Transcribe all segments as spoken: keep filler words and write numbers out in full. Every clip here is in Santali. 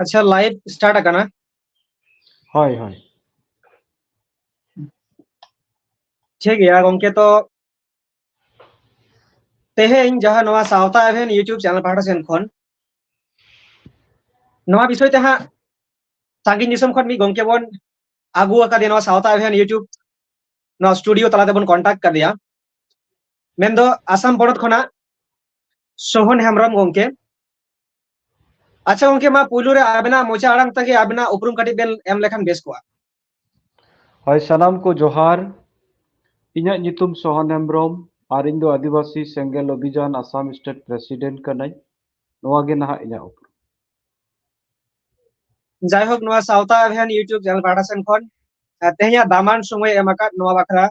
ᱟᱪᱪᱷᱟ, live start ᱟᱠᱟᱱᱟ᱾ ᱦᱳᱭ, ᱦᱳᱭ᱾ ᱴᱷᱤᱠ ᱜᱮᱭᱟ ᱜᱚᱝᱠᱮ, ᱛᱚ ᱛᱮᱦᱮᱧ ᱡᱟᱦᱟᱸ ᱱᱚᱣᱟ ᱥᱟᱶᱛᱟ ᱮᱵᱷᱮᱱ YouTube channel ᱯᱟᱦᱴᱟ ᱥᱮᱱ ᱠᱷᱚᱱ ᱱᱚᱣᱟ ᱵᱤᱥᱚᱭ ᱛᱮ ᱦᱟᱸᱜ ᱥᱟᱺᱜᱤᱧ ᱫᱤᱥᱚᱢ ᱠᱷᱚᱱ ᱢᱤᱫ ᱜᱚᱝᱠᱮ ᱵᱚᱱ ᱟᱹᱜᱩ ᱟᱠᱟᱫᱮᱭᱟ ᱱᱚᱣᱟ ᱥᱟᱶᱛᱟ ᱮᱵᱷᱮᱱ YouTube ᱱᱚᱣᱟ studio ᱛᱟᱞᱟ ᱛᱮᱵᱚᱱ contact ᱠᱟᱫᱮᱭᱟ, ᱢᱮᱱᱫᱚ ᱟᱥᱟᱢ ᱯᱚᱱᱚᱛ ᱠᱷᱚᱱᱟᱜ ᱥᱳᱦᱚᱱ ᱦᱮᱢᱵᱨᱚᱢ ᱜᱚᱝᱠᱮ᱾ ᱟᱪᱪᱷᱟ ᱜᱚᱝᱠᱮ, ᱢᱟ ᱯᱩᱭᱞᱩ ᱨᱮ ᱟᱵᱮᱱᱟᱜ ᱢᱚᱪᱟ ᱟᱲᱟᱝ ᱛᱮᱜᱮ ᱟᱵᱮᱱᱟᱜ ᱩᱯᱨᱩᱢ ᱠᱟᱹᱴᱤᱡ ᱵᱮᱱ ᱮᱢ ᱞᱮᱠᱷᱟᱱ ᱵᱮᱥ ᱠᱚᱜᱼᱟ᱾ ᱦᱳᱭ, ᱥᱟᱱᱟᱢ ᱠᱚ ᱡᱚᱦᱟᱨ᱾ ᱤᱧᱟᱹᱜ ᱧᱩᱛᱩᱢ ᱥᱳᱦᱚᱱ ᱦᱮᱢᱵᱨᱚᱢ ᱟᱨ ᱤᱧ ᱫᱚ ᱟᱹᱫᱤᱵᱟᱹᱥᱤ ᱥᱮᱸᱜᱮᱞ ᱚᱵᱷᱤᱡᱟᱱ ᱟᱥᱟᱢ state president ᱠᱟᱹᱱᱟᱹᱧ᱾ ᱱᱚᱣᱟ ᱜᱮ ᱱᱟᱦᱟᱜ ᱤᱧᱟᱹᱜ ᱩᱯᱨᱩᱢ᱾ ᱡᱟᱭᱦᱳᱠ, ᱱᱚᱣᱟ ᱥᱟᱶᱛᱟ ᱮᱵᱷᱮᱱ YouTube channel ᱯᱟᱦᱴᱟ ᱥᱮᱱ ᱠᱷᱚᱱ, ᱟᱨ ᱛᱮᱦᱮᱧᱟᱜ ᱫᱟᱢᱟᱱ ᱥᱚᱢᱚᱭ ᱮᱢ ᱟᱠᱟᱫ ᱱᱚᱣᱟ ᱵᱟᱠᱷᱨᱟ,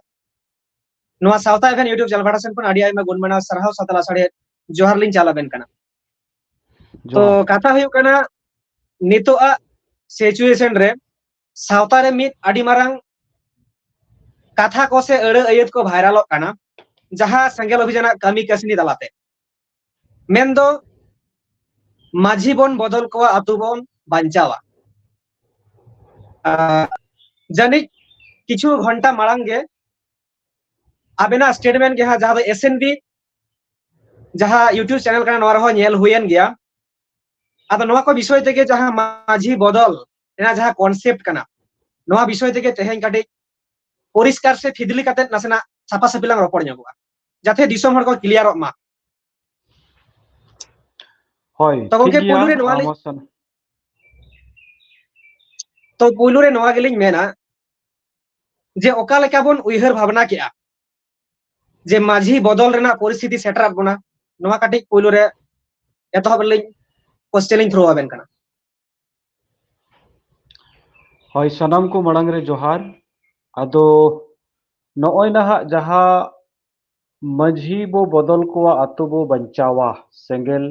ᱱᱚᱣᱟ ᱥᱟᱶᱛᱟ ᱮᱵᱷᱮᱱ YouTube channel ᱯᱟᱦᱴᱟ ᱥᱮᱱ ᱠᱷᱚᱱ ᱟᱹᱰᱤ ᱟᱭᱢᱟ ᱜᱩᱱ ᱢᱟᱱᱟᱣ ᱥᱟᱨᱦᱟᱣ ᱥᱟᱶᱛᱮ ᱞᱟᱥᱟᱲᱦᱮᱫ ᱡᱚᱦᱟᱨ ᱞᱤᱧ ᱪᱟᱞ ᱟᱵᱮᱱ ᱠᱟᱱᱟ᱾ ᱛᱚ, ᱡᱚᱦᱟᱨ᱾ ᱠᱟᱛᱷᱟ ᱦᱩᱭᱩᱜ ᱠᱟᱱᱟ, ᱱᱤᱛᱚᱜ ᱟᱜ situation ᱨᱮ ᱥᱟᱶᱛᱟ ᱨᱮ ᱢᱤᱫ ᱟᱹᱰᱤ ᱢᱟᱨᱟᱝ ᱠᱟᱛᱷᱟ ᱠᱚ ᱥᱮ ᱟᱹᱲᱟᱹ ᱟᱹᱭᱟᱹᱛ ᱠᱚ ᱵᱷᱟᱭᱨᱟᱞᱚᱜ ᱠᱟᱱᱟ, ᱡᱟᱦᱟᱸ ᱥᱮᱸᱜᱮᱞ ᱚᱵᱷᱤᱡᱟᱱᱟᱜ ᱠᱟᱹᱢᱤ ᱠᱟᱹᱥᱱᱤ ᱛᱟᱞᱟᱛᱮ᱾ ᱢᱮᱱᱫᱚ, ᱢᱟᱹᱡᱷᱤ ᱵᱚᱱ ᱵᱚᱫᱚᱞ ᱠᱚᱣᱟ, ᱟᱛᱳ ᱵᱚᱱ ᱵᱟᱧᱪᱟᱣᱟ᱾ ᱟᱨ ᱡᱟᱹᱱᱤᱡ ᱠᱤᱪᱷᱩ ᱜᱷᱚᱱᱴᱟ ᱢᱟᱲᱟᱝ ᱜᱮ ᱟᱵᱮᱱᱟᱜ statement ᱜᱮ ᱦᱟᱸᱜ, ᱡᱟᱦᱟᱸ ᱫᱚ S N B ᱡᱟᱦᱟᱸ YouTube channel ᱠᱟᱱᱟ, ᱱᱚᱣᱟ ᱨᱮᱦᱚᱸ ᱧᱮᱞ ᱦᱩᱭᱮᱱ ᱜᱮᱭᱟ᱾ ᱟᱫᱚ ᱱᱚᱣᱟ ᱠᱚ ᱵᱤᱥᱚᱭ ᱛᱮᱜᱮ ᱡᱟᱦᱟᱸ ᱢᱟᱹᱡᱷᱤ ᱵᱚᱫᱚᱞ ᱨᱮᱱᱟᱜ ᱡᱟᱦᱟᱸ concept ᱠᱟᱱᱟ, ᱱᱚᱣᱟ ᱵᱤᱥᱚᱭ ᱛᱮᱜᱮ ᱛᱮᱦᱮᱧ ᱠᱟᱹᱴᱤᱡ ᱯᱚᱨᱤᱥᱠᱟᱨ ᱥᱮ ᱯᱷᱤᱫᱽᱞᱤ ᱠᱟᱛᱮ ᱱᱟᱥᱮᱱᱟᱜ ᱥᱟᱯᱷᱟ ᱥᱟᱹᱯᱷᱤ ᱞᱟᱝ ᱨᱚᱯᱚᱲ ᱧᱚᱜᱚᱜᱼᱟ, ᱡᱟᱛᱮ ᱫᱤᱥᱚᱢ ᱦᱚᱲ ᱠᱚ ᱠᱞᱤᱭᱟᱨᱚᱜ ᱢᱟ᱾ ᱦᱳᱭ, ᱛᱚ ᱜᱚᱝᱠᱮ, ᱴᱷᱤᱠ ᱜᱮᱭᱟ, ᱯᱩᱭᱞᱩ ᱨᱮ ᱱᱚᱣᱟ ᱞᱤᱧ ᱟᱢᱟᱜ ᱥᱟᱱ- ᱛᱚ ᱯᱩᱭᱞᱩ ᱨᱮ ᱱᱚᱣᱟ ᱜᱮᱞᱤᱧ ᱢᱮᱱᱟ ᱡᱮ ᱚᱠᱟ ᱞᱮᱠᱟ ᱵᱚᱱ ᱩᱭᱦᱟᱹᱨ ᱵᱷᱟᱵᱽᱱᱟ ᱠᱮᱜᱼᱟ ᱡᱮ ᱢᱟᱹᱡᱷᱤ ᱵᱚᱫᱚᱞ ᱨᱮᱱᱟᱜ ᱯᱚᱨᱤᱥᱛᱷᱤᱛᱤ ᱥᱮᱴᱮᱨᱟᱫ ᱵᱚᱱᱟ, ᱱᱚᱣᱟ ᱠᱟᱹᱴᱤᱡ ᱯᱩᱭᱞᱩ ᱨᱮ ᱮᱛᱚᱦᱚᱵ ᱨᱮᱞᱤᱧ question ᱞᱤᱧ throw ᱟᱵᱮᱱ ᱠᱟᱱᱟ᱾ ᱦᱳᱭ, ᱥᱟᱱᱟᱢ ᱠᱚ ᱢᱟᱲᱟᱝ ᱨᱮ ᱡᱚᱦᱟᱨ᱾ ᱟᱫᱚ ᱱᱚᱜᱼᱚᱭ ᱱᱟᱦᱟᱜ ᱡᱟᱦᱟᱸ ᱢᱟᱹᱡᱷᱤ ᱵᱚ ᱵᱚᱫᱚᱞ ᱠᱚᱣᱟ, ᱟᱛᱳ ᱵᱚ ᱵᱟᱧᱪᱟᱣᱟ, ᱥᱮᱸᱜᱮᱞ,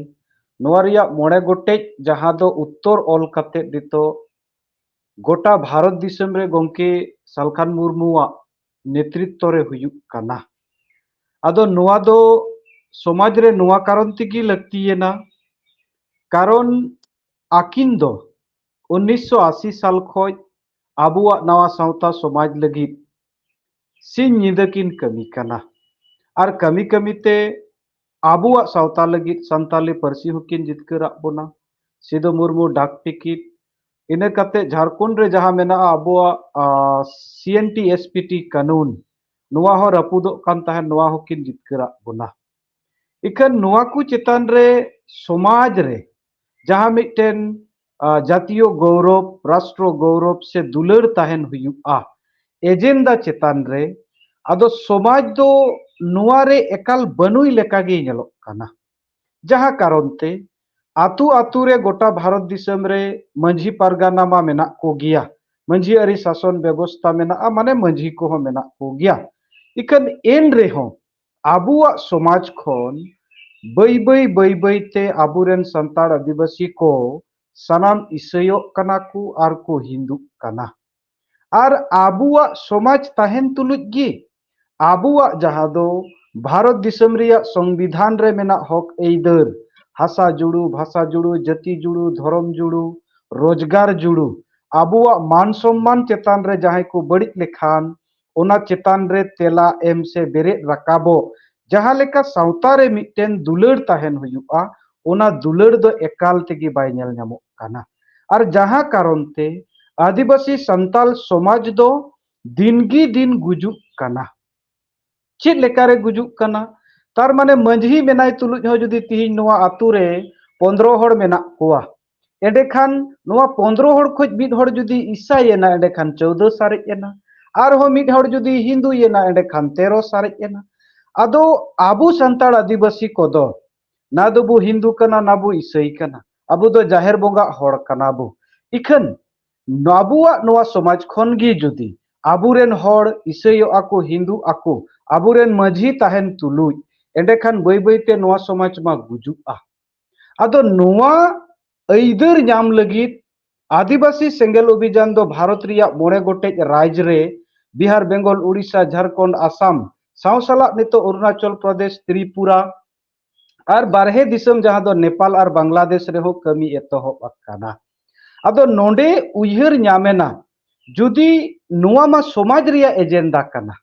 ᱱᱚᱣᱟ ᱨᱮᱭᱟᱜ ᱢᱚᱬᱮ ᱜᱚᱴᱮᱡ ᱡᱟᱦᱟᱸ ᱫᱚ ᱩᱛᱛᱚᱨ ᱚᱞ ᱠᱟᱛᱮ ᱱᱤᱛᱚᱜ ᱜᱚᱴᱟ ᱵᱷᱟᱨᱚᱛ ᱫᱤᱥᱚᱢ ᱨᱮ ᱜᱚᱢᱠᱮ ᱥᱟᱞᱠᱷᱟᱱ ᱢᱩᱨᱢᱩᱣᱟᱜ ᱱᱮᱛᱨᱤᱛᱛᱚ ᱨᱮ ᱦᱩᱭᱩᱜ ᱠᱟᱱᱟ᱾ ᱟᱫᱚ ᱱᱚᱣᱟ ᱫᱚ ᱥᱚᱢᱟᱡᱽ ᱨᱮ ᱱᱚᱣᱟ ᱠᱟᱨᱚᱱ ᱛᱮᱜᱮ ᱞᱟᱹᱠᱛᱤᱭᱮᱱᱟ, ᱠᱟᱨᱚᱱ ᱟᱹᱠᱤᱱ ᱫᱚ ᱩᱱᱤᱥᱥᱚ ᱟᱥᱤ ᱥᱟᱞ ᱠᱷᱚᱱ ᱟᱵᱚᱣᱟᱜ ᱱᱟᱣᱟ ᱥᱟᱶᱛᱟ ᱥᱚᱢᱟᱡᱽ ᱞᱟᱹᱜᱤᱫ ᱥᱤᱧ ᱧᱤᱫᱟᱹ ᱠᱤᱱ ᱠᱟᱹᱢᱤ ᱠᱟᱱᱟ᱾ ᱟᱨ ᱠᱟᱹᱢᱤ ᱠᱟᱹᱢᱤ ᱛᱮ ᱟᱵᱚᱣᱟᱜ ᱥᱟᱶᱛᱟ ᱞᱟᱹᱜᱤᱫ ᱥᱟᱱᱛᱟᱞᱤ ᱯᱟᱹᱨᱥᱤ ᱦᱚᱸᱠᱤᱱ ᱡᱤᱛᱠᱟᱹᱨᱟᱜ ᱵᱚᱱᱟ᱾ ᱥᱤᱫᱩ ᱢᱩᱨᱢᱩ ᱰᱟᱠ ᱴᱤᱠᱤᱴ, ᱤᱱᱟᱹ ᱠᱟᱛᱮ ᱡᱷᱟᱲᱠᱷᱚᱸᱰ ᱨᱮ ᱡᱟᱦᱟᱸ ᱢᱮᱱᱟᱜᱼᱟ ᱟᱵᱚᱣᱟᱜ, ᱟ, ᱥᱤ N T S P T ᱠᱟᱹᱱᱩᱱ, ᱱᱚᱣᱟ ᱦᱚᱸ ᱨᱟᱹᱯᱩᱫᱚᱜ ᱠᱟᱱ ᱛᱟᱦᱮᱸᱫ, ᱱᱚᱣᱟ ᱦᱚᱸᱠᱤᱱ ᱡᱤᱛᱠᱟᱹᱨᱟᱜ ᱵᱚᱱᱟ᱾ ᱤᱠᱷᱟᱹᱱ ᱱᱚᱣᱟ ᱠᱚ ᱪᱮᱛᱟᱱ ᱨᱮ ᱥᱚᱢᱟᱡᱽ ᱨᱮ ᱡᱟᱦᱟᱸ ᱢᱤᱫᱴᱮᱱ, ᱟ, ᱡᱟᱛᱤᱭᱚ ᱜᱚᱣᱨᱚᱵ, ᱨᱟᱥᱴᱨᱚ ᱜᱚᱣᱨᱚᱵ ᱥᱮ ᱫᱩᱞᱟᱹᱲ ᱛᱟᱦᱮᱱ ᱦᱩᱭᱩᱜᱼᱟ ᱮᱡᱮᱱᱰᱟ ᱪᱮᱛᱟᱱ ᱨᱮ, ᱟᱫᱚ ᱥᱚᱢᱟᱡᱽ ᱫᱚ ᱱᱚᱣᱟ ᱨᱮ ᱮᱠᱟᱞ ᱵᱟᱹᱱᱩᱭ ᱞᱮᱠᱟ ᱜᱮ ᱧᱮᱞᱚᱜ ᱠᱟᱱᱟ᱾ ᱡᱟᱦᱟᱸ ᱠᱟᱨᱚᱱ ᱛᱮ ᱟᱛᱳ ᱟᱛᱳ ᱨᱮ ᱜᱚᱴᱟ ᱵᱷᱟᱨᱚᱛ ᱫᱤᱥᱚᱢ ᱨᱮ ᱢᱟᱹᱡᱷᱤ ᱯᱟᱨᱜᱟᱱᱟ ᱢᱟ ᱢᱮᱱᱟᱜ ᱠᱚᱜᱮᱭᱟ, ᱢᱟᱹᱡᱷᱤ ᱟᱹᱨᱤ ᱥᱟᱥᱚᱱ ᱵᱮᱵᱚᱥᱛᱷᱟ ᱢᱮᱱᱟᱜᱼᱟ, ᱢᱟᱱᱮ ᱢᱟᱹᱡᱷᱤ ᱠᱚᱦᱚᱸ ᱢᱮᱱᱟᱜ ᱠᱚᱜᱮᱭᱟ᱾ ᱤᱠᱷᱟᱹᱱ ᱮᱱ ᱨᱮᱦᱚᱸ ᱟᱵᱚᱣᱟᱜ ᱥᱚᱢᱟᱡᱽ ᱠᱷᱚᱱ ᱵᱟᱹᱭ ᱵᱟᱹᱭ, ᱵᱟᱹᱭ ᱵᱟᱹᱭ ᱛᱮ ᱟᱵᱚᱨᱮᱱ ᱥᱟᱱᱛᱟᱲ ᱟᱹᱫᱤᱵᱟᱹᱥᱤ ᱠᱚ ᱥᱟᱱᱟᱢ ᱤᱥᱟᱹᱭᱚᱜ ᱠᱟᱱᱟ ᱠᱚ ᱟᱨ ᱠᱚ ᱦᱤᱱᱫᱩᱜ ᱠᱟᱱᱟ᱾ ᱟᱨ ᱟᱵᱚᱣᱟᱜ ᱥᱚᱢᱟᱡᱽ ᱛᱟᱦᱮᱱ ᱛᱩᱞᱩᱡ ᱜᱮ ᱟᱵᱚᱣᱟᱜ ᱡᱟᱦᱟᱸ ᱫᱚ ᱵᱷᱟᱨᱚᱛ ᱫᱤᱥᱚᱢ ᱨᱮᱭᱟᱜ ᱥᱚᱝᱵᱤᱫᱷᱟᱱ ᱨᱮ ᱢᱮᱱᱟᱜ ᱦᱚᱠ ᱟᱹᱭᱫᱟᱹᱨ, ᱦᱟᱥᱟ ᱡᱩᱲᱩ, ᱵᱷᱟᱥᱟ ᱡᱩᱲᱩ, ᱡᱟᱹᱛᱤ ᱡᱩᱲᱩ, ᱫᱷᱚᱨᱚᱢ ᱡᱩᱲᱩ, ᱨᱳᱡᱽᱜᱟᱨ ᱡᱩᱲᱩ, ᱟᱵᱚᱣᱟᱜ ᱢᱟᱱ ᱥᱚᱢᱢᱟᱱ ᱪᱮᱛᱟᱱ ᱨᱮ ᱡᱟᱦᱟᱸᱭ ᱠᱚ ᱵᱟᱹᱲᱤᱡ ᱞᱮᱠᱷᱟᱱ, ᱚᱱᱟ ᱪᱮᱛᱟᱱ ᱨᱮ ᱛᱮᱞᱟ ᱮᱢ ᱥᱮ ᱵᱮᱨᱮᱫ ᱨᱟᱠᱟᱵᱚᱜ, ᱡᱟᱦᱟᱸ ᱞᱮᱠᱟ ᱥᱟᱶᱛᱟ ᱨᱮ ᱢᱤᱫᱴᱮᱱ ᱫᱩᱞᱟᱹᱲ ᱛᱟᱦᱮᱱ ᱦᱩᱭᱩᱜᱼᱟ, ᱚᱱᱟ ᱫᱩᱞᱟᱹᱲ ᱫᱚ ᱮᱠᱟᱞ ᱛᱮᱜᱮ ᱵᱟᱭ ᱧᱮᱞ ᱧᱟᱢᱚᱜ ᱠᱟᱱᱟ᱾ ᱟᱨ ᱡᱟᱦᱟᱸ ᱠᱟᱨᱚᱱ ᱛᱮ ᱟᱹᱫᱤᱵᱟᱹᱥᱤ ᱥᱟᱱᱛᱟᱞ ᱥᱚᱢᱟᱡᱽ ᱫᱚ ᱫᱤᱱ ᱜᱮ ᱫᱤᱱ ᱜᱩᱡᱩᱜ ᱠᱟᱱᱟ᱾ ᱪᱮᱫ ᱞᱮᱠᱟᱨᱮ ᱜᱩᱡᱩᱜ ᱠᱟᱱᱟ? ᱛᱟᱨ ᱢᱟᱱᱮ ᱢᱟᱹᱡᱷᱤ ᱢᱮᱱᱟᱭ ᱛᱩᱞᱩᱡ ᱦᱚᱸ ᱡᱩᱫᱤ ᱛᱤᱦᱤᱧ ᱱᱚᱣᱟ ᱟᱛᱳ ᱨᱮ ᱯᱚᱱᱫᱽᱨᱚ ᱦᱚᱲ ᱢᱮᱱᱟᱜ ᱠᱚᱣᱟ, ᱮᱸᱰᱮᱠᱷᱟᱱ ᱱᱚᱣᱟ ᱯᱚᱱᱫᱽᱨᱚ ᱦᱚᱲ ᱠᱷᱚᱱ ᱢᱤᱫ ᱦᱚᱲ ᱡᱩᱫᱤ ᱤᱥᱟᱭ ᱮᱱᱟ, ᱮᱸᱰᱮᱠᱷᱟᱱ ᱪᱳᱫᱽᱫᱳ ᱥᱟᱨᱮᱡ ᱮᱱᱟ᱾ ᱟᱨᱦᱚᱸ ᱢᱤᱫ ᱦᱚᱲ ᱡᱩᱫᱤ ᱦᱤᱱᱫᱩᱭᱮᱱᱟ, ᱮᱸᱰᱮᱠᱷᱟᱱ ᱛᱮᱨᱚ ᱥᱟᱨᱮᱡ ᱮᱱᱟ᱾ ᱟᱫᱚ ᱟᱵᱚ ᱥᱟᱱᱛᱟᱲ ᱟᱹᱫᱤᱵᱟᱹᱥᱤ ᱠᱚᱫᱚ ᱱᱟ ᱫᱚᱵᱚ ᱦᱤᱱᱫᱩ ᱠᱟᱱᱟ, ᱱᱟ ᱵᱚ ᱤᱥᱟᱹᱭ ᱠᱟᱱᱟ, ᱟᱵᱚ ᱫᱚ ᱡᱟᱦᱮᱨ ᱵᱚᱸᱜᱟ ᱦᱚᱲ ᱠᱟᱱᱟ ᱵᱚ᱾ ᱤᱠᱷᱟᱹᱱ ᱟᱵᱚᱣᱟᱜ ᱱᱚᱣᱟ ᱥᱚᱢᱟᱡᱽ ᱠᱷᱚᱱ ᱜᱮ ᱡᱩᱫᱤ ᱟᱵᱚᱨᱮᱱ ᱦᱚᱲ ᱤᱥᱟᱹᱭᱚᱜᱼᱟ ᱠᱚ, ᱦᱤᱱᱫᱩᱜ ᱟᱠᱚ, ᱟᱵᱚᱨᱮᱱ ᱢᱟᱹᱡᱷᱤ ᱛᱟᱦᱮᱱ ᱛᱩᱞᱩᱡ, ᱮᱸᱰᱮᱠᱷᱟᱱ ᱵᱟᱹᱭ ᱵᱟᱹᱭ ᱛᱮ ᱱᱚᱣᱟ ᱥᱚᱢᱟᱡᱽ ᱢᱟ ᱜᱩᱡᱩᱜᱼᱟ᱾ ᱟᱫᱚ ᱱᱚᱣᱟ ᱟᱹᱭᱫᱟᱹᱨ ᱧᱟᱢ ᱞᱟᱹᱜᱤᱫ ᱟᱹᱫᱤᱵᱟᱹᱥᱤ ᱥᱮᱸᱜᱮᱞ ᱚᱵᱷᱤᱡᱟᱱ ᱫᱚ ᱵᱷᱟᱨᱚᱛ ᱨᱮᱭᱟᱜ ᱢᱚᱬᱮ ᱜᱚᱴᱮᱡ ᱨᱟᱡᱽ ᱨᱮ ᱵᱤᱦᱟᱨ, ᱵᱮᱝᱜᱚᱞ, ᱩᱲᱤᱥᱥᱟ, ᱡᱷᱟᱲᱠᱷᱚᱸᱰ, ᱟᱥᱟᱢ, ᱥᱟᱶ ᱥᱟᱞᱟᱜ ᱱᱤᱛᱚᱜ ᱚᱨᱩᱱᱟᱪᱚᱞ ᱯᱨᱚᱫᱮᱥ, ᱛᱨᱤᱯᱩᱨᱟ ᱟᱨ ᱵᱟᱨᱦᱮ ᱫᱤᱥᱚᱢ ᱡᱟᱦᱟᱸ ᱫᱚ ᱱᱮᱯᱟᱞ ᱟᱨ ᱵᱟᱝᱞᱟᱫᱮᱥ ᱨᱮᱦᱚᱸ ᱠᱟᱹᱢᱤ ᱮᱛᱚᱦᱚᱵ ᱟᱠᱟᱱᱟ᱾ ᱟᱫᱚ ᱱᱚᱰᱮ ᱩᱭᱦᱟᱹᱨ ᱧᱟᱢᱮᱱᱟ, ᱡᱩᱫᱤ ᱱᱚᱣᱟ ᱢᱟ ᱥᱚᱢᱟᱡᱽ ᱨᱮᱭᱟᱜ ᱮᱡᱮᱱᱰᱟ ᱠᱟᱱᱟ,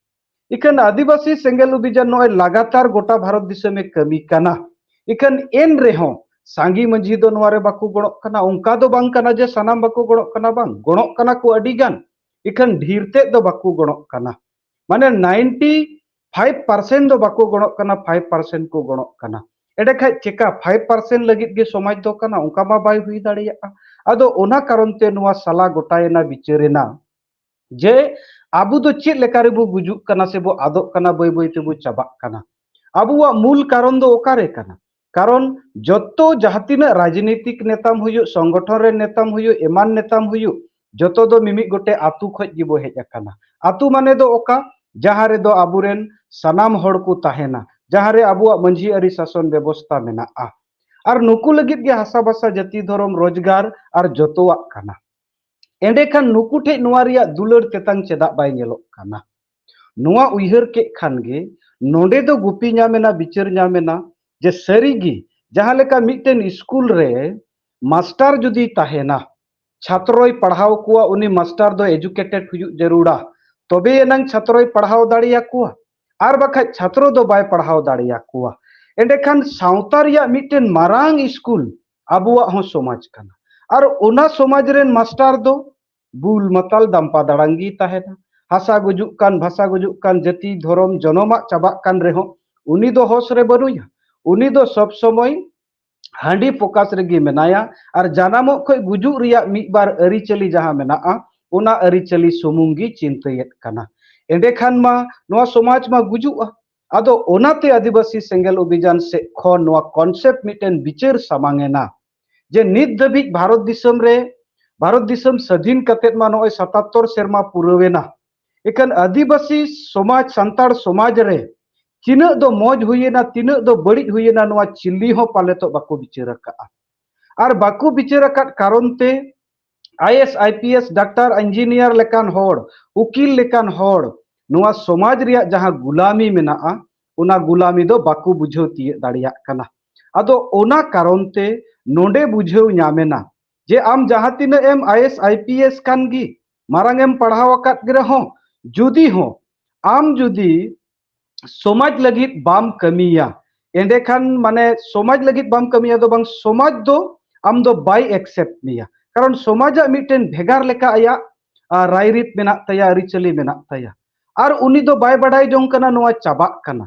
ᱤᱠᱷᱟᱹᱱ ᱟᱹᱫᱤᱵᱟᱹᱥᱤ ᱥᱮᱸᱜᱮᱞ ᱚᱵᱷᱤᱡᱟᱱ ᱱᱚᱜᱼᱚᱭ ᱞᱟᱜᱟᱛᱟᱨ ᱜᱚᱴᱟ ᱵᱷᱟᱨᱚᱛ ᱫᱤᱥᱚᱢᱮ ᱠᱟᱹᱢᱤ ᱠᱟᱱᱟ, ᱤᱠᱷᱟᱹᱱ ᱮᱱ ᱨᱮᱦᱚᱸ ᱥᱟᱸᱜᱮ ᱢᱟᱹᱡᱷᱤ ᱫᱚ ᱱᱚᱣᱟ ᱨᱮ ᱵᱟᱠᱚ ᱜᱚᱲᱚᱜ ᱠᱟᱱᱟ᱾ ᱚᱱᱠᱟ ᱫᱚ ᱵᱟᱝ ᱠᱟᱱᱟ ᱡᱮ ᱥᱟᱱᱟᱢ ᱵᱟᱠᱚ ᱜᱚᱲᱚᱜ ᱠᱟᱱᱟ, ᱵᱟᱝ, ᱜᱚᱲᱚᱜ ᱠᱟᱱᱟ ᱠᱚ ᱟᱹᱰᱤ ᱜᱟᱱ, ᱤᱠᱷᱟᱹᱱ ᱰᱷᱮᱨ ᱛᱮᱫ ᱫᱚ ᱵᱟᱠᱚ ᱜᱚᱲᱚᱜ ᱠᱟᱱᱟ᱾ ᱢᱟᱱᱮ ninety five percent ᱫᱚ ᱵᱟᱠᱚ ᱜᱚᱲᱚᱜ ᱠᱟᱱᱟ, five percent ᱠᱚ ᱜᱚᱲᱚᱜ ᱠᱟᱱᱟ᱾ ᱮᱸᱰᱮᱠᱷᱟᱡ ᱪᱮᱠᱟ five percent ᱞᱟᱹᱜᱤᱫ ᱜᱮ ᱥᱚᱢᱟᱡᱽ ᱫᱚ ᱠᱟᱱᱟ? ᱚᱱᱠᱟ ᱢᱟ ᱵᱟᱭ ᱦᱩᱭ ᱫᱟᱲᱮᱭᱟᱜᱼᱟ᱾ ᱟᱫᱚ ᱚᱱᱟ ᱠᱟᱨᱚᱱ ᱛᱮ ᱱᱚᱣᱟ ᱥᱟᱞᱟ ᱜᱚᱴᱟᱭᱮᱱᱟ, ᱵᱤᱪᱟᱹᱨᱮᱱᱟ ᱡᱮ ᱟᱵᱚ ᱫᱚ ᱪᱮᱫ ᱞᱮᱠᱟ ᱨᱮᱵᱚ ᱜᱩᱡᱩᱜ ᱠᱟᱱᱟ ᱥᱮᱵᱚ ᱟᱫᱚᱜ ᱠᱟᱱᱟ, ᱵᱟᱹᱭ ᱵᱟᱹᱭ ᱛᱮᱵᱚ ᱪᱟᱵᱟᱜ ᱠᱟᱱᱟ᱾ ᱟᱵᱚᱣᱟᱜ ᱢᱩᱞ ᱠᱟᱨᱚᱱ ᱫᱚ ᱚᱠᱟᱨᱮ ᱠᱟᱱᱟ? ᱠᱟᱨᱚᱱ ᱡᱚᱛᱚ ᱡᱟᱦᱟᱸ ᱛᱤᱱᱟᱹᱜ ᱨᱟᱡᱽᱱᱤᱛᱤᱠ ᱱᱮᱛᱟᱢ ᱦᱩᱭᱩᱜ, ᱥᱚᱝᱜᱚᱴᱷᱚᱱ ᱨᱮ ᱱᱮᱛᱟᱢ ᱦᱩᱭᱩᱜ, ᱮᱢᱟᱱ ᱱᱮᱛᱟᱢ ᱦᱩᱭᱩᱜ, ᱡᱚᱛᱚ ᱫᱚ ᱢᱤᱢᱤᱫ ᱜᱚᱴᱮᱡ ᱟᱛᱩ ᱠᱷᱚᱡ ᱜᱮᱵᱚ ᱦᱮᱡ ᱟᱠᱟᱱᱟ᱾ ᱟᱛᱩ ᱢᱟᱱᱮ ᱫᱚ ᱚᱠᱟ? ᱡᱟᱦᱟᱸ ᱨᱮᱫᱚ ᱟᱵᱚᱨᱮᱱ ᱥᱟᱱᱟᱢ ᱦᱚᱲ ᱠᱚ ᱛᱟᱦᱮᱱᱟ, ᱡᱟᱦᱟᱸ ᱨᱮ ᱟᱵᱚᱣᱟᱜ ᱢᱟᱹᱡᱷᱤ ᱟᱹᱨᱤ ᱥᱟᱥᱚᱱ ᱵᱮᱵᱚᱥᱛᱟ ᱢᱮᱱᱟᱜᱼᱟ᱾ ᱟᱨ ᱱᱩᱠᱩ ᱞᱟᱹᱜᱤᱫ ᱜᱮ ᱦᱟᱥᱟ ᱵᱷᱟᱥᱟ, ᱡᱟᱹᱛᱤ, ᱫᱷᱚᱨᱚᱢ, ᱨᱳᱡᱽᱜᱟᱨ ᱟᱨ ᱡᱚᱛᱚᱣᱟᱜ ᱠᱟᱱᱟ᱾ ᱮᱸᱰᱮᱠᱷᱟᱱ ᱱᱩᱠᱩ ᱴᱷᱮᱡ ᱱᱚᱣᱟ ᱨᱮᱭᱟᱜ ᱫᱩᱞᱟᱹᱲ ᱛᱮᱛᱟᱝ ᱪᱮᱫᱟᱜ ᱵᱟᱭ ᱧᱮᱞᱚᱜ ᱠᱟᱱᱟ? ᱱᱚᱣᱟ ᱩᱭᱦᱟᱹᱨ ᱠᱮᱫ ᱠᱷᱟᱱ ᱜᱮ ᱱᱚᱰᱮ ᱫᱚ ᱜᱩᱯᱤ ᱧᱟᱢᱮᱱᱟ, ᱵᱤᱪᱟᱹᱨ ᱧᱟᱢᱮᱱᱟ ᱡᱮ ᱥᱟᱹᱨᱤᱜᱮ ᱡᱟᱦᱟᱸ ᱞᱮᱠᱟ ᱢᱤᱫᱴᱮᱱ ᱥᱠᱩᱞ ᱨᱮ ᱢᱟᱥᱴᱟᱨ ᱡᱩᱫᱤ ᱛᱟᱦᱮᱱᱟ, ᱪᱷᱟᱛᱨᱚᱭ ᱯᱟᱲᱦᱟᱣ ᱠᱚᱣᱟ, ᱩᱱᱤ ᱢᱟᱥᱴᱟᱨ ᱫᱚ educated ᱦᱩᱭᱩᱜ ᱡᱟᱹᱨᱩᱲᱟ, ᱛᱚᱵᱮ ᱮᱱᱟᱝ ᱪᱷᱟᱛᱨᱚᱭ ᱯᱟᱲᱦᱟᱣ ᱫᱟᱲᱮᱭᱟᱠᱚᱣᱟ, ᱟᱨ ᱵᱟᱠᱷᱟᱡ ᱪᱷᱟᱛᱨᱚ ᱫᱚ ᱵᱟᱭ ᱯᱟᱲᱦᱟᱣ ᱫᱟᱲᱮᱭᱟᱠᱚᱣᱟ᱾ ᱮᱸᱰᱮᱠᱷᱟᱱ ᱥᱟᱶᱛᱟ ᱨᱮᱭᱟᱜ ᱢᱤᱫᱴᱮᱱ ᱢᱟᱨᱟᱝ ᱥᱠᱩᱞ ᱟᱵᱚᱣᱟᱜ ᱦᱚᱸ ᱥᱚᱢᱟᱡᱽ ᱠᱟᱱᱟ, ᱟᱨ ᱚᱱᱟ ᱥᱚᱢᱟᱡᱽ ᱨᱮᱱ ᱢᱟᱥᱴᱟᱨ ᱫᱚ ᱵᱩᱞ ᱢᱟᱛᱟᱞ ᱫᱟᱢᱯᱟ ᱫᱟᱲᱟᱝ ᱜᱮ ᱛᱟᱦᱮᱱᱟ᱾ ᱦᱟᱥᱟ ᱜᱩᱡᱩᱜ ᱠᱟᱱ, ᱵᱷᱟᱥᱟ ᱜᱩᱡᱩᱜ ᱠᱟᱱ, ᱡᱟᱹᱛᱤ ᱫᱷᱚᱨᱚᱢ ᱡᱚᱱᱚᱢᱟᱜ ᱪᱟᱵᱟᱜ ᱠᱟᱱ ᱨᱮᱦᱚᱸ ᱩᱱᱤ ᱫᱚ ᱦᱚᱥ ᱨᱮ ᱵᱟᱹᱱᱩᱭᱟ᱾ ᱩᱱᱤ ᱫᱚ ᱥᱚᱵ ᱥᱚᱢᱚᱭ ᱦᱟᱺᱰᱤ ᱯᱚᱠᱟᱥ ᱨᱮᱜᱮ ᱢᱮᱱᱟᱭᱟ ᱟᱨ ᱡᱟᱱᱟᱢᱚᱜ ᱠᱷᱚᱡ ᱜᱩᱡᱩᱜ ᱨᱮᱭᱟᱜ ᱢᱤᱫ ᱵᱟᱨ ᱟᱹᱨᱤᱪᱟᱹᱞᱤ ᱡᱟᱦᱟᱸ ᱢᱮᱱᱟᱜᱼᱟ, ᱚᱱᱟ ᱟᱹᱨᱤᱪᱟᱹᱞᱤ ᱥᱩᱢᱩᱝ ᱜᱮ ᱪᱤᱱᱛᱟᱹᱭᱮᱫ ᱠᱟᱱᱟ᱾ ᱮᱸᱰᱮᱠᱷᱟᱱ ᱢᱟ ᱱᱚᱣᱟ ᱥᱚᱢᱟᱡᱽ ᱢᱟ ᱜᱩᱡᱩᱜᱼᱟ᱾ ᱟᱫᱚ ᱚᱱᱟᱛᱮ ᱟᱹᱫᱤᱵᱟᱹᱥᱤ ᱥᱮᱸᱜᱮᱞ ᱚᱵᱷᱤᱡᱟᱱ ᱥᱮᱫ ᱠᱷᱚᱱ ᱱᱚᱣᱟ concept ᱢᱤᱫᱴᱮᱱ ᱵᱤᱪᱟᱹᱨ ᱥᱟᱢᱟᱝ ᱮᱱᱟ ᱡᱮ ᱱᱤᱛ ᱫᱷᱟᱹᱵᱤᱡ ᱵᱷᱟᱨᱚᱛ ᱫᱤᱥᱚᱢ ᱨᱮ, ᱵᱷᱟᱨᱚᱛ ᱫᱤᱥᱚᱢ ᱥᱟᱹᱫᱷᱤᱱ ᱠᱟᱛᱮᱫ ᱢᱟ ᱱᱚᱜᱼᱚᱭ ᱥᱟᱛᱟᱛᱛᱚᱨ ᱥᱮᱨᱢᱟ ᱯᱩᱨᱟᱹᱣᱮᱱᱟ᱾ ᱮᱠᱷᱟᱱ ᱟᱹᱫᱤᱵᱟᱹᱥᱤ ᱥᱚᱢᱟᱡᱽ, ᱥᱟᱱᱛᱟᱲ ᱥᱚᱢᱟᱡᱽ ᱨᱮ ᱛᱤᱱᱟᱹᱜ ᱫᱚ ᱢᱚᱡᱽ ᱦᱩᱭᱮᱱᱟ, ᱛᱤᱱᱟᱹᱜ ᱫᱚ ᱵᱟᱹᱲᱤᱡ ᱦᱩᱭᱮᱱᱟ, ᱱᱚᱣᱟ ᱪᱤᱞᱤ ᱦᱚᱸ ᱯᱟᱞᱮᱛᱚᱜ ᱵᱟᱠᱚ ᱵᱤᱪᱟᱹᱨ ᱟᱠᱟᱫᱼᱟ᱾ ᱟᱨ ᱵᱟᱠᱚ ᱵᱤᱪᱟᱹᱨ ᱟᱠᱟᱫ ᱠᱟᱨᱚᱱ ᱛᱮ I A S, I P S, doctor, engineer ᱞᱮᱠᱟᱱ ᱦᱚᱲ, ᱩᱠᱤᱞ ᱞᱮᱠᱟᱱ ᱦᱚᱲ ᱱᱚᱣᱟ ᱥᱚᱢᱟᱡᱽ ᱨᱮᱭᱟᱜ ᱡᱟᱦᱟᱸ ᱜᱩᱞᱟᱢᱤ ᱢᱮᱱᱟᱜᱼᱟ, ᱚᱱᱟ ᱜᱩᱞᱟᱢᱤ ᱫᱚ ᱵᱟᱠᱚ ᱵᱩᱡᱷᱟᱹᱣ ᱛᱤᱭᱟᱹᱜ ᱫᱟᱲᱮᱭᱟᱜ ᱠᱟᱱᱟ᱾ ᱟᱫᱚ ᱚᱱᱟ ᱠᱟᱨᱚᱱ ᱛᱮ ᱱᱚᱰᱮ ᱵᱩᱡᱷᱟᱹᱣ ᱧᱟᱢᱮᱱᱟ ᱡᱮ ᱟᱢ ᱡᱟᱦᱟᱸ ᱛᱤᱱᱟᱹᱜ ᱮᱢ I A S, I P S ᱠᱟᱱ ᱜᱮ, ᱢᱟᱨᱟᱝ ᱮᱢ ᱯᱟᱲᱦᱟᱣ ᱟᱠᱟᱫ ᱜᱮ ᱨᱮᱦᱚᱸ, ᱡᱩᱫᱤ ᱦᱚᱸ ᱟᱢ ᱡᱩᱫᱤ ᱥᱚᱢᱟᱡᱽ ᱞᱟᱹᱜᱤᱫ ᱵᱟᱢ ᱠᱟᱹᱢᱤᱭᱟ, ᱮᱸᱰᱮᱠᱷᱟᱱ ᱢᱟᱱᱮ ᱥᱚᱢᱟᱡᱽ ᱞᱟᱹᱜᱤᱫ ᱵᱟᱢ ᱠᱟᱹᱢᱤᱭᱟ ᱫᱚ ᱵᱟᱝ, ᱥᱚᱢᱟᱡᱽ ᱫᱚ ᱟᱢ ᱫᱚ ᱵᱟᱭ accept ᱢᱮᱭᱟ᱾ ᱠᱟᱨᱚᱱ ᱥᱚᱢᱟᱡᱟᱜ ᱢᱤᱫᱴᱮᱱ ᱵᱷᱮᱜᱟᱨ ᱞᱮᱠᱟ ᱟᱭᱟᱜ, ᱟ, ᱨᱟᱭᱨᱤᱛ ᱢᱮᱱᱟᱜ ᱛᱟᱭᱟ, ᱟᱹᱨᱤᱪᱟᱹᱞᱤ ᱢᱮᱱᱟᱜ ᱛᱟᱭᱟ, ᱟᱨ ᱩᱱᱤ ᱫᱚ ᱵᱟᱭ ᱵᱟᱰᱟᱭ ᱡᱚᱝ ᱠᱟᱱᱟ ᱱᱚᱣᱟ ᱪᱟᱵᱟᱜ ᱠᱟᱱᱟ᱾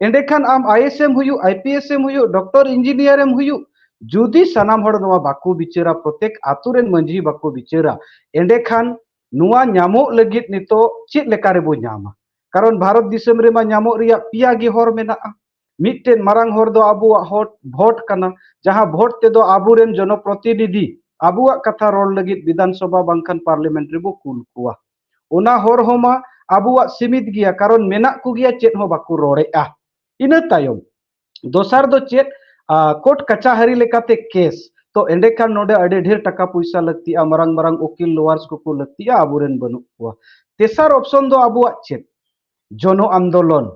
ᱮᱸᱰᱮᱠᱷᱟᱱ ᱟᱢ ᱟᱭ ᱮ ᱮᱥ ᱮᱢ ᱦᱩᱭᱩᱜ, ᱟᱭ ᱯᱤ ᱮᱥ ᱮᱢ ᱦᱩᱭᱩᱜ, ᱰᱚᱠᱴᱚᱨ ᱤᱧᱡᱤᱱᱤᱭᱟᱨ ᱮᱢ ᱦᱩᱭᱩᱜ, ᱡᱩᱫᱤ ᱥᱟᱱᱟᱢ ᱦᱚᱲ ᱱᱚᱣᱟ ᱵᱟᱠᱚ ᱵᱤᱪᱟᱹᱨᱟ, ᱯᱨᱚᱛᱮᱠ ᱟᱛᱳ ᱨᱮᱱ ᱢᱟᱹᱡᱷᱤ ᱵᱟᱠᱚ ᱵᱤᱪᱟᱹᱨᱟ, ᱮᱸᱰᱮᱠᱷᱟᱱ ᱱᱚᱣᱟ ᱧᱟᱢᱚᱜ ᱞᱟᱹᱜᱤᱫ ᱱᱤᱛᱚᱜ ᱪᱮᱫ ᱞᱮᱠᱟ ᱨᱮᱵᱚ ᱧᱟᱢᱟ? ᱠᱟᱨᱚᱱ ᱵᱷᱟᱨᱚᱛ ᱫᱤᱥᱚᱢ ᱨᱮᱢᱟ ᱧᱟᱢᱚᱜ ᱨᱮᱭᱟᱜ ᱯᱮᱭᱟ ᱜᱮ ᱦᱚᱨ ᱢᱮᱱᱟᱜᱼᱟ᱾ ᱢᱤᱫᱴᱮᱱ ᱢᱟᱨᱟᱝ ᱦᱚᱨ ᱫᱚ ᱟᱵᱚᱣᱟᱜ ᱦᱚᱨ, ᱵᱷᱳᱴ ᱠᱟᱱᱟ, ᱡᱟᱦᱟᱸ ᱵᱷᱳᱴ ᱛᱮᱫᱚ ᱟᱵᱚᱨᱮᱱ ᱡᱚᱱᱚᱯᱨᱚᱛᱤᱱᱤᱫᱷᱤ ᱟᱵᱚᱣᱟᱜ ᱠᱟᱛᱷᱟ ᱨᱚᱲ ᱞᱟᱹᱜᱤᱫ ᱵᱤᱫᱷᱟᱱ ᱥᱚᱵᱷᱟ ᱵᱟᱝᱠᱷᱟᱱ ᱯᱟᱨᱞᱤᱭᱟᱢᱮᱱᱴ ᱨᱮᱵᱚ ᱠᱩᱞ ᱠᱚᱣᱟ᱾ ᱚᱱᱟ ᱦᱚᱨ ᱦᱚᱸᱢᱟ ᱟᱵᱚᱣᱟᱜ ᱥᱤᱢᱤᱛ ᱜᱮᱭᱟ, ᱠᱟᱨᱚᱱ ᱢᱮᱱᱟᱜ ᱠᱚᱜᱮᱭᱟ, ᱪᱮᱫ ᱦᱚᱸ ᱵᱟᱠᱚ ᱨᱚᱲᱮᱫᱼᱟ᱾ ᱤᱱᱟᱹ ᱛᱟᱭᱚᱢ ᱫᱚᱥᱟᱨ ᱫᱚ ᱪᱮᱫ? ᱟ, ᱠᱳᱨᱴ ᱠᱟᱪᱟᱦᱟᱹᱨᱤ ᱞᱮᱠᱟᱛᱮ ᱠᱮᱥ᱾ ᱛᱚ ᱮᱸᱰᱮᱠᱷᱟᱱ ᱱᱚᱰᱮ ᱟᱹᱰᱤ ᱰᱷᱮᱨ ᱴᱟᱠᱟ ᱯᱚᱭᱥᱟ ᱞᱟᱹᱠᱛᱤᱜᱼᱟ, ᱢᱟᱨᱟᱝ ᱢᱟᱨᱟᱝ ᱩᱠᱤᱞ, ᱞᱚᱭᱟᱨᱥ ᱠᱚᱠᱚ ᱞᱟᱹᱠᱛᱤᱜᱼᱟ, ᱟᱵᱚᱨᱮᱱ ᱵᱟᱹᱱᱩᱜ ᱠᱚᱣᱟ᱾ ᱛᱮᱥᱟᱨ ᱚᱯᱥᱚᱱ ᱫᱚ ᱟᱵᱚᱣᱟᱜ ᱪᱮᱫ? ᱡᱚᱱᱚ ᱟᱱᱫᱳᱞᱚᱱ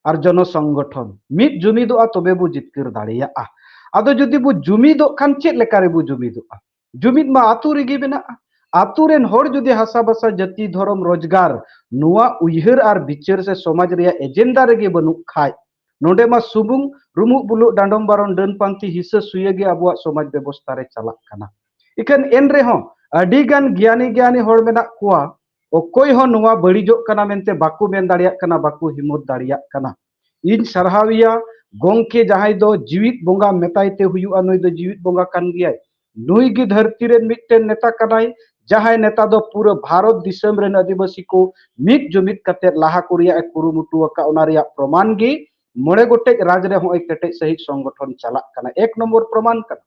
ᱟᱨ ᱡᱚᱱᱚ ᱥᱚᱝᱜᱚᱴᱷᱚᱱ᱾ ᱢᱤᱫ ᱡᱩᱢᱤᱫᱚᱜᱼᱟ, ᱛᱚᱵᱮ ᱵᱚ ᱡᱤᱛᱠᱟᱹᱨ ᱫᱟᱲᱮᱭᱟᱜᱼᱟ᱾ ᱟᱫᱚ ᱡᱩᱫᱤ ᱵᱚ ᱡᱩᱢᱤᱫᱚᱜ ᱠᱷᱟᱱ ᱪᱮᱫ ᱞᱮᱠᱟ ᱨᱮᱵᱚ ᱡᱩᱢᱤᱫᱚᱜᱼᱟ? ᱡᱩᱢᱤᱫ ᱢᱟ ᱟᱹᱛᱩ ᱨᱮᱜᱮ ᱢᱮᱱᱟᱜᱼᱟ᱾ ᱟᱹᱛᱩ ᱨᱮᱱ ᱦᱚᱲ ᱡᱩᱫᱤ ᱦᱟᱥᱟ ᱵᱷᱟᱥᱟ, ᱡᱟᱹᱛᱤ, ᱫᱷᱚᱨᱚᱢ, ᱨᱳᱡᱽᱜᱟᱨ ᱱᱚᱣᱟ ᱩᱭᱦᱟᱹᱨ ᱟᱨ ᱵᱤᱪᱟᱹᱨ ᱥᱮ ᱥᱚᱢᱟᱡᱽ ᱨᱮᱭᱟᱜ ᱮᱡᱮᱱᱰᱟ ᱨᱮᱜᱮ ᱵᱟᱹᱱᱩᱜ ᱠᱷᱟᱡ, ᱱᱚᱰᱮ ᱢᱟ ᱥᱩᱢᱩᱝ ᱨᱩᱢᱩᱜ ᱵᱩᱞᱩᱜ ᱰᱟᱸᱰᱚᱢ ᱵᱟᱨᱚᱱ ᱰᱟᱹᱱ ᱯᱟᱱᱛᱷᱤ ᱦᱤᱥᱟᱹ ᱥᱩᱭᱟᱹ ᱜᱮ ᱟᱵᱚᱣᱟᱜ ᱥᱚᱢᱟᱡᱽ ᱵᱮᱵᱚᱥᱛᱷᱟ ᱨᱮ ᱪᱟᱞᱟᱜ ᱠᱟᱱᱟ᱾ ᱤᱠᱷᱟᱹᱱ ᱮᱱ ᱨᱮᱦᱚᱸ ᱟᱹᱰᱤ ᱜᱟᱱ ᱜᱮᱭᱟᱱᱤ ᱜᱮᱭᱟᱱᱤ ᱦᱚᱲ ᱢᱮᱱᱟᱜ ᱠᱚᱣᱟ, ᱚᱠᱚᱭ ᱦᱚᱸ ᱱᱚᱣᱟ ᱵᱟᱹᱲᱤᱡᱚᱜ ᱠᱟᱱᱟ ᱢᱮᱱᱛᱮ ᱵᱟᱠᱚ ᱢᱮᱱ ᱫᱟᱲᱮᱭᱟᱜ ᱠᱟᱱᱟ, ᱵᱟᱠᱚ ᱦᱤᱢᱚᱛ ᱫᱟᱲᱮᱭᱟᱜ ᱠᱟᱱᱟ᱾ ᱤᱧ ᱥᱟᱨᱦᱟᱣᱮᱭᱟ ᱜᱚᱝᱠᱮ, ᱡᱟᱦᱟᱸᱭ ᱫᱚ ᱡᱤᱣᱤᱫ ᱵᱚᱸᱜᱟ ᱢᱮᱛᱟᱭ ᱛᱮ ᱦᱩᱭᱩᱜᱼᱟ, ᱱᱩᱭ ᱫᱚ ᱡᱤᱣᱤᱫ ᱵᱚᱸᱜᱟ ᱠᱟᱱ ᱜᱮᱭᱟᱭ᱾ ᱱᱩᱭ ᱜᱮ ᱫᱷᱟᱹᱨᱛᱤ ᱨᱮᱱ ᱢᱤᱫᱴᱮᱱ ᱱᱮᱛᱟ ᱠᱟᱱᱟᱭ, ᱡᱟᱦᱟᱸᱭ ᱱᱮᱛᱟ ᱫᱚ ᱯᱩᱨᱟᱹ ᱵᱷᱟᱨᱚᱛ ᱫᱤᱥᱚᱢ ᱨᱮᱱ ᱟᱹᱫᱤᱵᱟᱹᱥᱤ ᱠᱚ ᱢᱤᱫ ᱡᱩᱢᱤᱫ ᱠᱟᱛᱮ ᱞᱟᱦᱟ ᱠᱚ ᱨᱮᱭᱟᱜ ᱮ ᱠᱩᱨᱩᱢᱩᱴᱩ ᱟᱠᱟᱫ᱾ ᱚᱱᱟ ᱨᱮᱭᱟᱜ ᱯᱨᱚᱢᱟᱱ ᱜᱮ ᱢᱚᱬᱮ ᱜᱚᱴᱮᱡ ᱨᱟᱡᱽ ᱨᱮ ᱦᱚᱸᱜᱼᱚᱭ ᱠᱮᱴᱮᱡ ᱥᱟᱹᱦᱤᱡ ᱥᱚᱝᱜᱚᱴᱷᱚᱱ ᱪᱟᱞᱟᱜ ᱠᱟᱱᱟ᱾ ᱮᱠ ᱱᱚᱢᱵᱚᱨ ᱯᱨᱚᱢᱟᱱ ᱠᱟᱱᱟ᱾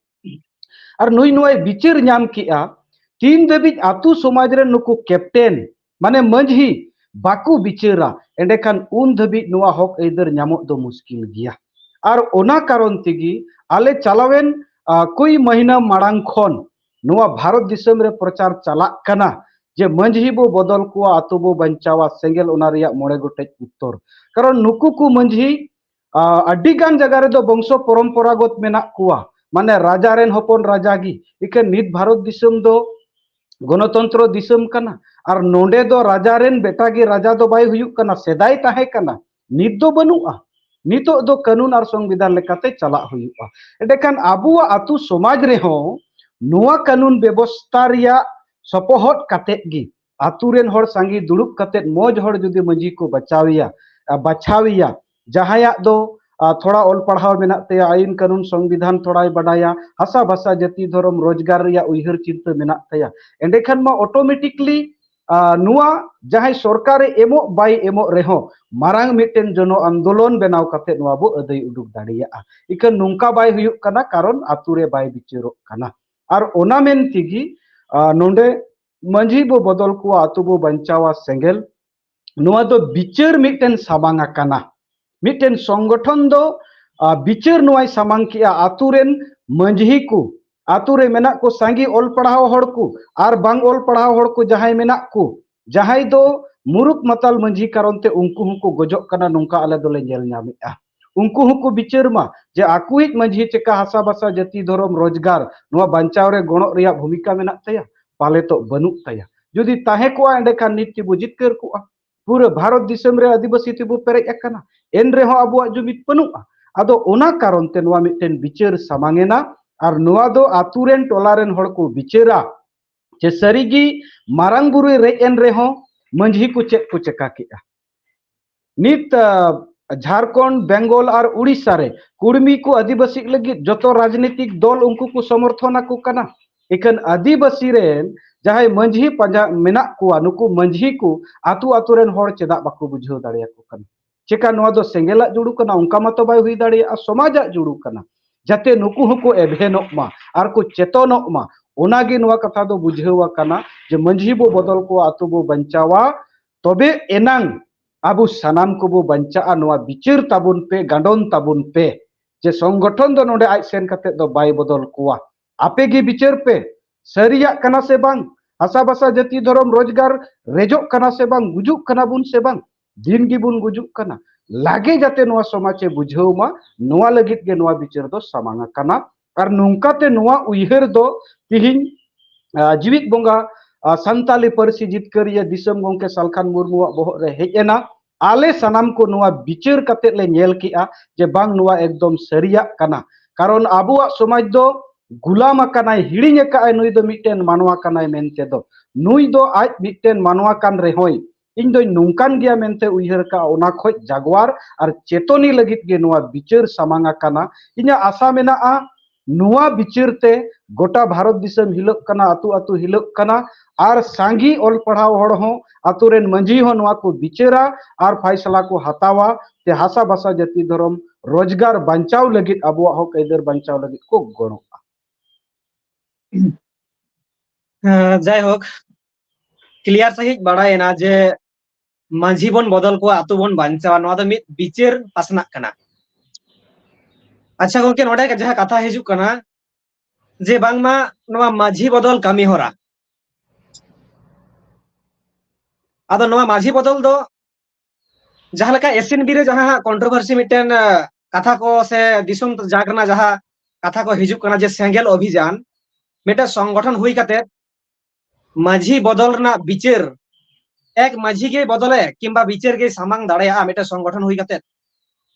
ᱟᱨ ᱱᱩᱭ ᱱᱚᱣᱟᱭ ᱵᱤᱪᱟᱹᱨ ᱧᱟᱢ ᱠᱮᱜᱼᱟ, ᱛᱤᱱ ᱫᱷᱟᱹᱵᱤᱡ ᱟᱹᱛᱩ ᱥᱚᱢᱟᱡᱽ ᱨᱮᱱ ᱱᱩᱠᱩ ᱠᱮᱯᱴᱮᱱ, ᱢᱟᱱᱮ ᱢᱟᱹᱡᱷᱤ, ᱵᱟᱠᱚ ᱵᱤᱪᱟᱹᱨᱟ, ᱮᱸᱰᱮᱠᱷᱟᱱ ᱩᱱ ᱫᱷᱟᱹᱵᱤᱡ ᱱᱚᱣᱟ ᱦᱚᱠ ᱟᱹᱭᱫᱟᱹᱨ ᱧᱟᱢᱚᱜ ᱫᱚ ᱢᱩᱥᱠᱤᱞ ᱜᱮᱭᱟ᱾ ᱟᱨ ᱚᱱᱟ ᱠᱟᱨᱚᱱ ᱛᱮᱜᱮ ᱟᱞᱮ ᱪᱟᱞᱟᱣᱮᱱ, ᱟ, ᱠᱚᱭ ᱢᱟᱹᱦᱤᱱᱟᱹ ᱢᱟᱲᱟᱝ ᱠᱷᱚᱱ ᱱᱚᱣᱟ ᱵᱷᱟᱨᱚᱛ ᱫᱤᱥᱚᱢ ᱨᱮ ᱯᱨᱚᱪᱟᱨ ᱪᱟᱞᱟᱜ ᱠᱟᱱᱟ ᱡᱮ ᱢᱟᱹᱡᱷᱤ ᱵᱚ ᱵᱚᱫᱚᱞ ᱠᱚᱣᱟ, ᱟᱛᱳ ᱵᱚ ᱵᱟᱧᱪᱟᱣᱟ, ᱥᱮᱸᱜᱮᱞ ᱚᱱᱟ ᱨᱮᱭᱟᱜ ᱢᱚᱬᱮ ᱜᱚᱴᱮᱡ ᱩᱛᱛᱚᱨ᱾ ᱠᱟᱨᱚᱱ ᱱᱩᱠᱩ ᱠᱚ ᱢᱟᱹᱡᱷᱤ, ᱟ, ᱟᱹᱰᱤ ᱜᱟᱱ ᱡᱟᱭᱜᱟ ᱨᱮᱫᱚ ᱵᱚᱝᱥᱚ ᱯᱚᱨᱚᱢᱯᱚᱨᱟᱜᱚᱛ ᱢᱮᱱᱟᱜ ᱠᱚᱣᱟ, ᱢᱟᱱᱮ ᱨᱟᱡᱟ ᱨᱮᱱ ᱦᱚᱯᱚᱱ ᱨᱟᱡᱟ ᱜᱮ᱾ ᱤᱠᱷᱟᱹᱱ ᱱᱤᱛ ᱵᱷᱟᱨᱚᱛ ᱫᱤᱥᱚᱢ ᱫᱚ ᱜᱚᱱᱚᱛᱚᱱᱛᱨᱚ ᱫᱤᱥᱚᱢ ᱠᱟᱱᱟ, ᱟᱨ ᱱᱚᱰᱮ ᱫᱚ ᱨᱟᱡᱟ ᱨᱮᱱ ᱵᱮᱴᱟ ᱜᱮ ᱨᱟᱡᱟ ᱫᱚ ᱵᱟᱭ ᱦᱩᱭᱩᱜ ᱠᱟᱱᱟ, ᱥᱮᱫᱟᱭ ᱛᱟᱦᱮᱸ ᱠᱟᱱᱟ, ᱱᱤᱛ ᱫᱚ ᱵᱟᱹᱱᱩᱜᱼᱟ᱾ ᱱᱤᱛᱚᱜ ᱫᱚ ᱠᱟᱹᱱᱩᱱ ᱟᱨ ᱥᱚᱝᱵᱤᱫᱷᱟᱱ ᱞᱮᱠᱟᱛᱮ ᱪᱟᱞᱟᱜ ᱦᱩᱭᱩᱜᱼᱟ᱾ ᱮᱸᱰᱮᱠᱷᱟᱱ ᱟᱵᱚᱣᱟᱜ ᱟᱹᱛᱩ ᱥᱚᱢᱟᱡᱽ ᱨᱮᱦᱚᱸ ᱱᱚᱣᱟ ᱠᱟᱹᱱᱩᱱ ᱵᱮᱵᱚᱥᱛᱟ ᱨᱮᱭᱟᱜ ᱥᱚᱯᱚᱦᱚᱫ ᱠᱟᱛᱮᱫ ᱜᱮ ᱟᱹᱛᱩ ᱨᱮᱱ ᱦᱚᱲ ᱥᱟᱸᱜᱮ ᱫᱩᱲᱩᱵ ᱠᱟᱛᱮᱫ ᱢᱚᱡᱽ ᱦᱚᱲ ᱡᱩᱫᱤ ᱢᱟᱹᱡᱷᱤ ᱠᱚ ᱵᱟᱪᱷᱟᱣᱮᱭᱟ, ᱟ, ᱵᱟᱪᱷᱟᱣᱮᱭᱟ, ᱡᱟᱦᱟᱸᱭᱟᱜ ᱫᱚ, ᱟ, ᱛᱷᱚᱲᱟ ᱚᱞ ᱯᱟᱲᱦᱟᱣ ᱢᱮᱱᱟᱜ ᱛᱟᱭᱟ, ᱟᱹᱭᱤᱱ ᱠᱟᱹᱱᱩᱱ ᱥᱚᱝᱵᱤᱫᱷᱟᱱ ᱛᱷᱚᱲᱟᱭ ᱵᱟᱰᱟᱭᱟ, ᱦᱟᱥᱟ ᱵᱷᱟᱥᱟ ᱡᱟᱹᱛᱤ ᱫᱷᱚᱨᱚᱢ ᱨᱳᱡᱽᱜᱟᱨ ᱨᱮᱭᱟᱜ ᱩᱭᱦᱟᱹᱨ ᱪᱤᱱᱛᱟᱹ ᱢᱮᱱᱟᱜ ᱛᱟᱭᱟ, ᱮᱸᱰᱮᱠᱷᱟᱱ ᱢᱟ automatically, ᱟ, ᱱᱚᱣᱟ ᱡᱟᱦᱟᱸᱭ ᱥᱚᱨᱠᱟᱨᱮ ᱮᱢᱚᱜ ᱵᱟᱭ ᱮᱢᱚᱜ ᱨᱮᱦᱚᱸ, ᱢᱟᱨᱟᱝ ᱢᱤᱫᱴᱮᱱ ᱡᱚᱱᱚ ᱟᱱᱫᱳᱞᱚᱱ ᱵᱮᱱᱟᱣ ᱠᱟᱛᱮ ᱱᱚᱣᱟ ᱵᱚ ᱟᱹᱫᱟᱹᱭ ᱩᱰᱩᱠ ᱫᱟᱲᱮᱭᱟᱜᱼᱟ᱾ ᱤᱠᱷᱟᱹᱱ ᱱᱚᱝᱠᱟ ᱵᱟᱭ ᱦᱩᱭᱩᱜ ᱠᱟᱱᱟ, ᱠᱟᱨᱚᱱ ᱟᱹᱛᱩ ᱨᱮ ᱵᱟᱭ ᱵᱤᱪᱟᱹᱨᱚᱜ ᱠᱟᱱᱟ᱾ ᱟᱨ ᱚᱱᱟ ᱢᱮᱱ ᱛᱮᱜᱮ, ᱟ, ᱱᱚᱰᱮ ᱢᱟᱹᱡᱷᱤ ᱵᱚ ᱵᱚᱫᱚᱞ ᱠᱚᱣᱟ, ᱟᱹᱛᱩ ᱵᱚ ᱵᱟᱧᱪᱟᱣᱟ ᱥᱮᱸᱜᱮᱞ, ᱱᱚᱣᱟ ᱫᱚ ᱵᱤᱪᱟᱹᱨ ᱢᱤᱫᱴᱮᱱ ᱥᱟᱢᱟᱝ ᱟᱠᱟᱱᱟ᱾ ᱢᱤᱫᱴᱮᱱ ᱥᱚᱝᱜᱚᱴᱷᱚᱱ ᱫᱚ, ᱟ, ᱵᱤᱪᱟᱹᱨ ᱱᱚᱣᱟᱭ ᱥᱟᱢᱟᱝ ᱠᱮᱜᱼᱟ, ᱟᱹᱛᱩ ᱨᱮᱱ ᱢᱟᱹᱡᱷᱤ ᱠᱚ, ᱟᱹᱛᱩ ᱨᱮ ᱢᱮᱱᱟᱜ ᱠᱚ ᱥᱟᱸᱜᱮ ᱚᱞ ᱯᱟᱲᱦᱟᱣ ᱦᱚᱲ ᱠᱚ ᱟᱨ ᱵᱟᱝ ᱚᱞ ᱯᱟᱲᱦᱟᱣ ᱦᱚᱲ ᱠᱚ ᱡᱟᱦᱟᱸᱭ ᱢᱮᱱᱟᱜ ᱠᱚ, ᱡᱟᱦᱟᱸᱭ ᱫᱚ ᱢᱩᱨᱩᱠ ᱢᱟᱛᱟᱞ ᱢᱟᱹᱡᱷᱤ ᱠᱟᱨᱚᱱ ᱛᱮ ᱩᱱᱠᱩ ᱦᱚᱸᱠᱚ ᱜᱚᱡᱚᱜ ᱠᱟᱱᱟ, ᱱᱚᱝᱠᱟ ᱟᱞᱮ ᱫᱚᱞᱮ ᱧᱮᱞ ᱧᱟᱢᱮᱫᱼᱟ᱾ ᱩᱱᱠᱩ ᱦᱚᱸᱠᱚ ᱵᱤᱪᱟᱹᱨ ᱢᱟ ᱡᱮ ᱟᱠᱚᱭᱤᱡ ᱢᱟᱹᱡᱷᱤ ᱪᱮᱠᱟ ᱦᱟᱥᱟ ᱵᱷᱟᱥᱟ ᱡᱟᱹᱛᱤ ᱫᱷᱚᱨᱚᱢ ᱨᱳᱡᱽᱜᱟᱨ ᱱᱚᱣᱟ ᱵᱟᱧᱪᱟᱣ ᱨᱮ ᱜᱚᱲᱚᱜ ᱨᱮᱭᱟᱜ ᱵᱷᱩᱢᱤᱠᱟ ᱢᱮᱱᱟᱜ ᱛᱟᱭᱟ, ᱯᱟᱞᱮ ᱛᱚ ᱵᱟᱹᱱᱩᱜ ᱛᱟᱭᱟ᱾ ᱡᱩᱫᱤ ᱛᱟᱦᱮᱸ ᱠᱚᱜᱼᱟ, ᱮᱸᱰᱮᱠᱷᱟᱱ ᱱᱤᱛ ᱛᱮᱵᱚ ᱡᱤᱛᱠᱟᱹᱨ ᱠᱚᱜᱼᱟ᱾ ᱯᱩᱨᱟᱹ ᱵᱷᱟᱨᱚᱛ ᱫᱤᱥᱚᱢ ᱨᱮ ᱟᱹᱫᱤᱵᱟᱹᱥᱤ ᱛᱮᱵᱚ ᱯᱮᱨᱮᱡ ᱟᱠᱟᱱᱟ, ᱮᱱ ᱨᱮᱦᱚᱸ ᱟᱵᱚᱣᱟᱜ ᱡᱩᱢᱤᱫ ᱵᱟᱹᱱᱩᱜᱼᱟ᱾ ᱟᱫᱚ ᱚᱱᱟ ᱠᱟᱨᱚᱱ ᱛᱮ ᱱᱚᱣᱟ ᱢᱤᱫᱴᱮᱱ ᱵᱤᱪᱟᱹᱨ ᱥᱟᱢᱟᱝ ᱮᱱᱟ, ᱟᱨ ᱱᱚᱣᱟ ᱫᱚ ᱟᱛᱩ ᱨᱮᱱ ᱴᱚᱞᱟ ᱨᱮᱱ ᱦᱚᱲ ᱠᱚ ᱵᱤᱪᱟᱹᱨᱟ ᱡᱮ ᱥᱟᱹᱨᱤᱜᱮ ᱢᱟᱨᱟᱝ ᱵᱩᱨᱩᱭ ᱨᱮᱡ ᱮᱱ ᱨᱮᱦᱚᱸ ᱢᱟᱹᱡᱷᱤ ᱠᱚ ᱪᱮᱫ ᱠᱚ ᱪᱮᱠᱟ ᱠᱮᱜᱼᱟ᱾ ᱱᱤᱛ, ᱟ, ᱡᱷᱟᱲᱠᱷᱚᱸᱰ, ᱵᱮᱝᱜᱚᱞ ᱟᱨ ᱩᱲᱤᱥᱥᱟ ᱨᱮ ᱠᱩᱲᱢᱤ ᱠᱚ ᱟᱹᱫᱤᱵᱟᱹᱥᱤ ᱞᱟᱹᱜᱤᱫ ᱡᱚᱛᱚ ᱨᱟᱡᱽᱱᱤᱛᱤᱠ ᱫᱚᱞ ᱩᱱᱠᱩ ᱠᱚ ᱥᱚᱢᱚᱨᱛᱷᱚᱱ ᱟᱠᱚ ᱠᱟᱱᱟ᱾ ᱤᱠᱷᱟᱹᱱ ᱟᱹᱫᱤᱵᱟᱹᱥᱤ ᱨᱮᱱ ᱡᱟᱦᱟᱸᱭ ᱢᱟᱹᱡᱷᱤ ᱯᱟᱸᱡᱟ ᱢᱮᱱᱟᱜ ᱠᱚᱣᱟ, ᱱᱩᱠᱩ ᱢᱟᱹᱡᱷᱤ ᱠᱚ ᱟᱹᱛᱩ ᱟᱹᱛᱩ ᱨᱮᱱ ᱦᱚᱲ ᱪᱮᱫᱟᱜ ᱵᱟᱠᱚ ᱵᱩᱡᱷᱟᱹᱣ ᱫᱟᱲᱮᱭᱟᱠᱚ ᱠᱟᱱᱟ? ᱪᱮᱠᱟ ᱱᱚᱣᱟ ᱫᱚ ᱥᱮᱸᱜᱮᱞᱟᱜ ᱡᱩᱲᱩ ᱠᱟᱱᱟ? ᱚᱱᱠᱟ ᱢᱟᱛᱚ ᱵᱟᱭ ᱦᱩᱭ ᱫᱟᱲᱮᱭᱟᱜᱼᱟ, ᱥᱚᱢᱟᱡᱟᱜ ᱡᱩᱲᱩ ᱠᱟᱱᱟ᱾ ᱡᱟᱛᱮ ᱱᱩᱠᱩ ᱦᱚᱸᱠᱚ ᱮᱵᱷᱮᱱᱚᱜ ᱢᱟ ᱟᱨ ᱠᱚ ᱪᱮᱛᱚᱱᱚᱜ ᱢᱟ, ᱚᱱᱟᱜᱮ ᱱᱚᱣᱟ ᱠᱟᱛᱷᱟ ᱫᱚ ᱵᱩᱡᱷᱟᱹᱣ ᱟᱠᱟᱱᱟ ᱡᱮ ᱢᱟᱹᱡᱷᱤ ᱵᱚ ᱵᱚᱫᱚᱞ ᱠᱚᱣᱟ, ᱟᱹᱛᱩ ᱵᱚ ᱵᱟᱧᱪᱟᱣᱟ, ᱛᱚᱵᱮ ᱮᱱᱟᱝ ᱟᱵᱚ ᱥᱟᱱᱟᱢ ᱠᱚᱵᱚ ᱵᱟᱧᱪᱟᱜᱼᱟ᱾ ᱱᱚᱣᱟ ᱵᱤᱪᱟᱹᱨ ᱛᱟᱵᱚᱱ ᱯᱮ, ᱜᱟᱸᱰᱚᱱ ᱛᱟᱵᱚᱱ ᱯᱮ, ᱡᱮ ᱥᱚᱝᱜᱚᱴᱷᱚᱱ ᱫᱚ ᱱᱚᱰᱮ ᱟᱡ ᱥᱮᱱ ᱠᱟᱛᱮ ᱫᱚ ᱵᱟᱭ ᱵᱚᱫᱚᱞ ᱠᱚᱣᱟ᱾ ᱟᱯᱮ ᱜᱮ ᱵᱤᱪᱟᱹᱨ ᱯᱮ, ᱥᱟᱹᱨᱤᱭᱟᱜ ᱠᱟᱱᱟ ᱥᱮ ᱵᱟᱝ? ᱦᱟᱥᱟ ᱵᱷᱟᱥᱟ ᱡᱟᱹᱛᱤ ᱫᱷᱚᱨᱚᱢ ᱨᱳᱡᱽᱜᱟᱨ ᱨᱮᱡᱚᱜ ᱠᱟᱱᱟ ᱥᱮ ᱵᱟᱝ? ᱜᱩᱡᱩᱜ ᱠᱟᱱᱟ ᱵᱚᱱ ᱥᱮ ᱵᱟᱝ? ᱫᱤᱱ ᱜᱮᱵᱚᱱ ᱜᱩᱡᱩᱜ ᱠᱟᱱᱟ᱾ ᱞᱟᱜᱮ ᱡᱟᱛᱮ ᱱᱚᱣᱟ ᱥᱚᱢᱟᱡᱽ ᱮ ᱵᱩᱡᱷᱟᱹᱣ ᱢᱟ, ᱱᱚᱣᱟ ᱞᱟᱹᱜᱤᱫ ᱜᱮ ᱱᱚᱣᱟ ᱵᱤᱪᱟᱹᱨ ᱫᱚ ᱥᱟᱢᱟᱝ ᱟᱠᱟᱱᱟ᱾ ᱟᱨ ᱱᱚᱝᱠᱟᱛᱮ ᱱᱚᱣᱟ ᱩᱭᱦᱟᱹᱨ ᱫᱚ ᱛᱤᱦᱤᱧ, ᱟ, ᱡᱤᱣᱤᱫ ᱵᱚᱸᱜᱟ, ᱟ, ᱥᱟᱱᱛᱟᱞᱤ ᱯᱟᱹᱨᱥᱤ ᱡᱤᱛᱠᱟᱹᱨᱤᱭᱟᱹ ᱫᱤᱥᱚᱢ ᱜᱚᱢᱠᱮ ᱥᱟᱞᱠᱷᱟᱱ ᱢᱩᱨᱢᱩᱣᱟᱜ ᱵᱚᱦᱚᱜ ᱨᱮ ᱦᱮᱡ ᱮᱱᱟ᱾ ᱟᱞᱮ ᱥᱟᱱᱟᱢ ᱠᱚ ᱱᱚᱣᱟ ᱵᱤᱪᱟᱹᱨ ᱠᱟᱛᱮ ᱞᱮ ᱧᱮᱞ ᱠᱮᱜᱼᱟ ᱡᱮ ᱵᱟᱝ, ᱱᱚᱣᱟ ᱮᱠᱫᱚᱢ ᱥᱟᱹᱨᱤᱭᱟᱜ ᱠᱟᱱᱟ᱾ ᱠᱟᱨᱚᱱ ᱟᱵᱚᱣᱟᱜ ᱥᱚᱢᱟᱡᱽ ᱫᱚ ᱜᱩᱞᱟᱢ ᱟᱠᱟᱱᱟᱭ, ᱦᱤᱲᱤᱧ ᱟᱠᱟᱫᱼᱟᱭ ᱱᱩᱭ ᱫᱚ ᱢᱤᱫᱴᱮᱱ ᱢᱟᱱᱣᱟ ᱠᱟᱱᱟᱭ ᱢᱮᱱᱛᱮ ᱫᱚ᱾ ᱱᱩᱭ ᱫᱚ ᱟᱡ ᱢᱤᱫᱴᱮᱱ ᱢᱟᱱᱣᱟ ᱠᱟᱱ ᱨᱮᱦᱚᱸᱭ, ᱤᱧ ᱫᱚᱧ ᱱᱚᱝᱠᱟᱱ ᱜᱮᱭᱟ ᱢᱮᱱᱛᱮ ᱩᱭᱦᱟᱹᱨ ᱠᱟᱜᱼᱟ, ᱚᱱᱟ ᱠᱷᱚᱡ ᱡᱟᱜᱣᱟᱨ ᱟᱨ ᱪᱮᱛᱚᱱᱤ ᱞᱟᱹᱜᱤᱫ ᱜᱮ ᱱᱚᱣᱟ ᱵᱤᱪᱟᱹᱨ ᱥᱟᱢᱟᱝ ᱟᱠᱟᱱᱟ᱾ ᱤᱧᱟᱹᱜ ᱟᱥᱟ ᱢᱮᱱᱟᱜᱼᱟ, ᱱᱚᱣᱟ ᱵᱤᱪᱟᱹᱨ ᱛᱮ ᱜᱚᱴᱟ ᱵᱷᱟᱨᱚᱛ ᱫᱤᱥᱚᱢ ᱦᱤᱞᱟᱹᱜ ᱠᱟᱱᱟ, ᱟᱹᱛᱩ ᱟᱹᱛᱩ ᱦᱤᱞᱟᱹᱜ ᱠᱟᱱᱟ, ᱟᱨ ᱥᱟᱸᱜᱮ ᱚᱞ ᱯᱟᱲᱦᱟᱣ ᱦᱚᱲ ᱦᱚᱸ, ᱟᱹᱛᱩ ᱨᱮᱱ ᱢᱟᱹᱡᱷᱤ ᱦᱚᱸ ᱱᱚᱣᱟ ᱠᱚ ᱵᱤᱪᱟᱹᱨᱟ ᱟᱨ ᱯᱷᱟᱭᱥᱟᱞᱟ ᱠᱚ ᱦᱟᱛᱟᱣᱟ᱾ ᱛᱮ ᱦᱟᱥᱟ ᱵᱷᱟᱥᱟ ᱡᱟᱹᱛᱤ ᱫᱷᱚᱨᱚᱢ ᱨᱳᱡᱽᱜᱟᱨ ᱵᱟᱧᱪᱟᱣ ᱞᱟᱹᱜᱤᱫ, ᱟᱵᱚᱣᱟᱜ ᱦᱚᱠ ᱟᱹᱭᱫᱟᱹᱨ ᱵᱟᱧᱪᱟᱣ ᱞᱟᱹᱜᱤᱫ ᱠᱚ ᱜᱚᱲᱚᱜᱼᱟ᱾ ᱦᱮᱸ, ᱡᱟᱭᱦᱳᱠ, ᱠᱞᱤᱭᱟᱨ ᱥᱟᱺᱦᱤᱡ ᱵᱟᱲᱟᱭᱮᱱᱟ ᱡᱮ ᱢᱟᱹᱡᱷᱤ ᱵᱚᱱ ᱵᱚᱫᱚᱞ ᱠᱚᱣᱟ, ᱟᱛᱳ ᱵᱚᱱ ᱵᱟᱧᱪᱟᱣᱟ, ᱱᱚᱣᱟ ᱫᱚ ᱢᱤᱫ ᱵᱤᱪᱟᱹᱨ ᱯᱟᱥᱱᱟᱜ ᱠᱟᱱᱟ᱾ ᱟᱪᱪᱷᱟ ᱜᱚᱝᱠᱮ, ᱱᱚᱰᱮ ᱡᱟᱦᱟᱸ ᱠᱟᱛᱷᱟ ᱦᱤᱡᱩᱜ ᱠᱟᱱᱟ ᱡᱮ ᱵᱟᱝᱢᱟ ᱱᱚᱣᱟ ᱢᱟᱹᱡᱷᱤ ᱵᱚᱫᱚᱞ ᱠᱟᱹᱢᱤ ᱦᱚᱨᱟ, ᱟᱫᱚ ᱱᱚᱣᱟ ᱢᱟᱹᱡᱷᱤ ᱵᱚᱫᱚᱞ ᱫᱚ ᱡᱟᱦᱟᱸ ᱞᱮᱠᱟ ᱮᱥ ᱮᱱ ᱵᱤ ᱨᱮ ᱡᱟᱦᱟᱸ ᱦᱟᱸᱜ ᱠᱚᱱᱴᱨᱳᱵᱷᱟᱨᱥᱤ ᱢᱤᱫᱴᱮᱱ, ᱟᱸ, ᱠᱟᱛᱷᱟ ᱠᱚ ᱥᱮ ᱫᱤᱥᱚᱢ ᱡᱟᱠ ᱨᱮᱱᱟᱜ ᱡᱟᱦᱟᱸ ᱠᱟᱛᱷᱟ ᱠᱚ ᱦᱤᱡᱩᱜ ᱠᱟᱱᱟ ᱡᱮ ᱥᱮᱸᱜᱮᱞ ᱚᱵᱷᱤᱡᱟᱱ ᱢᱤᱫᱴᱮᱱ ᱥᱚᱝᱜᱚᱴᱷᱚᱱ ᱦᱩᱭ ᱠᱟᱛᱮ ᱢᱟᱹᱡᱷᱤ ᱵᱚᱫᱚᱞ ᱨᱮᱱᱟᱜ ᱵᱤᱪᱟᱹᱨ ᱮᱠ ᱢᱟᱹᱡᱷᱤ ᱜᱮ ᱵᱚᱫᱚᱞᱮ ᱠᱤᱝᱵᱟ ᱵᱤᱪᱟᱹᱨ ᱜᱮ ᱥᱟᱢᱟᱝ ᱫᱟᱲᱮᱭᱟᱜᱼᱟ ᱢᱤᱫᱴᱮᱱ ᱥᱚᱝᱜᱚᱴᱷᱚᱱ ᱦᱩᱭ ᱠᱟᱛᱮ?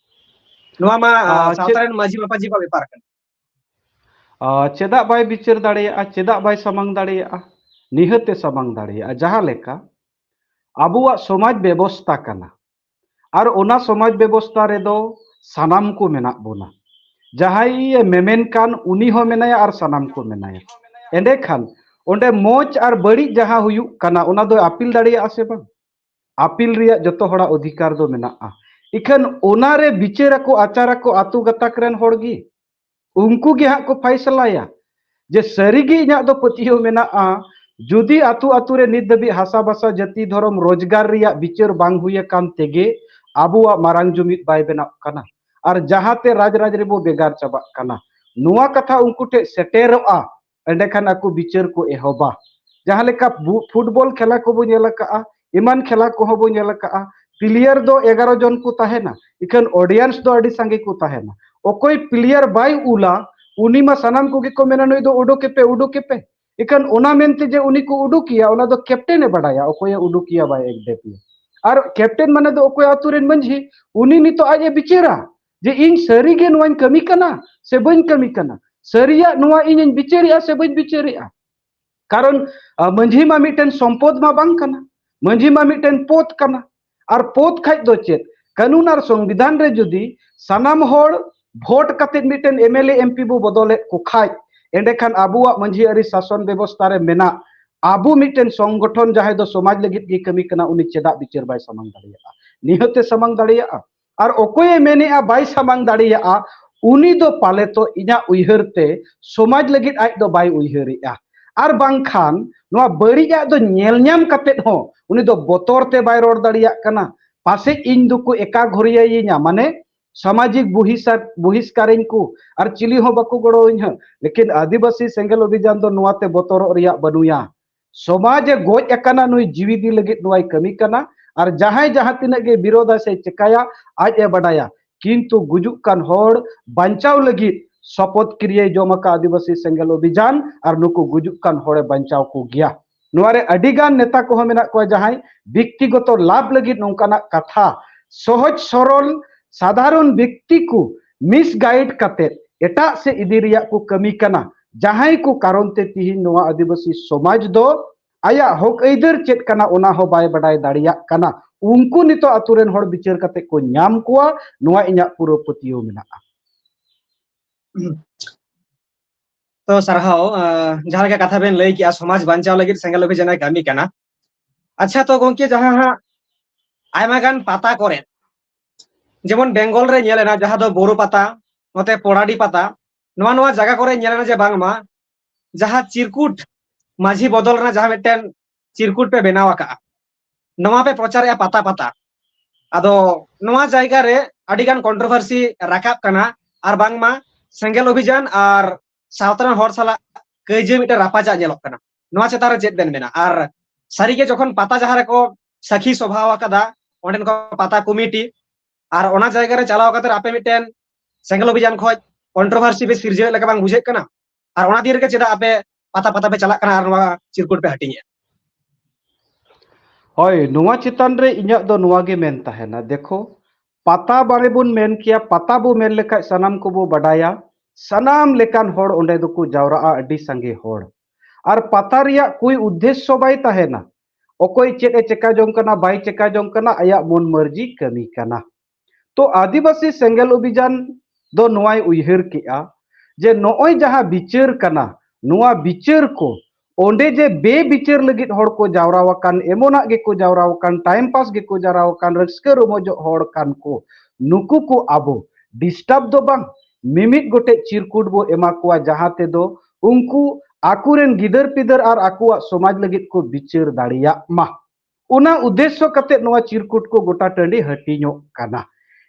ᱱᱚᱣᱟ ᱢᱟ, ᱟᱸ, ᱟᱸ, ᱥᱟᱶᱛᱟ ᱪᱮᱫ ᱨᱮᱱ ᱢᱟᱹᱡᱷᱤ ᱢᱟᱯᱟᱡᱷᱤ ᱠᱚᱣᱟᱜ ᱵᱮᱯᱟᱨ ᱠᱟᱱᱟ᱾ ᱟᱸ, ᱪᱮᱫᱟᱜ ᱵᱟᱭ ᱵᱤᱪᱟᱹᱨ ᱫᱟᱲᱮᱭᱟᱜᱼᱟ? ᱪᱮᱫᱟᱜ ᱵᱟᱭ ᱥᱟᱢᱟᱝ ᱫᱟᱲᱮᱭᱟᱜᱼᱟ? ᱱᱤᱦᱟᱹᱛ ᱮ ᱥᱟᱢᱟᱝ ᱫᱟᱲᱮᱭᱟᱜᱼᱟ᱾ ᱡᱟᱦᱟᱸ ᱞᱮᱠᱟ ᱟᱵᱚᱣᱟᱜ ᱥᱚᱢᱟᱡᱽ ᱵᱮᱵᱚᱥᱛᱟ ᱠᱟᱱᱟ, ᱟᱨ ᱚᱱᱟ ᱥᱚᱢᱟᱡᱽ ᱵᱮᱵᱚᱥᱛᱟ ᱨᱮᱫᱚ ᱥᱟᱱᱟᱢ ᱠᱚ ᱢᱮᱱᱟᱜ ᱵᱚᱱᱟ᱾ ᱡᱟᱦᱟᱸᱭ ᱮ ᱢᱮᱢᱮᱱ ᱠᱟᱱ, ᱩᱱᱤ ᱦᱚᱸ ᱢᱮᱱᱟᱭᱟ ᱟᱨ ᱥᱟᱱᱟᱢ ᱠᱚ ᱢᱮᱱᱟᱭᱟ᱾ ᱮᱸᱰᱮᱠᱷᱟᱱ ᱚᱸᱰᱮ ᱢᱚᱡᱽ ᱟᱨ ᱵᱟᱹᱲᱤᱡ ᱡᱟᱦᱟᱸ ᱦᱩᱭᱩᱜ ᱠᱟᱱᱟ, ᱚᱱᱟ ᱫᱚᱭ ᱟᱹᱯᱤᱞ ᱫᱟᱲᱮᱭᱟᱜᱼᱟ ᱥᱮ ᱵᱟᱝ? ᱟᱹᱯᱤᱞ ᱨᱮᱭᱟᱜ ᱡᱚᱛᱚ ᱦᱚᱲᱟᱜ ᱚᱫᱷᱤᱠᱟᱨ ᱫᱚ ᱢᱮᱱᱟᱜᱼᱟ᱾ ᱤᱠᱷᱟᱹᱱ ᱚᱱᱟᱨᱮ ᱵᱤᱪᱟᱹᱨ ᱟᱠᱚ, ᱟᱪᱟᱨ ᱟᱠᱚ ᱟᱹᱛᱩ ᱜᱟᱛᱟᱠ ᱨᱮᱱ ᱦᱚᱲ ᱜᱮ᱾ ᱩᱱᱠᱩ ᱜᱮ ᱦᱟᱸᱜ ᱠᱚ ᱯᱷᱟᱭᱥᱟᱞᱟᱭᱟ᱾ ᱡᱮ ᱥᱟᱹᱨᱤᱜᱮ ᱤᱧᱟᱹᱜ ᱫᱚ ᱯᱟᱹᱛᱭᱟᱹᱣ ᱢᱮᱱᱟᱜᱼᱟ, ᱡᱩᱫᱤ ᱟᱹᱛᱩ ᱟᱹᱛᱩ ᱨᱮ ᱱᱤᱛ ᱫᱷᱟᱹᱵᱤᱡ ᱦᱟᱥᱟ ᱵᱷᱟᱥᱟ ᱡᱟᱹᱛᱤ ᱫᱷᱚᱨᱚᱢ ᱨᱳᱡᱽᱜᱟᱨ ᱨᱮᱭᱟᱜ ᱵᱤᱪᱟᱹᱨ ᱵᱟᱝ ᱦᱩᱭ ᱟᱠᱟᱱ ᱛᱮᱜᱮ ᱟᱵᱚᱣᱟᱜ ᱢᱟᱨᱟᱝ ᱡᱩᱢᱤᱫ ᱵᱟᱭ ᱵᱮᱱᱟᱜ ᱠᱟᱱᱟ, ᱟᱨ ᱡᱟᱦᱟᱸᱛᱮ ᱨᱟᱡᱽ ᱨᱟᱡᱽ ᱨᱮᱵᱚ ᱵᱷᱮᱜᱟᱨ ᱪᱟᱵᱟᱜ ᱠᱟᱱᱟ, ᱱᱚᱣᱟ ᱠᱟᱛᱷᱟ ᱩᱱᱠᱩ ᱴᱷᱮᱱ ᱥᱮᱴᱮᱨᱚᱜᱼᱟ᱾ ᱮᱸᱰᱮᱠᱷᱟᱱ ᱟᱠᱚ ᱵᱤᱪᱟᱹᱨ ᱠᱚ ᱮᱦᱚᱵᱟ᱾ ᱡᱟᱦᱟᱸ ᱞᱮᱠᱟ ᱵᱩ-, ᱯᱷᱩᱴᱵᱚᱞ ᱠᱷᱮᱞᱟ ᱠᱚᱵᱚ ᱧᱮᱞ ᱟᱠᱟᱜᱼᱟ, ᱮᱢᱟᱱ ᱠᱷᱮᱞᱟ ᱠᱚᱦᱚᱸ ᱵᱚ ᱧᱮᱞ ᱟᱠᱟᱜᱼᱟ, ᱯᱞᱮᱭᱟᱨ ᱫᱚ ᱮᱜᱟᱨᱚ ᱡᱚᱱ ᱠᱚ ᱛᱟᱦᱮᱱᱟ, ᱤᱠᱷᱟᱹᱱ ᱚᱰᱤᱭᱮᱱᱥ ᱫᱚ ᱟᱹᱰᱤ ᱥᱟᱸᱜᱮ ᱠᱚ ᱛᱟᱦᱮᱱᱟ᱾ ᱚᱠᱚᱭ ᱯᱞᱮᱭᱟᱨ ᱵᱟᱭ ᱩᱞᱟ, ᱩᱱᱤ ᱢᱟ ᱥᱟᱱᱟᱢ ᱠᱚᱜᱮ ᱠᱚ ᱢᱮᱱᱟ, "ᱱᱩᱭ ᱫᱚ ᱩᱰᱩᱠᱮᱯᱮ, ᱩᱰᱩᱠᱮᱯᱮ᱾" ᱤᱠᱷᱟᱹᱱ ᱚᱱᱟ ᱢᱮᱱᱛᱮ ᱡᱮ ᱩᱱᱤ ᱠᱚ ᱩᱰᱩᱠᱮᱭᱟ, ᱚᱱᱟ ᱫᱚ ᱠᱮᱯᱴᱮᱱ ᱮ ᱵᱟᱰᱟᱭᱟ, ᱚᱠᱚᱭᱮ ᱩᱰᱩᱠᱮᱭᱟ ᱵᱟᱭ ᱮᱠᱫᱮᱯᱮᱭᱟ᱾ ᱟᱨ ᱠᱮᱯᱴᱮᱱ ᱢᱟᱱᱮ ᱫᱚ ᱚᱠᱚᱭ ᱟᱛᱳ ᱨᱮᱱ ᱢᱟᱹᱡᱷᱤ, ᱩᱱᱤ ᱱᱤᱛᱚᱜ ᱟᱡ ᱮ ᱵᱤᱪᱟᱹᱨᱟ ᱡᱮ ᱤᱧ ᱥᱟᱹᱨᱤ ᱜᱮ ᱱᱚᱣᱟᱧ ᱠᱟᱹᱢᱤ ᱠᱟᱱᱟ ᱥᱮ ᱵᱟᱹᱧ ᱠᱟᱹᱢᱤ ᱠᱟᱱᱟ, ᱥᱟᱹᱨᱤᱭᱟᱜ ᱱᱚᱣᱟ ᱤᱧᱤᱧ ᱵᱤᱪᱟᱹᱨᱮᱜᱼᱟ ᱥᱮ ᱵᱟᱹᱧ ᱵᱤᱪᱟᱹᱨᱮᱜᱼᱟ᱾ ᱠᱟᱨᱚᱱ, ᱟ, ᱢᱟᱹᱡᱷᱤ ᱢᱟ ᱢᱤᱫᱴᱮᱱ ᱥᱚᱢᱯᱚᱫ ᱢᱟ ᱵᱟᱝ ᱠᱟᱱᱟ, ᱢᱟᱹᱡᱷᱤ ᱢᱟ ᱢᱤᱫᱴᱮᱱ ᱯᱚᱫ ᱠᱟᱱᱟ᱾ ᱟᱨ ᱯᱚᱫ ᱠᱷᱟᱡ ᱫᱚ ᱪᱮᱫ? ᱠᱟᱹᱱᱩᱱ ᱟᱨ ᱥᱚᱝᱵᱤᱫᱷᱟᱱ ᱨᱮ ᱡᱩᱫᱤ ᱥᱟᱱᱟᱢ ᱦᱚᱲ ᱵᱷᱳᱴ ᱠᱟᱛᱮ ᱢᱤᱫᱴᱮᱱ M L A, M P ᱵᱚ ᱵᱚᱫᱚᱞᱮᱫ ᱠᱚ ᱠᱷᱟᱡ, ᱮᱸᱰᱮᱠᱷᱟᱱ ᱟᱵᱚᱣᱟᱜ ᱢᱟᱹᱡᱷᱤ ᱟᱹᱨᱤ ᱥᱟᱥᱚᱱ ᱵᱮᱵᱚᱥᱛᱷᱟ ᱨᱮ ᱢᱮᱱᱟᱜ ᱟᱵᱚ ᱢᱤᱫᱴᱮᱱ ᱥᱚᱝᱜᱚᱴᱷᱚᱱ ᱡᱟᱦᱟᱸᱭ ᱫᱚ ᱥᱚᱢᱟᱡᱽ ᱞᱟᱹᱜᱤᱫ ᱜᱮ ᱠᱟᱹᱢᱤ ᱠᱟᱱᱟ, ᱩᱱᱤ ᱪᱮᱫᱟᱜ ᱵᱤᱪᱟᱹᱨ ᱵᱟᱭ ᱥᱟᱢᱟᱝ ᱫᱟᱲᱮᱭᱟᱜᱼᱟ? ᱱᱤᱦᱟᱹᱛ ᱮ ᱥᱟᱢᱟᱝ ᱫᱟᱲᱮᱭᱟᱜᱼᱟ᱾ ᱟᱨ ᱚᱠᱚᱭᱮ ᱢᱮᱱᱮᱜᱼᱟ ᱵᱟᱭ ᱥᱟᱢᱟᱝ ᱫᱟᱲᱮᱭᱟᱜᱼᱟ, ᱩᱱᱤ ᱫᱚ ᱯᱟᱞᱮ ᱛᱚ ᱤᱧᱟᱹᱜ ᱩᱭᱦᱟᱹᱨ ᱛᱮ ᱥᱚᱢᱟᱡᱽ ᱞᱟᱹᱜᱤᱫ ᱟᱡ ᱫᱚ ᱵᱟᱭ ᱩᱭᱦᱟᱹᱨᱮᱜᱼᱟ᱾ ᱟᱨ ᱵᱟᱝᱠᱷᱟᱱ ᱱᱚᱣᱟ ᱵᱟᱹᱲᱤᱡᱟᱜ ᱫᱚ ᱧᱮᱞ ᱧᱟᱢ ᱠᱟᱛᱮᱫ ᱦᱚᱸ ᱩᱱᱤ ᱫᱚ ᱵᱚᱛᱚᱨ ᱛᱮ ᱵᱟᱭ ᱨᱚᱲ ᱫᱟᱲᱮᱭᱟᱜ ᱠᱟᱱᱟ᱾ ᱯᱟᱥᱮᱡ ᱤᱧ ᱫᱚᱠᱚ ᱮᱠᱟ ᱜᱷᱚᱨᱤᱭᱟᱹᱧᱟ, ᱢᱟᱱᱮ ᱥᱟᱢᱟᱡᱤᱠ ᱵᱚᱦᱤᱥᱟᱨ-, ᱵᱚᱦᱤᱥᱠᱟᱨᱤᱧ ᱠᱚ ᱟᱨ ᱪᱤᱞᱤ ᱦᱚᱸ ᱵᱟᱠᱚ ᱜᱚᱲᱚᱣᱟᱹᱧᱟ᱾ ᱞᱮᱠᱤᱱ ᱟᱹᱫᱤᱵᱟᱹᱥᱤ ᱥᱮᱸᱜᱮᱞ ᱚᱵᱷᱤᱡᱟᱱ ᱫᱚ ᱱᱚᱣᱟᱛᱮ ᱵᱚᱛᱚᱨᱚᱜ ᱨᱮᱭᱟᱜ ᱵᱟᱹᱱᱩᱭᱟ᱾ ᱥᱚᱢᱟᱡᱽ ᱮ ᱜᱚᱡ ᱟᱠᱟᱱᱟ, ᱱᱩᱭ ᱡᱤᱣᱤ ᱫᱤ ᱞᱟᱹᱜᱤᱫ ᱱᱚᱣᱟᱭ ᱠᱟᱹᱢᱤ ᱠᱟᱱᱟ᱾ ᱟᱨ ᱡᱟᱦᱟᱸᱭ ᱡᱟᱦᱟᱸ ᱛᱤᱱᱟᱹᱜ ᱜᱮ ᱵᱤᱨᱳᱫᱟ ᱥᱮ ᱪᱮᱠᱟᱭᱟ, ᱟᱡ ᱮ ᱵᱟᱰᱟᱭᱟ᱾ ᱠᱤᱱᱛᱩ ᱜᱩᱡᱩᱜ ᱠᱟᱱ ᱦᱚᱲ ᱵᱟᱧᱪᱟᱣ ᱞᱟᱹᱜᱤᱫ ᱥᱚᱯᱚᱛ ᱠᱤᱨᱤᱭᱟᱹᱭ ᱡᱚᱢ ᱟᱠᱟᱫ ᱟᱹᱫᱤᱵᱟᱹᱥᱤ ᱥᱮᱸᱜᱮᱞ ᱚᱵᱷᱤᱡᱟᱱ ᱟᱨ ᱱᱩᱠᱩ ᱜᱩᱡᱩᱜ ᱠᱟᱱ ᱦᱚᱲᱮ ᱵᱟᱧᱪᱟᱣ ᱠᱚ ᱜᱮᱭᱟ᱾ ᱱᱚᱣᱟ ᱨᱮ ᱟᱹᱰᱤ ᱜᱟᱱ ᱱᱮᱛᱟ ᱠᱚᱦᱚᱸ ᱢᱮᱱᱟᱜ ᱠᱚᱣᱟ, ᱡᱟᱦᱟᱸᱭ ᱵᱮᱠᱛᱤᱜᱚᱛᱚ ᱞᱟᱵᱷ ᱞᱟᱹᱜᱤᱫ ᱱᱚᱝᱠᱟᱱᱟᱜ ᱠᱟᱛᱷᱟ, ᱥᱚᱦᱚᱡ ᱥᱚᱨᱚᱞ ᱥᱟᱫᱷᱟᱨᱚᱱ ᱵᱮᱠᱛᱤ ᱠᱚ ᱢᱤᱥᱜᱟᱭᱤᱰ ᱠᱟᱛᱮ ᱮᱴᱟᱜ ᱥᱮᱫ ᱤᱫᱤ ᱨᱮᱭᱟᱜ ᱠᱚ ᱠᱟᱹᱢᱤ ᱠᱟᱱᱟ, ᱡᱟᱦᱟᱸᱭ ᱠᱚ ᱠᱟᱨᱚᱱ ᱛᱮ ᱛᱤᱦᱤᱧ ᱱᱚᱣᱟ ᱟᱹᱫᱤᱵᱟᱹᱥᱤ ᱥᱚᱢᱟᱡᱽ ᱫᱚ ᱟᱭᱟᱜ ᱦᱚᱠ ᱟᱹᱭᱫᱟᱹᱨ ᱪᱮᱫ ᱠᱟᱱᱟ ᱚᱱᱟ ᱦᱚᱸ ᱵᱟᱭ ᱵᱟᱰᱟᱭ ᱫᱟᱲᱮᱭᱟᱜ ᱠᱟᱱᱟ᱾ ᱩᱱᱠᱩ ᱱᱤᱛᱚᱜ ᱟᱛᱳ ᱨᱮᱱ ᱦᱚᱲ ᱵᱤᱪᱟᱹᱨ ᱠᱟᱛᱮ ᱠᱚ ᱧᱟᱢ ᱠᱚᱣᱟ, ᱱᱚᱣᱟ ᱤᱧᱟᱹᱜ ᱯᱩᱨᱟᱹ ᱯᱟᱹᱛᱭᱟᱹᱣ ᱢᱮᱱᱟᱜᱼᱟ᱾ ᱛᱚ ᱥᱟᱨᱦᱟᱣ, ᱟᱸ, ᱡᱟᱦᱟᱸ ᱞᱮᱠᱟ ᱠᱟᱛᱷᱟ ᱵᱮᱱ ᱞᱟᱹᱭ ᱠᱮᱜᱼᱟ, ᱥᱚᱢᱟᱡᱽ ᱵᱟᱧᱪᱟᱣ ᱞᱟᱹᱜᱤᱫ ᱥᱮᱸᱜᱮᱞ ᱚᱵᱷᱤᱡᱟᱱ ᱮ ᱠᱟᱹᱢᱤ ᱠᱟᱱᱟ᱾ ᱟᱪᱪᱷᱟ, ᱛᱚ ᱜᱚᱝᱠᱮ, ᱡᱟᱦᱟᱸ ᱦᱟᱸᱜ ᱟᱭᱢᱟ ᱜᱟᱱ ᱯᱟᱛᱟ ᱠᱚᱨᱮ, ᱡᱮᱢᱚᱱ ᱵᱮᱝᱜᱚᱞ ᱨᱮ ᱧᱮᱞ ᱮᱱᱟ, ᱡᱟᱦᱟᱸ ᱫᱚ ᱵᱳᱨᱳ ᱯᱟᱛᱟ, ᱱᱚᱛᱮ ᱯᱚᱲᱟᱰᱤ ᱯᱟᱛᱟ, ᱱᱚᱣᱟ ᱱᱚᱣᱟ ᱡᱟᱭᱜᱟ ᱠᱚᱨᱮ ᱧᱮᱞ ᱮᱱᱟ ᱡᱮ ᱵᱟᱝᱢᱟ ᱡᱟᱦᱟᱸ ᱪᱤᱨᱠᱩᱴ ᱢᱟᱹᱡᱷᱤ ᱵᱚᱫᱚᱞ ᱨᱮᱱᱟᱜ ᱡᱟᱦᱟᱸ ᱢᱤᱫᱴᱮᱱ ᱪᱤᱨᱠᱩᱴ ᱯᱮ ᱵᱮᱱᱟᱣ ᱟᱠᱟᱜᱼᱟ, ᱱᱚᱣᱟ ᱯᱮ ᱯᱨᱚᱪᱟᱨᱮᱜᱼᱟ ᱯᱟᱛᱟ ᱯᱟᱛᱟ᱾ ᱟᱫᱚ ᱱᱚᱣᱟ ᱡᱟᱭᱜᱟ ᱨᱮ ᱟᱹᱰᱤ ᱜᱟᱱ ᱠᱚᱱᱴᱨᱳᱵᱷᱟᱨᱥᱤ ᱨᱟᱠᱟᱵ ᱠᱟᱱᱟ, ᱟᱨ ᱵᱟᱝᱢᱟ ᱥᱮᱸᱜᱮᱞ ᱚᱵᱷᱤᱡᱟᱱ ᱟᱨ ᱥᱟᱶᱛᱟ ᱨᱮᱱ ᱦᱚᱲ ᱥᱟᱞᱟᱜ ᱠᱟᱹᱭᱡᱟᱹ, ᱢᱤᱫᱴᱮᱱ ᱨᱟᱯᱟᱪᱟᱜ ᱧᱮᱞᱚᱜ ᱠᱟᱱᱟ᱾ ᱱᱚᱣᱟ ᱪᱮᱛᱟᱱ ᱨᱮ ᱪᱮᱫ ᱵᱮᱱ ᱢᱮᱱᱟ? ᱟᱨ ᱥᱟᱹᱨᱤᱜᱮ ᱡᱚᱠᱷᱚᱱ ᱯᱟᱛᱟ ᱡᱟᱦᱟᱸ ᱨᱮᱠᱚ ᱥᱟᱹᱠᱷᱤ ᱥᱚᱵᱷᱟ ᱟᱠᱟᱫᱟ ᱚᱸᱰᱮᱱ ᱠᱚ ᱯᱟᱛᱟ ᱠᱚᱢᱤᱴᱤ, ᱟᱨ ᱚᱱᱟ ᱡᱟᱭᱜᱟ ᱨᱮ ᱪᱟᱞᱟᱣ ᱠᱟᱛᱮ ᱟᱯᱮ ᱢᱤᱫᱴᱮᱱ ᱥᱮᱸᱜᱮᱞ ᱚᱵᱷᱤᱡᱟᱱ ᱠᱷᱚᱡ ᱠᱚᱱᱴᱨᱳᱵᱷᱟᱨᱥᱤ ᱯᱮ ᱥᱤᱨᱡᱟᱹᱣᱮᱫ ᱞᱮᱠᱟ ᱵᱟᱝ ᱵᱩᱡᱷᱟᱹᱜ ᱠᱟᱱᱟ? ᱟᱨ ᱚᱱᱟ ᱫᱤᱱ ᱨᱮᱜᱮ ᱪᱮᱫᱟᱜ ᱟᱯᱮ ᱯᱟᱛᱟ ᱯᱟᱛᱟ ᱯᱮ ᱪᱟᱞᱟᱜ ᱠᱟᱱᱟ ᱟᱨ ᱱᱚᱣᱟ ᱪᱤᱨᱠᱩᱴ ᱯᱮ ᱦᱟᱹᱴᱤᱧᱮᱫᱼᱟ? ᱦᱳᱭ, ᱱᱚᱣᱟ ᱪᱮᱛᱟᱱ ᱨᱮ ᱤᱧᱟᱹᱜ ᱫᱚ ᱱᱚᱣᱟ ᱜᱮ ᱢᱮᱱ ᱛᱟᱦᱮᱱᱟ᱾ ᱫᱮᱠᱷᱚ, ᱯᱟᱛᱟ ᱵᱟᱨᱮ ᱵᱚᱱ ᱢᱮᱱ ᱠᱮᱭᱟ, ᱯᱟᱛᱟ ᱵᱚ ᱢᱮᱱ ᱞᱮᱠᱷᱟᱡ ᱥᱟᱱᱟᱢ ᱠᱚᱵᱚ ᱵᱟᱰᱟᱭᱟ, ᱥᱟᱱᱟᱢ ᱞᱮᱠᱟᱱ ᱦᱚᱲ ᱚᱸᱰᱮ ᱫᱚᱠᱚ ᱡᱟᱣᱨᱟᱜᱼᱟ, ᱟᱹᱰᱤ ᱥᱟᱸᱜᱮ ᱦᱚᱲ᱾ ᱟᱨ ᱯᱟᱛᱟ ᱨᱮᱭᱟᱜ ᱠᱳᱭ ᱩᱫᱽᱫᱮᱥᱥᱚ ᱵᱟᱭ ᱛᱟᱦᱮᱱᱟ, ᱚᱠᱚᱭ ᱪᱮᱫ ᱮ ᱪᱮᱠᱟ ᱡᱚᱝ ᱠᱟᱱᱟ, ᱵᱟᱭ ᱪᱮᱠᱟ ᱡᱚᱝ ᱠᱟᱱᱟ, ᱟᱭᱟᱜ ᱢᱚᱱ ᱢᱟᱹᱨᱡᱤ ᱠᱟᱹᱢᱤ ᱠᱟᱱᱟ᱾ ᱛᱚ ᱟᱹᱫᱤᱵᱟᱹᱥᱤ ᱥᱮᱸᱜᱮᱞ ᱚᱵᱷᱤᱡᱟᱱ ᱫᱚ ᱱᱚᱣᱟᱭ ᱩᱭᱦᱟᱹᱨ ᱠᱮᱜᱼᱟ ᱡᱮ ᱱᱚᱜᱼᱚᱭ ᱡᱟᱦᱟᱸ ᱵᱤᱪᱟᱹᱨ ᱠᱟᱱᱟ, ᱱᱚᱣᱟ ᱵᱤᱪᱟᱹᱨ ᱠᱚ ᱚᱸᱰᱮ ᱡᱮ ᱵᱮᱵᱤᱪᱟᱹᱨ ᱞᱟᱹᱜᱤᱫ ᱦᱚᱲ ᱠᱚ ᱡᱟᱣᱨᱟ ᱟᱠᱟᱱ, ᱮᱢᱚᱱᱟᱜ ᱜᱮᱠᱚ ᱡᱟᱣᱨᱟ ᱟᱠᱟᱱ, ᱴᱟᱭᱤᱢ ᱯᱟᱥ ᱜᱮᱠᱚ ᱡᱟᱣᱨᱟ ᱟᱠᱟᱱ, ᱨᱟᱹᱥᱠᱟᱹ ᱨᱚᱢᱚᱡᱚᱜ ᱦᱚᱲ ᱠᱟᱱ ᱠᱚ, ᱱᱩᱠᱩ ᱠᱚ ᱟᱵᱚ ᱰᱤᱥᱴᱟᱨᱵ ᱫᱚ ᱵᱟᱝ, ᱢᱤᱢᱤᱫ ᱜᱚᱴᱮᱡ ᱪᱤᱨᱠᱩᱴ ᱵᱚ ᱮᱢᱟ ᱠᱚᱣᱟ, ᱡᱟᱦᱟᱸ ᱛᱮᱫᱚ ᱩᱱᱠᱩ ᱟᱠᱚᱨᱮᱱ ᱜᱤᱫᱟᱹᱨ ᱯᱤᱫᱟᱹᱨ ᱟᱨ ᱟᱠᱚᱣᱟᱜ ᱥᱚᱢᱟᱡᱽ ᱞᱟᱹᱜᱤᱫ ᱠᱚ ᱵᱤᱪᱟᱹᱨ ᱫᱟᱲᱮᱭᱟᱜ ᱢᱟ᱾ ᱚᱱᱟ ᱩᱫᱽᱫᱮᱥᱥᱚ ᱠᱟᱛᱮ ᱱᱚᱣᱟ ᱪᱤᱨᱠᱩᱴ ᱠᱚ ᱜᱚᱴᱟ ᱴᱟᱺᱰᱤ ᱦᱟᱹᱴᱤᱧᱚᱜ ᱠᱟᱱᱟ᱾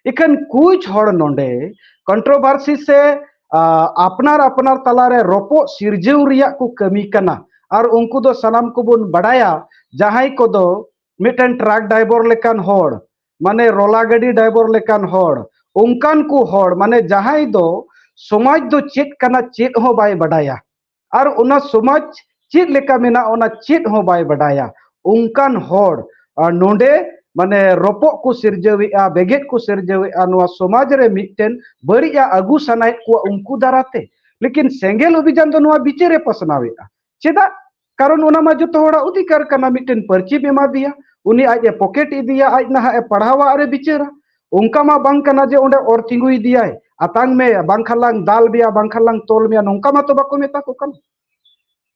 ᱤᱠᱷᱟᱹᱱ ᱠᱩᱪ ᱦᱚᱲ ᱱᱚᱰᱮ ᱠᱚᱱᱴᱨᱳᱵᱷᱟᱨᱥᱤ ᱥᱮ, ᱟ, ᱟᱯᱱᱟᱨ ᱟᱯᱱᱟᱨ ᱛᱟᱞᱟᱨᱮ ᱨᱚᱯᱚᱜ ᱥᱤᱨᱡᱟᱹᱣ ᱨᱮᱭᱟᱜ ᱠᱚ ᱠᱟᱹᱢᱤ ᱠᱟᱱᱟ᱾ ᱟᱨ ᱩᱱᱠᱩ ᱫᱚ ᱥᱟᱱᱟᱢ ᱠᱚᱵᱚᱱ ᱵᱟᱰᱟᱭᱟ, ᱡᱟᱦᱟᱸᱭ ᱠᱚᱫᱚ ᱢᱤᱫᱴᱮᱱ ᱴᱨᱟᱠ ᱰᱨᱟᱭᱵᱷᱟᱨ ᱞᱮᱠᱟᱱ ᱦᱚᱲ, ᱢᱟᱱᱮ ᱨᱚᱞᱟ ᱜᱟᱹᱰᱤ ᱰᱨᱟᱭᱵᱷᱟᱨ ᱞᱮᱠᱟᱱ ᱦᱚᱲ, ᱚᱱᱠᱟᱱ ᱠᱚ ᱦᱚᱲ, ᱢᱟᱱᱮ ᱡᱟᱦᱟᱸᱭ ᱫᱚ ᱥᱚᱢᱟᱡᱽ ᱫᱚ ᱪᱮᱫ ᱠᱟᱱᱟ ᱪᱮᱫ ᱦᱚᱸ ᱵᱟᱭ ᱵᱟᱰᱟᱭᱟ᱾ ᱟᱨ ᱚᱱᱟ ᱥᱚᱢᱟᱡᱽ ᱪᱮᱫ ᱞᱮᱠᱟ ᱢᱮᱱᱟᱜᱼᱟ, ᱚᱱᱟ ᱪᱮᱫ ᱦᱚᱸ ᱵᱟᱭ ᱵᱟᱰᱟᱭᱟ᱾ ᱚᱱᱠᱟᱱ ᱦᱚᱲ, ᱟᱨ ᱱᱚᱰᱮ ᱢᱟᱱᱮ ᱨᱚᱯᱚᱜ ᱠᱚ ᱥᱤᱨᱡᱟᱹᱣᱮᱫᱼᱟ, ᱵᱮᱜᱮᱫ ᱠᱚ ᱥᱤᱨᱡᱟᱹᱣᱮᱫᱼᱟ, ᱱᱚᱣᱟ ᱥᱚᱢᱟᱡᱽ ᱨᱮ ᱢᱤᱫᱴᱮᱱ ᱵᱟᱹᱲᱤᱡ ᱟᱜ ᱟᱹᱜᱩ ᱥᱟᱱᱟᱭᱮᱫ ᱠᱚᱣᱟ ᱩᱱᱠᱩ ᱫᱟᱨᱟᱛᱮ᱾ ᱞᱮᱠᱤᱱ ᱥᱮᱸᱜᱮᱞ ᱚᱵᱷᱤᱡᱟᱱ ᱫᱚ ᱱᱚᱣᱟ ᱵᱤᱪᱟᱹᱨ ᱮ ᱯᱟᱥᱱᱟᱣᱮᱫᱼᱟ᱾ ᱪᱮᱫᱟᱜ? ᱠᱟᱨᱚᱱ ᱚᱱᱟ ᱢᱟ ᱡᱚᱛᱚ ᱦᱚᱲᱟᱜ ᱚᱫᱷᱤᱠᱟᱨ ᱠᱟᱱᱟ, ᱢᱤᱫᱴᱮᱱ ᱯᱟᱹᱨᱪᱤᱢ ᱮᱢᱟᱫᱮᱭᱟ, ᱩᱱᱤ ᱟᱡ ᱮ ᱯᱚᱠᱮᱴ ᱤᱫᱤᱭᱟ, ᱟᱡ ᱱᱟᱦᱟᱜ ᱮ ᱯᱟᱲᱦᱟᱣᱟ ᱟᱨ ᱮ ᱵᱤᱪᱟᱹᱨᱟ᱾ ᱚᱱᱠᱟ ᱢᱟ ᱵᱟᱝ ᱠᱟᱱᱟ ᱡᱮ ᱚᱸᱰᱮ ᱚᱨ ᱛᱤᱸᱜᱩ ᱤᱫᱤᱭᱟᱭ, ᱟᱛᱟᱝ ᱢᱮ, ᱵᱟᱝᱠᱷᱟᱱ ᱞᱟᱝ ᱫᱟᱞ ᱢᱮᱭᱟ, ᱵᱟᱝᱠᱷᱟᱱ ᱞᱟᱝ ᱛᱚᱞ ᱢᱮᱭᱟ, ᱱᱚᱝᱠᱟ ᱢᱟᱛᱚ ᱵᱟᱠᱚ ᱢᱮᱛᱟ ᱠᱚ ᱠᱟᱱᱟ᱾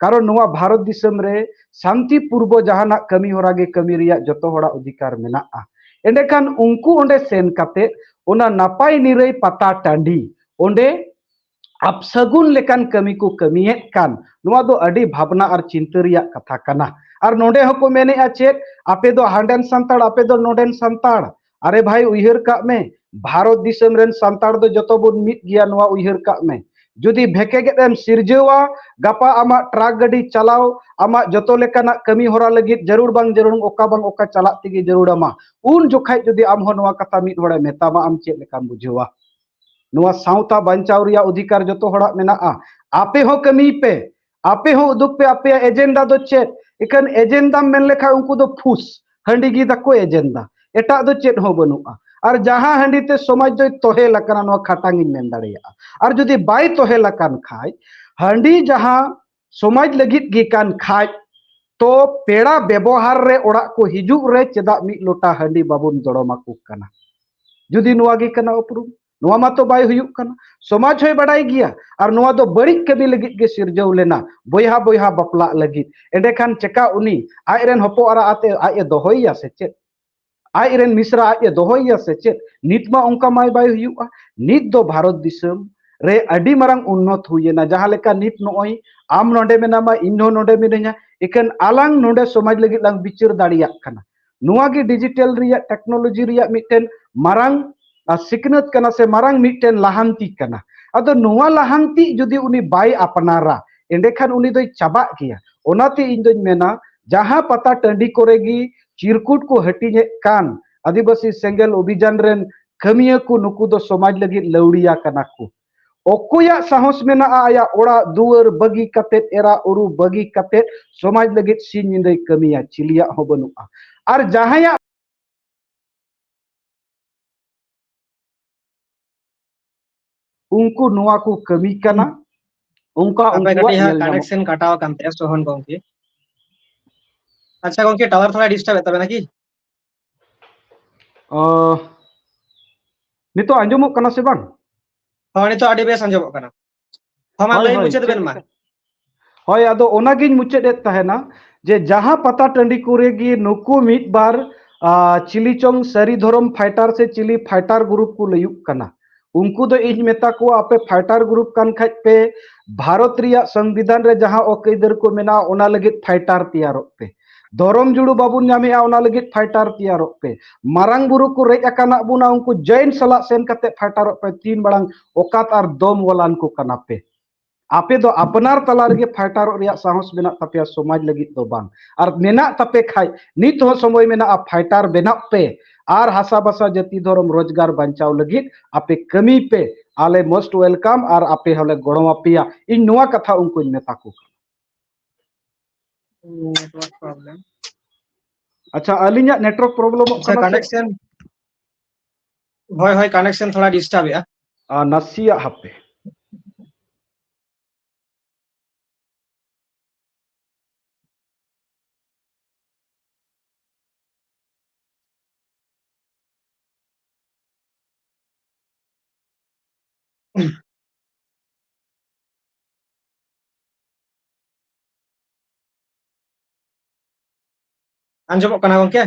ᱠᱟᱨᱚᱱ ᱱᱚᱣᱟ ᱵᱷᱟᱨᱚᱛ ᱫᱤᱥᱚᱢ ᱨᱮ ᱥᱟᱱᱛᱤ ᱯᱩᱨᱵᱚ ᱡᱟᱦᱟᱱᱟᱜ ᱠᱟᱹᱢᱤ ᱦᱚᱨᱟ ᱜᱮ ᱠᱟᱹᱢᱤ ᱨᱮᱭᱟᱜ ᱡᱚᱛᱚ ᱦᱚᱲᱟᱜ ᱚᱫᱷᱤᱠᱟᱨ ᱢᱮᱱᱟᱜᱼᱟ᱾ ᱮᱸᱰᱮᱠᱷᱟᱱ ᱩᱱᱠᱩ ᱚᱸᱰᱮ ᱥᱮᱱ ᱠᱟᱛᱮ ᱚᱱᱟ ᱱᱟᱯᱟᱭ ᱱᱤᱨᱟᱹᱭ ᱯᱟᱛᱟ ᱴᱟᱺᱰᱤ ᱚᱸᱰᱮ ᱟᱯᱥᱟᱹᱜᱩᱱ ᱞᱮᱠᱟᱱ ᱠᱟᱹᱢᱤ ᱠᱚ ᱠᱟᱹᱢᱤᱭᱮᱫ ᱠᱟᱱ, ᱱᱚᱣᱟ ᱫᱚ ᱟᱹᱰᱤ ᱵᱷᱟᱵᱽᱱᱟ ᱟᱨ ᱪᱤᱱᱛᱟᱹ ᱨᱮᱭᱟᱜ ᱠᱟᱛᱷᱟ ᱠᱟᱱᱟ᱾ ᱟᱨ ᱱᱚᱰᱮ ᱦᱚᱸᱠᱚ ᱢᱮᱱᱮᱫᱼᱟ ᱪᱮᱫ, ᱟᱯᱮ ᱫᱚ ᱦᱟᱸᱰᱮᱱ ᱥᱟᱱᱛᱟᱲ, ᱟᱯᱮ ᱫᱚ ᱱᱚᱰᱮᱱ ᱥᱟᱱᱛᱟᱲ᱾ ᱟᱨᱮ ᱵᱷᱟᱭ, ᱩᱭᱦᱟᱹᱨ ᱠᱟᱜ ᱢᱮ, ᱵᱷᱟᱨᱚᱛ ᱫᱤᱥᱚᱢ ᱨᱮᱱ ᱥᱟᱱᱛᱟᱲ ᱫᱚ ᱡᱚᱛᱚ ᱵᱚᱱ ᱢᱤᱫ ᱜᱮᱭᱟ, ᱱᱚᱣᱟ ᱩᱭᱦᱟᱹᱨ ᱠᱟᱜ ᱢᱮ᱾ ᱡᱩᱫᱤ ᱵᱷᱮᱠᱮᱜᱮᱫ ᱮᱢ ᱥᱤᱨᱡᱟᱹᱣᱟ, ᱜᱟᱯᱟ ᱟᱢᱟᱜ ᱴᱨᱟᱠ ᱜᱟᱹᱰᱤ ᱪᱟᱞᱟᱣ, ᱟᱢᱟᱜ ᱡᱚᱛᱚ ᱞᱮᱠᱟᱱᱟᱜ ᱠᱟᱹᱢᱤ ᱦᱚᱨᱟ ᱞᱟᱹᱜᱤᱫ ᱡᱟᱹᱨᱩᱲ ᱵᱟᱝ ᱡᱟᱹᱨᱩᱲ ᱚᱠᱟ ᱵᱟᱝ ᱚᱠᱟ ᱪᱟᱞᱟᱜ ᱛᱮᱜᱮ ᱡᱟᱹᱨᱩᱲ ᱟᱢᱟ, ᱩᱱ ᱡᱚᱠᱷᱟᱡ ᱡᱩᱫᱤ ᱟᱢ ᱦᱚᱸ ᱱᱚᱣᱟ ᱠᱟᱛᱷᱟ ᱢᱤᱫ ᱦᱚᱲᱮ ᱢᱮᱛᱟᱢᱟ, ᱟᱢ ᱪᱮᱫ ᱞᱮᱠᱟᱢ ᱵᱩᱡᱷᱟᱹᱣᱟ? ᱱᱚᱣᱟ ᱥᱟᱶᱛᱟ ᱵᱟᱧᱪᱟᱣ ᱨᱮᱭᱟᱜ ᱚᱫᱷᱤᱠᱟᱨ ᱡᱚᱛᱚ ᱦᱚᱲᱟᱜ ᱢᱮᱱᱟᱜᱼᱟ᱾ ᱟᱯᱮ ᱦᱚᱸ ᱠᱟᱹᱢᱤᱭ ᱯᱮ, ᱟᱯᱮ ᱦᱚᱸ ᱩᱫᱩᱜ ᱯᱮ, ᱟᱯᱮᱭᱟᱜ ᱮᱡᱮᱱᱰᱟ ᱫᱚ ᱪᱮᱫ? ᱮᱠᱷᱟᱱ ᱮᱡᱮᱱᱰᱟᱢ ᱢᱮᱱ ᱞᱮᱠᱷᱟᱱ ᱩᱱᱠᱩ ᱫᱚ ᱯᱷᱩᱥ, ᱦᱟᱺᱰᱤ ᱜᱮ ᱛᱟᱠᱚ ᱮᱡᱮᱱᱰᱟ, ᱮᱴᱟᱜ ᱫᱚ ᱪᱮᱫ ᱦᱚᱸ ᱵᱟᱹᱱᱩᱜᱼᱟ᱾ ᱟᱨ ᱡᱟᱦᱟᱸ ᱦᱟᱺᱰᱤ ᱛᱮ ᱥᱚᱢᱟᱡᱽ ᱫᱚᱭ ᱛᱚᱦᱮᱞ ᱟᱠᱟᱱᱟ, ᱱᱚᱣᱟ ᱠᱷᱟᱴᱟᱝ ᱤᱧ ᱢᱮᱱ ᱫᱟᱲᱮᱭᱟᱜᱼᱟ, ᱟᱨ ᱡᱩᱫᱤ ᱵᱟᱭ ᱛᱚᱦᱮᱞ ᱟᱠᱟᱱ ᱠᱷᱟᱡ, ᱦᱟᱺᱰᱤ ᱡᱟᱦᱟᱸ ᱥᱚᱢᱟᱡᱽ ᱞᱟᱹᱜᱤᱫ ᱜᱮ ᱠᱟᱱ ᱠᱷᱟᱡ, ᱛᱚ ᱯᱮᱲᱟ ᱵᱮᱵᱚᱦᱟᱨ ᱨᱮ ᱚᱲᱟᱜ ᱠᱚ ᱦᱤᱡᱩᱜ ᱨᱮ ᱪᱮᱫᱟᱜ ᱢᱤᱫ ᱞᱚᱴᱟ ᱦᱟᱺᱰᱤ ᱵᱟᱵᱚᱱ ᱫᱚᱲᱚᱢ ᱟᱠᱚ ᱠᱟᱱᱟ? ᱡᱩᱫᱤ ᱱᱚᱣᱟ ᱜᱮ ᱠᱟᱱᱟ ᱩᱯᱨᱩᱢ, ᱱᱚᱣᱟ ᱢᱟᱛᱚ ᱵᱟᱭ ᱦᱩᱭᱩᱜ ᱠᱟᱱᱟ᱾ ᱥᱚᱢᱟᱡᱽ ᱦᱚᱸᱭ ᱵᱟᱰᱟᱭ ᱜᱮᱭᱟ, ᱟᱨ ᱱᱚᱣᱟ ᱫᱚ ᱵᱟᱹᱲᱤᱡ ᱠᱟᱹᱢᱤ ᱞᱟᱹᱜᱤᱫ ᱜᱮ ᱥᱤᱨᱡᱟᱹᱣ ᱞᱮᱱᱟ, ᱵᱚᱭᱦᱟ ᱵᱚᱭᱦᱟ ᱵᱟᱯᱞᱟᱜ ᱞᱟᱹᱜᱤᱫ᱾ ᱮᱸᱰᱮᱠᱷᱟᱱ ᱪᱮᱠᱟ ᱩᱱᱤ ᱟᱡ ᱨᱮᱱ ᱦᱚᱯᱚᱱ ᱮᱨᱟ ᱟᱛᱮ ᱟᱡ ᱮ ᱫᱚᱦᱚᱭᱮᱭᱟ ᱥᱮ ᱪᱮᱫ? ᱟᱡ ᱨᱮᱱ ᱢᱤᱥᱨᱟ ᱟᱡ ᱮ ᱫᱚᱦᱚᱭᱮᱭᱟ ᱥᱮ ᱪᱮᱫ? ᱱᱤᱛ ᱢᱟ ᱚᱱᱠᱟ ᱢᱟᱭ ᱵᱟᱭ ᱦᱩᱭᱩᱜᱼᱟ᱾ ᱱᱤᱛ ᱫᱚ ᱵᱷᱟᱨᱚᱛ ᱫᱤᱥᱚᱢ ᱨᱮ ᱟᱹᱰᱤ ᱢᱟᱨᱟᱝ ᱩᱱᱱᱚᱛ ᱦᱩᱭᱮᱱᱟ᱾ ᱡᱟᱦᱟᱸ ᱞᱮᱠᱟ ᱱᱤᱛ ᱱᱚᱜᱼᱚᱭ ᱟᱢ ᱱᱚᱰᱮ ᱢᱮᱱᱟᱢᱟ, ᱤᱧ ᱦᱚᱸ ᱱᱚᱰᱮ ᱢᱤᱱᱟᱹᱧᱟ, ᱮᱠᱷᱟᱱ ᱟᱞᱟᱝ ᱱᱚᱰᱮ ᱥᱚᱢᱟᱡᱽ ᱞᱟᱹᱜᱤᱫ ᱞᱟᱝ ᱵᱤᱪᱟᱹᱨ ᱫᱟᱲᱮᱭᱟᱜ ᱠᱟᱱᱟ᱾ ᱱᱚᱣᱟ ᱜᱮ ᱰᱤᱡᱤᱴᱟᱞ ᱨᱮᱭᱟᱜ, ᱴᱮᱠᱱᱳᱞᱚᱡᱤ ᱨᱮᱭᱟᱜ ᱢᱤᱫᱴᱮᱱ ᱢᱟᱨᱟᱝ, ᱟ, ᱥᱤᱠᱷᱱᱟᱹᱛ ᱠᱟᱱᱟ ᱥᱮ ᱢᱟᱨᱟᱝ ᱢᱤᱫᱴᱮᱱ ᱞᱟᱦᱟᱱᱛᱤ ᱠᱟᱱᱟ᱾ ᱟᱫᱚ ᱱᱚᱣᱟ ᱞᱟᱦᱟᱱᱛᱤ ᱡᱩᱫᱤ ᱩᱱᱤ ᱵᱟᱭ ᱟᱯᱱᱟᱨᱟ, ᱮᱸᱰᱮᱠᱷᱟᱱ ᱩᱱᱤ ᱫᱚᱭ ᱪᱟᱵᱟᱜ ᱜᱮᱭᱟ᱾ ᱚᱱᱟᱛᱮ ᱤᱧ ᱫᱚᱧ ᱢᱮᱱᱟ, ᱡᱟᱦᱟᱸ ᱯᱟᱛᱟ ᱴᱟᱺᱰᱤ ᱠᱚᱨᱮ ᱜᱮ ᱪᱤᱨᱠᱩᱴ ᱠᱚ ᱦᱟᱹᱴᱤᱧᱮᱫ ᱠᱟᱱ ᱟᱹᱫᱤᱵᱟᱹᱥᱤ ᱥᱮᱸᱜᱮᱞ ᱚᱵᱷᱤᱡᱟᱱ ᱨᱮᱱ ᱠᱟᱹᱢᱤᱭᱟᱹ ᱠᱚ, ᱱᱩᱠᱩ ᱫᱚ ᱥᱚᱢᱟᱡᱽ ᱞᱟᱹᱜᱤᱫ ᱞᱟᱹᱣᱲᱤᱭᱟ ᱠᱟᱱᱟ ᱠᱚ᱾ ᱚᱠᱚᱭᱟᱜ ᱥᱟᱦᱚᱥ ᱢᱮᱱᱟᱜᱼᱟ ᱟᱭᱟᱜ ᱚᱲᱟᱜ ᱫᱩᱣᱟᱹᱨ ᱵᱟᱹᱜᱤ ᱠᱟᱛᱮᱫ, ᱮᱨᱟ ᱩᱨᱩ ᱵᱟᱹᱜᱤ ᱠᱟᱛᱮᱫ ᱥᱚᱢᱟᱡᱽ ᱞᱟᱹᱜᱤᱫ ᱥᱤᱧ ᱧᱤᱫᱟᱹᱭ ᱠᱟᱹᱢᱤᱭᱟ? ᱪᱤᱞᱤᱭᱟᱜ ᱦᱚᱸ ᱵᱟᱹᱱᱩᱜᱼᱟ᱾ ᱟᱨ ᱡᱟᱦᱟᱸᱭᱟᱜ ᱩᱱᱠᱩ ᱱᱚᱣᱟ ᱠᱚ ᱠᱟᱹᱢᱤ ᱠᱟᱱᱟ, ᱚᱱᱠᱟ ᱟᱯᱮ ᱩᱱᱠᱩᱣᱟᱜ ᱠᱟᱹᱴᱤᱡ ᱦᱟᱸᱜ ᱧᱮᱞ ᱧᱟᱢᱚᱜ ᱠᱟᱱᱮᱠᱥᱚᱱ ᱠᱟᱴᱟᱣ ᱟᱠᱟᱱ ᱛᱟᱭᱟ ᱥᱳᱦᱚᱱ ᱜᱚᱝᱠᱮ᱾ ᱟᱪᱪᱷᱟ ᱜᱚᱝᱠᱮ, ᱴᱟᱣᱟᱨ ᱛᱷᱚᱲᱟ ᱰᱤᱥᱴᱟᱨᱵ ᱮᱫ ᱛᱟᱵᱮᱱᱟ ᱠᱤ? ᱚ, ᱱᱤᱛᱚᱜ ᱟᱸᱡᱚᱢᱚᱜ ᱠᱟᱱᱟ ᱥᱮ ᱵᱟᱝ? ᱦᱚᱸ, ᱱᱤᱛᱚᱜ ᱟᱹᱰᱤ ᱵᱮᱥ ᱟᱸᱡᱚᱢᱚᱜ ᱠᱟᱱᱟ᱾ ᱦᱚᱸ, ᱢᱟ ᱦᱳᱭ, ᱞᱟᱹᱭ ᱦᱳᱭ, ᱢᱩᱪᱟᱹᱫ ᱪᱮᱫ ᱵᱮᱱ ᱢᱟ᱾ ᱞᱮᱠᱟ? ᱦᱳᱭ, ᱟᱫᱚ ᱚᱱᱟᱜᱤᱧ ᱢᱩᱪᱟᱹᱫ ᱮᱫ ᱛᱟᱦᱮᱱᱟ ᱡᱮ ᱡᱟᱦᱟᱸ ᱯᱟᱛᱟ ᱴᱟᱺᱰᱤ ᱠᱚᱨᱮ ᱜᱮ ᱱᱩᱠᱩ ᱢᱤᱫ ᱵᱟᱨ, ᱟ, ᱪᱤᱞᱤ ᱪᱚᱝ ᱥᱟᱹᱨᱤ ᱫᱷᱚᱨᱚᱢ ᱯᱷᱟᱭᱴᱟᱨ ᱥᱮ ᱪᱤᱞᱤ ᱯᱷᱟᱭᱴᱟᱨ ᱜᱨᱩᱯ ᱠᱚ ᱞᱟᱹᱭᱩᱜ ᱠᱟᱱᱟ, ᱩᱱᱠᱩ ᱫᱚ ᱤᱧ ᱢᱮᱛᱟ ᱠᱚᱣᱟ, ᱟᱯᱮ ᱯᱷᱟᱭᱴᱟᱨ ᱜᱨᱩᱯ ᱠᱟᱱ ᱠᱷᱟᱡ ᱯᱮ, ᱵᱷᱟᱨᱚᱛ ᱨᱮᱭᱟᱜ ᱥᱚᱝᱵᱤᱫᱷᱟᱱ ᱨᱮ ᱡᱟᱦᱟᱸ ᱚᱠ ᱟᱹᱭᱫᱟᱹᱨ ᱠᱚ ᱢᱮᱱᱟᱜᱼᱟ, ᱚᱱᱟ ᱞᱟᱹᱜᱤᱫ ᱯᱷᱟᱭᱴᱟᱨ ᱛᱮᱭᱟᱨᱚᱜ ᱯᱮ᱾ ᱫᱷᱚᱨᱚᱢ ᱡᱩᱲᱩ ᱵᱟᱵᱚᱱ ᱧᱟᱢᱮᱜᱼᱟ, ᱚᱱᱟ ᱞᱟᱹᱜᱤᱫ fighter ᱛᱮᱭᱟᱨᱚᱜ ᱯᱮ᱾ ᱢᱟᱨᱟᱝ ᱵᱩᱨᱩ ᱠᱚ ᱨᱮᱡ ᱟᱠᱟᱱᱟ ᱵᱚᱱᱟ, ᱩᱱᱠᱩ ᱡᱟᱹᱭᱤᱱ ᱥᱟᱞᱟᱜ ᱥᱮᱱ ᱠᱟᱛᱮ fighterᱚᱜ ᱯᱮ᱾ ᱛᱤᱱ ᱢᱟᱲᱟᱝ ᱚᱠᱟᱛ ᱟᱨ ᱫᱚᱢ ᱣᱟᱞᱟᱱ ᱠᱚ ᱠᱟᱱᱟ ᱯᱮ᱾ ᱟᱯᱮ ᱫᱚ ᱟᱯᱱᱟᱨ ᱛᱟᱞᱟ ᱨᱮᱜᱮ fighterᱚᱜ ᱨᱮᱭᱟᱜ ᱥᱟᱦᱚᱥ ᱢᱮᱱᱟᱜ ᱛᱟᱯᱮᱭᱟ, ᱥᱚᱢᱟᱡᱽ ᱞᱟᱹᱜᱤᱫ ᱫᱚ ᱵᱟᱝ᱾ ᱟᱨ ᱢᱮᱱᱟᱜ ᱛᱟᱯᱮ ᱠᱷᱟᱡ ᱱᱤᱛ ᱦᱚᱸ ᱥᱚᱢᱚᱭ ᱢᱮᱱᱟᱜᱼᱟ, fighter ᱵᱮᱱᱟᱜ ᱯᱮ ᱟᱨ ᱦᱟᱥᱟ ᱵᱷᱟᱥᱟ ᱡᱟᱹᱛᱤ ᱫᱷᱚᱨᱚᱢ ᱨᱳᱡᱽᱜᱟᱨ ᱵᱟᱧᱪᱟᱣ ᱞᱟᱹᱜᱤᱫ ᱟᱯᱮ ᱠᱟᱹᱢᱤ ᱯᱮ᱾ ᱟᱞᱮ most welcome ᱟᱨ ᱟᱯᱮ ᱦᱚᱸᱞᱮ ᱜᱚᱲᱚ ᱟᱯᱮᱭᱟ᱾ ᱤᱧ ᱱᱚᱣᱟ ᱠᱟᱛᱷᱟ ᱩᱱᱠᱩᱧ ᱢᱮᱛᱟ ᱠᱚ ᱠᱟᱱᱟ᱾ Network problem. ᱟᱪᱪᱷᱟ, ᱟᱹᱞᱤᱧᱟᱜ network problemᱚᱜ ᱟᱪᱪᱷᱟ, ᱠᱟᱱᱟ ᱥᱮ? Connection, ᱦᱳᱭ ᱦᱳᱭ, connection ᱛᱷᱚᱲᱟ disturb ᱮᱜᱼᱟ᱾ ᱟᱨ ᱱᱟᱥᱮᱭᱟᱜ ᱦᱟᱯᱮ᱾ ᱟᱸᱡᱚᱢᱚᱜ ᱠᱟᱱᱟ ᱜᱚᱝᱠᱮ?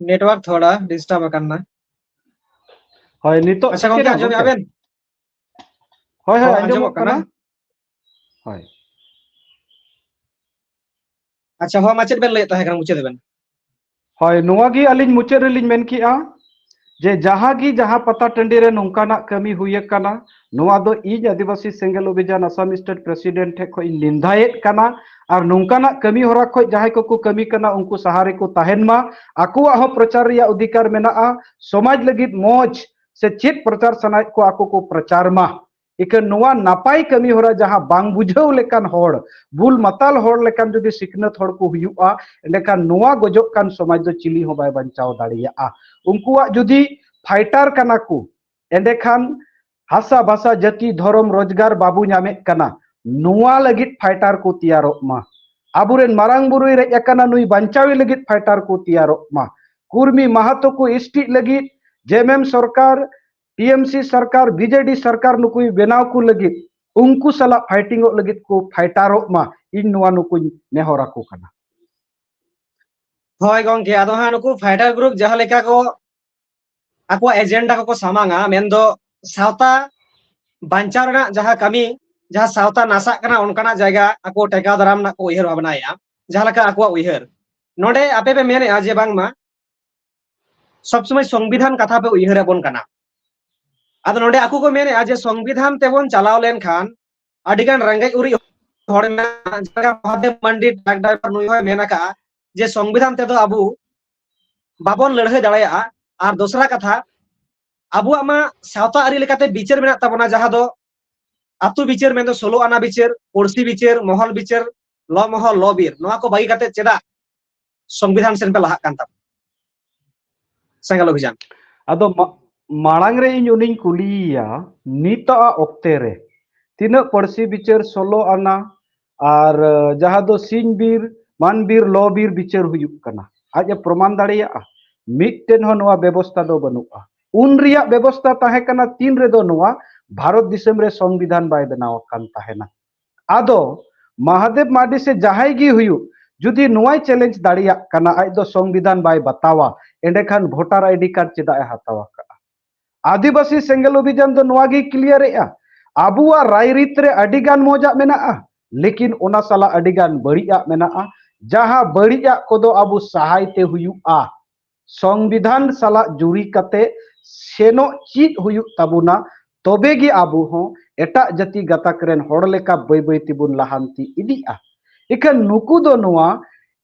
Network ᱛᱷᱚᱲᱟ disturb ᱟᱠᱟᱱᱟ᱾ ᱦᱳᱭ, ᱱᱤᱛᱚᱜ ᱟᱪᱪᱷᱟ ᱜᱚᱝᱠᱮ, ᱴᱷᱤᱠᱮᱱᱟ ᱟᱸᱡᱚᱢᱮᱜᱼᱟ ᱜᱚᱝᱠᱮ? ᱵᱮᱱ? ᱦᱳᱭ, ᱦᱳᱭ, ᱦᱚᱸ, ᱟᱸᱡᱚᱢᱚᱜ ᱟᱸᱡᱚᱢᱚᱜ ᱠᱟᱱᱟ᱾ ᱠᱟᱱᱟ᱾ ᱦᱳᱭ᱾ ᱟᱪᱪᱷᱟ, ᱦᱚᱸ, ᱢᱟ ᱪᱮᱫ ᱵᱮᱱ ᱞᱟᱹᱭᱮᱫ ᱛᱟᱦᱮᱸ ᱠᱟᱱᱟ, ᱢᱩᱪᱟᱹᱫ ᱵᱮᱱ᱾ ᱦᱳᱭ, ᱱᱚᱣᱟ ᱜᱮ ᱟᱹᱞᱤᱧ ᱢᱩᱪᱟᱹᱫ ᱨᱮᱞᱤᱧ ᱢᱮᱱ ᱠᱮᱜᱼᱟ ᱡᱮ ᱡᱟᱦᱟᱸ ᱜᱮ ᱡᱟᱦᱟᱸ ᱯᱟᱛᱟ ᱴᱟᱺᱰᱤ ᱨᱮ ᱱᱚᱝᱠᱟᱱᱟᱜ ᱠᱟᱹᱢᱤ ᱦᱩᱭ ᱟᱠᱟᱱᱟ, ᱱᱚᱣᱟ ᱫᱚ ᱤᱧ ᱟᱹᱫᱤᱵᱟᱹᱥᱤ ᱥᱮᱸᱜᱮᱞ ᱚᱵᱷᱤᱡᱟᱱ ᱟᱥᱟᱢ state president ᱴᱷᱮᱱ ᱠᱷᱚᱱ ᱤᱧ ᱱᱮᱦᱚᱨᱮᱫ ᱠᱟᱱᱟ᱾ ᱟᱨ ᱱᱚᱝᱠᱟᱱᱟᱜ ᱠᱟᱹᱢᱤ ᱦᱚᱨᱟ ᱠᱷᱚᱱ ᱡᱟᱦᱟᱸᱭ ᱠᱚᱠᱚ ᱠᱟᱹᱢᱤ ᱠᱟᱱᱟ, ᱩᱱᱠᱩ ᱥᱟᱦᱟ ᱨᱮᱠᱚ ᱛᱟᱦᱮᱱ ᱢᱟ᱾ ᱟᱠᱚᱣᱟᱜ ᱦᱚᱸ ᱯᱨᱚᱪᱟᱨ ᱨᱮᱭᱟᱜ ᱚᱫᱷᱤᱠᱟᱨ ᱢᱮᱱᱟᱜᱼᱟ᱾ ᱥᱚᱢᱟᱡᱽ ᱞᱟᱹᱜᱤᱫ ᱢᱚᱡᱽ ᱥᱮ ᱪᱮᱫ ᱯᱨᱚᱪᱟᱨ ᱥᱟᱱᱟᱭᱮᱫ ᱠᱚᱣᱟ, ᱟᱠᱚ ᱠᱚ ᱯᱨᱚᱪᱟᱨ ᱢᱟ᱾ ᱤᱠᱷᱟᱹᱱ ᱱᱚᱣᱟ ᱱᱟᱯᱟᱭ ᱠᱟᱹᱢᱤ ᱦᱚᱨᱟ ᱡᱟᱦᱟᱸ ᱵᱟᱝ ᱵᱩᱡᱷᱟᱹᱣ ᱞᱮᱠᱟᱱ ᱦᱚᱲ, ᱵᱩᱞ ᱢᱟᱛᱟᱞ ᱦᱚᱲ ᱞᱮᱠᱟᱱ ᱡᱩᱫᱤ ᱥᱤᱠᱷᱱᱟᱹᱛ ᱦᱚᱲ ᱠᱚ ᱦᱩᱭᱩᱜᱼᱟ, ᱮᱸᱰᱮᱠᱷᱟᱱ ᱱᱚᱣᱟ ᱜᱚᱡᱚᱜ ᱠᱟᱱ ᱥᱚᱢᱟᱡᱽ ᱫᱚ ᱪᱤᱞᱤ ᱦᱚᱸ ᱵᱟᱭ ᱵᱟᱧᱪᱟᱣ ᱫᱟᱲᱮᱭᱟᱜᱼᱟ᱾ ᱩᱱᱠᱩᱣᱟᱜ ᱡᱩᱫᱤ fighter ᱠᱟᱱᱟ ᱠᱚ, ᱮᱸᱰᱮᱠᱷᱟᱱ ᱦᱟᱥᱟ ᱵᱷᱟᱥᱟ ᱡᱟᱹᱛᱤ ᱫᱷᱚᱨᱚᱢ ᱨᱳᱡᱽᱜᱟᱨ ᱵᱟᱵᱚ ᱧᱟᱢᱮᱫ ᱠᱟᱱᱟ, ᱱᱚᱣᱟ ᱞᱟᱹᱜᱤᱫ fighter ᱠᱚ ᱛᱮᱭᱟᱨᱚᱜ ᱢᱟ᱾ ᱟᱵᱚᱨᱮᱱ ᱢᱟᱨᱟᱝ ᱵᱩᱨᱩᱭ ᱨᱮᱡ ᱟᱠᱟᱱᱟ, ᱱᱩᱭ ᱵᱟᱧᱪᱟᱣᱮ ᱞᱟᱹᱜᱤᱫ fighter ᱠᱚ ᱛᱮᱭᱟᱨᱚᱜ ᱢᱟ᱾ ᱠᱩᱨᱢᱤ ᱢᱟᱦᱟᱛᱚ ᱠᱚ ᱮᱥᱴᱤᱜ ᱞᱟᱹᱜᱤᱫ JMM ᱥᱚᱨᱠᱟᱨ, TMC ᱥᱚᱨᱠᱟᱨ, BJD ᱥᱚᱨᱠᱟᱨ ᱱᱩᱠᱩᱭ ᱵᱮᱱᱟᱣ ᱠᱚ ᱞᱟᱹᱜᱤᱫ ᱩᱱᱠᱩ ᱥᱟᱞᱟᱜ ᱯᱷᱟᱭᱴᱤᱝ ᱚᱜ ᱞᱟᱹᱜᱤᱫ ᱠᱚ ᱯᱷᱟᱭᱴᱟᱨᱚᱜ ᱢᱟ, ᱤᱧ ᱱᱚᱣᱟ ᱱᱩᱠᱩᱧ ᱱᱮᱦᱚᱨ ᱟᱠᱚ ᱠᱟᱱᱟ᱾ ᱦᱳᱭ ᱜᱚᱝᱠᱮ, ᱟᱫᱚ ᱦᱟᱸᱜ ᱱᱩᱠᱩ ᱯᱷᱟᱭᱴᱟᱨ ᱜᱨᱩᱯ ᱡᱟᱦᱟᱸ ᱞᱮᱠᱟ ᱠᱚ ᱟᱠᱚᱣᱟᱜ ᱮᱡᱮᱱᱰᱟ ᱠᱚᱠᱚ ᱥᱟᱢᱟᱝᱟ, ᱢᱮᱱᱫᱚ ᱥᱟᱶᱛᱟ ᱵᱟᱧᱪᱟᱣ ᱨᱮᱱᱟᱜ ᱡᱟᱦᱟᱸ ᱠᱟᱹᱢᱤ, ᱡᱟᱦᱟᱸ ᱥᱟᱶᱛᱟ ᱱᱟᱥᱟᱜ ᱠᱟᱱᱟ ᱚᱱᱠᱟᱱᱟᱜ ᱡᱟᱭᱜᱟ ᱟᱠᱚ ᱴᱮᱠᱟᱣ ᱫᱟᱨᱟᱢ ᱨᱮᱱᱟᱜ ᱠᱚ ᱩᱭᱦᱟᱹᱨ ᱵᱷᱟᱵᱽᱱᱟᱭᱮᱫᱼᱟ, ᱡᱟᱦᱟᱸ ᱞᱮᱠᱟ ᱟᱠᱚᱣᱟᱜ ᱩᱭᱦᱟᱹᱨ᱾ ᱱᱚᱰᱮ ᱟᱯᱮ ᱯᱮ ᱢᱮᱱᱮᱫᱼᱟ ᱡᱮ ᱵᱟᱝᱢᱟ ᱥᱚᱵ ᱥᱚᱢᱚᱭ ᱥᱚᱝᱵᱤᱫᱷᱟᱱ ᱠᱟᱛᱷᱟ ᱯᱮ ᱩᱭᱦᱟᱹᱨ ᱟᱵᱚᱱ ᱠᱟᱱᱟ᱾ ᱟᱫᱚ ᱱᱚᱰᱮ ᱟᱠᱚ ᱠᱚ ᱢᱮᱱᱮᱫᱼᱟ ᱡᱮ ᱥᱚᱝᱵᱤᱫᱷᱟᱱ ᱛᱮᱵᱚᱱ ᱪᱟᱞᱟᱣ ᱞᱮᱱᱠᱷᱟᱱ ᱟᱹᱰᱤᱜᱟᱱ ᱨᱮᱸᱜᱮᱡ ᱚᱨᱮᱡ ᱦᱚᱲ ᱢᱮᱱᱟᱜᱼᱟ, ᱡᱟᱦᱟᱸ ᱞᱮᱠᱟ ᱢᱚᱦᱟᱫᱮᱵ ᱢᱟᱱᱰᱤ ᱴᱨᱟᱠ ᱰᱨᱟᱭᱵᱷᱟᱨ ᱱᱩᱭ ᱦᱚᱸᱭ ᱢᱮᱱ ᱟᱠᱟᱫᱼᱟ ᱡᱮ ᱥᱚᱝᱵᱤᱫᱷᱟᱱ ᱛᱮᱫᱚ ᱟᱵᱚ ᱵᱟᱵᱚᱱ ᱞᱟᱹᱲᱦᱟᱹᱭ ᱫᱟᱲᱮᱭᱟᱜᱼᱟ᱾ ᱟᱨ ᱫᱚᱥᱨᱟ ᱠᱟᱛᱷᱟ, ᱟᱵᱚᱣᱟᱜ ᱢᱟ ᱥᱟᱶᱛᱟ ᱟᱹᱨᱤ ᱞᱮᱠᱟᱛᱮ ᱵᱤᱪᱟᱹᱨ ᱢᱮᱱᱟᱜ ᱛᱟᱵᱚᱱᱟ, ᱡᱟᱦᱟᱸ ᱫᱚ ᱟᱹᱛᱩ ᱵᱤᱪᱟᱹᱨ, ᱢᱮᱱᱫᱚ ᱥᱳᱞᱳ ᱟᱱᱟ ᱵᱤᱪᱟᱹᱨ, ᱯᱩᱲᱥᱤ ᱵᱤᱪᱟᱹᱨ, ᱢᱚᱦᱚᱞ ᱵᱤᱪᱟᱹᱨ, ᱞᱚ ᱢᱚᱦᱚᱞ, ᱞᱚ ᱵᱤᱨ, ᱱᱚᱣᱟ ᱠᱚ ᱵᱟᱹᱜᱤ ᱠᱟᱛᱮ ᱪᱮᱫᱟᱜ ᱥᱚᱝᱵᱤᱫᱷᱟᱱ ᱥᱮᱱ ᱯᱮ ᱞᱟᱦᱟᱜ ᱠᱟᱱ ᱛᱟᱵᱚᱱᱟ? ᱥᱮᱸᱜᱮᱞ ᱚᱵᱷᱤᱡᱟᱱ᱾ ᱟᱫᱚ ᱢᱟ-, ᱢᱟᱲᱟᱝ ᱨᱮ ᱤᱧ ᱩᱱᱤᱧ ᱠᱩᱞᱤᱭᱮᱭᱟ, ᱱᱤᱛᱚᱜ ᱟᱜ ᱚᱠᱛᱮ ᱨᱮ ᱛᱤᱱᱟᱹᱜ ᱯᱟᱹᱨᱥᱤ ᱵᱤᱪᱟᱹᱨ, ᱥᱳᱞᱳ ᱟᱱᱟ ᱟᱨ, ᱟᱸ, ᱡᱟᱦᱟᱸ ᱫᱚ ᱥᱤᱧ ᱵᱤᱨ, ᱢᱟᱱ ᱵᱤᱨ, ᱞᱚ ᱵᱤᱨ ᱵᱤᱪᱟᱹᱨ ᱦᱩᱭᱩᱜ ᱠᱟᱱᱟ, ᱟᱡ ᱮ ᱯᱨᱚᱢᱟᱱ ᱫᱟᱲᱮᱭᱟᱜᱼᱟ? ᱢᱤᱫᱴᱮᱱ ᱦᱚᱸ ᱱᱚᱣᱟ ᱵᱮᱵᱚᱥᱛᱟ ᱫᱚ ᱵᱟᱹᱱᱩᱜᱼᱟ᱾ ᱩᱱ ᱨᱮᱭᱟᱜ ᱵᱮᱵᱚᱥᱛᱟ ᱛᱟᱦᱮᱸ ᱠᱟᱱᱟ ᱛᱤᱱ ᱨᱮᱫᱚ ᱱᱚᱣᱟ ᱵᱷᱟᱨᱚᱛ ᱫᱤᱥᱚᱢ ᱨᱮ ᱥᱚᱝᱵᱤᱫᱷᱟᱱ ᱵᱟᱭ ᱵᱮᱱᱟᱣ ᱟᱠᱟᱱ ᱛᱟᱦᱮᱱᱟ᱾ ᱟᱫᱚ ᱢᱟᱦᱟᱫᱮᱵ ᱢᱟᱨᱰᱤ ᱥᱮ ᱡᱟᱦᱟᱸᱭ ᱜᱮ ᱦᱩᱭᱩᱜ, ᱡᱩᱫᱤ ᱱᱚᱣᱟᱭ ᱪᱮᱞᱮᱧᱡᱽ ᱫᱟᱲᱮᱭᱟᱜ ᱠᱟᱱᱟ, ᱟᱡ ᱫᱚ ᱥᱚᱝᱵᱤᱫᱷᱟᱱ ᱵᱟᱭ ᱵᱟᱛᱟᱣᱟ, ᱮᱸᱰᱮᱠᱷᱟᱱ ᱵᱷᱳᱴᱟᱨ ᱟᱭᱰᱤ ᱠᱟᱨᱰ ᱪᱮᱫᱟᱜ ᱮ ᱦᱟᱛᱟᱣ ᱟᱠᱟᱫᱼᱟ? ᱟᱹᱫᱤᱵᱟᱹᱥᱤ ᱥᱮᱸᱜᱮᱞ ᱚᱵᱷᱤᱡᱟᱱ ᱫᱚ ᱱᱚᱣᱟ ᱜᱮᱭ ᱠᱞᱤᱭᱟᱨᱮᱜᱼᱟ, ᱟᱵᱚᱣᱟᱜ ᱨᱟᱭᱨᱤᱛ ᱨᱮ ᱟᱹᱰᱤ ᱜᱟᱱ ᱢᱚᱡᱟᱜ ᱢᱮᱱᱟᱜᱼᱟ, ᱞᱮᱠᱤᱱ ᱚᱱᱟ ᱥᱟᱞᱟᱜ ᱟᱹᱰᱤ ᱜᱟᱱ ᱵᱟᱹᱲᱤᱡᱟᱜ ᱢᱮᱱᱟᱜᱼᱟ, ᱡᱟᱦᱟᱸ ᱵᱟᱹᱲᱤᱡᱟᱜ ᱠᱚᱫᱚ ᱟᱵᱚ ᱥᱟᱦᱟᱭ ᱛᱮ ᱦᱩᱭᱩᱜᱼᱟ᱾ ᱥᱚᱝᱵᱤᱫᱷᱟᱱ ᱥᱟᱞᱟᱜ ᱡᱩᱨᱤ ᱠᱟᱛᱮ ᱥᱮᱱᱚᱜ ᱪᱮᱫ ᱦᱩᱭᱩᱜ ᱛᱟᱵᱚᱱᱟ, ᱛᱚᱵᱮ ᱜᱮ ᱟᱵᱚ ᱦᱚᱸ ᱮᱴᱟᱜ ᱡᱟᱹᱛᱤ ᱜᱟᱛᱟᱠ ᱨᱮᱱ ᱦᱚᱲ ᱞᱮᱠᱟ ᱵᱟᱹᱭ ᱵᱟᱹᱭ ᱛᱮᱵᱚᱱ ᱞᱟᱦᱟᱱᱛᱤ ᱤᱫᱤᱜᱼᱟ᱾ ᱤᱠᱷᱟᱹᱱ ᱱᱩᱠᱩ ᱫᱚ ᱱᱚᱣᱟ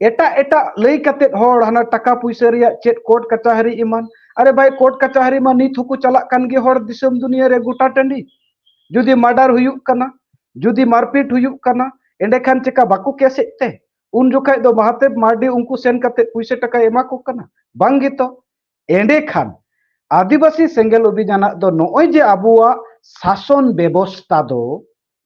ᱮᱴᱟᱜ ᱮᱴᱟᱜ ᱞᱟᱹᱭ ᱠᱟᱛᱮ ᱦᱚᱲ ᱦᱟᱱᱟ ᱴᱟᱠᱟ ᱯᱩᱭᱥᱟᱹ ᱨᱮᱭᱟᱜ ᱪᱮᱫ ᱠᱳᱨᱴ ᱠᱟᱪᱟᱦᱟᱨᱤ ᱮᱢᱟᱱ, ᱟᱨᱮ ᱵᱷᱟᱭ, ᱠᱳᱨᱴ ᱠᱟᱪᱟᱦᱟᱨᱤ ᱢᱟ ᱱᱤᱛ ᱦᱚᱸᱠᱚ ᱪᱟᱞᱟᱜ ᱠᱟᱱ ᱜᱮ ᱦᱚᱲ ᱫᱤᱥᱚᱢ ᱫᱩᱱᱤᱭᱟᱹ ᱨᱮ ᱜᱚᱴᱟ ᱴᱟᱺᱰᱤ᱾ ᱡᱩᱫᱤ ᱢᱟᱨᱰᱟᱨ ᱦᱩᱭᱩᱜ ᱠᱟᱱᱟ, ᱡᱩᱫᱤ ᱢᱟᱨᱯᱤᱴ ᱦᱩᱭᱩᱜ ᱠᱟᱱᱟ, ᱮᱸᱰᱮᱠᱷᱟᱱ ᱪᱮᱠᱟ ᱵᱟᱠᱚ ᱠᱮᱥᱮᱫ ᱛᱮ? ᱩᱱ ᱡᱚᱠᱷᱟᱡ ᱫᱚ ᱢᱟᱦᱟᱛᱮᱵ ᱢᱟᱨᱰᱤ ᱩᱱᱠᱩ ᱥᱮᱱ ᱠᱟᱛᱮ ᱯᱩᱭᱥᱟᱹ ᱴᱟᱠᱟᱭ ᱮᱢᱟ ᱠᱚ ᱠᱟᱱᱟ? ᱵᱟᱝ ᱜᱮᱛᱚ᱾ ᱮᱸᱰᱮᱠᱷᱟᱱ ᱟᱹᱫᱤᱵᱟᱹᱥᱤ ᱥᱮᱸᱜᱮᱞ ᱚᱵᱷᱤᱡᱟᱱᱟᱜ ᱫᱚ ᱱᱚᱜᱼᱚᱭ ᱡᱮ ᱟᱵᱚᱣᱟᱜ ᱥᱟᱥᱚᱱ ᱵᱮᱵᱚᱥᱛᱟ ᱫᱚ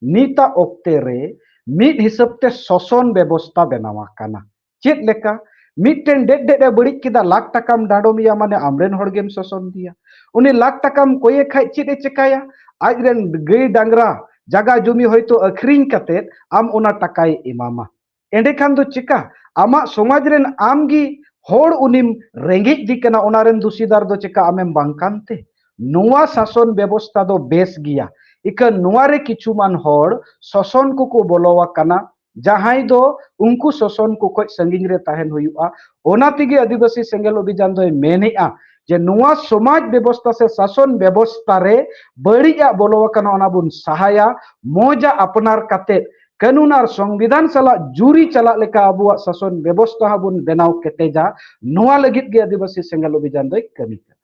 ᱱᱤᱛᱟᱜ ᱚᱠᱛᱮ ᱨᱮ ᱢᱤᱫ ᱦᱤᱥᱟᱹᱵ ᱛᱮ ᱥᱚᱥᱚᱱ ᱵᱮᱵᱚᱥᱛᱟ ᱵᱮᱱᱟᱣ ᱟᱠᱟᱱᱟ᱾ ᱪᱮᱫ ᱞᱮᱠᱟ? ᱢᱤᱫᱴᱮᱱ ᱰᱮᱫ ᱰᱮᱫ ᱮ ᱵᱟᱹᱲᱤᱡ ᱠᱮᱫᱟ, ᱞᱟᱠᱷ ᱴᱟᱠᱟᱢ ᱰᱟᱸᱰᱚᱢᱮᱭᱟ, ᱢᱟᱱᱮ ᱟᱢᱨᱮᱱ ᱦᱚᱲ ᱜᱮᱢ ᱥᱚᱥᱚᱱ ᱫᱤᱭᱟ᱾ ᱩᱱᱤ ᱞᱟᱠᱷ ᱴᱟᱠᱟᱢ ᱠᱚᱭᱮ ᱠᱷᱟᱡ ᱪᱮᱫ ᱮ ᱪᱮᱠᱟᱭᱟ? ᱟᱡᱨᱮᱱ ᱜᱟᱹᱭ ᱰᱟᱝᱨᱟ ᱡᱟᱜᱟ ᱡᱩᱢᱤ ᱦᱚᱭᱛᱳ ᱟᱹᱠᱷᱨᱤᱧ ᱠᱟᱛᱮᱫ ᱟᱢ ᱚᱱᱟ ᱴᱟᱠᱟᱭ ᱮᱢᱟᱢᱟ᱾ ᱮᱸᱰᱮᱠᱷᱟᱱ ᱫᱚ ᱪᱮᱠᱟ? ᱟᱢᱟᱜ ᱥᱚᱢᱟᱡᱽ ᱨᱮᱱ ᱟᱢ ᱜᱮ ᱦᱚᱲ ᱩᱱᱤᱢ ᱨᱮᱸᱜᱮᱡ ᱫᱤ ᱠᱟᱱᱟ, ᱚᱱᱟ ᱨᱮᱱ ᱫᱩᱥᱤᱫᱟᱨ ᱫᱚ ᱪᱮᱠᱟ ᱟᱢᱮᱢ ᱵᱟᱝ ᱠᱟᱱᱛᱮ? ᱱᱚᱣᱟ ᱥᱟᱥᱚᱱ ᱵᱮᱵᱚᱥᱛᱷᱟ ᱫᱚ ᱵᱮᱥ ᱜᱮᱭᱟ, ᱤᱠᱷᱟᱹᱱ ᱱᱚᱣᱟ ᱨᱮ ᱠᱤᱪᱷᱩ ᱢᱟᱱ ᱦᱚᱲ ᱥᱚᱥᱚᱱ ᱠᱚᱠᱚ ᱵᱚᱞᱚ ᱟᱠᱟᱱᱟ, ᱡᱟᱦᱟᱸᱭ ᱫᱚ ᱩᱱᱠᱩ ᱥᱚᱥᱚᱱ ᱠᱚ ᱠᱷᱚᱡ ᱥᱟᱺᱜᱤᱧ ᱨᱮ ᱛᱟᱦᱮᱱ ᱦᱩᱭᱩᱜᱼᱟ᱾ ᱚᱱᱟ ᱛᱮᱜᱮ ᱟᱹᱫᱤᱵᱟᱹᱥᱤ ᱥᱮᱸᱜᱮᱞ ᱚᱵᱷᱤᱡᱟᱱ ᱫᱚᱭ ᱢᱮᱱᱮᱜᱼᱟ ᱡᱮ ᱱᱚᱣᱟ ᱥᱚᱢᱟᱡᱽ ᱵᱮᱵᱚᱥᱛᱷᱟ ᱥᱮ ᱥᱟᱥᱚᱱ ᱵᱮᱵᱚᱥᱛᱷᱟ ᱨᱮ ᱵᱟᱹᱲᱤᱡ ᱟᱜ ᱵᱚᱞᱚ ᱟᱠᱟᱱᱟ, ᱚᱱᱟ ᱵᱚᱱ ᱥᱟᱦᱟᱭᱟ᱾ ᱢᱚᱡᱽ ᱟᱜ ᱟᱯᱱᱟᱨ ᱠᱟᱛᱮ ᱠᱟᱹᱱᱩᱱ ᱟᱨ ᱥᱚᱝᱵᱤᱫᱷᱟᱱ ᱥᱟᱞᱟᱜ ᱡᱩᱨᱤ ᱪᱟᱞᱟᱜ ᱞᱮᱠᱟ ᱟᱵᱚᱣᱟᱜ ᱥᱟᱥᱚᱱ ᱵᱮᱵᱚᱥᱛᱷᱟ ᱦᱚᱸ ᱵᱚᱱ ᱵᱮᱱᱟᱣ ᱠᱮᱴᱮᱡᱟ᱾ ᱱᱚᱣᱟ ᱞᱟᱹᱜᱤᱫ ᱜᱮ ᱟᱹᱫᱤᱵᱟᱹᱥᱤ ᱥᱮᱸᱜᱮᱞ ᱚᱵᱷᱤᱡᱟᱱ ᱫᱚᱭ ᱠᱟᱹᱢᱤ ᱠᱟᱱᱟ᱾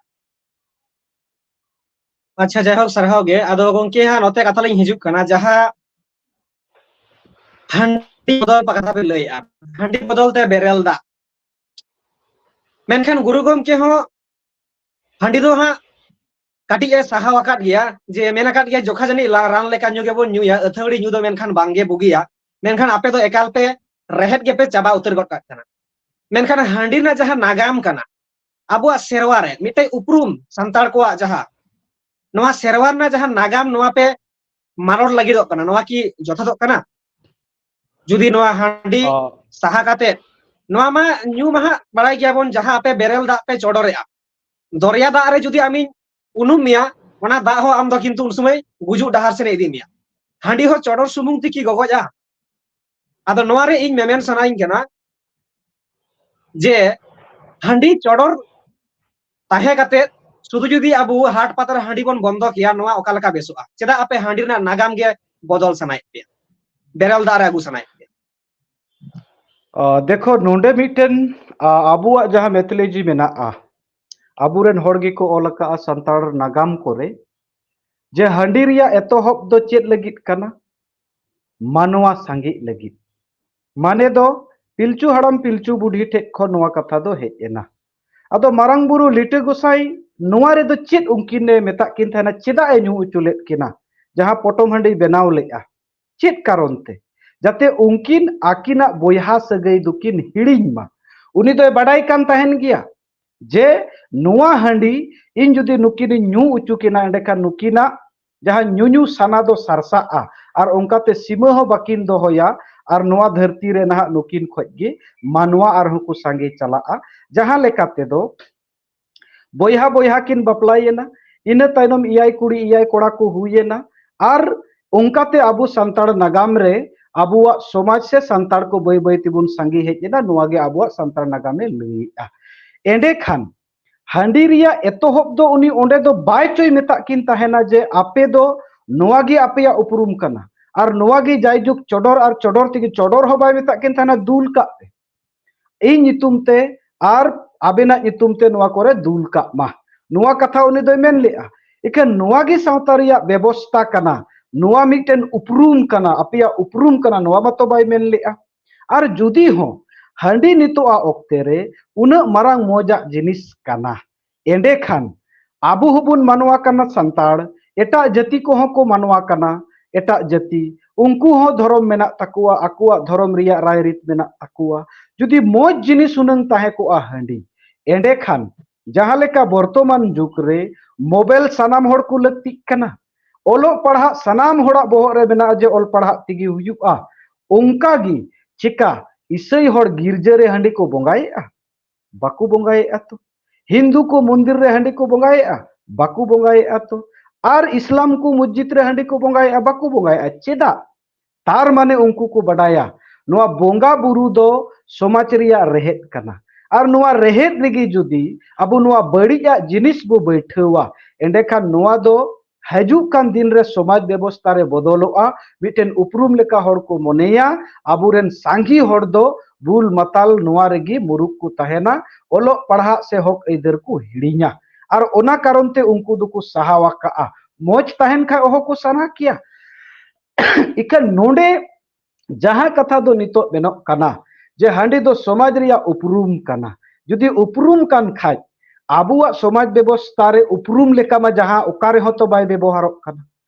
ᱟᱪᱪᱷᱟ, ᱡᱟᱭᱦᱳᱠ, ᱥᱟᱨᱦᱟᱣ ᱜᱮ᱾ ᱟᱫᱚ ᱜᱚᱝᱠᱮ, ᱦᱟᱸᱜ ᱱᱚᱛᱮ ᱠᱟᱛᱷᱟ ᱞᱤᱧ ᱦᱤᱡᱩᱜ ᱠᱟᱱᱟ, ᱡᱟᱦᱟᱸ ᱦᱟᱺᱰᱤ ᱵᱚᱫᱚᱞ ᱠᱟᱛᱷᱟ ᱯᱮ ᱞᱟᱹᱭᱮᱜᱼᱟ, ᱦᱟᱺᱰᱤ ᱵᱚᱫᱚᱞ ᱛᱮ ᱵᱮᱨᱮᱞ ᱫᱟᱜ᱾ ᱢᱮᱱᱠᱷᱟᱱ ᱜᱩᱨᱩ ᱜᱚᱢᱠᱮ ᱦᱚᱸ ᱦᱟᱺᱰᱤ ᱫᱚ ᱦᱟᱸᱜ ᱠᱟᱹᱴᱤᱡ ᱮ ᱥᱟᱦᱟᱣ ᱟᱠᱟᱫ ᱜᱮᱭᱟ, ᱡᱮ ᱢᱮᱱ ᱟᱠᱟᱫ ᱜᱮᱭᱟ, ᱡᱚᱠᱷᱟ ᱡᱟᱹᱱᱤᱡ ᱞᱟ-, ᱨᱟᱱ ᱞᱮᱠᱟ ᱧᱩ ᱜᱮᱵᱚᱱ ᱧᱩᱭᱟ, ᱟᱹᱛᱷᱟᱹᱣᱲᱤ ᱧᱩ ᱫᱚ ᱢᱮᱱᱠᱷᱟᱱ ᱵᱟᱝᱜᱮ ᱵᱩᱜᱤᱭᱟ᱾ ᱢᱮᱱᱠᱷᱟᱱ ᱟᱯᱮ ᱫᱚ ᱮᱠᱟᱞ ᱯᱮ ᱨᱮᱦᱮᱫ ᱜᱮᱯᱮ ᱪᱟᱵᱟ ᱩᱛᱟᱹᱨ ᱜᱚᱫ ᱠᱟᱜ ᱠᱟᱱᱟ᱾ ᱢᱮᱱᱠᱷᱟᱱ ᱦᱟᱺᱰᱤ ᱨᱮᱱᱟᱜ ᱡᱟᱦᱟᱸ ᱱᱟᱜᱟᱢ ᱠᱟᱱᱟ, ᱟᱵᱚᱣᱟᱜ ᱥᱮᱨᱣᱟ ᱨᱮ ᱢᱤᱫᱴᱮᱡ ᱩᱯᱨᱩᱢ ᱥᱟᱱᱛᱟᱲ ᱠᱚᱣᱟᱜ ᱡᱟᱦᱟᱸ, ᱱᱚᱣᱟ ᱥᱮᱨᱣᱟ ᱨᱮᱱᱟᱜ ᱡᱟᱦᱟᱸ ᱱᱟᱜᱟᱢ, ᱱᱚᱣᱟ ᱯᱮ ᱢᱟᱞᱚᱴ ᱞᱟᱹᱜᱤᱫᱚᱜ ᱠᱟᱱᱟ, ᱱᱚᱣᱟ ᱠᱤ ᱡᱚᱛᱷᱟᱛᱚᱜ ᱠᱟᱱᱟ? ᱡᱩᱫᱤ ᱱᱚᱣᱟ ᱦᱟᱺᱰᱤ ᱚ᱾ ᱥᱟᱦᱟ ᱠᱟᱛᱮ, ᱱᱚᱣᱟ ᱢᱟ ᱧᱩ ᱢᱟ ᱦᱟᱸᱜ ᱵᱟᱲᱟᱭ ᱜᱮᱭᱟᱵᱚᱱ, ᱡᱟᱦᱟᱸ ᱟᱯᱮ ᱵᱮᱨᱮᱞ ᱫᱟᱜ ᱯᱮ ᱪᱚᱰᱚᱨᱮᱜᱼᱟ, ᱫᱚᱨᱭᱟ ᱫᱟᱜ ᱨᱮ ᱡᱩᱫᱤ ᱟᱢᱤᱧ ᱩᱱᱩᱢ ᱢᱮᱭᱟ, ᱚᱱᱟ ᱫᱟᱜ ᱦᱚᱸ ᱟᱢ ᱫᱚ ᱠᱤᱱᱛᱩ ᱩᱱ ᱥᱚᱢᱚᱭ ᱜᱩᱡᱩᱜ ᱰᱟᱦᱟᱨ ᱥᱮᱫ ᱮ ᱤᱫᱤ ᱢᱮᱭᱟ᱾ ᱦᱟᱺᱰᱤ ᱦᱚᱸ ᱪᱚᱰᱚᱨ ᱥᱩᱢᱩᱝ ᱛᱮᱠᱤ ᱜᱚᱜᱚᱡᱼᱟ? ᱟᱫᱚ ᱱᱚᱣᱟ ᱨᱮ ᱤᱧ ᱢᱮᱢᱮᱱ ᱥᱟᱱᱟᱧ ᱠᱟᱱᱟ ᱡᱮ ᱦᱟᱺᱰᱤ ᱪᱚᱰᱚᱨ ᱛᱟᱦᱮᱸ ᱠᱟᱛᱮ ᱥᱩᱫᱷᱩ ᱡᱩᱫᱤ ᱟᱵᱚ ᱦᱟᱴ ᱯᱟᱛᱟ ᱨᱮ ᱦᱟᱺᱰᱤ ᱵᱚᱱ ᱵᱚᱱᱫᱚ ᱠᱮᱭᱟ, ᱱᱚᱣᱟ ᱚᱠᱟ ᱞᱮᱠᱟ ᱵᱮᱥᱚᱜᱼᱟ? ᱪᱮᱫᱟᱜ ᱟᱯᱮ ᱦᱟᱺᱰᱤ ᱨᱮᱱᱟᱜ ᱱᱟᱜᱟᱢ ᱜᱮ ᱵᱚᱫᱚᱞ ᱥᱟᱱᱟᱭᱮᱫ ᱯᱮᱭᱟ, ᱵᱮᱨᱮᱞ ᱫᱟᱜ ᱨᱮ ᱟᱹᱜᱩ ᱥᱟᱱᱟᱭᱮᱫ ᱯᱮᱭᱟ? ᱟ, ᱫᱮᱠᱷᱚ, ᱱᱚᱰᱮ ᱢᱤᱫᱴᱮᱱ, ᱟ, ᱟᱵᱚᱣᱟᱜ ᱡᱟᱦᱟᱸ ᱢᱮᱛᱷᱳᱞᱚᱡᱤ ᱢᱮᱱᱟᱜᱼᱟ, ᱟᱵᱚᱨᱮᱱ ᱦᱚᱲ ᱜᱮᱠᱚ ᱚᱞ ᱟᱠᱟᱜᱼᱟ ᱥᱟᱱᱛᱟᱲ ᱱᱟᱜᱟᱢ ᱠᱚᱨᱮ, ᱡᱮ ᱦᱟᱺᱰᱤ ᱨᱮᱭᱟᱜ ᱮᱛᱚᱦᱚᱵ ᱫᱚ ᱪᱮᱫ ᱞᱟᱹᱜᱤᱫ ᱠᱟᱱᱟ? ᱢᱟᱱᱣᱟ ᱥᱟᱸᱜᱮᱜ ᱞᱟᱹᱜᱤᱫ᱾ ᱢᱟᱱᱮ ᱫᱚ ᱯᱤᱞᱪᱩ ᱦᱟᱲᱟᱢ ᱯᱤᱞᱪᱩ ᱵᱩᱰᱷᱤ ᱴᱷᱮᱡ ᱠᱷᱚᱱ ᱱᱚᱣᱟ ᱠᱟᱛᱷᱟ ᱫᱚ ᱦᱮᱡ ᱮᱱᱟ᱾ ᱟᱫᱚ ᱢᱟᱨᱟᱝ ᱵᱩᱨᱩ ᱞᱤᱴᱟᱹ ᱜᱚᱸᱥᱟᱭ ᱱᱚᱣᱟ ᱨᱮᱫᱚ ᱪᱮᱫ ᱩᱱᱠᱤᱱ ᱮ ᱢᱮᱛᱟᱜ ᱠᱤᱱ ᱛᱟᱦᱮᱱᱟ? ᱪᱮᱫᱟᱜ ᱮ ᱧᱩ ᱦᱚᱪᱚ ᱞᱮᱫ ᱠᱤᱱᱟ ᱡᱟᱦᱟᱸ ᱯᱚᱴᱚᱢ ᱦᱟᱺᱰᱤᱭ ᱵᱮᱱᱟᱣ ᱞᱮᱫᱼᱟ? ᱪᱮᱫ ᱠᱟᱨᱚᱱ ᱛᱮ? ᱡᱟᱛᱮ ᱩᱱᱠᱤᱱ ᱟᱹᱠᱤᱱᱟᱜ ᱵᱚᱭᱦᱟ ᱥᱟᱹᱜᱟᱹᱭ ᱫᱚᱠᱤᱱ ᱦᱤᱲᱤᱧ ᱢᱟ᱾ ᱩᱱᱤ ᱫᱚᱭ ᱵᱟᱰᱟᱭ ᱠᱟᱱ ᱛᱟᱦᱮᱱ ᱜᱮᱭᱟ ᱡᱮ ᱱᱚᱣᱟ ᱦᱟᱺᱰᱤ ᱤᱧ ᱡᱩᱫᱤ ᱱᱩᱠᱤᱱᱤᱧ ᱧᱩ ᱦᱚᱪᱚ ᱠᱤᱱᱟ, ᱮᱸᱰᱮᱠᱷᱟᱱ ᱱᱩᱠᱤᱱᱟᱜ ᱡᱟᱦᱟᱸ ᱧᱩᱧᱩ ᱥᱟᱱᱟ ᱫᱚ ᱥᱟᱨᱥᱟᱜᱼᱟ, ᱟᱨ ᱚᱱᱠᱟᱛᱮ ᱥᱤᱢᱟᱹ ᱦᱚᱸ ᱵᱟᱹᱠᱤᱱ ᱫᱚᱦᱚᱭᱟ, ᱟᱨ ᱱᱚᱣᱟ ᱫᱷᱟᱹᱨᱛᱤ ᱨᱮ ᱱᱟᱦᱟᱜ ᱱᱩᱠᱤᱱ ᱠᱷᱚᱡ ᱜᱮ ᱢᱟᱱᱣᱟ ᱟᱨᱦᱚᱸ ᱠᱚ ᱥᱟᱸᱜᱮ ᱪᱟᱞᱟᱜᱼᱟ᱾ ᱡᱟᱦᱟᱸ ᱞᱮᱠᱟ ᱛᱮᱫᱚ ᱵᱚᱭᱦᱟ ᱵᱚᱭᱦᱟ ᱠᱤᱱ ᱵᱟᱯᱞᱟᱭᱮᱱᱟ, ᱤᱱᱟᱹ ᱛᱟᱭᱱᱚᱢ ᱮᱭᱟᱭ ᱠᱩᱲᱤ ᱮᱭᱟᱭ ᱠᱚᱲᱟ ᱠᱚ ᱦᱩᱭᱮᱱᱟ, ᱟᱨ ᱚᱱᱠᱟᱛᱮ ᱟᱵᱚ ᱥᱟᱱᱛᱟᱲ ᱱᱟᱜᱟᱢ ᱨᱮ ᱟᱵᱚᱣᱟᱜ ᱥᱚᱢᱟᱡᱽ ᱥᱮ ᱥᱟᱱᱛᱟᱲ ᱠᱚ ᱵᱟᱹᱭ ᱵᱟᱹᱭ ᱛᱮᱵᱚᱱ ᱥᱟᱸᱜᱮ ᱦᱮᱡ ᱮᱱᱟ, ᱱᱚᱣᱟ ᱜᱮ ᱟᱵᱚᱣᱟᱜ ᱥᱟᱱᱛᱟᱲ ᱱᱟᱜᱟᱢᱮ ᱞᱟᱹᱭᱮᱫᱼᱟ᱾ ᱮᱸᱰᱮᱠᱷᱟᱱ ᱦᱟᱺᱰᱤ ᱨᱮᱭᱟᱜ ᱮᱛᱚᱦᱚᱵ ᱫᱚ ᱩᱱᱤ ᱚᱸᱰᱮ ᱫᱚ ᱵᱟᱭ ᱪᱚᱭ ᱢᱮᱛᱟᱜ ᱠᱤᱱ ᱛᱟᱦᱮᱱᱟ ᱡᱮ ᱟᱯᱮ ᱫᱚ ᱱᱚᱣᱟ ᱜᱮ ᱟᱯᱮᱭᱟᱜ ᱩᱯᱨᱩᱢ ᱠᱟᱱᱟ, ᱟᱨ ᱱᱚᱣᱟ ᱜᱮ ᱡᱟᱭᱡᱩᱜᱽ ᱪᱚᱰᱚᱨ ᱟᱨ ᱪᱚᱰᱚᱨ ᱛᱮᱜᱮ, ᱪᱚᱰᱚᱨ ᱦᱚᱸ ᱵᱟᱭ ᱢᱮᱛᱟᱜ ᱠᱤᱱ ᱛᱟᱦᱮᱱᱟ ᱫᱩᱞ ᱠᱟᱜ ᱯᱮ ᱤᱧ ᱧᱩᱛᱩᱢ ᱛᱮ ᱟᱨ ᱟᱵᱮᱱᱟᱜ ᱧᱩᱛᱩᱢ ᱛᱮ ᱱᱚᱣᱟ ᱠᱚᱨᱮ ᱫᱩᱞ ᱠᱟᱜ ᱢᱟ, ᱱᱚᱣᱟ ᱠᱟᱛᱷᱟ ᱩᱱᱤ ᱫᱚᱭ ᱢᱮᱱ ᱞᱮᱜᱼᱟ᱾ ᱤᱠᱷᱟᱹᱱ ᱱᱚᱣᱟ ᱜᱮ ᱥᱟᱶᱛᱟ ᱨᱮᱭᱟᱜ ᱵᱮᱵᱚᱥᱛᱟ ᱠᱟᱱᱟ, ᱱᱚᱣᱟ ᱢᱤᱫᱴᱮᱱ ᱩᱯᱨᱩᱢ ᱠᱟᱱᱟ, ᱟᱯᱮᱭᱟᱜ ᱩᱯᱨᱩᱢ ᱠᱟᱱᱟ, ᱱᱚᱣᱟ ᱢᱟᱛᱚ ᱵᱟᱭ ᱢᱮᱱ ᱞᱮᱜᱼᱟ᱾ ᱟᱨ ᱡᱩᱫᱤ ᱦᱚᱸ ᱦᱟᱺᱰᱤ ᱱᱤᱛᱚᱜᱟᱜ ᱚᱠᱛᱮ ᱨᱮ ᱩᱱᱟᱹᱜ ᱢᱟᱨᱟᱝ ᱢᱚᱡᱟᱜ ᱡᱤᱱᱤᱥ ᱠᱟᱱᱟ, ᱮᱸᱰᱮᱠᱷᱟᱱ ᱟᱵᱚ ᱦᱚᱸᱵᱚᱱ ᱢᱟᱱᱣᱟ ᱠᱟᱱᱟ ᱥᱟᱱᱛᱟᱲ, ᱮᱴᱟᱜ ᱡᱟᱹᱛᱤ ᱠᱚᱦᱚᱸ ᱠᱚ ᱢᱟᱱᱣᱟ ᱠᱟᱱᱟ, ᱮᱴᱟᱜ ᱡᱟᱹᱛᱤ, ᱩᱱᱠᱩ ᱦᱚᱸ ᱫᱷᱚᱨᱚᱢ ᱢᱮᱱᱟᱜ ᱛᱟᱠᱚᱣᱟ, ᱟᱠᱚᱣᱟᱜ ᱫᱷᱚᱨᱚᱢ ᱨᱮᱭᱟᱜ ᱨᱟᱭᱨᱤᱛ ᱢᱮᱱᱟᱜ ᱛᱟᱠᱚᱣᱟ᱾ ᱡᱩᱫᱤ ᱢᱚᱡᱽ ᱡᱤᱱᱤᱥ ᱦᱩᱱᱟᱹᱝ ᱛᱟᱦᱮᱸ ᱠᱚᱜᱼᱟ ᱦᱟᱺᱰᱤ, ᱮᱸᱰᱮᱠᱷᱟᱱ ᱡᱟᱦᱟᱸ ᱞᱮᱠᱟ ᱵᱚᱨᱛᱚᱢᱟᱱ ᱡᱩᱜᱽ ᱨᱮ ᱢᱳᱵᱟᱭᱤᱞ ᱥᱟᱱᱟᱢ ᱦᱚᱲ ᱠᱚ ᱞᱟᱹᱠᱛᱤᱜ ᱠᱟᱱᱟ, ᱚᱞᱚᱜ ᱯᱟᱲᱦᱟᱜ ᱥᱟᱱᱟᱢ ᱦᱚᱲᱟᱜ ᱵᱚᱦᱚᱜ ᱨᱮ ᱢᱮᱱᱟᱜᱼᱟ ᱡᱮ ᱚᱞ ᱯᱟᱲᱦᱟᱜ ᱛᱮᱜᱮ ᱦᱩᱭᱩᱜᱼᱟ, ᱚᱱᱠᱟ ᱜᱮ ᱪᱮᱠᱟ ᱤᱥᱟᱹᱭ ᱦᱚᱲ ᱜᱤᱨᱡᱟᱹ ᱨᱮ ᱦᱟᱺᱰᱤ ᱠᱚ ᱵᱚᱸᱜᱟᱭᱮᱫᱼᱟ? ᱵᱟᱠᱚ ᱵᱚᱸᱜᱟᱭᱮᱫᱼᱟ ᱛᱚ᱾ ᱦᱤᱱᱫᱩ ᱠᱚ ᱢᱚᱱᱫᱤᱨ ᱨᱮ ᱦᱟᱺᱰᱤ ᱠᱚ ᱵᱚᱸᱜᱟᱭᱮᱫᱼᱟ? ᱵᱟᱠᱚ ᱵᱚᱸᱜᱟᱭᱮᱫᱼᱟ ᱛᱚ᱾ ᱟᱨ ᱤᱥᱞᱟᱢ ᱠᱚ ᱢᱚᱥᱡᱤᱫ ᱨᱮ ᱦᱟᱺᱰᱤ ᱠᱚ ᱵᱚᱸᱜᱟᱭᱮᱫᱼᱟ? ᱵᱟᱠᱚ ᱵᱚᱸᱜᱟᱭᱮᱫᱼᱟ᱾ ᱪᱮᱫᱟᱜ? ᱛᱟᱨ ᱢᱟᱱᱮ ᱩᱱᱠᱩ ᱠᱚ ᱵᱟᱰᱟᱭᱟ ᱱᱚᱣᱟ ᱵᱚᱸᱜᱟ ᱵᱩᱨᱩ ᱫᱚ ᱥᱚᱢᱟᱡᱽ ᱨᱮᱭᱟᱜ ᱨᱮᱦᱮᱫ ᱠᱟᱱᱟ, ᱟᱨ ᱱᱚᱣᱟ ᱨᱮᱦᱮᱫ ᱨᱮᱜᱮ ᱡᱩᱫᱤ ᱟᱵᱚ ᱱᱚᱣᱟ ᱵᱟᱹᱲᱤᱡᱟᱜ ᱡᱤᱱᱤᱥ ᱵᱚ ᱵᱟᱹᱭᱴᱷᱟᱹᱣᱟ, ᱮᱸᱰᱮᱠᱷᱟᱱ ᱱᱚᱣᱟ ᱫᱚ ᱦᱤᱡᱩᱜ ᱠᱟᱱ ᱫᱤᱱ ᱨᱮ ᱥᱚᱢᱟᱡᱽ ᱵᱮᱵᱚᱥᱛᱷᱟ ᱨᱮ ᱵᱚᱫᱚᱞᱚᱜᱼᱟ᱾ ᱢᱤᱫᱴᱮᱱ ᱩᱯᱨᱩᱢ ᱞᱮᱠᱟ ᱦᱚᱲ ᱠᱚ ᱢᱚᱱᱮᱭᱟ, ᱟᱵᱚᱨᱮᱱ ᱥᱟᱸᱜᱮ ᱦᱚᱲ ᱫᱚ ᱵᱩᱞ ᱢᱟᱛᱟᱞ ᱱᱚᱣᱟ ᱨᱮᱜᱮ ᱢᱩᱨᱩᱠ ᱠᱚ ᱛᱟᱦᱮᱱᱟ, ᱚᱞᱚᱜ ᱯᱟᱲᱦᱟᱜ ᱥᱮ ᱦᱚᱠ ᱟᱹᱭᱫᱟᱹᱨ ᱠᱚ ᱦᱤᱲᱤᱧᱟ᱾ ᱟᱨ ᱚᱱᱟ ᱠᱟᱨᱚᱱ ᱛᱮ ᱩᱱᱠᱩ ᱫᱚᱠᱚ ᱥᱟᱦᱟᱣ ᱟᱠᱟᱜᱼᱟ᱾ ᱢᱚᱡᱽ ᱛᱟᱦᱮᱱ ᱠᱷᱟᱡ ᱚᱦᱚ ᱠᱚ ᱥᱟᱱᱟ ᱠᱮᱭᱟ᱾ ᱤᱠᱷᱟᱹᱱ ᱱᱚᱰᱮ ᱡᱟᱦᱟᱸ ᱠᱟᱛᱷᱟ ᱫᱚ ᱱᱤᱛᱚᱜ ᱢᱮᱱᱚᱜ ᱠᱟᱱᱟ ᱡᱮ ᱦᱟᱺᱰᱤ ᱫᱚ ᱥᱚᱢᱟᱡᱽ ᱨᱮᱭᱟᱜ ᱩᱯᱨᱩᱢ ᱠᱟᱱᱟ᱾ ᱡᱩᱫᱤ ᱩᱯᱨᱩᱢ ᱠᱟᱱ ᱠᱷᱟᱡ, ᱟᱵᱚᱣᱟᱜ ᱥᱚᱢᱟᱡᱽ ᱵᱮᱵᱚᱥᱛᱷᱟ ᱨᱮ ᱩᱯᱨᱩᱢ ᱞᱮᱠᱟ ᱢᱟ ᱡᱟᱦᱟᱸ ᱚᱠᱟ ᱨᱮᱦᱚᱸ ᱛᱚ ᱵᱟᱭ ᱵᱮᱵᱚᱦᱟᱨᱚᱜ ᱠᱟᱱᱟ᱾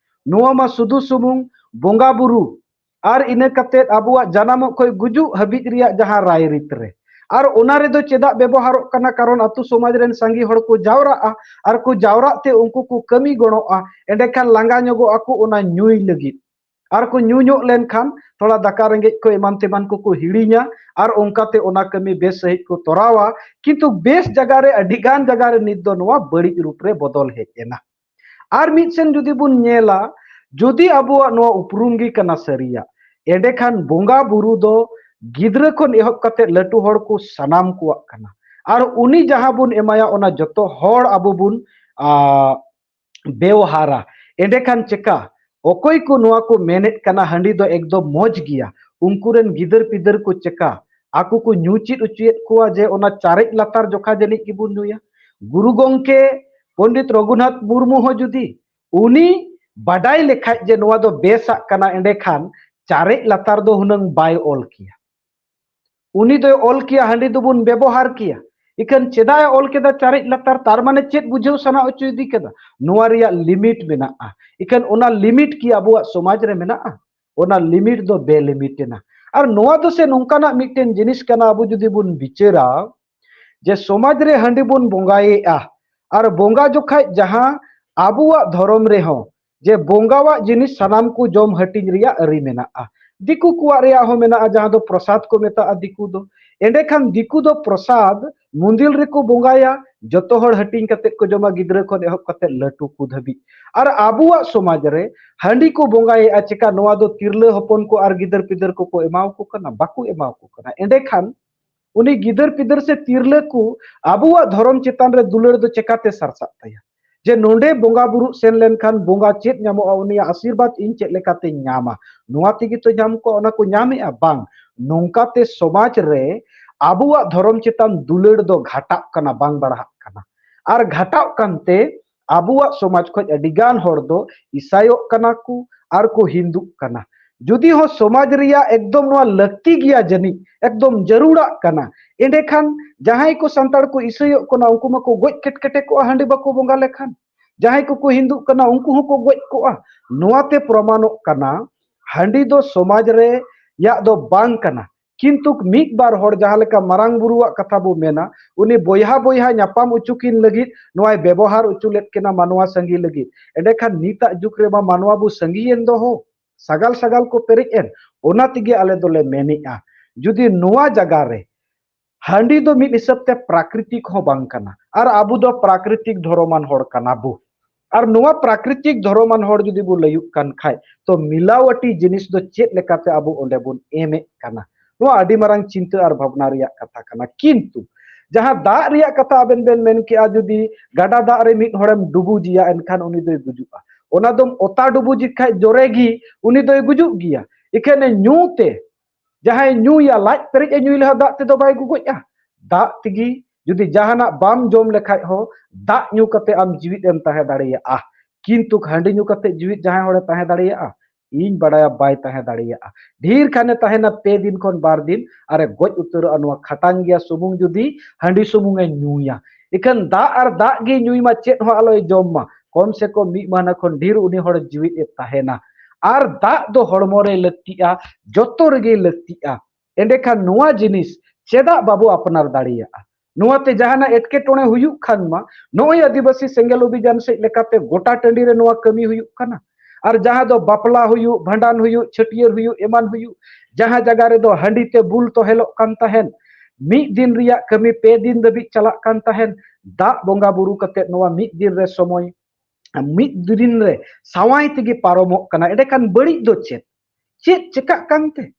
ᱱᱚᱣᱟ ᱢᱟ ᱥᱩᱫᱷᱩ ᱥᱩᱢᱩᱝ ᱵᱚᱸᱜᱟ ᱵᱩᱨᱩ ᱟᱨ ᱤᱱᱟᱹ ᱠᱟᱛᱮ ᱟᱵᱚᱣᱟᱜ ᱡᱟᱱᱟᱢᱚᱜ ᱠᱷᱚᱱ ᱜᱩᱡᱩᱜ ᱦᱟᱹᱵᱤᱡ ᱨᱮᱭᱟᱜ ᱡᱟᱦᱟᱸ ᱨᱟᱭᱨᱤᱛ ᱨᱮ, ᱟᱨ ᱚᱱᱟ ᱨᱮᱫᱚ ᱪᱮᱫᱟᱜ ᱵᱮᱵᱚᱦᱟᱨᱚᱜ ᱠᱟᱱᱟ? ᱠᱟᱨᱚᱱ ᱟᱹᱛᱩ ᱥᱚᱢᱟᱡᱽ ᱨᱮᱱ ᱥᱟᱸᱜᱮ ᱦᱚᱲ ᱠᱚ ᱡᱟᱣᱨᱟᱜᱼᱟ ᱟᱨ ᱠᱚ ᱡᱟᱣᱨᱟᱜ ᱛᱮ ᱩᱱᱠᱩ ᱠᱚ ᱠᱟᱹᱢᱤ ᱜᱚᱲᱚᱜᱼᱟ, ᱮᱸᱰᱮᱠᱷᱟᱱ ᱞᱟᱸᱜᱟ ᱧᱚᱜᱚᱜ ᱟᱠᱚ ᱚᱱᱟ ᱧᱩᱭ ᱞᱟᱹᱜᱤᱫ᱾ ᱟᱨ ᱠᱚ ᱧᱩ ᱧᱚᱜ ᱞᱮᱱᱠᱷᱟᱱ ᱛᱷᱚᱲᱟ ᱫᱟᱠᱟ ᱨᱮᱸᱜᱮᱡ ᱠᱚ ᱮᱢᱟᱱ ᱛᱮᱢᱟᱱ ᱠᱚᱠᱚ ᱦᱤᱲᱤᱧᱟ ᱟᱨ ᱚᱱᱠᱟᱛᱮ ᱚᱱᱟ ᱠᱟᱹᱢᱤ ᱵᱮᱥ ᱥᱟᱺᱦᱤᱡ ᱠᱚ ᱛᱚᱨᱟᱣᱟ᱾ ᱠᱤᱱᱛᱩ ᱵᱮᱥ ᱡᱟᱭᱜᱟ ᱨᱮ, ᱟᱹᱰᱤ ᱜᱟᱱ ᱡᱟᱭᱜᱟ ᱨᱮ ᱱᱤᱛ ᱫᱚ ᱱᱚᱣᱟ ᱵᱟᱹᱲᱤᱡ ᱨᱩᱯ ᱨᱮ ᱵᱚᱫᱚᱞ ᱦᱮᱡ ᱮᱱᱟ᱾ ᱟᱨ ᱢᱤᱫ ᱥᱮᱱ ᱡᱩᱫᱤ ᱵᱚᱱ ᱧᱮᱞᱟ, ᱡᱩᱫᱤ ᱟᱵᱚᱣᱟᱜ ᱱᱚᱣᱟ ᱩᱯᱨᱩᱢ ᱜᱮ ᱠᱟᱱᱟ ᱥᱟᱹᱨᱤᱭᱟᱜ, ᱮᱸᱰᱮᱠᱷᱟᱱ ᱵᱚᱸᱜᱟ ᱵᱩᱨᱩ ᱫᱚ ᱜᱤᱫᱽᱨᱟᱹ ᱠᱷᱚᱱ ᱮᱦᱚᱵ ᱠᱟᱛᱮ ᱞᱟᱹᱴᱩ ᱦᱚᱲ ᱠᱚ ᱥᱟᱱᱟᱢ ᱠᱚᱣᱟᱜ ᱠᱟᱱᱟ᱾ ᱟᱨ ᱩᱱᱤ ᱡᱟᱦᱟᱸ ᱵᱚᱱ ᱮᱢᱟᱭᱟ, ᱚᱱᱟ ᱡᱚᱛᱚ ᱦᱚᱲ ᱟᱵᱚ ᱵᱚᱱ, ᱟ, ᱵᱮᱣᱦᱟᱨᱟ᱾ ᱮᱸᱰᱮᱠᱷᱟᱱ ᱪᱮᱠᱟ? ᱚᱠᱚᱭ ᱠᱚ ᱱᱚᱣᱟ ᱠᱚ ᱢᱮᱱᱮᱫ ᱠᱟᱱᱟ ᱦᱟᱺᱰᱤ ᱫᱚ ᱮᱠᱫᱚᱢ ᱢᱚᱡᱽ ᱜᱮᱭᱟ, ᱩᱱᱠᱩ ᱨᱮᱱ ᱜᱤᱫᱟᱹᱨ ᱯᱤᱫᱟᱹᱨ ᱠᱚ ᱪᱮᱠᱟ? ᱟᱠᱚ ᱠᱚ ᱧᱩ ᱪᱮᱫ ᱦᱚᱪᱚᱭᱮᱫ ᱠᱚᱣᱟ ᱡᱮ ᱚᱱᱟ ᱪᱟᱨᱮᱡ ᱞᱟᱛᱟᱨ ᱡᱚᱠᱷᱟ ᱡᱟᱹᱱᱤᱡ ᱜᱮᱵᱚᱱ ᱧᱩᱭᱟ᱾ ᱜᱩᱨᱩ ᱜᱚᱢᱠᱮ ᱯᱚᱱᱰᱤᱛ ᱨᱚᱜᱷᱩᱱᱟᱛᱷ ᱢᱩᱨᱢᱩ ᱦᱚᱸ ᱡᱩᱫᱤ ᱩᱱᱤ ᱵᱟᱰᱟᱭ ᱞᱮᱠᱷᱟᱡ ᱡᱮ ᱱᱚᱣᱟ ᱫᱚ ᱵᱮᱥᱟᱜ ᱠᱟᱱᱟ, ᱮᱸᱰᱮᱠᱷᱟᱱ ᱪᱟᱨᱮᱡ ᱞᱟᱛᱟᱨ ᱫᱚ ᱦᱩᱱᱟᱹᱝ ᱵᱟᱭ ᱚᱞ ᱠᱮᱭᱟ᱾ ᱩᱱᱤ ᱫᱚᱭ ᱚᱞ ᱠᱮᱭᱟ, ᱦᱟᱺᱰᱤ ᱫᱚᱵᱚᱱ ᱵᱮᱵᱚᱦᱟᱨ ᱠᱮᱭᱟ᱾ ᱤᱠᱷᱟᱹᱱ ᱪᱮᱫᱟᱜ ᱮ ᱚᱞ ᱠᱮᱫᱟ ᱪᱟᱨᱮᱡ ᱞᱟᱛᱟᱨ? ᱛᱟᱨ ᱢᱟᱱᱮ ᱪᱮᱫ ᱵᱩᱡᱷᱟᱹᱣ ᱥᱟᱱᱟ ᱦᱚᱪᱚᱭᱮᱫᱮ ᱠᱟᱱᱟ? ᱱᱚᱣᱟ ᱨᱮᱭᱟᱜ ᱞᱤᱢᱤᱴ ᱢᱮᱱᱟᱜᱼᱟ᱾ ᱤᱠᱷᱟᱹᱱ ᱚᱱᱟ ᱞᱤᱢᱤᱴ ᱠᱤ ᱟᱵᱚᱣᱟᱜ ᱥᱚᱢᱟᱡᱽ ᱨᱮ ᱢᱮᱱᱟᱜᱼᱟ? ᱚᱱᱟ ᱞᱤᱢᱤᱴ ᱫᱚ ᱵᱮ ᱞᱤᱢᱤᱴ ᱮᱱᱟ᱾ ᱟᱨ ᱱᱚᱣᱟ ᱫᱚ ᱥᱮ ᱱᱚᱝᱠᱟᱱᱟᱜ ᱢᱤᱫᱴᱮᱱ ᱡᱤᱱᱤᱥ ᱠᱟᱱᱟ, ᱟᱵᱚ ᱡᱩᱫᱤ ᱵᱚᱱ ᱵᱤᱪᱟᱹᱨᱟ ᱡᱮ ᱥᱚᱢᱟᱡᱽ ᱨᱮ ᱦᱟᱺᱰᱤ ᱵᱚᱱ ᱵᱚᱸᱜᱟᱭᱮᱫᱼᱟ, ᱟᱨ ᱵᱚᱸᱜᱟ ᱡᱚᱠᱷᱟᱡ ᱡᱟᱦᱟᱸ ᱟᱵᱚᱣᱟᱜ ᱫᱷᱚᱨᱚᱢ ᱨᱮᱦᱚᱸ ᱡᱮ ᱵᱚᱸᱜᱟᱣᱟᱜ ᱡᱤᱱᱤᱥ ᱥᱟᱱᱟᱢ ᱠᱚ ᱡᱚᱢ ᱦᱟᱹᱴᱤᱧ ᱨᱮᱭᱟᱜ ᱟᱹᱨᱤ ᱢᱮᱱᱟᱜᱼᱟ, ᱫᱤᱠᱩ ᱠᱚᱣᱟᱜ ᱨᱮᱭᱟᱜ ᱦᱚᱸ ᱢᱮᱱᱟᱜᱼᱟ, ᱡᱟᱦᱟᱸ ᱫᱚ ᱯᱨᱚᱥᱟᱫ ᱠᱚ ᱢᱮᱛᱟᱜᱼᱟ ᱫᱤᱠᱩ ᱫᱚ᱾ ᱮᱸᱰᱮᱠᱷᱟᱱ ᱫᱤᱠᱩ ᱫᱚ ᱯᱨᱚᱥᱟᱫ ᱢᱩᱱᱫᱤᱞ ᱨᱮᱠᱚ ᱵᱚᱸᱜᱟᱭᱟ, ᱡᱚᱛᱚ ᱦᱚᱲ ᱦᱟᱹᱴᱤᱧ ᱠᱟᱛᱮ ᱠᱚ ᱡᱚᱢᱟ, ᱜᱤᱫᱽᱨᱟᱹ ᱠᱷᱚᱱ ᱮᱦᱚᱵ ᱠᱟᱛᱮ ᱞᱟᱹᱴᱩ ᱠᱚ ᱫᱷᱟᱹᱵᱤᱡ᱾ ᱟᱨ ᱟᱵᱚᱣᱟᱜ ᱥᱚᱢᱟᱡᱽ ᱨᱮ ᱦᱟᱺᱰᱤ ᱠᱚ ᱵᱚᱸᱜᱟᱭᱮᱫᱼᱟ, ᱪᱮᱠᱟ ᱱᱚᱣᱟ ᱫᱚ ᱛᱤᱨᱞᱟᱹ ᱦᱚᱯᱚᱱ ᱠᱚ ᱟᱨ ᱜᱤᱫᱟᱹᱨ ᱯᱤᱫᱟᱹᱨ ᱠᱚᱠᱚ ᱮᱢᱟᱣᱟᱠᱚ ᱠᱟᱱᱟ? ᱵᱟᱠᱚ ᱮᱢᱟᱣᱟᱠᱚ ᱠᱟᱱᱟ᱾ ᱮᱸᱰᱮᱠᱷᱟᱱ ᱩᱱᱤ ᱜᱤᱫᱟᱹᱨ ᱯᱤᱫᱟᱹᱨ ᱥᱮ ᱛᱤᱨᱞᱟᱹ ᱠᱚ ᱟᱵᱚᱣᱟᱜ ᱫᱷᱚᱨᱚᱢ ᱪᱮᱛᱟᱱ ᱨᱮ ᱫᱩᱞᱟᱹᱲ ᱫᱚ ᱪᱮᱠᱟᱛᱮ ᱥᱟᱨᱥᱟᱜ ᱛᱟᱭᱟ? ᱡᱮ ᱱᱚᱰᱮ ᱵᱚᱸᱜᱟ ᱵᱩᱨᱩ ᱥᱮᱱ ᱞᱮᱱᱠᱷᱟᱱ ᱵᱚᱸᱜᱟ ᱪᱮᱫ ᱧᱟᱢᱚᱜᱼᱟ, ᱩᱱᱤᱭᱟᱜ ᱟᱥᱤᱨᱵᱟᱫᱽ ᱤᱧ ᱪᱮᱫ ᱞᱮᱠᱟᱛᱮᱧ ᱧᱟᱢᱟ, ᱱᱚᱣᱟ ᱛᱮᱜᱮ ᱛᱚ ᱧᱟᱢ ᱠᱚᱜᱼᱟ, ᱚᱱᱟ ᱠᱚ ᱧᱟᱢᱮᱜᱼᱟ? ᱵᱟᱝ, ᱱᱚᱝᱠᱟᱛᱮ ᱥᱚᱢᱟᱡᱽ ᱨᱮ ᱟᱵᱚᱣᱟᱜ ᱫᱷᱚᱨᱚᱢ ᱪᱮᱛᱟᱱ ᱫᱩᱞᱟᱹᱲ ᱫᱚ ᱜᱷᱟᱴᱟᱜ ᱠᱟᱱᱟ, ᱵᱟᱝ ᱵᱟᱲᱦᱟᱜ ᱠᱟᱱᱟ᱾ ᱟᱨ ᱜᱷᱟᱴᱟᱜ ᱠᱟᱱᱛᱮ ᱟᱵᱚᱣᱟᱜ ᱥᱚᱢᱟᱡᱽ ᱠᱷᱚᱱ ᱟᱹᱰᱤ ᱜᱟᱱ ᱦᱚᱲ ᱫᱚ ᱤᱥᱟᱭᱚᱜ ᱠᱟᱱᱟ ᱠᱚ ᱟᱨ ᱠᱚ ᱦᱤᱱᱫᱩᱜ ᱠᱟᱱᱟ᱾ ᱡᱩᱫᱤ ᱦᱚᱸ ᱥᱚᱢᱟᱡᱽ ᱨᱮᱭᱟᱜ ᱮᱠᱫᱚᱢ ᱱᱚᱣᱟ ᱞᱟᱹᱠᱛᱤ ᱜᱮᱭᱟ, ᱡᱟᱹᱱᱤᱡ ᱮᱠᱫᱚᱢ ᱡᱟᱹᱨᱩᱲᱟᱜ ᱠᱟᱱᱟ, ᱮᱸᱰᱮᱠᱷᱟᱱ ᱡᱟᱦᱟᱸᱭ ᱠᱚ ᱥᱟᱱᱛᱟᱲ ᱠᱚ ᱤᱥᱟᱹᱭᱚᱜ ᱠᱟᱱᱟ, ᱩᱱᱠᱩ ᱢᱟᱠᱚ ᱜᱚᱡ ᱠᱮᱴᱠᱮᱴᱮ ᱠᱚᱜᱼᱟ ᱦᱟᱺᱰᱤ ᱵᱟᱠᱚ ᱵᱚᱸᱜᱟ ᱞᱮᱠᱷᱟᱱ᱾ ᱡᱟᱦᱟᱸᱭ ᱠᱚᱠᱚ ᱦᱤᱱᱫᱩᱜ ᱠᱟᱱᱟ, ᱩᱱᱠᱩ ᱦᱚᱸᱠᱚ ᱜᱚᱡ ᱠᱚᱜᱼᱟ᱾ ᱱᱚᱣᱟᱛᱮ ᱯᱨᱚᱢᱟᱱᱚᱜ ᱠᱟᱱᱟ, ᱦᱟᱺᱰᱤ ᱫᱚ ᱥᱚᱢᱟᱡᱽ ᱨᱮᱭᱟᱜ ᱫᱚ ᱵᱟᱝ ᱠᱟᱱᱟ᱾ ᱠᱤᱱᱛᱩ ᱢᱤᱫ ᱵᱟᱨ ᱦᱚᱲ ᱡᱟᱦᱟᱸ ᱞᱮᱠᱟ ᱢᱟᱨᱟᱝ ᱵᱩᱨᱩᱣᱟᱜ ᱠᱟᱛᱷᱟ ᱵᱚ ᱢᱮᱱᱟ, ᱩᱱᱤ ᱵᱚᱭᱦᱟ ᱵᱚᱭᱦᱟ ᱧᱟᱯᱟᱢ ᱦᱚᱪᱚ ᱠᱤᱱ ᱞᱟᱹᱜᱤᱫ ᱱᱚᱣᱟᱭ ᱵᱮᱵᱚᱦᱟᱨ ᱦᱚᱪᱚ ᱞᱮᱫ ᱠᱤᱱᱟ ᱢᱟᱱᱣᱟ ᱥᱟᱸᱜᱮ ᱞᱟᱹᱜᱤᱫ᱾ ᱮᱸᱰᱮᱠᱷᱟᱱ ᱱᱤᱛᱟᱜ ᱡᱩᱜᱽ ᱨᱮᱢᱟ ᱢᱟᱱᱣᱟ ᱵᱚ ᱥᱟᱸᱜᱮᱭᱮᱱ ᱫᱚ ᱦᱳ, ᱥᱟᱜᱟᱞ ᱥᱟᱜᱟᱞ ᱠᱚ ᱯᱮᱨᱮᱡ ᱮᱱ᱾ ᱚᱱᱟ ᱛᱮᱜᱮ ᱟᱞᱮ ᱫᱚᱞᱮ ᱢᱮᱱᱮᱜᱼᱟ, ᱡᱩᱫᱤ ᱱᱚᱣᱟ ᱡᱟᱭᱜᱟ ᱨᱮ ᱦᱟᱺᱰᱤ ᱫᱚ ᱢᱤᱫ ᱦᱤᱥᱟᱹᱵ ᱛᱮ ᱯᱨᱟᱠᱨᱤᱛᱤᱠ ᱦᱚᱸ ᱵᱟᱝ ᱠᱟᱱᱟ, ᱟᱨ ᱟᱵᱚ ᱫᱚ ᱯᱨᱟᱠᱨᱤᱛᱤᱠ ᱫᱷᱚᱨᱚᱢᱟᱱ ᱦᱚᱲ ᱠᱟᱱᱟ ᱵᱚ᱾ ᱟᱨ ᱱᱚᱣᱟ ᱯᱨᱟᱠᱨᱤᱛᱤᱠ ᱫᱷᱚᱨᱚᱢᱟᱱ ᱦᱚᱲ ᱡᱩᱫᱤ ᱵᱚ ᱞᱟᱹᱭᱩᱜ ᱠᱟᱱ ᱠᱷᱟᱡ, ᱛᱚ ᱢᱤᱞᱟᱣᱟᱴᱤ ᱡᱤᱱᱤᱥ ᱫᱚ ᱪᱮᱫ ᱞᱮᱠᱟᱛᱮ ᱟᱵᱚ ᱚᱸᱰᱮ ᱵᱚᱱ ᱮᱢᱮᱫ ᱠᱟᱱᱟ? ᱱᱚᱣᱟ ᱟᱹᱰᱤ ᱢᱟᱨᱟᱝ ᱪᱤᱱᱛᱟᱹ ᱟᱨ ᱵᱷᱟᱵᱽᱱᱟ ᱨᱮᱭᱟᱜ ᱠᱟᱛᱷᱟ ᱠᱟᱱᱟ᱾ ᱠᱤᱱᱛᱩ ᱡᱟᱦᱟᱸ ᱫᱟᱜ ᱨᱮᱭᱟᱜ ᱠᱟᱛᱷᱟ ᱟᱵᱮᱱ ᱵᱮᱱ ᱢᱮᱱ ᱠᱮᱜᱼᱟ, ᱡᱩᱫᱤ ᱜᱟᱰᱟ ᱫᱟᱜ ᱨᱮ ᱢᱤᱫ ᱦᱚᱲᱮᱢ ᱰᱩᱵᱩᱡᱮᱭᱟ, ᱮᱱᱠᱷᱟᱱ ᱩᱱᱤ ᱫᱚᱭ ᱜᱩᱡᱩᱜᱼᱟ᱾ ᱚᱱᱟ ᱫᱚᱢ ᱚᱛᱟ ᱰᱩᱵᱩᱡᱮ ᱠᱷᱟᱡ ᱡᱚᱨᱮ ᱜᱮ, ᱩᱱᱤ ᱫᱚᱭ ᱜᱩᱡᱩᱜ ᱜᱮᱭᱟ᱾ ᱤᱠᱷᱟᱹᱱᱮ ᱧᱩ ᱛᱮ, ᱡᱟᱦᱟᱸᱭ ᱧᱩᱭᱟ, ᱞᱟᱡ ᱯᱮᱨᱮᱡ ᱮ ᱧᱩᱭ ᱞᱮᱠᱷᱟᱱ ᱫᱟᱜ ᱛᱮᱫᱚ ᱵᱟᱭ ᱜᱩᱜᱚᱡᱼᱟ᱾ ᱫᱟᱜ ᱛᱮᱜᱮ ᱡᱩᱫᱤ ᱡᱟᱦᱟᱱᱟᱜ ᱵᱟᱢ ᱡᱚᱢ ᱞᱮᱠᱷᱟᱡ ᱦᱚᱸ, ᱫᱟᱜ ᱧᱩ ᱠᱟᱛᱮ ᱟᱢ ᱡᱤᱣᱤᱫ ᱮᱢ ᱛᱟᱦᱮᱸ ᱫᱟᱲᱮᱭᱟᱜᱼᱟ᱾ ᱠᱤᱱᱛᱩ ᱦᱟᱺᱰᱤ ᱧᱩ ᱠᱟᱛᱮ ᱡᱤᱣᱤᱫ ᱡᱟᱦᱟᱸᱭ ᱦᱚᱲᱮ ᱛᱟᱦᱮᱸ ᱫᱟᱲᱮᱭᱟᱜᱼᱟ? ᱤᱧ ᱵᱟᱲᱟᱭᱟ ᱵᱟᱭ ᱛᱟᱦᱮᱸ ᱫᱟᱲᱮᱭᱟᱜᱼᱟ᱾ ᱰᱷᱮᱨ ᱠᱷᱟᱱᱮ ᱛᱟᱦᱮᱱᱟ ᱯᱮ ᱫᱤᱱ ᱠᱷᱚᱱ ᱵᱟᱨ ᱫᱤᱱ, ᱟᱨᱮ ᱜᱚᱡ ᱩᱛᱟᱹᱨᱚᱜᱼᱟ᱾ ᱱᱚᱣᱟ ᱠᱷᱟᱴᱟᱝ ᱜᱮᱭᱟ ᱥᱩᱢᱩᱝ ᱡᱩᱫᱤ ᱦᱟᱺᱰᱤ ᱥᱩᱢᱩᱝ ᱮ ᱧᱩᱭᱟ᱾ ᱤᱠᱷᱟᱹᱱ ᱫᱟᱜ ᱟᱨ ᱫᱟᱜ ᱜᱮ ᱧᱩᱭ ᱢᱟ, ᱪᱮᱫ ᱦᱚᱸ ᱟᱞᱚᱭ ᱡᱚᱢ ᱢᱟ, ᱠᱚᱢ ᱥᱮ ᱠᱚᱢ ᱢᱤᱫ ᱢᱟᱹᱦᱱᱟᱹ ᱠᱷᱚᱱ ᱰᱷᱮᱨ ᱩᱱᱤ ᱦᱚᱲ ᱡᱤᱣᱤᱫ ᱮ ᱛᱟᱦᱮᱱᱟ᱾ ᱟᱨ ᱫᱟᱜ ᱫᱚ ᱦᱚᱲᱢᱚ ᱨᱮ ᱞᱟᱹᱠᱛᱤᱜᱼᱟ, ᱡᱚᱛᱚ ᱨᱮᱜᱮ ᱞᱟᱹᱠᱛᱤᱜᱼᱟ᱾ ᱮᱸᱰᱮᱠᱷᱟᱱ ᱱᱚᱣᱟ ᱡᱤᱱᱤᱥ ᱪᱮᱫᱟᱜ ᱵᱟᱵᱚ ᱟᱯᱱᱟᱨ ᱫᱟᱲᱮᱭᱟᱜᱼᱟ? ᱱᱚᱣᱟᱛᱮ ᱡᱟᱦᱟᱱᱟᱜ ᱮᱴᱠᱮᱴᱚᱬᱮ ᱦᱩᱭᱩᱜ ᱠᱷᱟᱱ ᱢᱟ, ᱱᱚᱜᱼᱚᱭ ᱟᱹᱫᱤᱵᱟᱹᱥᱤ ᱥᱮᱸᱜᱮᱞ ᱚᱵᱷᱤᱡᱟᱱ ᱥᱮᱫ ᱞᱮᱠᱟᱛᱮ ᱜᱚᱴᱟ ᱴᱟᱺᱰᱤ ᱨᱮ ᱱᱚᱣᱟ ᱠᱟᱹᱢᱤ ᱦᱩᱭᱩᱜ ᱠᱟᱱᱟ᱾ ᱟᱨ ᱡᱟᱦᱟᱸ ᱫᱚ ᱵᱟᱯᱞᱟ ᱦᱩᱭᱩᱜ, ᱵᱷᱟᱸᱰᱟᱱ ᱦᱩᱭᱩᱜ, ᱪᱷᱟᱹᱴᱭᱟᱹᱨ ᱦᱩᱭᱩᱜ, ᱮᱢᱟᱱ ᱦᱩᱭᱩᱜ, ᱡᱟᱦᱟᱸ ᱡᱟᱭᱜᱟ ᱨᱮᱫᱚ ᱦᱟᱺᱰᱤ ᱛᱮ ᱵᱩᱞ ᱛᱚᱦᱮᱞᱚᱜ ᱠᱟᱱ ᱛᱟᱦᱮᱱ, ᱢᱤᱫ ᱫᱤᱱ ᱨᱮᱭᱟᱜ ᱠᱟᱹᱢᱤ ᱯᱮ ᱫᱤᱱ ᱫᱷᱟᱹᱵᱤᱡ ᱪᱟᱞᱟᱜ ᱠᱟᱱ ᱛᱟᱦᱮᱱ, ᱫᱟᱜ ᱵᱚᱸᱜᱟ ᱵᱩᱨᱩ ᱠᱟᱛᱮ ᱱᱚᱣᱟ ᱢᱤᱫ ᱫᱤᱱ ᱨᱮ ᱥᱚᱢᱚᱭ, ᱢᱤᱫ ᱫᱤᱱ ᱨᱮ ᱥᱟᱶᱟᱭ ᱛᱮᱜᱮ ᱯᱟᱨᱚᱢᱚᱜ ᱠᱟᱱᱟ᱾ ᱮᱸᱰᱮᱠᱷᱟᱱ ᱵᱟᱹᱲᱤᱡ ᱫᱚ ᱪᱮᱫ? ᱪᱮᱫ ᱪᱮᱠᱟᱜ ᱠᱟᱱᱛᱮ?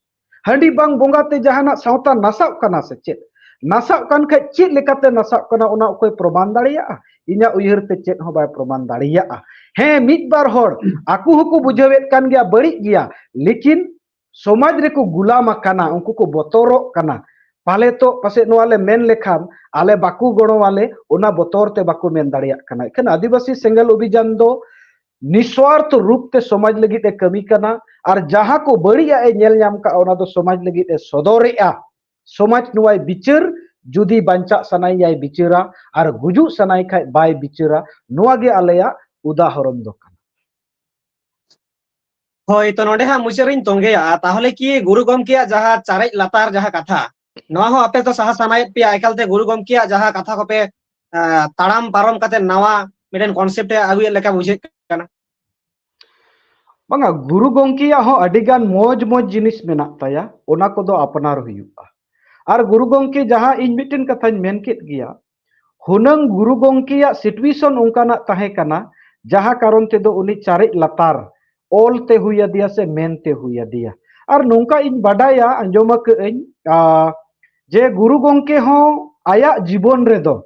ᱦᱟᱺᱰᱤ ᱵᱟᱝ ᱵᱚᱸᱜᱟ ᱛᱮ ᱡᱟᱦᱟᱱᱟᱜ ᱥᱟᱶᱛᱟ ᱱᱟᱥᱟᱜ ᱠᱟᱱᱟ ᱥᱮ ᱪᱮᱫ? ᱱᱟᱥᱟᱜ ᱠᱟᱱ ᱠᱷᱟᱡ ᱪᱮᱫ ᱞᱮᱠᱟᱛᱮ ᱱᱟᱥᱟᱜ ᱠᱟᱱᱟ, ᱚᱱᱟ ᱚᱠᱚᱭ ᱯᱨᱚᱢᱟᱱ ᱫᱟᱲᱮᱭᱟᱜᱼᱟ? ᱤᱧᱟᱹᱜ ᱩᱭᱦᱟᱹᱨ ᱛᱮ ᱪᱮᱫ ᱦᱚᱸ ᱵᱟᱭ ᱯᱨᱚᱢᱟᱱ ᱫᱟᱲᱮᱭᱟᱜᱼᱟ᱾ ᱦᱮᱸ, ᱢᱤᱫ ᱵᱟᱨ ᱦᱚᱲ ᱟᱠᱚ ᱦᱚᱸᱠᱚ ᱵᱩᱡᱷᱟᱹᱣᱮᱫ ᱠᱟᱱ ᱜᱮᱭᱟ ᱵᱟᱹᱲᱤᱡ ᱜᱮᱭᱟ, ᱞᱮᱠᱤᱱ ᱥᱚᱢᱟᱡᱽ ᱨᱮᱠᱚ ᱜᱩᱞᱟᱢ ᱟᱠᱟᱱᱟ, ᱩᱱᱠᱩ ᱠᱚ ᱵᱚᱛᱚᱨᱚᱜ ᱠᱟᱱᱟ᱾ ᱯᱟᱞᱮ ᱛᱚ ᱯᱟᱥᱮᱡ ᱱᱚᱣᱟ ᱞᱮ ᱢᱮᱱ ᱞᱮᱠᱷᱟᱱ ᱟᱞᱮ ᱵᱟᱠᱚ ᱜᱚᱲᱚ ᱟᱞᱮ, ᱚᱱᱟ ᱵᱚᱛᱚᱨ ᱛᱮ ᱵᱟᱠᱚ ᱢᱮᱱ ᱫᱟᱲᱮᱭᱟᱜ ᱠᱟᱱᱟ᱾ ᱮᱠᱷᱟᱱ ᱟᱹᱫᱤᱵᱟᱹᱥᱤ ᱥᱮᱸᱜᱮᱞ ᱚᱵᱷᱤᱡᱟᱱ ᱫᱚ ᱱᱤᱥᱣᱟᱨᱛᱷ ᱨᱩᱯ ᱛᱮ ᱥᱚᱢᱟᱡᱽ ᱞᱟᱹᱜᱤᱫ ᱮ ᱠᱟᱹᱢᱤ ᱠᱟᱱᱟ, ᱟᱨ ᱡᱟᱦᱟᱸ ᱠᱚ ᱵᱟᱹᱲᱤᱡᱟᱜ ᱮ ᱧᱮᱞ ᱧᱟᱢ ᱠᱟᱜᱼᱟ, ᱚᱱᱟ ᱫᱚ ᱥᱚᱢᱟᱡᱽ ᱞᱟᱹᱜᱤᱫ ᱮ ᱥᱚᱫᱚᱨᱮᱜᱼᱟ᱾ ᱥᱚᱢᱟᱡᱽ ᱱᱚᱣᱟᱭ ᱵᱤᱪᱟᱹᱨ, ᱡᱩᱫᱤ ᱵᱟᱧᱪᱟᱜ ᱥᱟᱱᱟᱭᱮᱭᱟᱭ ᱵᱤᱪᱟᱹᱨᱟ, ᱟᱨ ᱜᱩᱡᱩᱜ ᱥᱟᱱᱟᱭ ᱠᱷᱟᱡ ᱵᱟᱭ ᱵᱤᱪᱟᱹᱨᱟ᱾ ᱱᱚᱣᱟ ᱜᱮ ᱟᱞᱮᱭᱟᱜ ᱩᱫᱟᱦᱚᱨᱚᱱ ᱫᱚ ᱠᱟᱱᱟ᱾ ᱦᱳᱭ, ᱛᱚ ᱱᱚᱰᱮ ᱦᱟᱸᱜ ᱢᱩᱪᱟᱹᱫ ᱨᱤᱧ ᱛᱚᱸᱜᱮᱭᱟ᱾ ᱛᱟᱦᱚᱞᱮ ᱠᱤ ᱜᱩᱨᱩ ᱜᱚᱢᱠᱮᱭᱟᱜ ᱡᱟᱦᱟᱸ ᱪᱟᱨᱮᱡ ᱞᱟᱛᱟᱨ ᱡᱟᱦᱟᱸ ᱠᱟᱛᱷᱟ, ᱱᱚᱣᱟ ᱦᱚᱸ ᱟᱯᱮ ᱫᱚ ᱥᱟᱦᱟ ᱥᱟᱱᱟᱭᱮᱫ ᱯᱮᱭᱟ? ᱮᱠᱟᱞᱛᱮ ᱜᱩᱨᱩ ᱜᱚᱢᱠᱮᱭᱟᱜ ᱡᱟᱦᱟᱸ ᱠᱟᱛᱷᱟ ᱠᱚᱯᱮ, ᱟᱸ, ᱛᱟᱲᱟᱢ ᱯᱟᱨᱚᱢ ᱠᱟᱛᱮ ᱱᱟᱣᱟ ᱢᱤᱫᱴᱮᱱ concept ᱮ ᱟᱹᱜᱩᱭᱮᱫ ᱞᱮᱠᱟ ᱵᱩᱡᱷᱟᱹᱜ ᱠᱟᱱᱟ᱾ ᱵᱟᱝᱟ, ᱜᱩᱨᱩ ᱜᱚᱢᱠᱮᱭᱟᱜ ᱦᱚᱸ ᱟᱹᱰᱤ ᱜᱟᱱ ᱢᱚᱡᱽ ᱢᱚᱡᱽ ᱡᱤᱱᱤᱥ ᱢᱮᱱᱟᱜ ᱛᱟᱭᱟ, ᱚᱱᱟ ᱠᱚᱫᱚ ᱟᱯᱱᱟᱨ ᱦᱩᱭᱩᱜᱼᱟ᱾ ᱟᱨ ᱜᱩᱨᱩ ᱜᱚᱢᱠᱮ ᱡᱟᱦᱟᱸ ᱤᱧ ᱢᱤᱫᱴᱮᱱ ᱠᱟᱛᱷᱟᱧ ᱢᱮᱱ ᱠᱮᱫ ᱜᱮᱭᱟ, ᱦᱩᱱᱟᱹᱝ ᱜᱩᱨᱩ ᱜᱚᱢᱠᱮᱭᱟᱜ situation ᱚᱱᱠᱟᱱᱟᱜ ᱛᱟᱦᱮᱸ ᱠᱟᱱᱟ, ᱡᱟᱦᱟᱸ ᱠᱟᱨᱚᱱ ᱛᱮᱫᱚ ᱩᱱᱤ ᱪᱟᱨᱮᱡ ᱞᱟᱛᱟᱨ ᱚᱞ ᱛᱮ ᱦᱩᱭ ᱟᱫᱮᱭᱟ ᱥᱮ ᱢᱮᱱ ᱛᱮ ᱦᱩᱭ ᱟᱫᱮᱭᱟ᱾ ᱟᱨ ᱱᱚᱝᱠᱟ ᱤᱧ ᱵᱟᱰᱟᱭᱟ, ᱟᱸᱡᱚᱢ ᱟᱠᱟᱫ ᱟᱹᱧ, ᱟ, ᱡᱮ ᱜᱩᱨᱩ ᱜᱚᱢᱠᱮ ᱦᱚᱸ ᱟᱭᱟᱜ ᱡᱤᱵᱚᱱ ᱨᱮᱫᱚ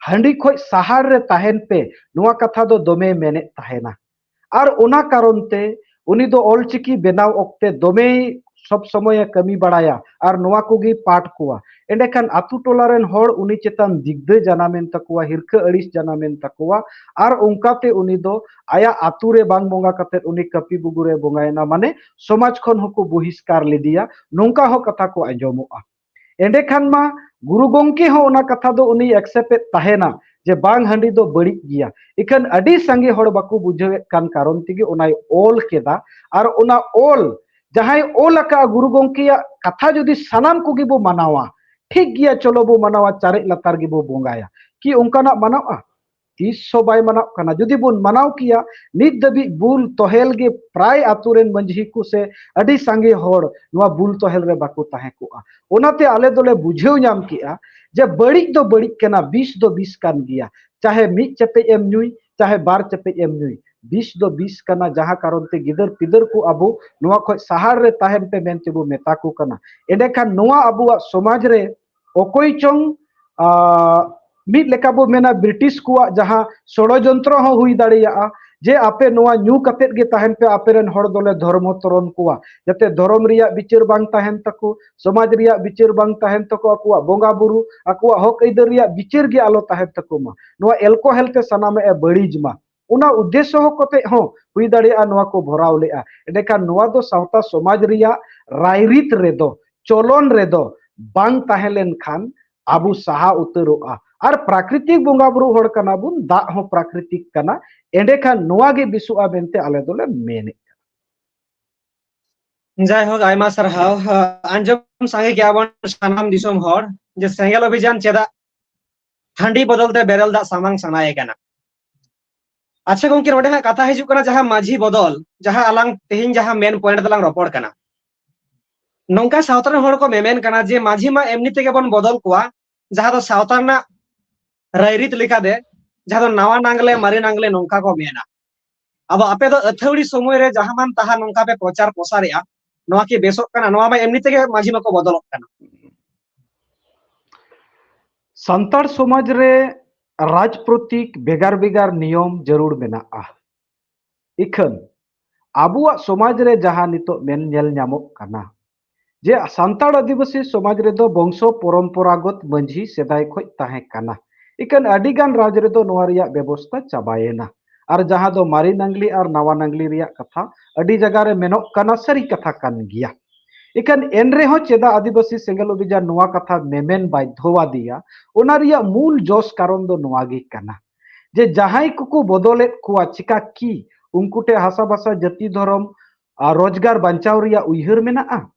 ᱦᱟᱺᱰᱤ ᱠᱷᱚᱡ ᱥᱟᱦᱟᱨ ᱨᱮ ᱛᱟᱦᱮᱱ ᱯᱮ, ᱱᱚᱣᱟ ᱠᱟᱛᱷᱟ ᱫᱚ ᱫᱚᱢᱮ ᱢᱮᱱᱮᱫ ᱛᱟᱦᱮᱱᱟ᱾ ᱟᱨ ᱚᱱᱟ ᱠᱟᱨᱚᱱ ᱛᱮ ᱩᱱᱤ ᱫᱚ ᱚᱞᱪᱤᱠᱤ ᱵᱮᱱᱟᱣ ᱚᱠᱛᱮ ᱫᱚᱢᱮ ᱥᱚᱵ ᱥᱚᱢᱚᱭᱮ ᱠᱟᱹᱢᱤ ᱵᱟᱲᱟᱭᱟ ᱟᱨ ᱱᱚᱣᱟ ᱠᱚᱜᱮ ᱯᱟᱴ ᱠᱚᱣᱟ᱾ ᱮᱸᱰᱮᱠᱷᱟᱱ ᱟᱛᱳ ᱴᱚᱞᱟ ᱨᱮᱱ ᱦᱚᱲ ᱩᱱᱤ ᱪᱮᱛᱟᱱ ᱫᱤᱜᱽᱫᱟᱹ ᱡᱟᱱᱟᱢᱮᱱ ᱛᱟᱠᱚᱣᱟ, ᱦᱤᱨᱠᱟᱹ ᱟᱹᱲᱤᱥ ᱡᱟᱱᱟᱢᱮᱱ ᱛᱟᱠᱚᱣᱟ᱾ ᱟᱨ ᱚᱱᱠᱟᱛᱮ ᱩᱱᱤ ᱫᱚ ᱟᱭᱟᱜ ᱟᱛᱳ ᱨᱮ ᱵᱟᱝ ᱵᱚᱸᱜᱟ ᱠᱟᱛᱮᱫ ᱩᱱᱤ ᱠᱟᱹᱯᱤ ᱵᱩᱜᱩ ᱨᱮ ᱵᱚᱸᱜᱟᱭᱮᱱᱟ, ᱢᱟᱱᱮ ᱥᱚᱢᱟᱡᱽ ᱠᱷᱚᱱ ᱦᱚᱸᱠᱚ ᱵᱚᱦᱤᱥᱠᱟᱨ ᱞᱮᱫᱮᱭᱟ, ᱱᱚᱝᱠᱟ ᱦᱚᱸ ᱠᱟᱛᱷᱟ ᱠᱚ ᱟᱸᱡᱚᱢᱚᱜᱼᱟ᱾ ᱮᱸᱰᱮᱠᱷᱟᱱ ᱢᱟ ᱜᱩᱨᱩ ᱜᱚᱢᱠᱮ ᱦᱚᱸ ᱚᱱᱟ ᱠᱟᱛᱷᱟ ᱫᱚ ᱩᱱᱤ accept ᱮᱫ ᱛᱟᱦᱮᱱᱟ ᱡᱮ ᱵᱟᱝ, ᱦᱟᱺᱰᱤ ᱫᱚ ᱵᱟᱹᱲᱤᱡ ᱜᱮᱭᱟ᱾ ᱤᱠᱷᱟᱹᱱ ᱟᱹᱰᱤ ᱥᱟᱸᱜᱮ ᱦᱚᱲ ᱵᱟᱠᱚ ᱵᱩᱡᱷᱟᱹᱣᱮᱫ ᱠᱟᱱ ᱠᱟᱨᱚᱱ ᱛᱮᱜᱮ ᱚᱱᱟᱭ ᱚᱞ ᱠᱮᱫᱟ᱾ ᱟᱨ ᱚᱱᱟ ᱚᱞ ᱡᱟᱦᱟᱸᱭ ᱚᱞ ᱟᱠᱟᱫᱼᱟ, ᱜᱩᱨᱩ ᱜᱚᱢᱠᱮᱭᱟᱜ ᱠᱟᱛᱷᱟ ᱡᱩᱫᱤ ᱥᱟᱱᱟᱢ ᱠᱚᱜᱮ ᱵᱚ ᱢᱟᱱᱟᱣᱟ, ᱴᱷᱤᱠ ᱜᱮᱭᱟ, ᱪᱚᱞᱚ ᱵᱚ ᱢᱟᱱᱟᱣᱟ, ᱪᱟᱨᱮᱡ ᱞᱟᱛᱟᱨ ᱜᱮᱵᱚ ᱵᱚᱸᱜᱟᱭᱟ, ᱠᱤ ᱚᱱᱠᱟᱱᱟᱜ ᱢᱟᱱᱟᱣᱜᱼᱟ? ᱛᱤᱥ ᱦᱚᱸ ᱵᱟᱭ ᱢᱟᱱᱟᱣ ᱠᱟᱱᱟ᱾ ᱡᱩᱫᱤ ᱵᱚᱱ ᱢᱟᱱᱟᱣ ᱠᱮᱭᱟ, ᱱᱤᱛ ᱫᱷᱟᱹᱵᱤᱡ ᱵᱩᱞ ᱛᱚᱦᱮᱞ ᱜᱮ ᱯᱨᱟᱭ ᱟᱛᱳ ᱨᱮᱱ ᱢᱟᱹᱡᱷᱤ ᱠᱚ ᱥᱮ ᱟᱹᱰᱤ ᱥᱟᱸᱜᱮ ᱦᱚᱲ ᱱᱚᱣᱟ ᱵᱩᱞ ᱛᱚᱦᱮᱞ ᱨᱮ ᱵᱟᱠᱚ ᱛᱟᱦᱮᱸ ᱠᱚᱜᱼᱟ᱾ ᱚᱱᱟᱛᱮ ᱟᱞᱮ ᱫᱚᱞᱮ ᱵᱩᱡᱷᱟᱹᱣ ᱧᱟᱢ ᱠᱮᱜᱼᱟ ᱡᱮ ᱵᱟᱹᱲᱤᱡ ᱫᱚ ᱵᱟᱹᱲᱤᱡ ᱠᱟᱱᱟ, ᱵᱤᱥ ᱫᱚ ᱵᱤᱥ ᱠᱟᱱ ᱜᱮᱭᱟ᱾ ᱪᱟᱦᱮ ᱢᱤᱫ ᱪᱮᱯᱮᱡ ᱮᱢ ᱧᱩᱭ, ᱪᱟᱦᱮ ᱵᱟᱨ ᱪᱮᱯᱮᱡ ᱮᱢ ᱧᱩᱭ, ᱵᱤᱥ ᱫᱚ ᱵᱤᱥ ᱠᱟᱱᱟ, ᱡᱟᱦᱟᱸ ᱠᱟᱨᱚᱱ ᱛᱮ ᱜᱤᱫᱟᱹᱨ ᱯᱤᱫᱟᱹᱨ ᱠᱚ ᱟᱵᱚ ᱱᱚᱣᱟ ᱠᱷᱚᱡ ᱥᱟᱦᱟᱨ ᱨᱮ ᱛᱟᱦᱮᱱ ᱯᱮ ᱢᱮᱱ ᱛᱮᱵᱚ ᱢᱮᱛᱟ ᱠᱚ ᱠᱟᱱᱟ᱾ ᱮᱸᱰᱮᱠᱷᱟᱱ ᱱᱚᱣᱟ ᱟᱵᱚᱣᱟᱜ ᱥᱚᱢᱟᱡᱽ ᱨᱮ ᱚᱠᱚᱭ ᱪᱚᱝ, ᱟ, ᱢᱤᱫ ᱞᱮᱠᱟ ᱵᱚ ᱢᱮᱱᱟ, ᱵᱨᱤᱴᱤᱥ ᱠᱚᱣᱟᱜ ᱡᱟᱦᱟᱸ ᱥᱚᱲᱚᱡᱚᱱᱛᱨᱚ ᱦᱚᱸ ᱦᱩᱭ ᱫᱟᱲᱮᱭᱟᱜᱼᱟ ᱡᱮ ᱟᱯᱮ ᱱᱚᱣᱟ ᱧᱩ ᱠᱟᱛᱮᱫ ᱜᱮ ᱛᱟᱦᱮᱱ ᱯᱮ, ᱟᱯᱮ ᱨᱮᱱ ᱦᱚᱲ ᱫᱚᱞᱮ ᱫᱷᱚᱨᱢᱚ ᱛᱚᱨᱚᱱ ᱠᱚᱣᱟ, ᱡᱟᱛᱮ ᱫᱷᱚᱨᱚᱢ ᱨᱮᱭᱟᱜ ᱵᱤᱪᱟᱹᱨ ᱵᱟᱝ ᱛᱟᱦᱮᱱ ᱛᱟᱠᱚ, ᱥᱚᱢᱟᱡᱽ ᱨᱮᱭᱟᱜ ᱵᱤᱪᱟᱹᱨ ᱵᱟᱝ ᱛᱟᱦᱮᱱ ᱛᱟᱠᱚ, ᱟᱠᱚᱣᱟᱜ ᱵᱚᱸᱜᱟ ᱵᱩᱨᱩ, ᱟᱠᱚᱣᱟᱜ ᱦᱚᱠ ᱟᱹᱭᱫᱟᱹᱨ ᱨᱮᱭᱟᱜ ᱵᱤᱪᱟᱹᱨ ᱜᱮ ᱟᱞᱚ ᱛᱟᱦᱮᱱ ᱛᱟᱠᱚ ᱢᱟ᱾ ᱱᱚᱣᱟ alcohol ᱛᱮ ᱥᱟᱱᱟᱢᱟᱜ ᱮ ᱵᱟᱹᱲᱤᱡ ᱢᱟ, ᱚᱱᱟ ᱩᱫᱽᱫᱮᱥᱚ ᱦᱚᱸ ᱠᱟᱛᱮ ᱦᱚᱸ ᱦᱩᱭ ᱫᱟᱲᱮᱭᱟᱜᱼᱟ ᱱᱚᱣᱟ ᱠᱚ ᱵᱷᱚᱨᱟᱣ ᱞᱮᱜᱼᱟ᱾ ᱮᱸᱰᱮᱠᱷᱟᱱ ᱱᱚᱣᱟ ᱫᱚ ᱥᱟᱶᱛᱟ ᱥᱚᱢᱟᱡᱽ ᱨᱮᱭᱟᱜ ᱨᱟᱭᱨᱤᱛ ᱨᱮᱫᱚ, ᱪᱚᱞᱚᱱ ᱨᱮᱫᱚ ᱵᱟᱝ ᱛᱟᱦᱮᱸ ᱞᱮᱱᱠᱷᱟᱱ ᱟᱵᱚ ᱥᱟᱦᱟ ᱩᱛᱟᱹᱨᱚᱜᱼᱟ᱾ ᱟᱨ ᱯᱨᱟᱠᱨᱤᱛᱤᱠ ᱵᱚᱸᱜᱟ ᱵᱩᱨᱩ ᱦᱚᱲ ᱠᱟᱱᱟ ᱵᱚᱱ, ᱫᱟᱜ ᱦᱚᱸ ᱯᱨᱟᱠᱨᱤᱛᱤᱠ ᱠᱟᱱᱟ, ᱮᱸᱰᱮᱠᱷᱟᱱ ᱱᱚᱣᱟ ᱜᱮ ᱵᱮᱥᱚᱜᱼᱟ ᱢᱮᱱᱛᱮ ᱟᱞᱮ ᱫᱚᱞᱮ ᱢᱮᱱᱮᱫ ᱠᱟᱱᱟ᱾ ᱡᱟᱭᱦᱳᱠ, ᱟᱭᱢᱟ ᱥᱟᱨᱦᱟᱣ᱾ ᱟᱸᱡᱚᱢ ᱥᱟᱸᱜᱮ ᱜᱮᱭᱟ ᱵᱚᱱ ᱥᱟᱱᱟᱢ ᱫᱤᱥᱚᱢ ᱦᱚᱲ ᱡᱮ ᱥᱮᱸᱜᱮᱞ ᱚᱵᱷᱤᱡᱟᱱ ᱪᱮᱫᱟᱜ ᱦᱟᱺᱰᱤ ᱵᱚᱫᱚᱞ ᱛᱮ ᱵᱮᱨᱮᱞ ᱫᱟᱜ ᱥᱟᱢᱟᱝ ᱥᱟᱱᱟᱭᱮ ᱠᱟᱱᱟ᱾ ᱟᱪᱪᱷᱟ ᱜᱚᱝᱠᱮ, ᱱᱚᱰᱮ ᱦᱟᱸᱜ ᱠᱟᱛᱷᱟ ᱦᱤᱡᱩᱜ ᱠᱟᱱᱟ ᱡᱟᱦᱟᱸ ᱢᱟᱹᱡᱷᱤ ᱵᱚᱫᱚᱞ, ᱡᱟᱦᱟᱸ ᱟᱞᱟᱝ ᱛᱮᱦᱮᱧ ᱡᱟᱦᱟᱸ ᱢᱮᱱ ᱯᱚᱭᱮᱱᱴ ᱫᱚᱞᱟᱝ ᱨᱚᱯᱚᱲ ᱠᱟᱱᱟ᱾ ᱱᱚᱝᱠᱟ ᱥᱟᱶᱛᱟ ᱨᱮᱱ ᱦᱚᱲ ᱠᱚ ᱢᱮᱢᱮᱱ ᱠᱟᱱᱟ ᱡᱮ ᱢᱟᱹᱡᱷᱤ ᱢᱟ ᱮᱢᱱᱤ ᱛᱮᱜᱮ ᱵᱚᱱ ᱵᱚᱫᱚᱞ ᱠᱚᱣᱟ, ᱡᱟᱦᱟᱸ ᱫᱚ ᱥᱟᱶᱛᱟ ᱨᱮᱱᱟᱜ ᱨᱟᱭᱨᱤᱛ ᱞᱮᱠᱟᱛᱮ, ᱡᱟᱦᱟᱸ ᱫᱚ ᱱᱟᱣᱟ ᱱᱟᱝᱜᱽᱞᱮ ᱢᱟᱨᱮ ᱱᱟᱝᱜᱽᱞᱮ ᱱᱚᱝᱠᱟ ᱠᱚ ᱢᱮᱱᱟ᱾ ᱟᱫᱚ ᱟᱯᱮ ᱫᱚ ᱟᱹᱛᱷᱟᱹᱣᱲᱤ ᱥᱚᱢᱚᱭ ᱨᱮ ᱡᱟᱦᱟᱸ ᱢᱟᱱ ᱛᱟᱦᱟᱸ ᱱᱚᱝᱠᱟ ᱯᱮ ᱯᱨᱚᱪᱟᱨ ᱯᱨᱚᱥᱟᱨᱮᱜᱼᱟ, ᱱᱚᱣᱟ ᱠᱤ ᱵᱮᱥᱚᱜ ᱠᱟᱱᱟ? ᱱᱚᱣᱟ ᱢᱟ ᱮᱢᱱᱤ ᱛᱮᱜᱮ ᱢᱟᱹᱡᱷᱤ ᱢᱟᱠᱚ ᱵᱚᱫᱚᱞᱚᱜ ᱠᱟᱱᱟ᱾ ᱥᱟᱱᱛᱟᱲ ᱥᱚᱢᱟᱡᱽ ᱨᱮ ᱨᱟᱡᱽᱯᱨᱚᱛᱤᱠ ᱵᱷᱮᱜᱟᱨ ᱵᱷᱮᱜᱟᱨ ᱱᱤᱭᱚᱢ ᱡᱟᱹᱨᱩᱲ ᱢᱮᱱᱟᱜᱼᱟ᱾ ᱤᱠᱷᱟᱹᱱ ᱟᱵᱚᱣᱟᱜ ᱥᱚᱢᱟᱡᱽ ᱨᱮ ᱡᱟᱦᱟᱸ ᱱᱤᱛᱚᱜ ᱢᱮᱱ ᱧᱮᱞ ᱧᱟᱢᱚᱜ ᱠᱟᱱᱟ ᱡᱮ ᱥᱟᱱᱛᱟᱲ ᱟᱹᱫᱤᱵᱟᱹᱥᱤ ᱥᱚᱢᱟᱡᱽ ᱨᱮᱫᱚ ᱵᱚᱝᱥᱚ ᱯᱚᱨᱚᱢᱯᱚᱨᱟᱜᱚᱛ ᱢᱟᱹᱡᱷᱤ ᱥᱮᱫᱟᱭ ᱠᱷᱚᱱ ᱛᱟᱦᱮᱸ ᱠᱟᱱᱟ᱾ ᱤᱠᱷᱟᱹᱱ ᱟᱹᱰᱤ ᱜᱟᱱ ᱨᱟᱡᱽ ᱨᱮᱫᱚ ᱱᱚᱣᱟ ᱨᱮᱭᱟᱜ ᱵᱮᱵᱚᱥᱛᱟ ᱪᱟᱵᱟᱭᱮᱱᱟ᱾ ᱟᱨ ᱡᱟᱦᱟᱸ ᱫᱚ ᱢᱟᱨᱮ ᱱᱟᱝᱜᱽᱞᱤ ᱟᱨ ᱱᱟᱣᱟ ᱱᱟᱝᱜᱽᱞᱤ ᱨᱮᱭᱟᱜ ᱠᱟᱛᱷᱟ ᱟᱹᱰᱤ ᱡᱟᱭᱜᱟ ᱨᱮ ᱢᱮᱱᱚᱜ ᱠᱟᱱᱟ, ᱥᱟᱹᱨᱤ ᱠᱟᱛᱷᱟ ᱠᱟᱱ ᱜᱮᱭᱟ᱾ ᱤᱠᱷᱟᱹᱱ ᱮᱱ ᱨᱮᱦᱚᱸ ᱪᱮᱫᱟᱜ ᱟᱹᱫᱤᱵᱟᱹᱥᱤ ᱥᱮᱸᱜᱮᱞ ᱚᱵᱷᱤᱡᱟᱱ ᱱᱚᱣᱟ ᱠᱟᱛᱷᱟ ᱢᱮᱢᱮᱱ ᱵᱟᱫᱽᱫᱷᱚ ᱟᱫᱮᱭᱟ, ᱚᱱᱟ ᱨᱮᱭᱟᱜ ᱢᱩᱞ ᱡᱚᱥ ᱠᱟᱨᱚᱱ ᱫᱚ ᱱᱚᱣᱟ ᱜᱮ ᱠᱟᱱᱟ ᱡᱮ ᱡᱟᱦᱟᱸᱭ ᱠᱚᱠᱚ ᱵᱚᱫᱚᱞᱮᱫ ᱠᱚᱣᱟ, ᱪᱤᱠᱟ ᱠᱤ ᱩᱱᱠᱩ ᱴᱷᱮᱱ ᱦᱟᱥᱟ ᱵᱷᱟᱥᱟ, ᱡᱟᱹᱛᱤ, ᱫᱷᱚᱨᱚᱢ ᱟᱨ ᱨᱳᱡᱽᱜᱟᱨ ᱵᱟᱧᱪᱟᱣ ᱨᱮᱭᱟᱜ ᱩᱭᱦᱟᱹᱨ ᱢᱮᱱᱟᱜᱼᱟ?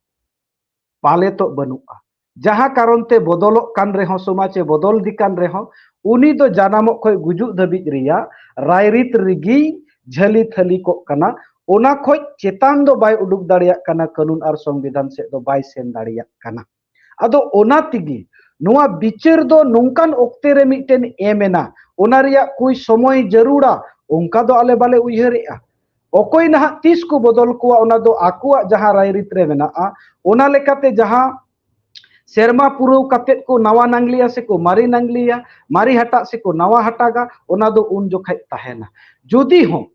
ᱯᱟᱞᱮᱛᱚᱜ ᱵᱟᱹᱱᱩᱜᱼᱟ᱾ ᱡᱟᱦᱟᱸ ᱠᱟᱨᱚᱱ ᱛᱮ ᱵᱚᱫᱚᱞᱚᱜ ᱠᱟᱱ ᱨᱮᱦᱚᱸ, ᱥᱚᱢᱟᱡᱽ ᱮ ᱵᱚᱫᱚᱞ ᱤᱫᱤ ᱠᱟᱱ ᱨᱮᱦᱚᱸ, ᱩᱱᱤ ᱫᱚ ᱡᱟᱱᱟᱢᱚᱜ ᱠᱷᱚᱱ ᱜᱩᱡᱩᱜ ᱫᱷᱟᱹᱵᱤᱡ ᱨᱮᱭᱟᱜ ᱨᱟᱭᱨᱤᱛ ᱨᱮᱜᱮᱭ ᱡᱷᱟᱹᱞᱤ ᱛᱷᱟᱹᱞᱤ ᱠᱚᱜ ᱠᱟᱱᱟ᱾ ᱚᱱᱟ ᱠᱷᱚᱱ ᱪᱮᱛᱟᱱ ᱫᱚ ᱵᱟᱭ ᱩᱰᱩᱠ ᱫᱟᱲᱮᱭᱟᱜ ᱠᱟᱱᱟ, ᱠᱟᱹᱱᱩᱱ ᱟᱨ ᱥᱚᱝᱵᱤᱫᱷᱟᱱ ᱥᱮᱫ ᱫᱚ ᱵᱟᱭ ᱥᱮᱱ ᱫᱟᱲᱮᱭᱟᱜ ᱠᱟᱱᱟ᱾ ᱟᱫᱚ ᱚᱱᱟ ᱛᱮᱜᱮ ᱱᱚᱣᱟ ᱵᱤᱪᱟᱹᱨ ᱫᱚ ᱱᱚᱝᱠᱟᱱ ᱚᱠᱛᱮ ᱨᱮ ᱢᱤᱫᱴᱮᱱ ᱮᱢ ᱮᱱᱟ, ᱚᱱᱟ ᱨᱮᱭᱟᱜ ᱠᱩᱭ ᱥᱚᱢᱚᱭ ᱡᱟᱹᱨᱩᱲᱟ, ᱚᱱᱠᱟ ᱫᱚ ᱟᱞᱮ ᱵᱟᱞᱮ ᱩᱭᱦᱟᱹᱨᱮᱜᱼᱟ᱾ ᱚᱠᱚᱭ ᱱᱟᱦᱟᱜ ᱛᱤᱥ ᱠᱚ ᱵᱚᱫᱚᱞ ᱠᱚᱣᱟ, ᱚᱱᱟ ᱫᱚ ᱟᱠᱚᱣᱟᱜ ᱡᱟᱦᱟᱸ ᱨᱟᱭᱨᱤᱛ ᱨᱮ ᱢᱮᱱᱟᱜᱼᱟ, ᱚᱱᱟ ᱞᱮᱠᱟᱛᱮ ᱡᱟᱦᱟᱸ ᱥᱮᱨᱢᱟ ᱯᱩᱨᱟᱹᱣ ᱠᱟᱛᱮᱫ ᱠᱚ ᱱᱟᱣᱟ ᱱᱟᱝᱞᱤᱭᱟ ᱥᱮ ᱠᱚ ᱢᱟᱨᱮ ᱱᱟᱝᱞᱤᱭᱟ, ᱢᱟᱨᱮ ᱦᱟᱴᱟᱜ ᱥᱮ ᱠᱚ ᱱᱟᱣᱟ ᱦᱟᱴᱟᱜᱟ, ᱚᱱᱟ ᱫᱚ ᱩᱱ ᱡᱚᱠᱷᱟᱡ ᱛᱟᱦᱮᱱᱟ᱾ ᱡᱩᱫᱤ ᱦᱚᱸ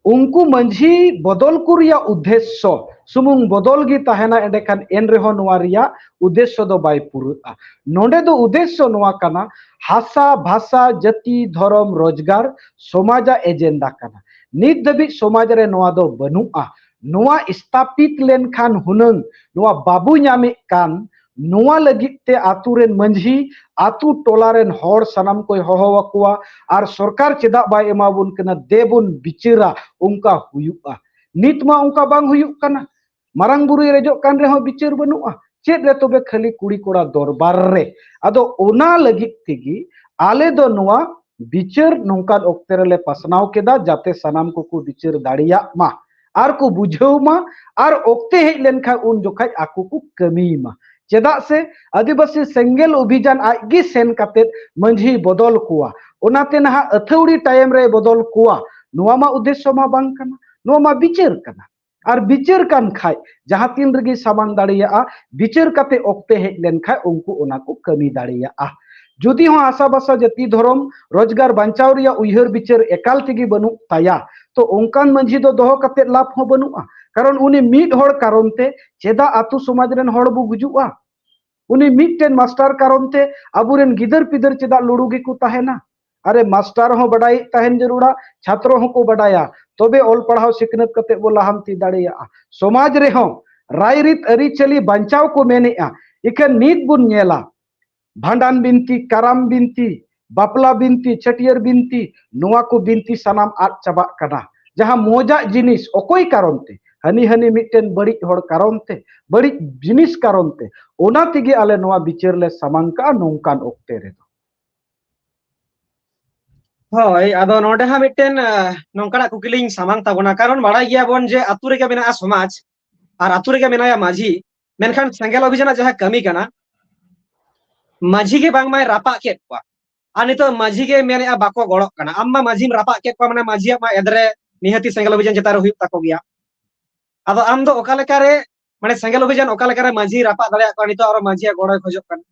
ᱩᱱᱠᱩ ᱢᱟᱹᱡᱷᱤ ᱵᱚᱫᱚᱞ ᱠᱚ ᱨᱮᱭᱟᱜ ᱩᱫᱽᱫᱮᱥᱥᱚ ᱥᱩᱢᱩᱝ ᱵᱚᱫᱚᱞ ᱜᱮ ᱛᱟᱦᱮᱱᱟ, ᱮᱸᱰᱮᱠᱷᱟᱱ ᱮᱱ ᱨᱮᱦᱚᱸ ᱱᱚᱣᱟ ᱨᱮᱭᱟᱜ ᱩᱫᱽᱫᱮᱥᱥᱚ ᱫᱚ ᱵᱟᱭ ᱯᱩᱨᱟᱹᱜᱼᱟ᱾ ᱱᱚᱰᱮ ᱫᱚ ᱩᱫᱽᱫᱮᱥᱥᱚ ᱱᱚᱣᱟ ᱠᱟᱱᱟ, ᱦᱟᱥᱟ, ᱵᱷᱟᱥᱟ, ᱡᱟᱹᱛᱤ, ᱫᱷᱚᱨᱚᱢ, ᱨᱳᱡᱽᱜᱟᱨ, ᱥᱚᱢᱟᱡᱟᱜ ᱮᱡᱮᱱᱰᱟ ᱠᱟᱱᱟ᱾ ᱱᱤᱛ ᱫᱷᱟᱹᱵᱤᱡ ᱥᱚᱢᱟᱡᱽ ᱨᱮ ᱱᱚᱣᱟ ᱫᱚ ᱵᱟᱹᱱᱩᱜᱼᱟ᱾ ᱱᱚᱣᱟ ᱥᱛᱷᱟᱯᱤᱛ ᱞᱮᱱᱠᱷᱟᱱ ᱦᱩᱱᱟᱹᱝ ᱱᱚᱣᱟ ᱵᱟᱵᱚ ᱧᱟᱢᱮᱫ ᱠᱟᱱ, ᱱᱚᱣᱟ ᱞᱟᱹᱜᱤᱫ ᱛᱮ ᱟᱛᱳ ᱨᱮᱱ ᱢᱟᱹᱡᱷᱤ, ᱟᱛᱳ ᱴᱚᱞᱟ ᱨᱮᱱ ᱦᱚᱲ ᱥᱟᱱᱟᱢ ᱠᱚᱭ ᱦᱚᱦᱚ ᱟᱠᱚᱣᱟ ᱟᱨ ᱥᱚᱨᱠᱟᱨ ᱪᱮᱫᱟᱜ ᱵᱟᱭ ᱮᱢᱟᱵᱚᱱ ᱠᱟᱱᱟ, ᱫᱮᱵᱚᱱ ᱵᱤᱪᱟᱹᱨᱟ, ᱚᱱᱠᱟ ᱦᱩᱭᱩᱜᱼᱟ᱾ ᱱᱤᱛ ᱢᱟ ᱚᱱᱠᱟ ᱵᱟᱝ ᱦᱩᱭᱩᱜ ᱠᱟᱱᱟ᱾ ᱢᱟᱨᱟᱝ ᱵᱩᱨᱩᱭ ᱨᱮᱡᱚᱜ ᱠᱟᱱ ᱨᱮᱦᱚᱸ ᱵᱤᱪᱟᱹᱨ ᱵᱟᱹᱱᱩᱜᱼᱟ᱾ ᱪᱮᱫ ᱨᱮ ᱛᱚᱵᱮ ᱠᱷᱟᱹᱞᱤ ᱠᱩᱲᱤ ᱠᱚᱲᱟ ᱫᱚᱨᱵᱟᱨ ᱨᱮ? ᱟᱫᱚ ᱚᱱᱟ ᱞᱟᱹᱜᱤᱫ ᱛᱮᱜᱮ ᱟᱞᱮ ᱫᱚ ᱱᱚᱣᱟ ᱵᱤᱪᱟᱹᱨ ᱱᱚᱝᱠᱟᱱ ᱚᱠᱛᱮ ᱨᱮᱞᱮ ᱯᱟᱥᱱᱟᱣ ᱠᱮᱫᱟ, ᱡᱟᱛᱮ ᱥᱟᱱᱟᱢ ᱠᱚᱠᱚ ᱵᱤᱪᱟᱹᱨ ᱫᱟᱲᱮᱭᱟᱜ ᱢᱟ ᱟᱨ ᱠᱚ ᱵᱩᱡᱷᱟᱹᱣ ᱢᱟ, ᱟᱨ ᱚᱠᱛᱮ ᱦᱮᱡ ᱞᱮᱱᱠᱷᱟᱱ ᱩᱱ ᱡᱚᱠᱷᱟᱡ ᱟᱠᱚ ᱠᱚ ᱠᱟᱹᱢᱤᱭ ᱢᱟ᱾ ᱪᱮᱫᱟᱜ ᱥᱮ ᱟᱹᱫᱤᱵᱟᱹᱥᱤ ᱥᱮᱸᱜᱮᱞ ᱚᱵᱷᱤᱡᱟᱱ ᱟᱡ ᱜᱮ ᱥᱮᱱ ᱠᱟᱛᱮ ᱢᱟᱹᱡᱷᱤᱭ ᱵᱚᱫᱚᱞ ᱠᱚᱣᱟ, ᱚᱱᱟᱛᱮ ᱱᱟᱦᱟᱜ ᱟᱹᱛᱷᱟᱹᱣᱲᱤ ᱴᱟᱭᱤᱢ ᱨᱮᱭ ᱵᱚᱫᱚᱞ ᱠᱚᱣᱟ, ᱱᱚᱣᱟ ᱢᱟ ᱩᱫᱽᱫᱮᱥᱥᱚ ᱢᱟ ᱵᱟᱝ ᱠᱟᱱᱟ, ᱱᱚᱣᱟ ᱢᱟ ᱵᱤᱪᱟᱹᱨ ᱠᱟᱱᱟ᱾ ᱟᱨ ᱵᱤᱪᱟᱹᱨ ᱠᱟᱱ ᱠᱷᱟᱡ ᱡᱟᱦᱟᱸ ᱛᱤᱱ ᱨᱮᱜᱮ ᱥᱟᱢᱟᱝ ᱫᱟᱲᱮᱭᱟᱜᱼᱟ, ᱵᱤᱪᱟᱹᱨ ᱠᱟᱛᱮ ᱚᱠᱛᱮ ᱦᱮᱡ ᱞᱮᱱ ᱠᱷᱟᱡ ᱩᱱᱠᱩ ᱚᱱᱟ ᱠᱚ ᱠᱟᱹᱢᱤ ᱫᱟᱲᱮᱭᱟᱜᱼᱟ᱾ ᱡᱩᱫᱤ ᱦᱚᱸ ᱦᱟᱥᱟ ᱵᱷᱟᱥᱟ ᱡᱟᱹᱛᱤ ᱫᱷᱚᱨᱚᱢ ᱨᱳᱡᱽᱜᱟᱨ ᱵᱟᱧᱪᱟᱣ ᱨᱮᱭᱟᱜ ᱩᱭᱦᱟᱹᱨ ᱵᱤᱪᱟᱹᱨ ᱮᱠᱟᱞ ᱛᱮᱜᱮ ᱵᱟᱹᱱᱩᱜ ᱛᱟᱭᱟ, ᱛᱚ ᱚᱱᱠᱟᱱ ᱢᱟᱹᱡᱷᱤ ᱫᱚ ᱫᱚᱦᱚ ᱠᱟᱛᱮ ᱞᱟᱵᱷ ᱦᱚᱸ ᱵᱟᱹᱱᱩᱜᱼᱟ᱾ ᱠᱟᱨᱚᱱ ᱩᱱᱤ ᱢᱤᱫ ᱦᱚᱲ ᱠᱟᱨᱚᱱ ᱛᱮ ᱪᱮᱫᱟᱜ ᱟᱛᱳ ᱥᱚᱢᱟᱡᱽ ᱨᱮᱱ ᱦᱚᱲ ᱵᱚ ᱜᱩᱡᱩᱜᱼᱟ? ᱩᱱᱤ ᱢᱤᱫᱴᱮᱱ ᱢᱟᱥᱴᱟᱨ ᱠᱟᱨᱚᱱ ᱛᱮ ᱟᱵᱚᱨᱮᱱ ᱜᱤᱫᱟᱹᱨ ᱯᱤᱫᱟᱹᱨ ᱪᱮᱫᱟᱜ ᱞᱩᱲᱩ ᱜᱮᱠᱚ ᱛᱟᱦᱮᱱᱟ? ᱟᱨᱮ, ᱢᱟᱥᱴᱟᱨ ᱦᱚᱸ ᱵᱟᱰᱟᱭ ᱛᱟᱦᱮᱱ ᱡᱟᱹᱨᱩᱲᱟ, ᱪᱷᱟᱛᱨᱚ ᱦᱚᱸᱠᱚ ᱵᱟᱰᱟᱭᱟ, ᱛᱚᱵᱮ ᱚᱞ ᱯᱟᱲᱦᱟᱣ ᱥᱤᱠᱷᱱᱟᱹᱛ ᱠᱟᱛᱮ ᱵᱚ ᱞᱟᱦᱟᱱᱛᱤ ᱫᱟᱲᱮᱭᱟᱜᱼᱟ᱾ ᱥᱚᱢᱟᱡᱽ ᱨᱮᱦᱚᱸ ᱨᱟᱭᱨᱤᱛ ᱟᱹᱨᱤᱪᱟᱹᱞᱤ ᱵᱟᱧᱪᱟᱣ ᱠᱚ ᱢᱮᱱᱮᱜᱼᱟ, ᱤᱠᱷᱟᱹᱱ ᱱᱤᱛ ᱵᱚᱱ ᱧᱮᱞᱟ ᱵᱷᱟᱸᱰᱟᱱ ᱵᱤᱱᱛᱤ, ᱠᱟᱨᱟᱢ ᱵᱤᱱᱛᱤ, ᱵᱟᱯᱞᱟ ᱵᱤᱱᱛᱤ, ᱪᱷᱟᱹᱴᱭᱟᱹᱨ ᱵᱤᱱᱛᱤ, ᱱᱚᱣᱟ ᱠᱚ ᱵᱤᱱᱛᱤ ᱥᱟᱱᱟᱢ ᱟᱫ ᱪᱟᱵᱟᱜ ᱠᱟᱱᱟ᱾ ᱡᱟᱦᱟᱸ ᱢᱚᱡᱟᱜ ᱡᱤᱱᱤᱥ ᱚᱠᱚᱭ ᱠᱟᱨᱚᱱ ᱛᱮ? ᱦᱟᱹᱱᱤ ᱦᱟᱹᱱᱤ ᱢᱤᱫᱴᱮᱱ ᱵᱟᱹᱲᱤᱡ ᱦᱚᱲ ᱠᱟᱨᱚᱱ ᱛᱮ, ᱵᱟᱹᱲᱤᱡ ᱡᱤᱱᱤᱥ ᱠᱟᱨᱚᱱ ᱛᱮ᱾ ᱚᱱᱟ ᱛᱮᱜᱮ ᱟᱞᱮ ᱱᱚᱣᱟ ᱵᱤᱪᱟᱹᱨ ᱞᱮ ᱥᱟᱢᱟᱝ ᱠᱟᱜᱼᱟ ᱱᱚᱝᱠᱟᱱ ᱚᱠᱛᱮ ᱨᱮᱫᱚ᱾ ᱦᱳᱭ, ᱟᱫᱚ ᱱᱚᱰᱮ ᱦᱟᱸᱜ ᱢᱤᱫᱴᱮᱱ ᱱᱚᱝᱠᱟᱱᱟᱜ ᱠᱩᱠᱞᱤᱧ ᱥᱟᱢᱟᱝ ᱛᱟᱵᱚᱱᱟ, ᱠᱟᱨᱚᱱ ᱵᱟᱲᱟᱭ ᱜᱮᱭᱟᱵᱚᱱ ᱡᱮ ᱟᱛᱳ ᱨᱮᱜᱮ ᱢᱮᱱᱟᱜᱼᱟ ᱥᱚᱢᱟᱡᱽ, ᱟᱨ ᱟᱛᱳ ᱨᱮᱜᱮ ᱢᱮᱱᱟᱭᱟ ᱢᱟᱹᱡᱷᱤ, ᱢᱮᱱᱠᱷᱟᱱ ᱥᱮᱸᱜᱮᱞ ᱚᱵᱷᱤᱡᱟᱱᱟᱜ ᱡᱟᱦᱟᱸ ᱠᱟᱹᱢᱤ ᱠᱟᱱᱟ, ᱢᱟᱹᱡᱷᱤ ᱜᱮ ᱵᱟᱝᱢᱟᱭ ᱨᱟᱯᱟᱜ ᱠᱮᱫ ᱠᱚᱣᱟ᱾ ᱟᱨ ᱱᱤᱛᱚᱜ ᱢᱟᱹᱡᱷᱤ ᱜᱮ ᱢᱮᱱᱮᱫᱼᱟ ᱵᱟᱠᱚ ᱜᱚᱲᱚᱜ ᱠᱟᱱᱟ᱾ ᱟᱢ ᱢᱟ ᱢᱟᱹᱡᱷᱤᱢ ᱨᱟᱯᱟᱜ ᱠᱮᱫ ᱠᱚᱣᱟ, ᱢᱟᱱᱮ ᱢᱟᱹᱡᱷᱤᱭᱟᱜ ᱢᱟ ᱮᱫᱽᱨᱮ ᱱᱤᱦᱟᱹᱛᱤ ᱥᱮᱸᱜᱮᱞ ᱚᱵᱷᱤᱡᱟᱱ ᱪᱮᱛᱟᱱ ᱨᱮ ᱦᱩᱭᱩᱜ ᱛᱟᱠᱚ ᱜᱮᱭᱟ᱾ ᱟᱫᱚ ᱟᱢ ᱫᱚ ᱚᱠᱟ ᱞᱮᱠᱟᱨᱮ, ᱢᱟᱱᱮ ᱥᱮᱸᱜᱮᱞ ᱚᱵᱷᱤᱡᱟᱱ ᱚᱠᱟ ᱞᱮᱠᱟᱨᱮ ᱢᱟᱹᱡᱷᱤ ᱨᱟᱯᱟᱜ ᱫᱟᱲᱮᱭᱟᱜ ᱠᱚᱣᱟ? ᱱᱤᱛᱚᱜ ᱟᱨᱚ ᱢᱟᱹᱡᱷᱤᱭᱟᱜ ᱜᱚᱲᱚᱭ ᱠᱷᱚᱡᱚᱜ ᱠᱟᱱᱟ᱾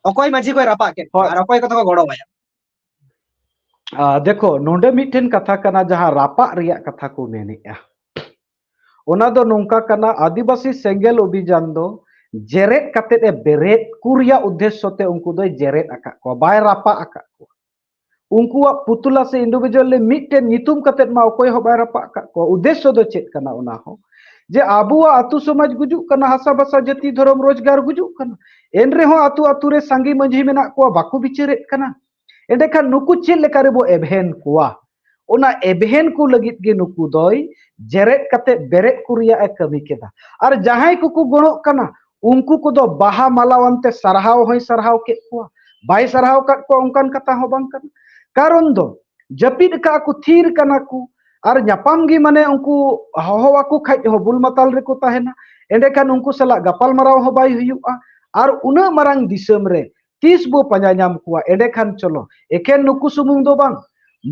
ᱚᱠᱚᱭ ᱢᱟᱹᱡᱷᱤ ᱠᱚᱭ ᱨᱟᱯᱟᱜ ᱠᱮᱫ ᱠᱚᱣᱟ ᱟᱨ ᱚᱠᱚᱭ ᱠᱚ ᱛᱟᱠᱚ ᱜᱚᱲᱚ ᱟᱭᱟ? ᱫᱮᱠᱷᱚ, ᱱᱚᱰᱮ ᱢᱤᱫᱴᱮᱱ ᱠᱟᱛᱷᱟ ᱠᱟᱱᱟ, ᱡᱟᱦᱟᱸ ᱨᱟᱯᱟᱜ ᱨᱮᱭᱟᱜ ᱠᱟᱛᱷᱟ ᱠᱚ ᱢᱮᱱᱮᱫᱼᱟ, ᱚᱱᱟ ᱫᱚ ᱱᱚᱝᱠᱟ ᱠᱟᱱᱟ, ᱟᱹᱫᱤᱵᱟᱹᱥᱤ ᱥᱮᱸᱜᱮᱞ ᱚᱵᱷᱤᱡᱟᱱ ᱫᱚ ᱡᱮᱨᱮᱫ ᱠᱟᱛᱮ ᱮ ᱵᱮᱨᱮᱫ ᱠᱚ ᱨᱮᱭᱟᱜ ᱩᱫᱽᱫᱮᱥᱥᱚ ᱛᱮ ᱩᱱᱠᱩ ᱫᱚᱭ ᱡᱮᱨᱮᱫ ᱟᱠᱟᱫ ᱠᱚᱣᱟ, ᱵᱟᱭ ᱨᱟᱯᱟᱜ ᱟᱠᱟᱫ ᱠᱚᱣᱟ᱾ ᱩᱱᱠᱩᱣᱟᱜ ᱯᱩᱛᱩᱞᱟ ᱥᱮ individual ᱞᱮ ᱢᱤᱫᱴᱮᱱ ᱧᱩᱛᱩᱢ ᱠᱟᱛᱮ ᱢᱟ ᱚᱠᱚᱭ ᱦᱚᱸ ᱵᱟᱭ ᱨᱟᱯᱟᱜ ᱟᱠᱟᱫ ᱠᱚᱣᱟ᱾ ᱩᱫᱽᱫᱮᱥᱥᱚ ᱫᱚ ᱪᱮᱫ ᱠᱟᱱᱟ? ᱚᱱᱟ ᱦᱚᱸ ᱡᱮ ᱟᱵᱚᱣᱟᱜ ᱟᱹᱛᱩ ᱥᱚᱢᱟᱡᱽ ᱜᱩᱡᱩᱜ ᱠᱟᱱᱟ, ᱦᱟᱥᱟ ᱵᱷᱟᱥᱟ ᱡᱟᱹᱛᱤ ᱫᱷᱚᱨᱚᱢ ᱨᱳᱡᱽᱜᱟᱨ ᱜᱩᱡᱩᱜ ᱠᱟᱱᱟ, ᱮᱱ ᱨᱮᱦᱚᱸ ᱟᱹᱛᱩ ᱟᱹᱛᱩ ᱨᱮ ᱥᱟᱸᱜᱮ ᱢᱟᱹᱡᱷᱤ ᱢᱮᱱᱟᱜ ᱠᱚᱣᱟ, ᱵᱟᱠᱚ ᱵᱤᱪᱟᱹᱨᱮᱫ ᱠᱟᱱᱟ᱾ ᱮᱸᱰᱮᱠᱷᱟᱱ ᱱᱩᱠᱩ ᱪᱮᱫ ᱞᱮᱠᱟ ᱨᱮᱵᱚ ᱮᱵᱷᱮᱱ ᱠᱚᱣᱟ? ᱚᱱᱟ ᱮᱵᱷᱮᱱ ᱠᱚ ᱞᱟᱹᱜᱤᱫ ᱜᱮ ᱱᱩᱠᱩ ᱫᱚᱭ ᱡᱮᱨᱮᱫ ᱠᱟᱛᱮ ᱵᱮᱨᱮᱫ ᱠᱚ ᱨᱮᱭᱟᱜ ᱮ ᱠᱟᱹᱢᱤ ᱠᱮᱫᱟ᱾ ᱟᱨ ᱡᱟᱦᱟᱸᱭ ᱠᱚᱠᱚ ᱜᱚᱲᱚᱜ ᱠᱟᱱᱟ, ᱩᱱᱠᱩ ᱠᱚᱫᱚ ᱵᱟᱦᱟ ᱢᱟᱞᱟᱣᱟᱱ ᱛᱮ ᱥᱟᱨᱦᱟᱣ ᱦᱚᱸᱭ ᱥᱟᱨᱦᱟᱣ ᱠᱮᱫ ᱠᱚᱣᱟ, ᱵᱟᱭ ᱥᱟᱨᱦᱟᱣ ᱟᱠᱟᱫ ᱠᱚᱣᱟ ᱚᱱᱠᱟᱱ ᱠᱟᱛᱷᱟ ᱦᱚᱸ ᱵᱟᱝ ᱠᱟᱱᱟ᱾ ᱠᱟᱨᱚᱱ ᱫᱚ ᱡᱟᱹᱯᱤᱫ ᱟᱠᱟᱫ ᱠᱚ, ᱛᱷᱤᱨ ᱠᱟᱱᱟ ᱠᱚ, ᱟᱨ ᱧᱟᱯᱟᱢ ᱜᱮ ᱢᱟᱱᱮ ᱩᱱᱠᱩ ᱦᱚᱦᱚ ᱟᱠᱚ ᱠᱷᱟᱡ ᱦᱚᱸ ᱵᱩᱞ ᱢᱟᱛᱟᱞ ᱨᱮᱠᱚ ᱛᱟᱦᱮᱱᱟ᱾ ᱮᱸᱰᱮᱠᱷᱟᱱ ᱩᱱᱠᱩ ᱥᱟᱞᱟᱜ ᱜᱟᱯᱟᱞ ᱢᱟᱨᱟᱣ ᱦᱚᱸ ᱵᱟᱭ ᱦᱩᱭᱩᱜᱼᱟ᱾ ᱟᱨ ᱩᱱᱟᱹᱜ ᱢᱟᱨᱟᱝ ᱫᱤᱥᱚᱢ ᱨᱮ ᱛᱤᱥ ᱵᱚ ᱯᱟᱸᱡᱟ ᱧᱟᱢ ᱠᱚᱣᱟ? ᱮᱸᱰᱮᱠᱷᱟᱱ ᱪᱚᱞᱚ, ᱮᱠᱮᱱ ᱱᱩᱠᱩ ᱥᱩᱢᱩᱝ ᱫᱚ ᱵᱟᱝ,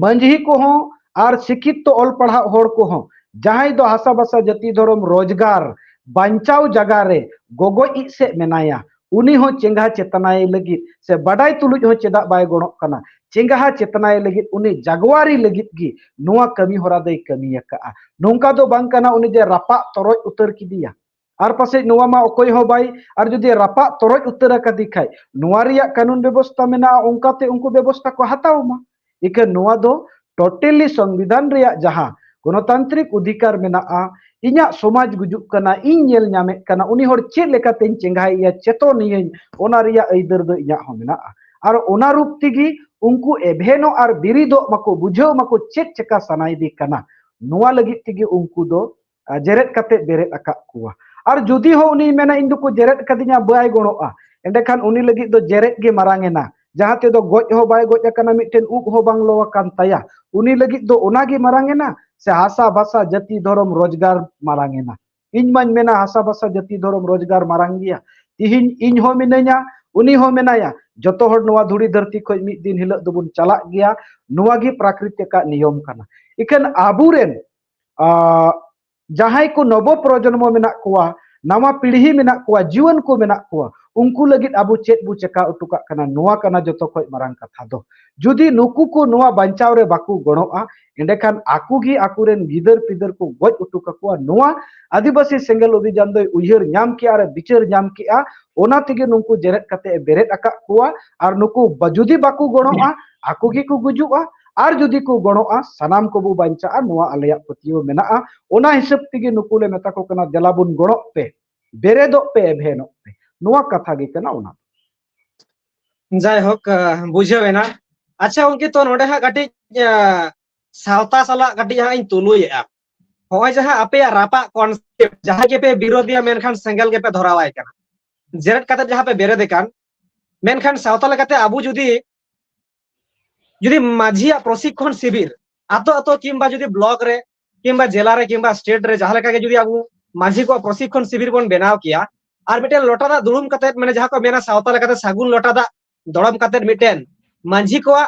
ᱢᱟᱹᱡᱷᱤ ᱠᱚᱦᱚᱸ ᱟᱨ ᱥᱤᱠᱷᱤᱛᱛᱚ ᱚᱞ ᱯᱟᱲᱦᱟᱜ ᱦᱚᱲ ᱠᱚᱦᱚᱸ, ᱡᱟᱦᱟᱸᱭ ᱫᱚ ᱦᱟᱥᱟ ᱵᱷᱟᱥᱟ ᱡᱟᱹᱛᱤ ᱫᱷᱚᱨᱚᱢ ᱨᱳᱡᱽᱜᱟᱨ ᱵᱟᱧᱪᱟᱣ ᱡᱟᱜᱟ ᱨᱮ ᱜᱚᱜᱚᱡ ᱤᱡ ᱥᱮᱫ ᱢᱮᱱᱟᱭᱟ, ᱩᱱᱤ ᱦᱚᱸ ᱪᱮᱸᱜᱷᱟ ᱪᱮᱛᱱᱟᱭ ᱞᱟᱹᱜᱤᱫ ᱥᱮ ᱵᱟᱰᱟᱭ ᱛᱩᱞᱩᱡ ᱦᱚᱸ ᱪᱮᱫᱟᱜ ᱵᱟᱭ ᱜᱚᱲᱚᱜ ᱠᱟᱱᱟ? ᱪᱮᱸᱜᱷᱟ ᱪᱮᱛᱱᱟᱭ ᱞᱟᱹᱜᱤᱫ, ᱩᱱᱤ ᱡᱟᱜᱣᱟᱨᱤ ᱞᱟᱹᱜᱤᱫ ᱜᱮ ᱱᱚᱣᱟ ᱠᱟᱹᱢᱤ ᱦᱚᱨᱟ ᱫᱚᱭ ᱠᱟᱹᱢᱤ ᱟᱠᱟᱫᱼᱟ᱾ ᱱᱚᱝᱠᱟ ᱫᱚ ᱵᱟᱝ ᱠᱟᱱᱟ ᱩᱱᱤ ᱡᱮ ᱨᱟᱯᱟᱜ ᱛᱚᱨᱚᱡ ᱩᱛᱟᱹᱨ ᱠᱮᱫᱮᱭᱟ᱾ ᱟᱨ ᱯᱟᱥᱮᱡ ᱱᱚᱣᱟ ᱢᱟ ᱚᱠᱚᱭ ᱦᱚᱸ ᱵᱟᱭ, ᱟᱨ ᱡᱩᱫᱤ ᱨᱟᱯᱟᱜ ᱛᱚᱨᱚᱡ ᱩᱛᱟᱹᱨ ᱟᱠᱟᱫᱮ ᱠᱷᱟᱡ, ᱱᱚᱣᱟ ᱨᱮᱭᱟᱜ ᱠᱟᱹᱱᱩᱱ ᱵᱮᱵᱚᱥᱛᱟ ᱢᱮᱱᱟᱜᱼᱟ, ᱚᱱᱠᱟᱛᱮ ᱩᱱᱠᱩ ᱵᱮᱵᱚᱥᱛᱟ ᱠᱚ ᱦᱟᱛᱟᱣ ᱢᱟ᱾ ᱤᱠᱷᱟᱹᱱ ᱱᱚᱣᱟ ᱫᱚ totally ᱥᱚᱝᱵᱤᱫᱷᱟᱱ ᱨᱮᱭᱟᱜ ᱡᱟᱦᱟᱸ ᱜᱚᱱᱚᱛᱟᱱᱛᱨᱤᱠ ᱚᱫᱷᱤᱠᱟᱨ ᱢᱮᱱᱟᱜᱼᱟ, ᱤᱧᱟᱜ ᱥᱚᱢᱟᱡᱽ ᱜᱩᱡᱩᱜ ᱠᱟᱱᱟ, ᱤᱧ ᱧᱮᱞ ᱧᱟᱢᱮᱫ ᱠᱟᱱᱟ, ᱩᱱᱤ ᱦᱚᱲ ᱪᱮᱫ ᱞᱮᱠᱟᱛᱮᱧ ᱪᱮᱸᱜᱷᱟᱭᱮᱭᱟ, ᱪᱮᱛᱚᱱᱮᱭᱟᱹᱧ, ᱚᱱᱟ ᱨᱮᱭᱟᱜ ᱟᱹᱭᱫᱟᱹᱨ ᱫᱚ ᱤᱧᱟᱜ ᱦᱚᱸ ᱢᱮᱱᱟᱜᱼᱟ᱾ ᱟᱨ ᱚᱱᱟ ᱨᱩᱯ ᱛᱮᱜᱮ ᱩᱱᱠᱩ ᱮᱵᱷᱮᱱᱚᱜ ᱟᱨ ᱵᱤᱨᱤᱫᱚᱜ ᱢᱟᱠᱚ, ᱵᱩᱡᱷᱟᱹᱣ ᱢᱟᱠᱚ ᱪᱮᱫ ᱪᱮᱠᱟ ᱥᱟᱱᱟᱭᱮᱫᱮ ᱠᱟᱱᱟ, ᱱᱚᱣᱟ ᱞᱟᱹᱜᱤᱫ ᱛᱮᱜᱮ ᱩᱱᱠᱩ ᱫᱚ ᱟᱨ ᱡᱮᱨᱮᱫ ᱠᱟᱛᱮ ᱵᱮᱨᱮᱫ ᱟᱠᱟᱫ ᱠᱚᱣᱟ᱾ ᱟᱨ ᱡᱩᱫᱤ ᱦᱚᱸ ᱩᱱᱤᱭ ᱢᱮᱱᱟ, "ᱤᱧ ᱫᱚᱠᱚ ᱡᱮᱨᱮᱫ ᱠᱟᱫᱤᱧᱟ", ᱵᱟᱭ ᱜᱚᱲᱚᱜᱼᱟ, ᱮᱸᱰᱮᱠᱷᱟᱱ ᱩᱱᱤ ᱞᱟᱹᱜᱤᱫ ᱫᱚ ᱡᱮᱨᱮᱫ ᱜᱮ ᱢᱟᱨᱟᱝ ᱮᱱᱟ, ᱡᱟᱦᱟᱸ ᱛᱮᱫᱚ ᱜᱚᱡ ᱦᱚᱸ ᱵᱟᱭ ᱜᱚᱡ ᱟᱠᱟᱱᱟ, ᱢᱤᱫᱴᱮᱱ ᱩᱵ ᱦᱚᱸ ᱵᱟᱝ ᱞᱚ ᱟᱠᱟᱱ ᱛᱟᱭᱟ᱾ ᱩᱱᱤ ᱞᱟᱹᱜᱤᱫ ᱫᱚ ᱚᱱᱟ ᱜᱮ ᱢᱟᱨᱟᱝ ᱮᱱᱟ, ᱥᱮ ᱦᱟᱥᱟ ᱵᱷᱟᱥᱟ ᱡᱟᱹᱛᱤ ᱫᱷᱚᱨᱚᱢ ᱨᱳᱡᱽᱜᱟᱨ ᱢᱟᱨᱟᱝ ᱮᱱᱟ? ᱤᱧ ᱢᱟᱧ ᱢᱮᱱᱟ ᱦᱟᱥᱟ ᱵᱷᱟᱥᱟ ᱡᱟᱹᱛᱤ ᱫᱷᱚᱨᱚᱢ ᱨᱳᱡᱽᱜᱟᱨ ᱢᱟᱨᱟᱝ ᱜᱮᱭᱟ᱾ ᱛᱤᱦᱤᱧ ᱤᱧ ᱦᱚᱸ ᱢᱤᱱᱟᱹᱧᱟ, ᱩᱱᱤ ᱦᱚᱸ ᱢᱮᱱᱟᱭᱟ, ᱡᱚᱛᱚ ᱦᱚᱲ ᱱᱚᱣᱟ ᱫᱷᱩᱲᱤ ᱫᱷᱟᱹᱨᱛᱤ ᱠᱷᱚᱱ ᱢᱤᱫ ᱫᱤᱱ ᱦᱤᱞᱳᱜ ᱫᱚᱵᱚᱱ ᱪᱟᱞᱟᱜ ᱜᱮᱭᱟ᱾ ᱱᱚᱣᱟ ᱜᱮ ᱯᱨᱟᱠᱨᱤᱛᱤᱠᱟᱜ ᱱᱤᱭᱚᱢ ᱠᱟᱱᱟ᱾ ᱤᱠᱷᱟᱹᱱ ᱟᱵᱚᱨᱮᱱ, ᱟ, ᱡᱟᱦᱟᱸᱭ ᱠᱚ ᱱᱚᱵᱚ ᱯᱨᱚᱡᱚᱱᱢᱚ ᱢᱮᱱᱟᱜ ᱠᱚᱣᱟ, ᱱᱟᱣᱟ ᱯᱤᱲᱦᱤ ᱢᱮᱱᱟᱜ ᱠᱚᱣᱟ, ᱡᱩᱣᱟᱹᱱ ᱠᱚ ᱢᱮᱱᱟᱜ ᱠᱚᱣᱟ, ᱩᱱᱠᱩ ᱞᱟᱹᱜᱤᱫ ᱟᱵᱚ ᱪᱮᱫ ᱵᱚ ᱪᱮᱠᱟ ᱦᱚᱴᱚ ᱠᱟᱜ ᱠᱟᱱᱟ, ᱱᱚᱣᱟ ᱠᱟᱱᱟ ᱡᱚᱛᱚ ᱠᱷᱚᱱ ᱢᱟᱨᱟᱝ ᱠᱟᱛᱷᱟ ᱫᱚ᱾ ᱡᱩᱫᱤ ᱱᱩᱠᱩ ᱠᱚ ᱱᱚᱣᱟ ᱵᱟᱧᱪᱟᱣ ᱨᱮ ᱵᱟᱠᱚ ᱜᱚᱲᱚᱜᱼᱟ, ᱮᱸᱰᱮᱠᱷᱟᱱ ᱟᱠᱚ ᱜᱮ ᱟᱠᱚᱨᱮᱱ ᱜᱤᱫᱟᱹᱨ ᱯᱤᱫᱟᱹᱨ ᱠᱚ ᱜᱚᱡ ᱦᱚᱴᱚ ᱠᱟᱠᱚᱣᱟ᱾ ᱱᱚᱣᱟ ᱟᱹᱫᱤᱵᱟᱹᱥᱤ ᱥᱮᱸᱜᱮᱞ ᱚᱵᱷᱤᱡᱟᱱ ᱫᱚᱭ ᱩᱭᱦᱟᱹᱨ ᱧᱟᱢ ᱠᱮᱜᱼᱟ ᱟᱨ ᱵᱤᱪᱟᱹᱨ ᱧᱟᱢ ᱠᱮᱜᱼᱟ᱾ ᱚᱱᱟ ᱛᱮᱜᱮ ᱱᱩᱠᱩ ᱡᱮᱨᱮᱫ ᱠᱟᱛᱮ ᱮ ᱵᱮᱨᱮᱫ ᱟᱠᱟᱫ ᱠᱚᱣᱟ᱾ ᱟᱨ ᱱᱩᱠᱩ ᱵᱟ-, ᱡᱩᱫᱤ ᱵᱟᱠᱚ ᱜᱚᱲᱚᱜᱼᱟ, ᱟᱠᱚ ᱜᱮᱠᱚ ᱜᱩᱡᱩᱜᱼᱟ᱾ ᱟᱨ ᱡᱩᱫᱤ ᱠᱚ ᱜᱚᱲᱚᱜᱼᱟ, ᱥᱟᱱᱟᱢ ᱠᱚᱵᱚ ᱵᱟᱧᱪᱟᱜᱼᱟ, ᱱᱚᱣᱟ ᱟᱞᱮᱭᱟᱜ ᱯᱟᱹᱛᱭᱟᱹᱣ ᱢᱮᱱᱟᱜᱼᱟ᱾ ᱚᱱᱟ ᱦᱤᱥᱟᱹᱵ ᱛᱮᱜᱮ ᱱᱩᱠᱩ ᱞᱮ ᱢᱮᱛᱟ ᱠᱚ ᱠᱟᱱᱟ, "ᱫᱮᱞᱟ ᱵᱚᱱ ᱜᱚᱲᱚᱜ ᱯᱮ, ᱵᱮᱨᱮᱫᱚᱜ ᱯᱮ, ᱮᱵᱷᱮᱱᱚᱜ ᱯᱮ᱾" ᱱᱚᱣᱟ ᱠᱟᱛᱷᱟ ᱜᱮ ᱠᱟᱱᱟ ᱚᱱᱟ᱾ ᱡᱟᱭᱦᱳᱠ, ᱟᱦ, ᱵᱩᱡᱷᱟᱹᱣ ᱮᱱᱟ᱾ ᱟᱪᱪᱷᱟ ᱜᱚᱢᱠᱮ, ᱛᱚ ᱱᱚᱰᱮ ᱦᱟᱸᱜ ᱠᱟᱹᱴᱤᱡ, ᱟᱦ, ᱥᱟᱶᱛᱟ ᱥᱟᱞᱟᱜ ᱠᱟᱹᱴᱤᱡ ᱦᱟᱸᱜ ᱤᱧ ᱛᱩᱞᱩᱭᱮᱫᱼᱟ᱾ ᱦᱚᱸᱜᱼᱚᱭ ᱡᱟᱦᱟᱸ ᱟᱯᱮᱭᱟᱜ ᱨᱟᱯᱟᱜ concept, ᱡᱟᱦᱟᱸᱭ ᱜᱮᱯᱮ ᱵᱤᱨᱳᱫᱷᱤᱭᱟ, ᱢᱮᱱᱠᱷᱟᱱ ᱥᱮᱸᱜᱮᱞ ᱜᱮᱯᱮ ᱫᱷᱚᱨᱟᱣᱟᱭ ᱠᱟᱱᱟ᱾ ᱡᱮᱨᱮᱫ ᱠᱟᱛᱮ ᱡᱟᱦᱟᱸ ᱯᱮ ᱵᱮᱨᱮᱫᱮ ᱠᱟᱱ, ᱢᱮᱱᱠᱷᱟᱱ ᱥᱟᱶᱛᱟ ᱞᱮᱠᱟᱛᱮ ᱟᱵᱚ ᱡᱩᱫᱤ, ᱡᱩᱫᱤ ᱢᱟᱹᱡᱷᱤᱭᱟᱜ ᱯᱨᱚᱥᱤᱠᱠᱷᱚᱱ ᱥᱤᱵᱤᱨ ᱟᱛᱳ ᱟᱛᱳ ᱠᱤᱝᱵᱟ ᱡᱩᱫᱤ ᱵᱞᱚᱠ ᱨᱮ ᱠᱤᱝᱵᱟ ᱡᱮᱞᱟ ᱨᱮ ᱠᱤᱝᱵᱟ ᱥᱴᱮᱴ ᱨᱮ ᱡᱟᱦᱟᱸ ᱞᱮᱠᱟ ᱜᱮ ᱡᱩᱫᱤ ᱟᱵᱚ ᱢᱟᱹᱡᱷᱤ ᱠᱚᱣᱟᱜ ᱯᱨᱚᱥᱤᱠᱠᱷᱚᱱ ᱥᱤᱵᱤᱨ ᱵᱚᱱ ᱵᱮᱱᱟᱣ ᱠᱮᱭᱟ, ᱟᱨ ᱢᱤᱫᱴᱮᱱ ᱞᱚᱴᱟ ᱫᱟᱜ ᱫᱩᱲᱩᱢ ᱠᱟᱛᱮ, ᱢᱟᱱᱮ ᱡᱟᱦᱟᱸ ᱠᱚ ᱢᱮᱱᱟ ᱥᱟᱶᱛᱟ ᱞᱮᱠᱟᱛᱮ ᱥᱟᱹᱜᱩᱱ ᱞᱚᱴᱟ ᱫᱟᱜ ᱫᱚᱲᱚᱢ ᱠᱟᱛᱮ ᱢᱤᱫᱴᱮᱱ ᱢᱟᱹᱡᱷᱤ ᱠᱚᱣᱟᱜ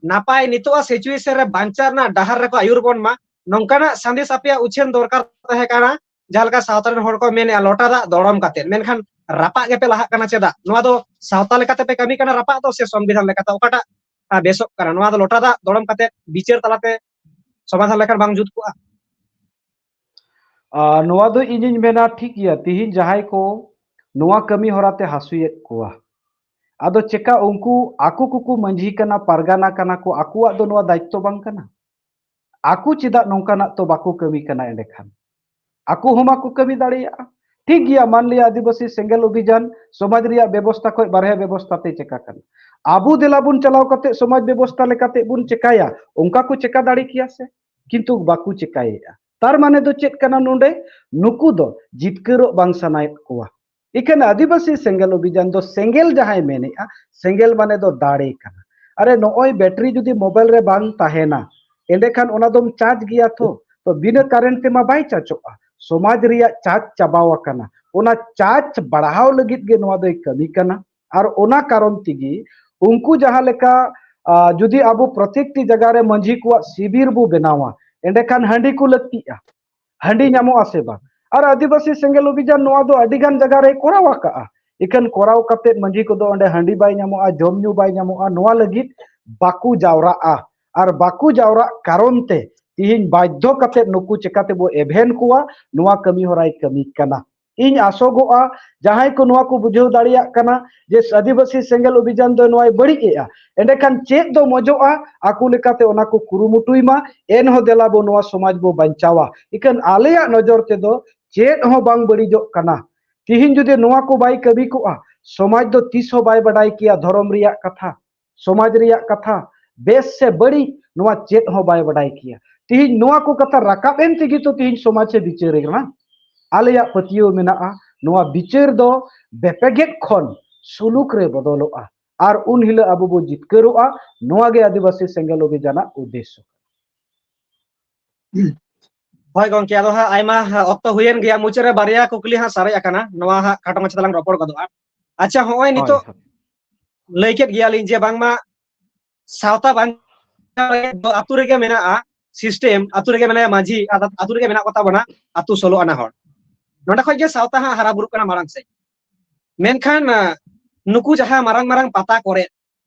ᱱᱟᱯᱟᱭ ᱱᱤᱛᱚᱜᱟᱜ situation ᱨᱮ ᱵᱟᱧᱪᱟᱣ ᱨᱮᱱᱟᱜ ᱰᱟᱦᱟᱨ ᱨᱮᱠᱚ ᱟᱹᱭᱩᱨ ᱵᱚᱱ ᱢᱟ, ᱱᱚᱝᱠᱟᱱᱟᱜ ᱥᱟᱸᱫᱮᱥ ᱟᱯᱮᱭᱟᱜ ᱩᱪᱷᱟᱹᱱ ᱫᱚᱨᱠᱟᱨ ᱛᱟᱦᱮᱸ ᱠᱟᱱᱟ᱾ ᱡᱟᱦᱟᱸ ᱞᱮᱠᱟ ᱥᱟᱶᱛᱟ ᱨᱮᱱ ᱦᱚᱲ ᱠᱚ ᱢᱮᱱᱮᱜᱼᱟ, ᱞᱚᱴᱟ ᱫᱟᱜ ᱫᱚᱲᱚᱢ ᱠᱟᱛᱮ, ᱢᱮᱱᱠᱷᱟᱱ ᱨᱟᱯᱟᱜ ᱜᱮᱯᱮ ᱞᱟᱦᱟᱜ ᱠᱟᱱᱟ ᱪᱮᱫᱟᱜ? ᱱᱚᱣᱟ ᱫᱚ ᱥᱟᱶᱛᱟ ᱞᱮᱠᱟᱛᱮ ᱯᱮ ᱠᱟᱹᱢᱤ ᱠᱟᱱᱟ ᱨᱟᱯᱟᱜ ᱫᱚ, ᱥᱮ ᱥᱚᱝᱵᱤᱫᱷᱟᱱ ᱞᱮᱠᱟᱛᱮ? ᱚᱠᱟᱴᱟᱜ, ᱟ, ᱵᱮᱥᱚᱜ ᱠᱟᱱᱟ? ᱱᱚᱣᱟ ᱫᱚ ᱞᱚᱴᱟ ᱫᱟᱜ ᱫᱚᱲᱚᱢ ᱠᱟᱛᱮ ᱵᱤᱪᱟᱹᱨ ᱛᱟᱞᱟᱛᱮ ᱥᱚᱢᱟᱫᱷᱟᱱ ᱞᱮᱠᱷᱟᱱ ᱵᱟᱝ ᱡᱩᱛ ᱠᱚᱜᱼᱟ? ᱟᱨ ᱱᱚᱣᱟ ᱫᱚ ᱤᱧᱤᱧ ᱢᱮᱱᱟ, ᱴᱷᱤᱠ ᱜᱮᱭᱟ, ᱛᱤᱦᱤᱧ ᱡᱟᱦᱟᱸᱭ ᱠᱚ ᱱᱚᱣᱟ ᱠᱟᱹᱢᱤ ᱦᱚᱨᱟ ᱛᱮ ᱦᱟᱹᱥᱩᱭᱮᱫ ᱠᱚᱣᱟ, ᱟᱫᱚ ᱪᱮᱠᱟ ᱩᱱᱠᱩ ᱟᱠᱚ ᱠᱚᱠᱚ ᱢᱟᱹᱡᱷᱤ ᱠᱟᱱᱟ, ᱯᱟᱨᱜᱟᱱᱟ ᱠᱟᱱᱟ ᱠᱚ, ᱟᱠᱚᱣᱟᱜ ᱫᱚ ᱱᱚᱣᱟ ᱫᱟᱭᱤᱛᱛᱚ ᱵᱟᱝ ᱠᱟᱱᱟ? ᱟᱠᱚ ᱪᱮᱫᱟᱜ ᱱᱚᱝᱠᱟᱱᱟᱜ ᱛᱚ ᱵᱟᱠᱚ ᱠᱟᱹᱢᱤ ᱠᱟᱱᱟ? ᱮᱸᱰᱮᱠᱷᱟᱱ ᱟᱠᱚ ᱦᱚᱸ ᱢᱟᱠᱚ ᱠᱟᱹᱢᱤ ᱫᱟᱲᱮᱭᱟᱜᱼᱟ᱾ ᱴᱷᱤᱠ ᱜᱮᱭᱟ, ᱢᱟᱱ ᱞᱤᱭᱟ ᱟᱹᱫᱤᱵᱟᱹᱥᱤ ᱥᱮᱸᱜᱮᱞ ᱚᱵᱷᱤᱡᱟᱱ ᱥᱚᱢᱟᱡᱽ ᱨᱮᱭᱟᱜ ᱵᱮᱵᱚᱥᱛᱷᱟ ᱠᱷᱚᱱ ᱵᱟᱨᱦᱮ ᱵᱮᱵᱚᱥᱛᱷᱟ ᱛᱮ ᱪᱮᱠᱟ ᱠᱟᱱᱟ? ᱟᱵᱚ ᱫᱮᱞᱟ ᱵᱚᱱ ᱪᱟᱞᱟᱣ ᱠᱟᱛᱮ ᱥᱚᱢᱟᱡᱽ ᱵᱮᱵᱚᱥᱛᱷᱟ ᱞᱮᱠᱟᱛᱮ ᱵᱚᱱ ᱪᱮᱠᱟᱭᱟ, ᱚᱱᱠᱟ ᱠᱚ ᱪᱮᱠᱟ ᱫᱟᱲᱮ ᱠᱮᱭᱟ ᱥᱮ? ᱠᱤᱱᱛᱩ ᱵᱟᱠᱚ ᱪᱮᱠᱟᱭᱮᱫᱼᱟ᱾ ᱛᱟᱨ ᱢᱟᱱᱮ ᱫᱚ ᱪᱮᱫ ᱠᱟᱱᱟ ᱱᱚᱰᱮ? ᱱᱩᱠᱩ ᱫᱚ ᱡᱤᱛᱠᱟᱹᱨᱚᱜ ᱵᱟᱝ ᱥᱟᱱᱟᱭᱮᱫ ᱠᱚᱣᱟ᱾ ᱤᱠᱷᱟᱹᱱ ᱟᱹᱫᱤᱵᱟᱹᱥᱤ ᱥᱮᱸᱜᱮᱞ ᱚᱵᱷᱤᱡᱟᱱ ᱫᱚ ᱥᱮᱸᱜᱮᱞ ᱡᱟᱦᱟᱸᱭ ᱢᱮᱱᱮᱜᱼᱟ, ᱥᱮᱸᱜᱮᱞ ᱢᱟᱱᱮ ᱫᱚ ᱫᱟᱲᱮ ᱠᱟᱱᱟ᱾ ᱟᱨᱮ, ᱱᱚᱜᱼᱚᱭ ᱵᱮᱴᱨᱤ ᱡᱩᱫᱤ ᱢᱳᱵᱟᱭᱤᱞ ᱨᱮ ᱵᱟᱝ ᱛᱟᱦᱮᱱᱟ, ᱮᱸᱰᱮᱠᱷᱟᱱ ᱚᱱᱟ ᱫᱚᱢ ᱪᱟᱨᱡᱽ ᱜᱮᱭᱟ ᱛᱚ᱾ ᱛᱚ ᱵᱤᱱᱟᱹ ᱠᱟᱨᱮᱱᱴ ᱛᱮᱢᱟ ᱵᱟᱭ ᱪᱟᱨᱡᱚᱜᱼᱟ᱾ ᱥᱚᱢᱟᱡᱽ ᱨᱮᱭᱟᱜ ᱪᱟᱨᱡᱽ ᱪᱟᱵᱟᱣ ᱟᱠᱟᱱᱟ᱾ ᱚᱱᱟ ᱪᱟᱨᱡᱽ ᱵᱟᱲᱦᱟᱣ ᱞᱟᱹᱜᱤᱫ ᱜᱮ ᱱᱚᱣᱟ ᱫᱚᱭ ᱠᱟᱹᱢᱤ ᱠᱟᱱᱟ᱾ ᱟᱨ ᱚᱱᱟ ᱠᱟᱨᱚᱱ ᱛᱮᱜᱮ ᱩᱱᱠᱩ ᱡᱟᱦᱟᱸ ᱞᱮᱠᱟ, ᱟ, ᱡᱩᱫᱤ ᱟᱵᱚ ᱯᱨᱚᱛᱮᱠᱴᱤ ᱡᱟᱭᱜᱟ ᱨᱮ ᱢᱟᱹᱡᱷᱤ ᱠᱚᱣᱟᱜ ᱥᱤᱵᱤᱨ ᱵᱚ ᱵᱮᱱᱟᱣᱟ, ᱮᱸᱰᱮᱠᱷᱟᱱ ᱦᱟᱺᱰᱤ ᱠᱚ ᱞᱟᱹᱠᱛᱤᱜᱼᱟ᱾ ᱦᱟᱺᱰᱤ ᱧᱟᱢᱚᱜᱼᱟ ᱥᱮ ᱵᱟᱝ? ᱟᱨ ᱟᱹᱫᱤᱵᱟᱹᱥᱤ ᱥᱮᱸᱜᱮᱞ ᱚᱵᱷᱤᱡᱟᱱ ᱱᱚᱣᱟ ᱫᱚ ᱟᱹᱰᱤ ᱜᱟᱱ ᱡᱟᱭᱜᱟ ᱨᱮᱭ ᱠᱚᱨᱟᱣ ᱟᱠᱟᱜᱼᱟ᱾ ᱤᱠᱷᱟᱹᱱ ᱠᱚᱨᱟᱣ ᱠᱟᱛᱮ ᱢᱟᱹᱡᱷᱤ ᱠᱚᱫᱚ ᱚᱸᱰᱮ ᱦᱟᱺᱰᱤ ᱵᱟᱭ ᱧᱟᱢᱚᱜᱼᱟ, ᱡᱚᱢ ᱧᱩ ᱵᱟᱭ ᱧᱟᱢᱚᱜᱼᱟ, ᱱᱚᱣᱟ ᱞᱟᱹᱜᱤᱫ ᱵᱟᱠᱚ ᱡᱟᱣᱨᱟᱜᱼᱟ᱾ ᱟᱨ ᱵᱟᱠᱚ ᱡᱟᱣᱨᱟᱜ ᱠᱟᱨᱚᱱ ᱛᱮ ᱛᱤᱦᱤᱧ ᱵᱟᱫᱽᱫᱷᱚ ᱠᱟᱛᱮ ᱱᱩᱠᱩ ᱪᱮᱠᱟ ᱛᱮᱵᱚ ᱮᱵᱷᱮᱱ ᱠᱚᱣᱟ, ᱱᱚᱣᱟ ᱠᱟᱹᱢᱤ ᱦᱚᱨᱟᱭ ᱠᱟᱹᱢᱤ ᱠᱟᱱᱟ᱾ ᱤᱧ ᱟᱥᱚᱜᱚᱜᱼᱟ, ᱡᱟᱦᱟᱸᱭ ᱠᱚ ᱱᱚᱣᱟ ᱠᱚ ᱵᱩᱡᱷᱟᱹᱣ ᱫᱟᱲᱮᱭᱟᱜ ᱠᱟᱱᱟ ᱡᱮ ᱟᱹᱫᱤᱵᱟᱹᱥᱤ ᱥᱮᱸᱜᱮᱞ ᱚᱵᱷᱤᱡᱟᱱ ᱫᱚ ᱱᱚᱣᱟᱭ ᱵᱟᱹᱲᱤᱡ ᱮᱜᱼᱟ, ᱮᱸᱰᱮᱠᱷᱟᱱ ᱪᱮᱫ ᱫᱚ ᱢᱚᱡᱚᱜᱼᱟ, ᱟᱠᱚ ᱞᱮᱠᱟᱛᱮ ᱚᱱᱟ ᱠᱚ ᱠᱩᱨᱩᱢᱩᱴᱩᱭ ᱢᱟ᱾ ᱮᱱᱦᱚᱸ ᱫᱮᱞᱟ ᱵᱚ ᱱᱚᱣᱟ ᱥᱚᱢᱟᱡᱽ ᱵᱚ ᱵᱟᱧᱪᱟᱣᱟ᱾ ᱤᱠᱷᱟᱹᱱ ᱟᱞᱮᱭᱟᱜ ᱱᱚᱡᱚᱨ ᱛᱮᱫᱚ ᱪᱮᱫ ᱦᱚᱸ ᱵᱟᱝ ᱵᱟᱹᱲᱤᱡᱚᱜ ᱠᱟᱱᱟ᱾ ᱛᱤᱦᱤᱧ ᱡᱩᱫᱤ ᱱᱚᱣᱟ ᱠᱚ ᱵᱟᱭ ᱠᱟᱹᱢᱤ ᱠᱚᱜᱼᱟ, ᱥᱚᱢᱟᱡᱽ ᱫᱚ ᱛᱤᱥ ᱦᱚᱸ ᱵᱟᱭ ᱵᱟᱰᱟᱭ ᱠᱮᱭᱟ ᱫᱷᱚᱨᱚᱢ ᱨᱮᱭᱟᱜ ᱠᱟᱛᱷᱟ, ᱥᱚᱢᱟᱡᱽ ᱨᱮᱭᱟᱜ ᱠᱟᱛᱷᱟ, ᱵᱮᱥ ᱥᱮ ᱵᱟᱹᱲᱤᱡ, ᱱᱚᱣᱟ ᱪᱮᱫ ᱦᱚᱸ ᱵᱟᱭ ᱵᱟᱰᱟᱭ ᱠᱮᱭᱟ᱾ ᱛᱤᱦᱤᱧ ᱱᱚᱣᱟ ᱠᱚ ᱠᱟᱛᱷᱟ ᱨᱟᱠᱟᱵ ᱮᱱ ᱛᱮᱜᱮ ᱛᱚ ᱛᱤᱦᱤᱧ ᱥᱚᱢᱟᱡᱽ ᱮ ᱵᱤᱪᱟᱹᱨᱮ ᱠᱟᱱᱟ᱾ ᱟᱞᱮᱭᱟᱜ ᱯᱟᱹᱛᱭᱟᱹᱣ ᱢᱮᱱᱟᱜᱼᱟ, ᱱᱚᱣᱟ ᱵᱤᱪᱟᱹᱨ ᱫᱚ ᱵᱮᱯᱮᱜᱮᱫ ᱠᱷᱚᱱ ᱥᱩᱞᱩᱠ ᱨᱮ ᱵᱚᱫᱚᱞᱚᱜᱼᱟ, ᱟᱨ ᱩᱱ ᱦᱤᱞᱳᱜ ᱟᱵᱚ ᱵᱚ ᱡᱤᱛᱠᱟᱹᱨᱚᱜᱼᱟ᱾ ᱱᱚᱣᱟ ᱜᱮ ᱟᱹᱫᱤᱵᱟᱹᱥᱤ ᱥᱮᱸᱜᱮᱞ ᱚᱵᱷᱤᱡᱟᱱᱟᱜ ᱩᱫᱽᱫᱮᱥᱥᱚ᱾ ᱦᱳᱭ ᱜᱚᱝᱠᱮ, ᱟᱫᱚ ᱦᱟᱸᱜ ᱟᱭᱢᱟ ᱚᱠᱛᱚ ᱦᱩᱭᱮᱱ ᱜᱮᱭᱟ, ᱢᱩᱪᱟᱹᱫ ᱨᱮ ᱵᱟᱨᱭᱟ ᱠᱩᱠᱞᱤ ᱦᱟᱸᱜ ᱥᱟᱨᱮᱡ ᱟᱠᱟᱱᱟ, ᱱᱚᱣᱟ ᱦᱟᱸᱜ ᱠᱷᱟᱴᱚ ᱢᱟᱪᱷᱟ ᱛᱮᱞᱟᱝ ᱨᱚᱯᱚᱲ ᱜᱚᱫᱚᱜᱼᱟ᱾ ᱟᱪᱪᱷᱟ, ᱦᱚᱸᱜᱼᱚᱭ ᱦᱳᱭ, ᱱᱤᱛᱚᱜ ᱦᱳᱭ᱾ ᱞᱟᱹᱭ ᱠᱮᱫ ᱜᱮᱭᱟᱞᱤᱧ ᱡᱮ ᱵᱟᱝᱢᱟ ᱥᱟᱶᱛᱟ ᱵᱟᱧᱪᱟᱣ ᱞᱟᱹᱜᱤᱫ ᱫᱚ ᱟᱹᱛᱩ ᱨᱮᱜᱮ ᱢᱮᱱᱟᱜᱼᱟ ᱥᱤᱥᱴᱮᱢ, ᱟᱹᱛᱩ ᱨᱮᱜᱮ ᱢᱮᱱᱟᱭᱟ ᱢᱟᱹᱡᱷᱤ, ᱟᱨ ᱟᱹᱛᱩ ᱨᱮᱜᱮ ᱢᱮᱱᱟᱜ ᱠᱚᱛᱟ ᱵᱚᱱᱟ ᱟᱹᱛᱩ ᱥᱳᱞᱳ ᱟᱱᱟ ᱦᱚᱲ᱾ ᱱᱚᱸᱰᱮ ᱠᱷᱚᱡ ᱜᱮ ᱥᱟᱶᱛᱟ ᱦᱟᱸᱜ ᱦᱟᱨᱟ ᱵᱩᱨᱩᱜ ᱠᱟᱱᱟ ᱢᱟᱲᱟᱝ ᱥᱮᱫ᱾ ᱢᱮᱱᱠᱷᱟᱱ, ᱟᱸ, ᱱᱩᱠᱩ ᱡᱟᱦᱟᱸ ᱢᱟᱨᱟᱝ ᱢᱟᱨᱟᱝ ᱯᱟᱛᱟ ᱠᱚᱨᱮ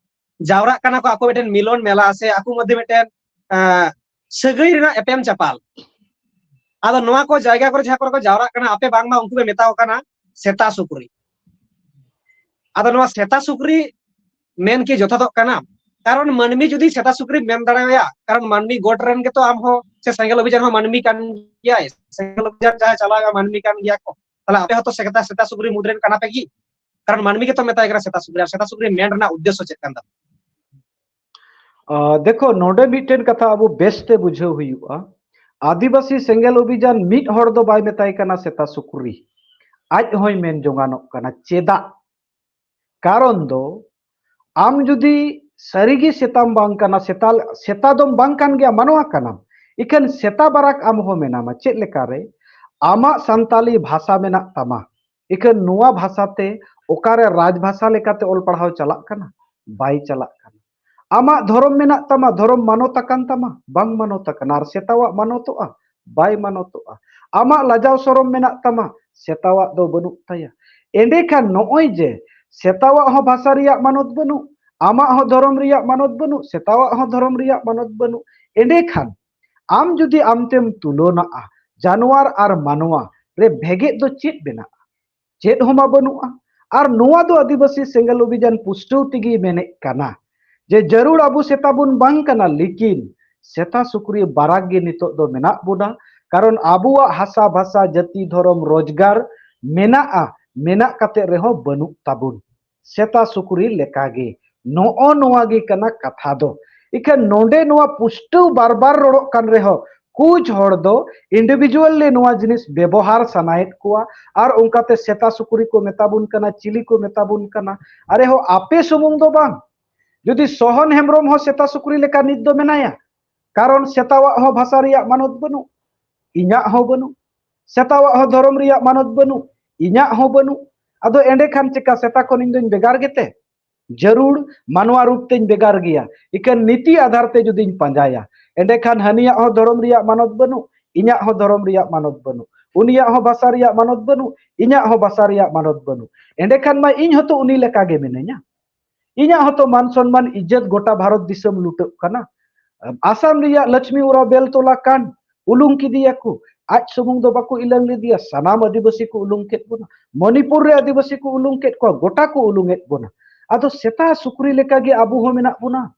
ᱡᱟᱣᱨᱟᱜ ᱠᱟᱱᱟ ᱠᱚ, ᱟᱠᱚ ᱢᱤᱫᱴᱮᱱ ᱢᱤᱞᱚᱱ ᱢᱮᱞᱟ ᱥᱮ ᱟᱠᱚ ᱢᱚᱫᱽᱫᱷᱮ ᱢᱤᱫᱴᱮᱱ, ᱟᱸ, ᱥᱟᱹᱜᱟᱹᱭ ᱨᱮᱱᱟᱜ ᱮᱯᱮᱢ ᱪᱟᱯᱟᱞ᱾ ᱟᱫᱚ ᱱᱚᱣᱟ ᱠᱚ ᱡᱟᱭᱜᱟ ᱠᱚᱨᱮ ᱡᱟᱦᱟᱸ ᱠᱚᱨᱮ ᱠᱚ ᱡᱟᱣᱨᱟᱜ ᱠᱟᱱᱟ, ᱟᱯᱮ ᱵᱟᱝᱢᱟ ᱩᱱᱠᱩ ᱯᱮ ᱢᱮᱛᱟ ᱠᱚ ᱠᱟᱱᱟ ᱥᱮᱛᱟ ᱥᱩᱠᱨᱤ᱾ ᱟᱫᱚ ᱱᱚᱣᱟ ᱥᱮᱛᱟ ᱥᱩᱠᱨᱤ ᱢᱮᱱ ᱠᱤ ᱡᱚᱛᱷᱟᱛᱚᱜ ᱠᱟᱱᱟ? ᱠᱟᱨᱚᱱ ᱢᱟᱹᱱᱢᱤ ᱡᱩᱫᱤ ᱥᱮᱛᱟ ᱥᱩᱠᱨᱤ ᱢᱮᱱ ᱫᱟᱲᱮᱣᱟᱭᱟ, ᱠᱟᱨᱚᱱ ᱢᱟᱹᱱᱢᱤ ᱜᱚᱴ ᱨᱮᱱ ᱜᱮᱛᱚ ᱟᱢ ᱦᱚᱸ ᱥᱮ ᱥᱮᱸᱜᱮᱞ ᱚᱵᱷᱤᱡᱟᱱ ᱦᱚᱸ ᱢᱟᱹᱱᱢᱤ ᱠᱟᱱ ᱜᱮᱭᱟᱭ, ᱥᱮᱸᱜᱮᱞ ᱚᱵᱷᱤᱡᱟᱱ ᱡᱟᱦᱟᱸᱭ ᱪᱟᱞᱟᱣ ᱢᱟᱹᱱᱢᱤ ᱠᱟᱱ ᱜᱮᱭᱟ ᱠᱚ, ᱛᱟᱦᱞᱮ ᱟᱯᱮ ᱦᱚᱸᱛᱚ ᱥᱮᱛᱟ, ᱥᱮᱛᱟ ᱥᱩᱠᱨᱤ ᱢᱩᱫᱽ ᱨᱮᱱ ᱠᱟᱱᱟ ᱯᱮ ᱠᱤ? ᱠᱟᱨᱚᱱ ᱢᱟᱹᱱᱢᱤ ᱜᱮᱛᱚ ᱢᱮᱛᱟᱭ ᱠᱟᱱᱟ ᱥᱮᱛᱟ ᱥᱩᱠᱨᱤ, ᱟᱨ ᱥᱮᱛᱟ ᱥᱩᱠᱨᱤ ᱢᱮᱱ ᱨᱮᱱᱟᱜ ᱩᱫᱽᱫᱮᱥᱥᱚ ᱪᱮᱫ ᱠᱟᱱ ᱛᱟᱢᱟ? ᱟᱸ, ᱫᱮᱠᱷᱚ, ᱱᱚᱰᱮ ᱢᱤᱫᱴᱮᱱ ᱠᱟᱛᱷᱟ ᱟᱵᱚ ᱵᱮᱥᱛᱮ ᱵᱩᱡᱷᱟᱹᱣ ᱦᱩᱭᱩᱜᱼᱟ᱾ ᱟᱹᱫᱤᱵᱟᱹᱥᱤ ᱥᱮᱸᱜᱮᱞ ᱚᱵᱷᱤᱡᱟᱱ ᱢᱤᱫ ᱦᱚᱲ ᱫᱚ ᱵᱟᱭ ᱢᱮᱛᱟᱭ ᱠᱟᱱᱟ ᱥᱮᱛᱟ ᱥᱩᱠᱨᱤ, ᱟᱡ ᱦᱚᱸᱭ ᱢᱮᱱ ᱡᱚᱝᱟᱱᱚᱜ ᱠᱟᱱᱟ᱾ ᱪᱮᱫᱟᱜ? ᱠᱟᱨᱚᱱ ᱫᱚ ᱟᱢ ᱡᱩᱫᱤ ᱥᱟᱹᱨᱤᱜᱮ ᱥᱮᱛᱟᱢ ᱵᱟᱝ ᱠᱟᱱᱟ, ᱥᱮᱛᱟ, ᱥᱮᱛᱟ ᱫᱚᱢ ᱵᱟᱝ ᱠᱟᱱ ᱜᱮᱭᱟ, ᱢᱟᱱᱣᱟ ᱠᱟᱱᱟᱢ, ᱤᱠᱷᱟᱹᱱ ᱥᱮᱛᱟ ᱵᱟᱨᱟᱠ ᱟᱢ ᱦᱚᱸ ᱢᱮᱱᱟᱢᱟ᱾ ᱪᱮᱫ ᱞᱮᱠᱟᱨᱮ? ᱟᱢᱟᱜ ᱥᱟᱱᱛᱟᱞᱤ ᱵᱷᱟᱥᱟ ᱢᱮᱱᱟᱜ ᱛᱟᱢᱟ, ᱤᱠᱷᱟᱹᱱ ᱱᱚᱣᱟ ᱵᱷᱟᱥᱟ ᱛᱮ ᱚᱠᱟᱨᱮ ᱨᱟᱡᱽ ᱵᱷᱟᱥᱟ ᱞᱮᱠᱟᱛᱮ ᱚᱞ ᱯᱟᱲᱦᱟᱣ ᱪᱟᱞᱟᱜ ᱠᱟᱱᱟ? ᱵᱟᱭ ᱪᱟᱞᱟᱜ ᱠᱟᱱᱟ᱾ ᱟᱢᱟᱜ ᱫᱷᱚᱨᱚᱢ ᱢᱮᱱᱟᱜ ᱛᱟᱢᱟ, ᱫᱷᱚᱨᱚᱢ ᱢᱟᱱᱚᱛ ᱟᱠᱟᱱ ᱛᱟᱢᱟ? ᱵᱟᱝ ᱢᱟᱱᱚᱛ ᱟᱠᱟᱱᱟ᱾ ᱟᱨ ᱥᱮᱛᱟᱣᱟᱜ ᱢᱟᱱᱚᱛᱚᱜᱼᱟ? ᱵᱟᱭ ᱢᱟᱱᱚᱛᱚᱜᱼᱟ᱾ ᱟᱢᱟᱜ ᱞᱟᱡᱟᱣ ᱥᱚᱨᱚᱢ ᱢᱮᱱᱟᱜ ᱛᱟᱢᱟ, ᱥᱮᱛᱟᱣᱟᱜ ᱫᱚ ᱵᱟᱹᱱᱩᱜ ᱛᱟᱭᱟ᱾ ᱮᱸᱰᱮᱠᱷᱟᱱ ᱱᱚᱜᱼᱚᱭ ᱡᱮ ᱥᱮᱛᱟᱣᱟᱜ ᱦᱚᱸ ᱵᱷᱟᱥᱟ ᱨᱮᱭᱟᱜ ᱢᱟᱱᱚᱛ ᱵᱟᱹᱱᱩᱜ, ᱟᱢᱟᱜ ᱦᱚᱸ ᱫᱷᱚᱨᱚᱢ ᱨᱮᱭᱟᱜ ᱢᱟᱱᱚᱛ ᱵᱟᱹᱱᱩᱜ, ᱥᱮᱛᱟᱣᱟᱜ ᱦᱚᱸ ᱫᱷᱚᱨᱚᱢ ᱨᱮᱭᱟᱜ ᱢᱟᱱᱚᱛ ᱵᱟᱹᱱᱩᱜ, ᱮᱸᱰᱮᱠᱷᱟᱱ ᱟᱢ ᱡᱩᱫᱤ ᱟᱢᱛᱮᱢ ᱛᱩᱞᱚᱱᱟᱜᱼᱟ ᱡᱟᱱᱣᱟᱨ ᱟᱨ ᱢᱟᱱᱣᱟ ᱨᱮ, ᱵᱷᱮᱜᱮᱫ ᱫᱚ ᱪᱮᱫ ᱢᱮᱱᱟᱜᱼᱟ? ᱪᱮᱫ ᱦᱚᱸ ᱢᱟ ᱵᱟᱹᱱᱩᱜᱼᱟ᱾ ᱟᱨ ᱱᱚᱣᱟ ᱫᱚ ᱟᱹᱫᱤᱵᱟᱹᱥᱤ ᱥᱮᱸᱜᱮᱞ ᱚᱵᱷᱤᱡᱟᱱ ᱯᱩᱥᱴᱟᱹᱣ ᱛᱮᱜᱮ ᱢᱮᱱᱮᱫ ᱠᱟᱱᱟ ᱡᱮ ᱡᱟᱹᱨᱩᱲ ᱟᱵᱚ ᱥᱮᱛᱟ ᱵᱚᱱ ᱵᱟᱝ ᱠᱟᱱᱟ, ᱞᱮᱠᱤᱱ ᱥᱮᱛᱟ ᱥᱩᱠᱨᱤ ᱵᱟᱨᱟᱠ ᱜᱮ ᱱᱤᱛᱚᱜ ᱫᱚ ᱢᱮᱱᱟᱜ ᱵᱚᱱᱟ᱾ ᱠᱟᱨᱚᱱ ᱟᱵᱚᱣᱟᱜ ᱦᱟᱥᱟ, ᱵᱷᱟᱥᱟ, ᱡᱟᱹᱛᱤ, ᱫᱷᱚᱨᱚᱢ, ᱨᱳᱡᱽᱜᱟᱨ ᱢᱮᱱᱟᱜᱼᱟ, ᱢᱮᱱᱟᱜ ᱠᱟᱛᱮ ᱨᱮᱦᱚᱸ ᱵᱟᱹᱱᱩᱜ ᱛᱟᱵᱚᱱ᱾ ᱥᱮᱛᱟ ᱥᱩᱠᱨᱤ ᱞᱮᱠᱟᱜᱮ᱾ ᱱᱚᱜᱼᱚ ᱱᱚᱣᱟ ᱜᱮ ᱠᱟᱱᱟ ᱠᱟᱛᱷᱟ ᱫᱚ᱾ ᱤᱠᱷᱟᱹᱱ ᱱᱚᱰᱮ ᱱᱚᱣᱟ ᱯᱩᱥᱴᱟᱹᱣ ᱵᱟᱨ ᱵᱟᱨ ᱨᱚᱲᱚᱜ ᱠᱟᱱ ᱨᱮᱦᱚᱸ, ᱠᱩᱪ ᱦᱚᱲ ᱫᱚ individually ᱱᱚᱣᱟ ᱡᱤᱱᱤᱥ ᱵᱮᱵᱚᱦᱟᱨ ᱥᱟᱱᱟᱭᱮᱫ ᱠᱚᱣᱟ, ᱟᱨ ᱚᱱᱠᱟᱛᱮ ᱥᱮᱛᱟ ᱥᱩᱠᱨᱤ ᱠᱚ ᱢᱮᱛᱟ ᱵᱚᱱ ᱠᱟᱱᱟ, ᱪᱤᱞᱤ ᱠᱚ ᱢᱮᱛᱟ ᱵᱚᱱ ᱠᱟᱱᱟ᱾ ᱟᱨᱮ ᱦᱚᱸ, ᱟᱯᱮ ᱥᱩᱢᱩᱝ ᱫᱚ ᱵᱟᱝ, ᱡᱩᱫᱤ ᱥᱚᱦᱚᱱ ᱦᱮᱢᱵᱨᱚᱢ ᱦᱚᱸ ᱥᱮᱛᱟ ᱥᱩᱠᱨᱤ ᱞᱮᱠᱟ ᱱᱤᱛ ᱫᱚ ᱢᱮᱱᱟᱭᱟ, ᱠᱟᱨᱚᱱ ᱥᱮᱛᱟᱣᱟᱜ ᱦᱚᱸ ᱵᱷᱟᱥᱟ ᱨᱮᱭᱟᱜ ᱢᱟᱱᱚᱛ ᱵᱟᱹᱱᱩᱜ, ᱤᱧᱟᱜ ᱦᱚᱸ ᱵᱟᱹᱱᱩᱜ, ᱥᱮᱛᱟᱣᱟᱜ ᱦᱚᱸ ᱫᱷᱚᱨᱚᱢ ᱨᱮᱭᱟᱜ ᱢᱟᱱᱚᱛ ᱵᱟᱹᱱᱩᱜ, ᱤᱧᱟᱜ ᱦᱚᱸ ᱵᱟᱹᱱᱩᱜ᱾ ᱟᱫᱚ ᱮᱸᱰᱮ ᱠᱷᱟᱱ ᱪᱮᱠᱟ ᱥᱮᱛᱟ ᱠᱷᱚᱱ ᱤᱧ ᱫᱚᱧ ᱵᱷᱮᱜᱟᱨ ᱜᱮᱛᱮ? ᱡᱟᱹᱨᱩᱲ ᱢᱟᱱᱣᱟ ᱨᱩᱯ ᱛᱮᱧ ᱵᱷᱮᱜᱟᱨ ᱜᱮᱭᱟ, ᱤᱠᱷᱟᱹᱱ ᱱᱤᱛᱤ ᱟᱫᱷᱟᱨ ᱛᱮ ᱡᱩᱫᱤᱧ ᱯᱟᱸᱡᱟᱭᱟ, ᱮᱸᱰᱮ ᱠᱷᱟᱱ ᱦᱟᱹᱱᱤᱭᱟᱜ ᱦᱚᱸ ᱫᱷᱚᱨᱚᱢ ᱨᱮᱭᱟᱜ ᱢᱟᱱᱚᱛ ᱵᱟᱹᱱᱩᱜ, ᱤᱧᱟᱜ ᱦᱚᱸ ᱫᱷᱚᱨᱚᱢ ᱨᱮᱭᱟᱜ ᱢᱟᱱᱚᱛ ᱵᱟᱹᱱᱩᱜ, ᱩᱱᱤᱭᱟᱜ ᱦᱚᱸ ᱵᱷᱟᱥᱟ ᱨᱮᱭᱟᱜ ᱢᱟᱱᱚᱛ ᱵᱟᱹᱱᱩᱜ, ᱤᱧᱟᱜ ᱦᱚᱸ ᱵᱷᱟᱥᱟ ᱨᱮᱭᱟᱜ ᱢᱟᱱᱚᱛ ᱵᱟᱹᱱᱩᱜ᱾ ᱮᱸᱰᱮ ᱠᱷᱟᱱ ᱢᱟ ᱤᱧ ᱦᱚᱸᱛᱚ ᱩᱱᱤ ᱞᱮᱠᱟ ᱜᱮ ᱢᱤᱱᱟᱹᱧᱟ᱾ ᱤᱧᱟᱜ ᱦᱚᱸᱛᱚ ᱢᱟᱱ ᱥᱚᱱᱢᱟᱱ ᱤᱡᱽᱡᱚᱛ ᱜᱚᱴᱟ ᱵᱷᱟᱨᱚᱛ ᱫᱤᱥᱚᱢ ᱞᱩᱴᱟᱹᱜ ᱠᱟᱱᱟ᱾ ᱟᱥᱟᱢ ᱨᱮᱭᱟᱜ ᱞᱚᱪᱷᱢᱤ ᱳᱨᱟᱣ ᱵᱮᱞᱛᱚᱞᱟ ᱠᱟᱱᱰ ᱩᱞᱩᱝ ᱠᱮᱫᱮᱭᱟᱠᱚ, ᱟᱡ ᱥᱩᱢᱩᱝ ᱫᱚ ᱵᱟᱠᱚ ᱤᱞᱟᱹᱝ ᱞᱮᱫᱮᱭᱟ, ᱥᱟᱱᱟᱢ ᱟᱹᱫᱤᱵᱟᱹᱥᱤ ᱠᱚ ᱩᱞᱩᱝ ᱠᱮᱫ ᱵᱚᱱᱟ᱾ ᱢᱚᱱᱤᱯᱩᱨ ᱨᱮ ᱟᱹᱫᱤᱵᱟᱹᱥᱤ ᱠᱚ ᱩᱞᱩᱝ ᱠᱮᱫ ᱠᱚᱣᱟ, ᱜᱚᱴᱟ ᱠᱚ ᱩᱞᱩᱝ ᱮᱫ ᱵᱚᱱᱟ᱾ ᱟᱫᱚ ᱥᱮᱛᱟ ᱥᱩᱠᱨᱤ ᱞᱮᱠᱟᱜᱮ ᱟᱵᱚ ᱦᱚᱸ ᱢᱮᱱᱟᱜ ᱵᱚᱱᱟ᱾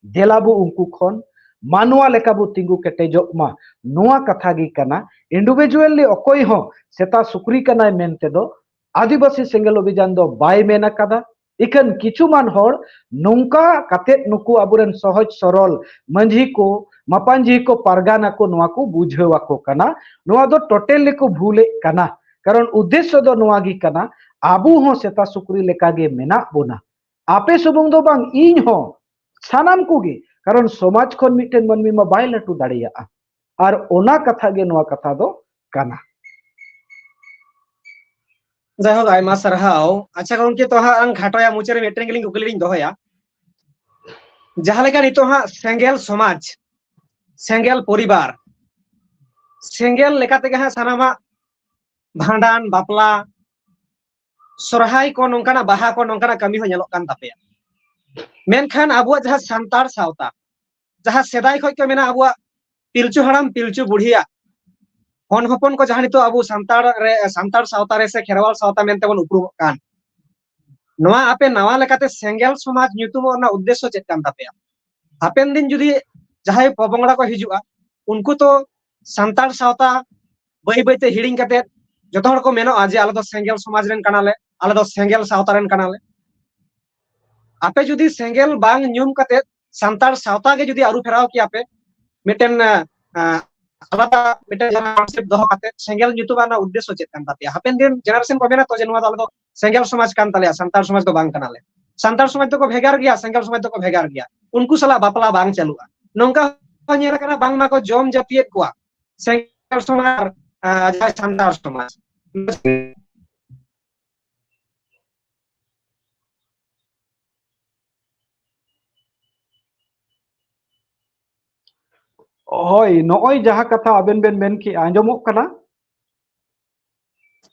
ᱫᱮᱞᱟ ᱵᱚ ᱩᱱᱠᱩ ᱠᱷᱚᱱ ᱢᱟᱱᱣᱟ ᱞᱮᱠᱟ ᱵᱚ ᱛᱤᱸᱜᱩ ᱠᱮᱴᱮᱡᱚᱜ ᱢᱟ, ᱱᱚᱣᱟ ᱠᱟᱛᱷᱟ ᱜᱮ ᱠᱟᱱᱟ᱾ Individually ᱚᱠᱚᱭ ᱦᱚᱸ ᱥᱮᱛᱟ ᱥᱩᱠᱨᱤ ᱠᱟᱱᱟᱭ ᱢᱮᱱᱛᱮ ᱫᱚ ᱟᱹᱫᱤᱵᱟᱹᱥᱤ ᱥᱮᱸᱜᱮᱞ ᱚᱵᱷᱤᱡᱟᱱ ᱫᱚ ᱵᱟᱭ ᱢᱮᱱ ᱟᱠᱟᱫᱟ᱾ ᱤᱠᱷᱟᱹᱱ ᱠᱤᱪᱷᱩ ᱢᱟᱱ ᱦᱚᱲ ᱱᱚᱝᱠᱟ ᱠᱟᱛᱮᱫ ᱱᱩᱠᱩ ᱟᱵᱚᱨᱮᱱ ᱥᱚᱦᱚᱡ ᱥᱚᱨᱚᱞ ᱢᱟᱹᱡᱷᱤ ᱠᱚ, ᱢᱟᱯᱟᱧᱡᱷᱤ ᱠᱚ, ᱯᱟᱨᱜᱟᱱᱟ ᱠᱚ ᱱᱚᱣᱟ ᱠᱚ ᱵᱩᱡᱷᱟᱹᱣ ᱟᱠᱚ ᱠᱟᱱᱟ᱾ ᱱᱚᱣᱟ ᱫᱚ totally ᱠᱚ ᱵᱷᱩᱞᱮᱫ ᱠᱟᱱᱟ᱾ ᱠᱟᱨᱚᱱ ᱩᱫᱽᱫᱮᱥᱥᱚ ᱫᱚ ᱱᱚᱣᱟ ᱜᱮ ᱠᱟᱱᱟ, ᱟᱵᱚ ᱦᱚᱸ ᱥᱮᱛᱟ ᱥᱩᱠᱨᱤ ᱞᱮᱠᱟ ᱜᱮ ᱢᱮᱱᱟᱜ ᱵᱚᱱᱟ᱾ ᱟᱯᱮ ᱥᱩᱢᱩᱝ ᱫᱚ ᱵᱟᱝ, ᱤᱧ ᱦᱚᱸ, ᱥᱟᱱᱟᱢ ᱠᱚᱜᱮ᱾ ᱠᱟᱨᱚᱱ ᱥᱚᱢᱟᱡᱽ ᱠᱷᱚᱱ ᱢᱤᱫᱴᱮᱱ ᱢᱟᱹᱱᱢᱤ ᱢᱟ ᱵᱟᱭ ᱞᱟᱹᱴᱩ ᱫᱟᱲᱮᱭᱟᱜᱼᱟ᱾ ᱟᱨ ᱚᱱᱟ ᱠᱟᱛᱷᱟ ᱜᱮ ᱱᱚᱣᱟ ᱠᱟᱛᱷᱟ ᱫᱚ ᱠᱟᱱᱟ᱾ ᱡᱟᱭᱦᱳᱠ, ᱟᱭᱢᱟ ᱥᱟᱨᱦᱟᱣ᱾ ᱟᱪᱪᱷᱟ ᱜᱚᱢᱠᱮ, ᱛᱚ ᱦᱟᱸᱜ ᱞᱟᱝ ᱠᱷᱟᱴᱚᱭᱟ, ᱢᱩᱪᱟᱹᱫ ᱨᱮ ᱢᱤᱫᱴᱮᱱ ᱜᱮᱞᱤᱧ ᱠᱩᱠᱞᱤ ᱞᱤᱧ ᱫᱚᱦᱚᱭᱟ᱾ ᱡᱟᱦᱟᱸ ᱞᱮᱠᱟ ᱱᱤᱛᱚᱜ ᱦᱟᱸᱜ ᱥᱮᱸᱜᱮᱞ ᱥᱚᱢᱟᱡᱽ, ᱥᱮᱸᱜᱮᱞ ᱯᱚᱨᱤᱵᱟᱨ, ᱥᱮᱸᱜᱮᱞ ᱞᱮᱠᱟ ᱛᱮᱜᱮ ᱦᱟᱸᱜ ᱥᱟᱱᱟᱢᱟᱜ ᱵᱷᱟᱸᱰᱟᱱ, ᱵᱟᱯᱞᱟ, ᱥᱚᱨᱦᱟᱭ ᱠᱚ, ᱱᱚᱝᱠᱟᱱᱟᱜ ᱵᱟᱦᱟ ᱠᱚ, ᱱᱚᱝᱠᱟᱱᱟᱜ ᱠᱟᱹᱢᱤ ᱦᱚᱸ ᱧᱮᱞᱚᱜ ᱠᱟᱱ ᱛᱟᱯᱮᱭᱟ᱾ ᱢᱮᱱᱠᱷᱟᱱ ᱟᱵᱚᱣᱟᱜ ᱡᱟᱦᱟᱸ ᱥᱟᱱᱛᱟᱲ ᱥᱟᱶᱛᱟ, ᱡᱟᱦᱟᱸ ᱥᱮᱫᱟᱭ ᱠᱷᱚᱱ ᱠᱚ ᱢᱮᱱᱟ ᱟᱵᱚᱣᱟᱜ ᱯᱤᱞᱪᱩ ᱦᱟᱲᱟᱢ ᱯᱤᱞᱪᱩ ᱵᱩᱲᱦᱤᱭᱟᱜ ᱦᱚᱱ ᱦᱚᱯᱚᱱ ᱠᱚ ᱡᱟᱦᱟᱸ ᱱᱤᱛᱚᱜ ᱟᱵᱚ ᱥᱟᱱᱛᱟᱲ ᱨᱮ, ᱥᱟᱱᱛᱟᱲ ᱥᱟᱶᱛᱟ ᱨᱮ ᱥᱮ ᱠᱷᱮᱨᱣᱟᱞ ᱥᱟᱶᱛᱟ ᱢᱮᱱᱛᱮ ᱵᱚᱱ ᱩᱯᱨᱩᱢᱚᱜ ᱠᱟᱱ, ᱱᱚᱣᱟ ᱟᱯᱮ ᱱᱟᱣᱟ ᱞᱮᱠᱟᱛᱮ ᱥᱮᱸᱜᱮᱞ ᱥᱚᱢᱟᱡᱽ ᱧᱩᱛᱩᱢᱚᱜ ᱨᱮᱱᱟᱜ ᱩᱫᱽᱫᱮᱥᱥᱚ ᱪᱮᱫ ᱠᱟᱱ ᱛᱟᱯᱮᱭᱟ? ᱦᱟᱯᱮᱱ ᱫᱤᱱ ᱡᱩᱫᱤ ᱡᱟᱦᱟᱸᱭ ᱯᱚᱯᱚᱝᱲᱟ ᱠᱚ ᱦᱤᱡᱩᱜᱼᱟ, ᱩᱱᱠᱩ ᱛᱚ ᱥᱟᱱᱛᱟᱲ ᱥᱟᱶᱛᱟ ᱵᱟᱹᱭ ᱵᱟᱹᱭᱛᱮ ᱦᱤᱲᱤᱧ ᱠᱟᱛᱮ ᱡᱚᱛᱚ ᱦᱚᱲ ᱠᱚ ᱢᱮᱱᱚᱜᱼᱟ ᱡᱮ ᱟᱞᱮ ᱫᱚ ᱥᱮᱸᱜᱮᱞ ᱥᱚᱢᱟᱡᱽ ᱨᱮᱱ ᱠᱟᱱᱟᱞᱮ, ᱟᱞᱮ ᱫᱚ ᱥᱮᱸᱜᱮᱞ ᱥᱟᱶᱛᱟ ᱨᱮᱱ ᱠᱟᱱᱟᱞᱮ᱾ ᱟᱯᱮ ᱡᱩᱫᱤ ᱥᱮᱸᱜᱮᱞ ᱵᱟᱝ ᱧᱩᱢ ᱠᱟᱛᱮ ᱥᱟᱱᱛᱟᱲ ᱥᱟᱶᱛᱟ ᱜᱮ ᱡᱩᱫᱤ ᱟᱹᱨᱩ ᱯᱷᱮᱨᱟᱣ ᱠᱮᱭᱟ ᱯᱮ, ᱢᱤᱫᱴᱮᱱ ᱟᱞᱟᱫᱟ ᱢᱤᱫᱴᱮᱱ ᱡᱟᱦᱟᱸ ᱠᱚᱱᱥᱮᱯᱴ ᱫᱚᱦᱚ ᱠᱟᱛᱮ, ᱥᱮᱸᱜᱮᱞ ᱧᱩᱛᱩᱢᱟᱜ ᱨᱮᱱᱟᱜ ᱩᱫᱽᱫᱮᱥᱥᱚ ᱪᱮᱫ ᱠᱟᱱ ᱛᱟᱯᱮᱭᱟ? ᱦᱟᱯᱮᱱ ᱫᱤᱱ ᱡᱮᱱᱟᱨᱮᱥᱚᱱ ᱠᱚ ᱢᱮᱱᱟ ᱛᱚ ᱡᱮ ᱱᱚᱣᱟ ᱫᱚ ᱟᱞᱮ ᱫᱚ ᱥᱮᱸᱜᱮᱞ ᱥᱚᱢᱟᱡᱽ ᱠᱟᱱ ᱛᱟᱞᱮᱭᱟ, ᱥᱟᱱᱛᱟᱲ ᱥᱚᱢᱟᱡᱽ ᱫᱚ ᱵᱟᱝ ᱠᱟᱱᱟᱞᱮ᱾ ᱥᱟᱱᱛᱟᱲ ᱥᱚᱢᱟᱡᱽ ᱫᱚᱠᱚ ᱵᱷᱮᱜᱟᱨ ᱜᱮᱭᱟ, ᱥᱮᱸᱜᱮᱞ ᱥᱚᱢᱟᱡᱽ ᱫᱚᱠᱚ ᱵᱷᱮᱜᱟᱨ ᱜᱮᱭᱟ, ᱩᱱᱠᱩ ᱥᱟᱞᱟᱜ ᱵᱟᱯᱞᱟ ᱵᱟᱝ ᱪᱟᱹᱞᱩᱜᱼᱟ᱾ ᱱᱚᱝᱠᱟ ᱦᱚᱸ ᱧᱮᱞ ᱟᱠᱟᱱᱟ ᱵᱟᱝᱢᱟ ᱠᱚ ᱡᱚᱢ ᱡᱟᱹᱯᱤᱭᱮᱫ ᱠᱚᱣᱟ ᱥᱮᱸᱜᱮᱞ ᱥᱚᱢᱟᱡᱽ ᱟᱨ ᱡᱟᱦᱟᱸᱭ ᱥᱟᱱᱛᱟᱲ ᱥᱚᱢᱟᱡᱽ᱾ ᱦᱳᱭ, ᱱᱚᱜᱼᱚᱭ ᱡᱟᱦᱟᱸ ᱠᱟᱛᱷᱟ ᱟᱵᱮᱱ ᱵᱮᱱ ᱢᱮᱱ ᱠᱮᱜᱼᱟ, ᱟᱸᱡᱚᱢᱚᱜ ᱠᱟᱱᱟ?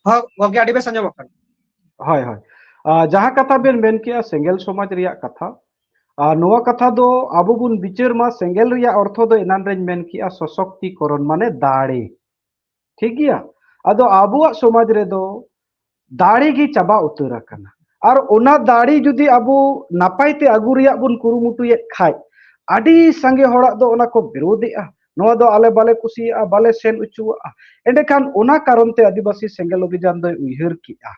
ᱦᱚᱸ ᱜᱚᱢᱠᱮ, ᱟᱹᱰᱤ ᱵᱮᱥ ᱟᱸᱡᱚᱢᱚᱜ ᱠᱟᱱᱟ᱾ ᱦᱳᱭ, ᱦᱳᱭ᱾ ᱟᱨ ᱡᱟᱦᱟᱸ ᱠᱟᱛᱷᱟ ᱵᱮᱱ ᱢᱮᱱ ᱠᱮᱜᱼᱟ ᱥᱮᱸᱜᱮᱞ ᱥᱚᱢᱟᱡᱽ ᱨᱮᱭᱟᱜ ᱠᱟᱛᱷᱟ, ᱟᱨ ᱱᱚᱣᱟ ᱠᱟᱛᱷᱟ ᱫᱚ ᱟᱵᱚ ᱵᱚᱱ ᱵᱤᱪᱟᱹᱨ ᱢᱟ, ᱥᱮᱸᱜᱮᱞ ᱨᱮᱭᱟᱜ ᱚᱨᱛᱷᱚ ᱫᱚ ᱮᱱᱟᱱ ᱨᱮᱧ ᱢᱮᱱ ᱠᱮᱜᱼᱟ ᱥᱚᱥᱚᱠᱛᱤᱠᱚᱨᱚᱱ, ᱢᱟᱱᱮ ᱫᱟᱲᱮ᱾ ᱴᱷᱤᱠ ᱜᱮᱭᱟ? ᱟᱫᱚ ᱟᱵᱚᱣᱟᱜ ᱥᱚᱢᱟᱡᱽ ᱨᱮᱫᱚ ᱫᱟᱲᱮ ᱜᱮ ᱪᱟᱵᱟ ᱩᱛᱟᱹᱨ ᱟᱠᱟᱱᱟ᱾ ᱟᱨ ᱚᱱᱟ ᱫᱟᱲᱮ ᱡᱩᱫᱤ ᱟᱵᱚ ᱱᱟᱯᱟᱭ ᱛᱮ ᱟᱹᱜᱩ ᱨᱮᱭᱟᱜ ᱵᱚᱱ ᱠᱩᱨᱩᱢᱩᱴᱩᱭᱮᱫ ᱠᱷᱟᱡ, ᱟᱹᱰᱤ ᱥᱟᱸᱜᱮ ᱦᱚᱲᱟᱜ ᱫᱚ ᱚᱱᱟ ᱠᱚ ᱵᱤᱨᱳᱫᱮᱜᱼᱟ, ᱱᱚᱣᱟ ᱫᱚ ᱟᱞᱮ ᱵᱟᱞᱮ ᱠᱩᱥᱤᱭᱟᱜᱼᱟ, ᱵᱟᱞᱮ ᱥᱮᱱ ᱦᱚᱪᱚᱣᱟᱜᱼᱟ᱾ ᱮᱸᱰᱮᱠᱷᱟᱱ ᱚᱱᱟ ᱠᱟᱨᱚᱱ ᱛᱮ ᱟᱹᱫᱤᱵᱟᱹᱥᱤ ᱥᱮᱸᱜᱮᱞ ᱚᱵᱷᱤᱡᱟᱱ ᱫᱚᱭ ᱩᱭᱦᱟᱹᱨ ᱠᱮᱜᱼᱟ᱾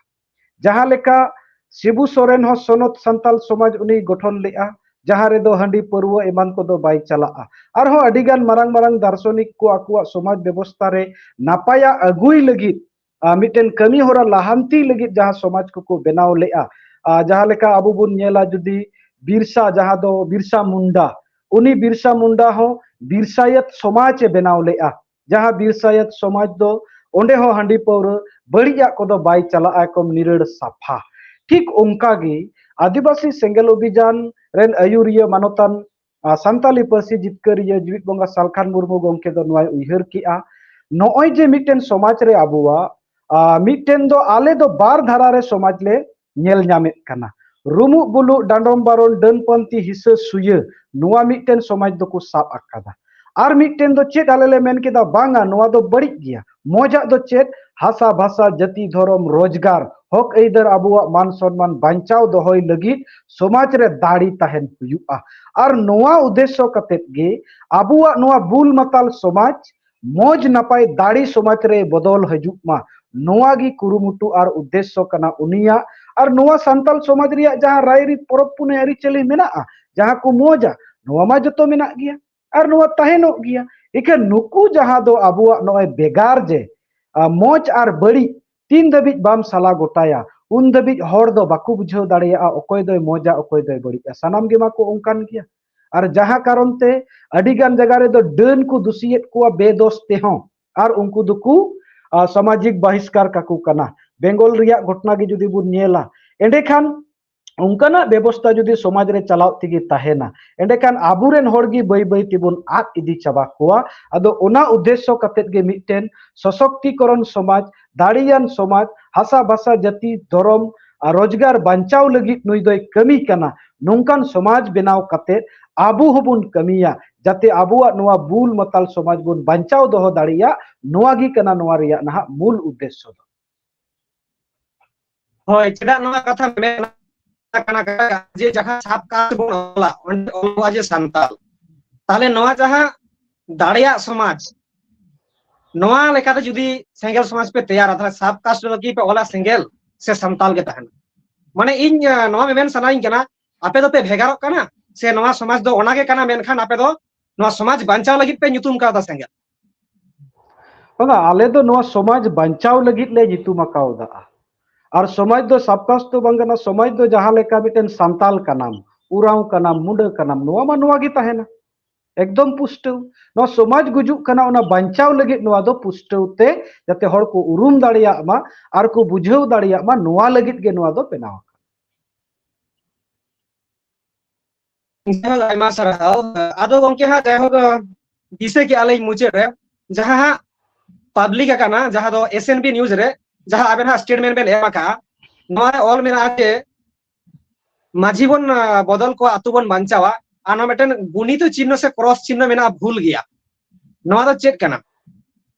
ᱡᱟᱦᱟᱸ ᱞᱮᱠᱟ ᱥᱤᱵᱩ ᱥᱚᱨᱮᱱ ᱦᱚᱸ ᱥᱚᱱᱚᱛ ᱥᱟᱱᱛᱟᱞ ᱥᱚᱢᱟᱡᱽ ᱩᱱᱤᱭ ᱜᱚᱴᱷᱚᱱ ᱞᱮᱜᱼᱟ, ᱡᱟᱦᱟᱸ ᱨᱮᱫᱚ ᱦᱟᱺᱰᱤ ᱯᱟᱹᱨᱣᱟᱹ ᱮᱢᱟᱱ ᱠᱚᱫᱚ ᱵᱟᱭ ᱪᱟᱞᱟᱜᱼᱟ᱾ ᱟᱨᱦᱚᱸ ᱟᱹᱰᱤᱜᱟᱱ ᱢᱟᱨᱟᱝ ᱢᱟᱨᱟᱝ ᱫᱟᱨᱥᱚᱱᱤᱠ ᱠᱚ ᱟᱠᱚᱣᱟᱜ ᱥᱚᱢᱟᱡᱽ ᱵᱮᱵᱚᱥᱛᱷᱟ ᱨᱮ ᱱᱟᱯᱟᱭᱟᱜ ᱟᱹᱜᱩᱭ ᱞᱟᱹᱜᱤᱫ, ᱟᱨ ᱢᱤᱫᱴᱮᱱ ᱠᱟᱹᱢᱤ ᱦᱚᱨᱟ ᱞᱟᱦᱟᱱᱛᱤ ᱞᱟᱹᱜᱤᱫ ᱡᱟᱦᱟᱸ ᱥᱚᱢᱟᱡᱽ ᱠᱚᱠᱚ ᱵᱮᱱᱟᱣ ᱞᱮᱜᱼᱟ, ᱟᱨ ᱡᱟᱦᱟᱸ ᱞᱮᱠᱟ ᱟᱵᱚ ᱵᱚᱱ ᱧᱮᱞᱟ ᱡᱩᱫᱤ ᱵᱤᱨᱥᱟ, ᱡᱟᱦᱟᱸ ᱫᱚ ᱵᱤᱨᱥᱟ ᱢᱩᱱᱰᱟ, ᱩᱱᱤ ᱵᱤᱨᱥᱟ ᱢᱩᱱᱰᱟ ᱦᱚᱸ ᱵᱤᱨᱥᱟᱭᱟᱛ ᱥᱚᱢᱟᱡᱽ ᱮ ᱵᱮᱱᱟᱣ ᱞᱮᱜᱼᱟ, ᱡᱟᱦᱟᱸ ᱵᱤᱨᱥᱟᱭᱟᱛ ᱥᱚᱢᱟᱡᱽ ᱫᱚ ᱚᱸᱰᱮ ᱦᱚᱸ ᱦᱟᱺᱰᱤ ᱯᱟᱹᱣᱨᱟᱹ ᱵᱟᱹᱲᱤᱡᱟᱜ ᱠᱚᱫᱚ ᱵᱟᱭ ᱪᱟᱞᱟᱜᱼᱟ, ᱮᱠᱫᱚᱢ ᱱᱤᱨᱟᱹᱲ ᱥᱟᱯᱷᱟ᱾ ᱴᱷᱤᱠ ᱚᱱᱠᱟ ᱜᱮ ᱟᱹᱫᱤᱵᱟᱹᱥᱤ ᱥᱮᱸᱜᱮᱞ ᱚᱵᱷᱤᱡᱟᱱ ᱨᱮᱱ ᱟᱹᱭᱩᱨᱤᱭᱟᱹ ᱢᱟᱱᱚᱛᱟᱱ ᱟᱨ ᱥᱟᱱᱛᱟᱞᱤ ᱯᱟᱹᱨᱥᱤ ᱡᱤᱛᱠᱟᱹᱨᱤᱭᱟᱹ ᱡᱤᱣᱤᱫ ᱵᱚᱸᱜᱟ ᱥᱟᱞᱠᱷᱟᱱ ᱢᱩᱨᱢᱩ ᱜᱚᱢᱠᱮ ᱫᱚ ᱱᱚᱣᱟᱭ ᱩᱭᱦᱟᱹᱨ ᱠᱮᱜᱼᱟ, ᱱᱚᱜᱼᱚᱭ ᱡᱮ ᱢᱤᱫᱴᱮᱱ ᱥᱚᱢᱟᱡᱽ ᱨᱮ ᱟᱵᱚᱣᱟᱜ, ᱟᱨ ᱢᱤᱫᱴᱮᱱ ᱫᱚ ᱟᱞᱮ ᱫᱚ ᱵᱟᱨ ᱫᱷᱟᱨᱟ ᱨᱮ ᱥᱚᱢᱟᱡᱽ ᱞᱮ ᱧᱮᱞ ᱧᱟᱢᱮᱫ ᱠᱟᱱᱟ, ᱨᱩᱢᱩᱜ ᱵᱩᱞᱩᱜ, ᱰᱟᱸᱰᱚᱢ ᱵᱟᱨᱚᱱ, ᱰᱟᱹᱱᱯᱚᱱᱛᱤ, ᱦᱤᱥᱟᱹ ᱥᱩᱭᱟᱹ, ᱱᱚᱣᱟ ᱢᱤᱫᱴᱮᱱ ᱥᱚᱢᱟᱡᱽ ᱫᱚᱠᱚ ᱥᱟᱵ ᱟᱠᱟᱫᱟ᱾ ᱟᱨ ᱢᱤᱫᱴᱮᱱ ᱫᱚ ᱪᱮᱫ ᱟᱞᱮ ᱞᱮ ᱢᱮᱱ ᱠᱮᱫᱟ, ᱵᱟᱝᱟ, ᱱᱚᱣᱟ ᱫᱚ ᱵᱟᱹᱲᱤᱡ ᱜᱮᱭᱟ᱾ ᱢᱚᱡᱟᱜ ᱫᱚ ᱪᱮᱫ? ᱦᱟᱥᱟ, ᱵᱷᱟᱥᱟ, ᱡᱟᱹᱛᱤ, ᱫᱷᱚᱨᱚᱢ, ᱨᱳᱡᱽᱜᱟᱨ, ᱦᱚᱠ ᱟᱹᱭᱫᱟᱹᱨ, ᱟᱵᱚᱣᱟᱜ ᱢᱟᱱ ᱥᱚᱱᱢᱟᱱ ᱵᱟᱧᱪᱟᱣ ᱫᱚᱦᱚᱭ ᱞᱟᱹᱜᱤᱫ ᱥᱚᱢᱟᱡᱽ ᱨᱮ ᱫᱟᱲᱮ ᱛᱟᱦᱮᱱ ᱦᱩᱭᱩᱜᱼᱟ᱾ ᱟᱨ ᱱᱚᱣᱟ ᱩᱫᱽᱫᱮᱥᱥᱚ ᱠᱟᱛᱮᱫ ᱜᱮ ᱟᱵᱚᱣᱟᱜ ᱱᱚᱣᱟ ᱵᱩᱞ ᱢᱟᱛᱟᱞ ᱥᱚᱢᱟᱡᱽ ᱢᱚᱡᱽ ᱱᱟᱯᱟᱭ ᱫᱟᱲᱮ ᱥᱚᱢᱟᱡᱽ ᱨᱮ ᱵᱚᱫᱚᱞ ᱦᱤᱡᱩᱜ ᱢᱟ, ᱱᱚᱣᱟ ᱜᱮ ᱠᱩᱨᱩᱢᱩᱴᱩ ᱟᱨ ᱩᱫᱽᱫᱮᱥᱥᱚ ᱠᱟᱱᱟ ᱩᱱᱤᱭᱟᱜ᱾ ᱟᱨ ᱱᱚᱣᱟ ᱥᱟᱱᱛᱟᱞ ᱥᱚᱢᱟᱡᱽ ᱨᱮᱭᱟᱜ ᱡᱟᱦᱟᱸ ᱨᱟᱭᱨᱤᱛ, ᱯᱚᱨᱚᱵᱽ ᱯᱩᱱᱟᱹᱭ, ᱟᱹᱨᱤᱪᱟᱹᱞᱤ ᱢᱮᱱᱟᱜᱼᱟ, ᱡᱟᱦᱟᱸ ᱠᱚ ᱢᱚᱡᱟ, ᱱᱚᱣᱟ ᱢᱟ ᱡᱚᱛᱚ ᱢᱮᱱᱟᱜ ᱜᱮᱭᱟ ᱟᱨ ᱱᱚᱣᱟ ᱛᱟᱦᱮᱱᱚᱜ ᱜᱮᱭᱟ᱾ ᱤᱠᱷᱟᱹᱱ ᱱᱩᱠᱩ ᱡᱟᱦᱟᱸ ᱫᱚ ᱟᱵᱚᱣᱟᱜ ᱱᱚᱜᱼᱚᱭ ᱵᱮᱜᱟᱨ ᱡᱮ, ᱟ, ᱢᱚᱡᱽ ᱟᱨ ᱵᱟᱹᱲᱤᱡ ᱛᱤᱱ ᱫᱷᱟᱹᱵᱤᱡ ᱵᱟᱢ ᱥᱟᱞᱟ ᱜᱚᱴᱟᱭᱟ, ᱩᱱ ᱫᱷᱟᱹᱵᱤᱡ ᱦᱚᱲ ᱫᱚ ᱵᱟᱠᱚ ᱵᱩᱡᱷᱟᱹᱣ ᱫᱟᱲᱮᱭᱟᱜᱼᱟ ᱚᱠᱚᱭ ᱫᱚᱭ ᱢᱚᱡᱟ, ᱚᱠᱚᱭ ᱫᱚᱭ ᱵᱟᱹᱲᱤᱡᱼᱟ᱾ ᱥᱟᱱᱟᱢ ᱜᱮᱢᱟ ᱠᱚ ᱚᱱᱠᱟᱱ ᱜᱮᱭᱟ᱾ ᱟᱨ ᱡᱟᱦᱟᱸ ᱠᱟᱨᱚᱱ ᱛᱮ ᱟᱹᱰᱤ ᱜᱟᱱ ᱡᱟᱭᱜᱟ ᱨᱮᱫᱚ ᱰᱟᱹᱱ ᱠᱚ ᱫᱩᱥᱤᱭᱮᱫ ᱠᱚᱣᱟ ᱵᱮᱫᱚᱥ ᱛᱮᱦᱚᱸ, ᱟᱨ ᱩᱱᱠᱩ ᱫᱚᱠᱚ, ᱟ, ᱥᱟᱢᱟᱡᱤᱠ ᱵᱟᱦᱤᱥᱠᱟᱨ ᱠᱟᱠᱚ ᱠᱟᱱᱟ᱾ ᱵᱮᱝᱜᱚᱞ ᱨᱮᱭᱟᱜ ᱜᱷᱚᱴᱱᱟ ᱜᱮ ᱡᱩᱫᱤ ᱵᱚᱱ ᱧᱮᱞᱟ, ᱮᱸᱰᱮᱠᱷᱟᱱ ᱚᱱᱠᱟᱱᱟᱜ ᱵᱮᱵᱚᱥᱛᱟ ᱡᱩᱫᱤ ᱥᱚᱢᱟᱡᱽ ᱨᱮ ᱪᱟᱞᱟᱣ ᱛᱮᱜᱮ ᱛᱟᱦᱮᱱᱟ, ᱮᱸᱰᱮᱠᱷᱟᱱ ᱟᱵᱚᱨᱮᱱ ᱦᱚᱲ ᱜᱮ ᱵᱟᱹᱭ ᱵᱟᱹᱭ ᱛᱮᱵᱚᱱ ᱟᱫ ᱤᱫᱤ ᱪᱟᱵᱟ ᱠᱚᱣᱟ᱾ ᱟᱫᱚ ᱚᱱᱟ ᱩᱫᱽᱫᱮᱥᱥᱚ ᱠᱟᱛᱮᱫ ᱜᱮ ᱢᱤᱫᱴᱮᱱ ᱥᱚᱥᱚᱠᱛᱤᱠᱚᱨᱚᱱ ᱥᱚᱢᱟᱡᱽ, ᱫᱟᱲᱮᱭᱟᱱ ᱥᱚᱢᱟᱡᱽ, ᱦᱟᱥᱟ ᱵᱷᱟᱥᱟ ᱡᱟᱹᱛᱤ ᱫᱷᱚᱨᱚᱢ ᱟᱨ ᱨᱳᱡᱽᱜᱟᱨ ᱵᱟᱧᱪᱟᱣ ᱞᱟᱹᱜᱤᱫ ᱱᱩᱭ ᱫᱚᱭ ᱠᱟᱹᱢᱤ ᱠᱟᱱᱟ, ᱱᱚᱝᱠᱟᱱ ᱥᱚᱢᱟᱡᱽ ᱵᱮᱱᱟᱣ ᱠᱟᱛᱮᱫ ᱟᱵᱚ ᱦᱚᱸᱵᱚᱱ ᱠᱟᱹᱢᱤᱭᱟ, ᱡᱟᱛᱮ ᱟᱵᱚᱣᱟᱜ ᱱᱚᱣᱟ ᱵᱩᱞ ᱢᱟᱛᱟᱞ ᱥᱚᱢᱟᱡᱽ ᱵᱚᱱ ᱵᱟᱧᱪᱟᱣ ᱫᱚᱦᱚ ᱫᱟᱲᱮᱭᱟᱜ᱾ ᱱᱚᱣᱟ ᱜᱮ ᱠᱟᱱᱟ ᱱᱚᱣᱟ ᱨᱮᱭᱟᱜ ᱱᱟᱦᱟᱜ ᱢᱩᱞ ᱩᱫᱽᱫᱮᱥᱥᱚ ᱫᱚ᱾ ᱦᱳᱭ, ᱪᱮᱫᱟᱜ ᱱᱚᱣᱟ ᱠᱟᱛᱷᱟ ᱢᱮᱱᱟ ᱠᱟᱱᱟ ᱡᱮ ᱡᱟᱦᱟᱸ ᱥᱟᱵ ᱠᱟᱥᱴ ᱵᱚᱱ ᱚᱞᱟ, ᱚᱸᱰᱮ ᱚᱞᱚᱜᱼᱟ ᱡᱮ ᱥᱟᱱᱛᱟᱞ, ᱛᱟᱦᱞᱮ ᱱᱚᱣᱟ ᱡᱟᱦᱟᱸ ᱫᱟᱲᱮᱭᱟᱜ ᱥᱚᱢᱟᱡᱽ, ᱱᱚᱣᱟ ᱞᱮᱠᱟᱛᱮ ᱡᱩᱫᱤ ᱥᱮᱸᱜᱮᱞ ᱥᱚᱢᱟᱡᱽ ᱯᱮ ᱛᱮᱭᱟᱨᱟ, ᱛᱟᱦᱞᱮ ᱥᱟᱵ ᱠᱟᱥᱴ ᱨᱮᱫᱚ ᱠᱤ ᱯᱮ ᱚᱞᱟ ᱥᱮᱸᱜᱮᱞ, ᱥᱮ ᱥᱟᱱᱛᱟᱞ ᱜᱮ ᱛᱟᱦᱮᱱᱟ? ᱢᱟᱱᱮ ᱤᱧ, ᱟᱸ, ᱱᱚᱣᱟ ᱢᱮᱢᱮᱱ ᱥᱟᱱᱟᱧ ᱠᱟᱱᱟ, ᱟᱯᱮ ᱫᱚᱯᱮ ᱵᱷᱮᱜᱟᱨᱚᱜ ᱠᱟᱱᱟ ᱥᱮ ᱱᱚᱣᱟ ᱥᱚᱢᱟᱡᱽ ᱫᱚ ᱚᱱᱟ ᱜᱮ ᱠᱟᱱᱟ, ᱢᱮᱱᱠᱷᱟᱱ ᱟᱯᱮ ᱫᱚ ᱱᱚᱣᱟ ᱥᱚᱢᱟᱡᱽ ᱵᱟᱧᱪᱟᱣ ᱞᱟᱹᱜᱤᱫ ᱯᱮ ᱧᱩᱛᱩᱢ ᱠᱟᱣᱫᱟ ᱥᱮᱸᱜᱮᱞ? ᱵᱟᱝᱟ, ᱟᱞᱮ ᱫᱚ ᱱᱚᱣᱟ ᱥᱚᱢᱟᱡᱽ ᱵᱟᱧᱪᱟᱣ ᱞᱟᱹᱜᱤᱫ ᱞᱮ ᱧᱩᱛᱩᱢ ᱟᱠᱟᱣᱫᱟ᱾ ᱟᱨ ᱥᱚᱢᱟᱡᱽ ᱫᱚ ᱥᱟᱵ ᱠᱟᱥᱴ ᱫᱚ ᱵᱟᱝ ᱠᱟᱱᱟ, ᱥᱚᱢᱟᱡᱽ ᱫᱚ ᱡᱟᱦᱟᱸ ᱞᱮᱠᱟ ᱢᱤᱫᱴᱮᱱ ᱥᱟᱱᱛᱟᱞ ᱠᱟᱱᱟᱢ, ᱩᱨᱟᱣ ᱠᱟᱱᱟᱢ, ᱢᱩᱸᱰᱟᱹ ᱠᱟᱱᱟᱢ, ᱱᱚᱣᱟ ᱢᱟ ᱱᱚᱣᱟ ᱜᱮ ᱛᱟᱦᱮᱱᱟ᱾ ᱮᱠᱫᱚᱢ ᱯᱩᱥᱴᱟᱹᱣ᱾ ᱱᱚᱣᱟ ᱥᱚᱢᱟᱡᱽ ᱜᱩᱡᱩᱜ ᱠᱟᱱᱟ, ᱚᱱᱟ ᱵᱟᱧᱪᱟᱣ ᱞᱟᱹᱜᱤᱫ ᱱᱚᱣᱟ ᱫᱚ ᱯᱩᱥᱴᱟᱹᱣ ᱛᱮ, ᱡᱟᱛᱮ ᱦᱚᱲ ᱠᱚ ᱩᱨᱩᱢ ᱫᱟᱲᱮᱭᱟᱜ ᱢᱟ ᱟᱨ ᱠᱚ ᱵᱩᱡᱷᱟᱹᱣ ᱫᱟᱲᱮᱭᱟᱜ ᱢᱟ, ᱱᱚᱣᱟ ᱞᱟᱹᱜᱤᱫ ᱜᱮ ᱱᱚᱣᱟ ᱫᱚ ᱵᱮᱱᱟᱣ ᱟᱠᱟᱱᱟ᱾ ᱡᱟᱭᱦᱳᱠ, ᱟᱭᱢᱟ ᱥᱟᱨᱦᱟᱣ᱾ ᱟᱫᱚ ᱜᱚᱝᱠᱮ ᱦᱟᱸᱜ, ᱡᱟᱭᱦᱳᱠ, ᱫᱤᱥᱟᱹ ᱠᱮᱜᱼᱟ ᱞᱤᱧ ᱢᱩᱪᱟᱹᱫ ᱨᱮ, ᱡᱟᱦᱟᱸ ᱦᱟᱸᱜ ᱯᱟᱵᱽᱞᱤᱠ ᱟᱠᱟᱱᱟ, ᱡᱟᱦᱟᱸ ᱫᱚ S N B news ᱨᱮ, ᱡᱟᱦᱟᱸ ᱟᱵᱮᱱ ᱦᱟᱸᱜ statement ᱵᱮᱱ ᱮᱢ ᱟᱠᱟᱜᱼᱟ, ᱱᱚᱣᱟ ᱨᱮ ᱚᱞ ᱢᱮᱱᱟᱜᱼᱟ ᱡᱮ ᱢᱟᱹᱡᱷᱤ ᱵᱚᱱ, ᱟᱸ, ᱵᱚᱫᱚᱞ ᱠᱚᱣᱟ, ᱟᱹᱛᱩ ᱵᱚᱱ ᱵᱟᱧᱪᱟᱣᱟ, ᱟᱨ ᱱᱚᱣᱟ ᱢᱤᱫᱴᱮᱱ ᱜᱩᱱᱤᱛᱚ ᱪᱤᱱᱦᱚ ᱥᱮ ᱠᱨᱚᱥ ᱪᱤᱱᱦᱚ ᱢᱮᱱᱟᱜᱼᱟ, ᱵᱷᱩᱞ ᱜᱮᱭᱟ, ᱱᱚᱣᱟ ᱫᱚ ᱪᱮᱫ ᱠᱟᱱᱟ?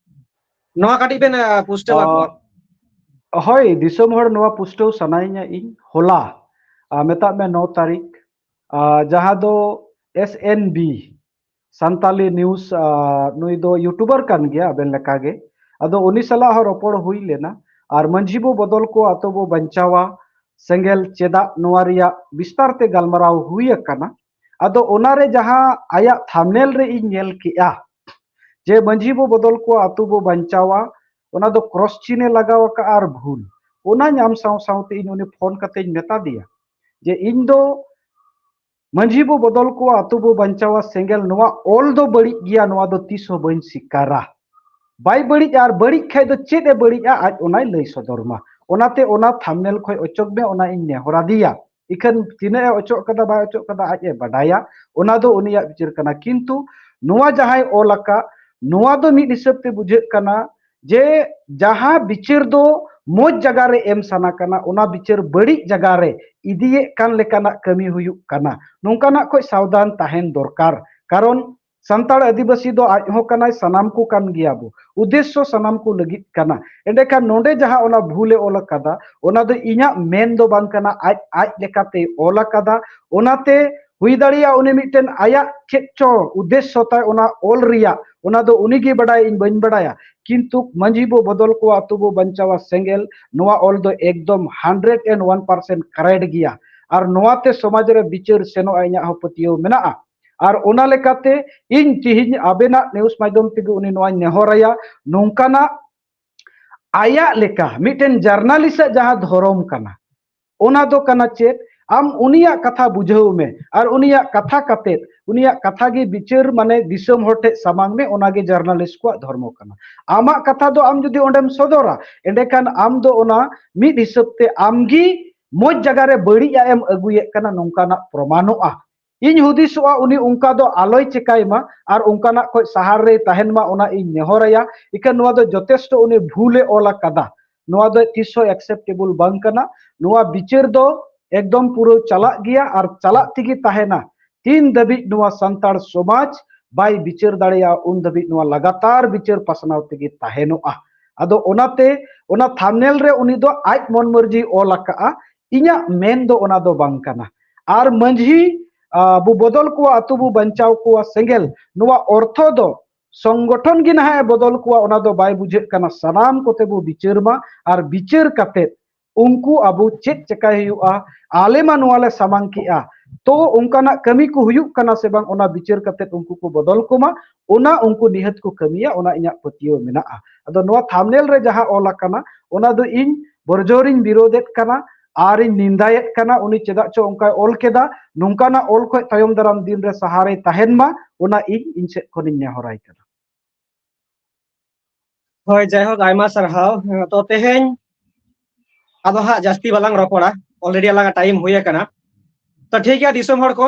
ᱱᱚᱣᱟ ᱠᱟᱹᱴᱤᱡ ᱵᱮᱱ, ᱟᱸ, ᱯᱩᱥᱴᱟᱹᱣ ᱟᱠᱚᱣᱟ᱾ ᱟᱸ, ᱦᱳᱭ, ᱫᱤᱥᱚᱢ ᱦᱚᱲ ᱱᱚᱣᱟ ᱯᱩᱥᱴᱟᱹᱣ ᱥᱟᱱᱟᱭᱤᱧᱟ ᱤᱧ᱾ ᱦᱚᱞᱟ, ᱟᱸ, ᱢᱮᱛᱟᱜ ᱢᱮ ᱱᱚ ᱛᱟᱹᱨᱤᱠᱷ, ᱟᱸ, ᱡᱟᱦᱟᱸ ᱫᱚ S N B Santali news, ᱟᱸ, ᱱᱩᱭ ᱫᱚ YouTuber ᱠᱟᱱ ᱜᱮᱭᱟ ᱟᱵᱮᱱ ᱞᱮᱠᱟᱜᱮ᱾ ᱟᱫᱚ ᱩᱱᱤ ᱥᱟᱞᱟᱜ ᱦᱚᱸ ᱨᱚᱯᱚᱲ ᱦᱩᱭ ᱞᱮᱱᱟ᱾ ᱟᱨ ᱢᱟᱹᱡᱷᱤ ᱵᱚ ᱵᱚᱫᱚᱞ ᱠᱚ, ᱟᱛᱳ ᱵᱚ ᱵᱟᱧᱪᱟᱣᱟ, ᱥᱮᱸᱜᱮᱞ ᱪᱮᱫᱟᱜ, ᱱᱚᱣᱟ ᱨᱮᱭᱟᱜ ᱵᱤᱥᱛᱟᱨ ᱛᱮ ᱜᱟᱞᱢᱟᱨᱟᱣ ᱦᱩᱭ ᱟᱠᱟᱱᱟ᱾ ᱟᱫᱚ ᱚᱱᱟᱨᱮ ᱡᱟᱦᱟᱸ ᱟᱭᱟᱜ ᱛᱷᱟᱢᱱᱮᱞ ᱨᱮ ᱤᱧ ᱧᱮᱞ ᱠᱮᱜᱼᱟ, ᱡᱮ ᱢᱟᱹᱡᱷᱤ ᱵᱚ ᱵᱚᱫᱚᱞ ᱠᱚᱣᱟ, ᱟᱹᱛᱩ ᱵᱚ ᱵᱟᱧᱪᱟᱣᱟ, ᱚᱱᱟ ᱫᱚ ᱠᱨᱚᱥ ᱪᱤᱱ ᱮ ᱞᱟᱜᱟᱣ ᱟᱠᱟᱫᱼᱟ ᱟᱨ ᱵᱷᱩᱞ᱾ ᱚᱱᱟ ᱧᱟᱢ ᱥᱟᱶ ᱥᱟᱶᱛᱮ ᱤᱧ ᱩᱱᱤ ᱯᱷᱳᱱ ᱠᱟᱛᱮᱧ ᱢᱮᱛᱟ ᱫᱮᱭᱟ ᱡᱮ ᱤᱧ ᱫᱚ ᱢᱟᱹᱡᱷᱤ ᱵᱚ ᱵᱚᱫᱚᱞ ᱠᱚᱣᱟ, ᱟᱹᱛᱩ ᱵᱚ ᱵᱟᱧᱪᱟᱣᱟ ᱥᱮᱸᱜᱮᱞ, ᱱᱚᱣᱟ ᱚᱞ ᱫᱚ ᱵᱟᱹᱲᱤᱡ ᱜᱮᱭᱟ, ᱱᱚᱣᱟ ᱫᱚ ᱛᱤᱥ ᱦᱚᱸ ᱵᱟᱹᱧ ᱥᱤᱠᱟᱨᱟ᱾ ᱵᱟᱭ ᱵᱟᱹᱲᱤᱡᱼᱟ, ᱟᱨ ᱵᱟᱹᱲᱤᱡ ᱠᱷᱟᱡ ᱫᱚ ᱪᱮᱫ ᱮ ᱵᱟᱹᱲᱤᱡᱼᱟ, ᱟᱡ ᱚᱱᱟᱭ ᱞᱟᱹᱭ ᱥᱚᱫᱚᱨ ᱢᱟ᱾ ᱚᱱᱟᱛᱮ ᱚᱱᱟ ᱛᱷᱟᱢᱱᱮᱞ ᱠᱷᱚᱡ ᱚᱪᱚᱜ ᱢᱮ, ᱚᱱᱟ ᱤᱧ ᱱᱮᱦᱚᱨ ᱟᱫᱮᱭᱟ᱾ ᱤᱠᱷᱟᱹᱱ ᱛᱤᱱᱟᱹᱜ ᱮ ᱚᱪᱚᱜ ᱠᱟᱫᱟ, ᱵᱟᱭ ᱚᱪᱚᱜ ᱠᱟᱫᱟ, ᱟᱡ ᱮ ᱵᱟᱰᱟᱭᱟ, ᱚᱱᱟ ᱫᱚ ᱩᱱᱤᱭᱟᱜ ᱵᱤᱪᱟᱹᱨ ᱠᱟᱱᱟ᱾ ᱠᱤᱱᱛᱩ ᱱᱚᱣᱟ ᱡᱟᱦᱟᱸᱭ ᱚᱞ ᱟᱠᱟᱫ, ᱱᱚᱣᱟ ᱫᱚ ᱢᱤᱫ ᱦᱤᱥᱟᱹᱵ ᱛᱮ ᱵᱩᱡᱷᱟᱹᱜ ᱠᱟᱱᱟ ᱡᱮ ᱡᱟᱦᱟᱸ ᱵᱤᱪᱟᱹᱨ ᱫᱚ ᱢᱚᱡᱽ ᱡᱟᱭᱜᱟ ᱨᱮ ᱮᱢ ᱥᱟᱱᱟ ᱠᱟᱱᱟ, ᱚᱱᱟ ᱵᱤᱪᱟᱹᱨ ᱵᱟᱹᱲᱤᱡ ᱡᱟᱭᱜᱟ ᱨᱮ ᱤᱫᱤᱭᱮᱫ ᱠᱟᱱ ᱞᱮᱠᱟᱱᱟᱜ ᱠᱟᱹᱢᱤ ᱦᱩᱭᱩᱜ ᱠᱟᱱᱟ᱾ ᱱᱚᱝᱠᱟᱱᱟᱜ ᱠᱷᱚᱡ ᱥᱟᱵᱫᱷᱟᱱ ᱛᱟᱦᱮᱱ ᱫᱚᱨᱠᱟᱨ᱾ ᱠᱟᱨᱚᱱ ᱥᱟᱱᱛᱟᱲ ᱟᱹᱫᱤᱵᱟᱹᱥᱤ ᱫᱚ ᱟᱡ ᱦᱚᱸ ᱠᱟᱱᱟᱭ, ᱥᱟᱱᱟᱢ ᱠᱚ ᱠᱟᱱ ᱜᱮᱭᱟ ᱵᱚ, ᱩᱫᱽᱫᱮᱥᱥᱚ ᱥᱟᱱᱟᱢ ᱠᱚ ᱞᱟᱹᱜᱤᱫ ᱠᱟᱱᱟ᱾ ᱮᱸᱰᱮᱠᱷᱟᱱ ᱱᱚᱰᱮ ᱡᱟᱦᱟᱸ ᱚᱱᱟ ᱵᱷᱩᱞ ᱮ ᱚᱞ ᱟᱠᱟᱫᱟ, ᱚᱱᱟ ᱫᱚ ᱤᱧᱟᱹᱜ ᱢᱮᱱ ᱫᱚ ᱵᱟᱝ ᱠᱟᱱᱟ, ᱟᱡ ᱟᱡ ᱞᱮᱠᱟᱛᱮᱭ ᱚᱞ ᱟᱠᱟᱫᱟ᱾ ᱚᱱᱟᱛᱮ ᱦᱩᱭ ᱫᱟᱲᱮᱭᱟᱜᱼᱟ ᱩᱱᱤ ᱢᱤᱫᱴᱮᱱ ᱟᱭᱟᱜ ᱪᱮᱫ ᱪᱚ ᱩᱫᱽᱫᱮᱥᱥᱚ ᱛᱟᱭ ᱚᱱᱟ ᱚᱞ ᱨᱮᱭᱟᱜ, ᱚᱱᱟ ᱫᱚ ᱩᱱᱤ ᱜᱮ ᱵᱟᱰᱟᱭᱟ, ᱤᱧ ᱵᱟᱹᱧ ᱵᱟᱰᱟᱭᱟ᱾ ᱠᱤᱱᱛᱩ ᱢᱟᱹᱡᱷᱤ ᱵᱚ ᱵᱚᱫᱚᱞ ᱠᱚᱣᱟ, ᱟᱹᱛᱩ ᱵᱚ ᱵᱟᱧᱪᱟᱣᱟ ᱥᱮᱸᱜᱮᱞ, ᱱᱚᱣᱟ ᱚᱞ ᱫᱚ ᱮᱠᱫᱚᱢ hundred and one percent correct ᱜᱮᱭᱟ᱾ ᱟᱨ ᱱᱚᱣᱟᱛᱮ ᱥᱚᱢᱟᱡᱽ ᱨᱮ ᱵᱤᱪᱟᱹᱨ ᱥᱮᱱᱚᱜᱼᱟ, ᱤᱧᱟᱹᱜ ᱦᱚᱸ ᱯᱟᱹᱛᱭᱟᱹᱣ ᱢᱮᱱᱟᱜᱼᱟ᱾ ᱟᱨ ᱚᱱᱟ ᱞᱮᱠᱟᱛᱮ ᱤᱧ ᱛᱤᱦᱤᱧ ᱟᱵᱮᱱᱟᱜ ᱱᱤᱭᱩᱡᱽ ᱢᱟᱫᱽᱫᱷᱚᱢ ᱛᱮᱜᱮ ᱩᱱᱤ ᱱᱚᱣᱟᱧ ᱱᱮᱦᱚᱨᱟᱭᱟ, ᱱᱚᱝᱠᱟᱱᱟᱜ ᱟᱭᱟᱜ ᱞᱮᱠᱟ ᱢᱤᱫᱴᱮᱱ ᱡᱟᱨᱱᱟᱞᱤᱥᱴ ᱟᱜ ᱡᱟᱦᱟᱸ ᱫᱷᱚᱨᱚᱢ ᱠᱟᱱᱟ, ᱚᱱᱟ ᱫᱚ ᱠᱟᱱᱟ ᱪᱮᱫ? ᱟᱢ ᱩᱱᱤᱭᱟᱜ ᱠᱟᱛᱷᱟ ᱵᱩᱡᱷᱟᱹᱣ ᱢᱮ ᱟᱨ ᱩᱱᱤᱭᱟᱜ ᱠᱟᱛᱷᱟ ᱠᱟᱛᱮᱫ, ᱩᱱᱤᱭᱟᱜ ᱠᱟᱛᱷᱟ ᱜᱮ ᱵᱤᱪᱟᱹᱨ, ᱢᱟᱱᱮ ᱫᱤᱥᱚᱢ ᱦᱚᱲ ᱴᱷᱮᱡ ᱥᱟᱢᱟᱝ ᱢᱮ, ᱚᱱᱟ ᱜᱮ ᱡᱟᱨᱱᱟᱞᱤᱥᱴ ᱠᱚᱣᱟᱜ ᱫᱷᱚᱨᱢᱚ ᱠᱟᱱᱟ᱾ ᱟᱢᱟᱜ ᱠᱟᱛᱷᱟ ᱫᱚ ᱟᱢ ᱡᱩᱫᱤ ᱚᱸᱰᱮᱢ ᱥᱚᱫᱚᱨᱟ, ᱮᱸᱰᱮᱠᱷᱟᱱ ᱟᱢ ᱫᱚ ᱚᱱᱟ ᱢᱤᱫ ᱦᱤᱥᱟᱹᱵ ᱛᱮ ᱟᱢ ᱜᱮ ᱢᱚᱡᱽ ᱡᱟᱭᱜᱟ ᱨᱮ ᱵᱟᱹᱲᱤᱡ ᱟᱜ ᱮᱢ ᱟᱹᱜᱩᱭᱮᱫ ᱠᱟᱱᱟ, ᱱᱚᱝᱠᱟᱱᱟᱜ ᱯᱨᱚᱢᱟᱱᱚᱜᱼᱟ᱾ ᱤᱧ ᱦᱩᱫᱤᱥᱚᱜᱼᱟ ᱩᱱᱤ ᱚᱱᱠᱟ ᱫᱚ ᱟᱞᱚᱭ ᱪᱮᱠᱟᱭ ᱢᱟ ᱟᱨ ᱚᱱᱠᱟᱱᱟᱜ ᱠᱷᱚᱡ ᱥᱟᱦᱟᱨ ᱨᱮᱭ ᱛᱟᱦᱮᱱ ᱢᱟ, ᱚᱱᱟ ᱤᱧ ᱱᱮᱦᱚᱨᱟᱭᱟ᱾ ᱤᱠᱷᱟᱹᱱ ᱱᱚᱣᱟ ᱫᱚ ᱡᱚᱛᱷᱮᱥᱴᱚ ᱩᱱᱤ ᱵᱷᱩᱞᱮ ᱚᱞ ᱟᱠᱟᱫᱟ, ᱱᱚᱣᱟ ᱫᱚ ᱛᱤᱥ ᱦᱚᱸ ᱮᱠᱥᱮᱯᱴᱮᱵᱚᱞ ᱵᱟᱝ ᱠᱟᱱᱟ᱾ ᱱᱚᱣᱟ ᱵᱤᱪᱟᱹᱨ ᱫᱚ ᱮᱠᱫᱚᱢ ᱯᱩᱨᱟᱹ ᱪᱟᱞᱟᱜ ᱜᱮᱭᱟ ᱟᱨ ᱪᱟᱞᱟᱜ ᱛᱮᱜᱮ ᱛᱟᱦᱮᱱᱟ᱾ ᱛᱤᱱ ᱫᱷᱟᱹᱵᱤᱡ ᱱᱚᱣᱟ ᱥᱟᱱᱛᱟᱲ ᱥᱚᱢᱟᱡᱽ ᱵᱟᱭ ᱵᱤᱪᱟᱹᱨ ᱫᱟᱲᱮᱭᱟᱜᱼᱟ, ᱩᱱ ᱫᱷᱟᱹᱵᱤᱡ ᱱᱚᱣᱟ ᱞᱟᱜᱟᱛᱟᱨ ᱵᱤᱪᱟᱹᱨ ᱯᱟᱥᱱᱟᱣ ᱛᱮᱜᱮ ᱛᱟᱦᱮᱱᱚᱜᱼᱟ᱾ ᱟᱫᱚ ᱚᱱᱟᱛᱮ ᱚᱱᱟ ᱛᱷᱟᱢᱱᱮᱞ ᱨᱮ ᱩᱱᱤ ᱫᱚ ᱟᱡ ᱢᱚᱱ ᱢᱟᱹᱨᱡᱤᱭ ᱚᱞ ᱟᱠᱟᱜᱼᱟ, ᱤᱧᱟᱹᱜ ᱢᱮᱱ ᱫᱚ ᱚᱱᱟ ᱫᱚ ᱵᱟᱝ ᱠᱟᱱᱟ᱾ ᱟᱨ ᱢᱟᱹᱡᱷᱤ, ᱟ, ᱵᱚ ᱵᱚᱫᱚᱞ ᱠᱚᱣᱟ, ᱟᱹᱛᱩ ᱵᱚ ᱵᱟᱧᱪᱟᱣ ᱠᱚᱣᱟ ᱥᱮᱸᱜᱮᱞ, ᱱᱚᱣᱟ ᱚᱨᱛᱷᱚ ᱫᱚ ᱥᱚᱝᱜᱚᱴᱷᱚᱱ ᱜᱮ ᱱᱟᱦᱟᱜ ᱮ ᱵᱚᱫᱚᱞ ᱠᱚᱣᱟ, ᱚᱱᱟ ᱫᱚ ᱵᱟᱭ ᱵᱩᱡᱷᱟᱹᱜ ᱠᱟᱱᱟ᱾ ᱥᱟᱱᱟᱢ ᱠᱚᱛᱮ ᱵᱚ ᱵᱤᱪᱟᱹᱨ ᱢᱟ ᱟᱨ ᱵᱤᱪᱟᱹᱨ ᱠᱟᱛᱮ ᱩᱱᱠᱩ ᱟᱵᱚ ᱪᱮᱫ ᱪᱮᱠᱟᱭ ᱦᱩᱭᱩᱜᱼᱟ? ᱟᱞᱮ ᱢᱟ ᱱᱚᱣᱟ ᱞᱮ ᱥᱟᱢᱟᱝ ᱠᱮᱜᱼᱟ, ᱛᱚ ᱚᱱᱠᱟᱱᱟᱜ ᱠᱟᱹᱢᱤ ᱠᱚ ᱦᱩᱭᱩᱜ ᱠᱟᱱᱟ ᱥᱮ ᱵᱟᱝ, ᱚᱱᱟ ᱵᱤᱪᱟᱹᱨ ᱠᱟᱛᱮ ᱩᱱᱠᱩ ᱠᱚ ᱵᱚᱫᱚᱞ ᱠᱚᱢᱟ, ᱚᱱᱟ ᱩᱱᱠᱩ ᱱᱤᱦᱟᱹᱛ ᱠᱚ ᱠᱟᱹᱢᱤᱭᱟ, ᱚᱱᱟ ᱤᱧᱟᱹᱜ ᱯᱟᱹᱛᱭᱟᱹᱣ ᱢᱮᱱᱟᱜᱼᱟ᱾ ᱟᱫᱚ ᱱᱚᱣᱟ ᱛᱷᱟᱢᱱᱮᱞ ᱨᱮ ᱡᱟᱦᱟᱸ ᱚᱞ ᱟᱠᱟᱱᱟ, ᱚᱱᱟ ᱫᱚ ᱤᱧ ᱵᱚᱨᱡᱚᱨᱤᱧ ᱵᱤᱨᱳᱫᱮᱫ ᱠᱟᱱᱟ ᱟᱨᱤᱧ ᱱᱤᱱᱫᱟᱭᱮᱫ ᱠᱟᱱᱟ᱾ ᱩᱱᱤ ᱪᱮᱫᱟᱜ ᱪᱚ ᱚᱱᱠᱟᱭ ᱚᱞ ᱠᱮᱫᱟ, ᱱᱚᱝᱠᱟᱱᱟᱜ ᱚᱞ ᱠᱷᱚᱱ ᱛᱟᱭᱚᱢ ᱫᱟᱨᱟᱢ ᱫᱤᱱ ᱨᱮ ᱥᱟᱦᱟᱨᱮᱭ ᱛᱟᱦᱮᱱ ᱢᱟ, ᱚᱱᱟ ᱤᱧ ᱤᱧ ᱥᱮᱫ ᱠᱷᱚᱱᱤᱧ ᱱᱮᱦᱚᱨᱟᱭ ᱠᱟᱱᱟ᱾ ᱦᱳᱭ, ᱡᱟᱭᱦᱳᱠ, ᱟᱭᱢᱟ ᱥᱟᱨᱦᱟᱣ᱾ ᱛᱚ ᱛᱮᱦᱮᱧ ᱟᱫᱚ ᱦᱟᱸᱜ ᱡᱟᱹᱥᱛᱤ ᱵᱟᱞᱟᱝ ᱨᱚᱯᱚᱲᱟ, ᱚᱞᱨᱮᱰᱤ ᱟᱞᱟᱝᱟᱜ ᱴᱟᱭᱤᱢ ᱦᱩᱭ ᱟᱠᱟᱱᱟ᱾ ᱛᱚ ᱴᱷᱤᱠ ᱜᱮᱭᱟ, ᱫᱤᱥᱚᱢ ᱦᱚᱲ ᱠᱚ,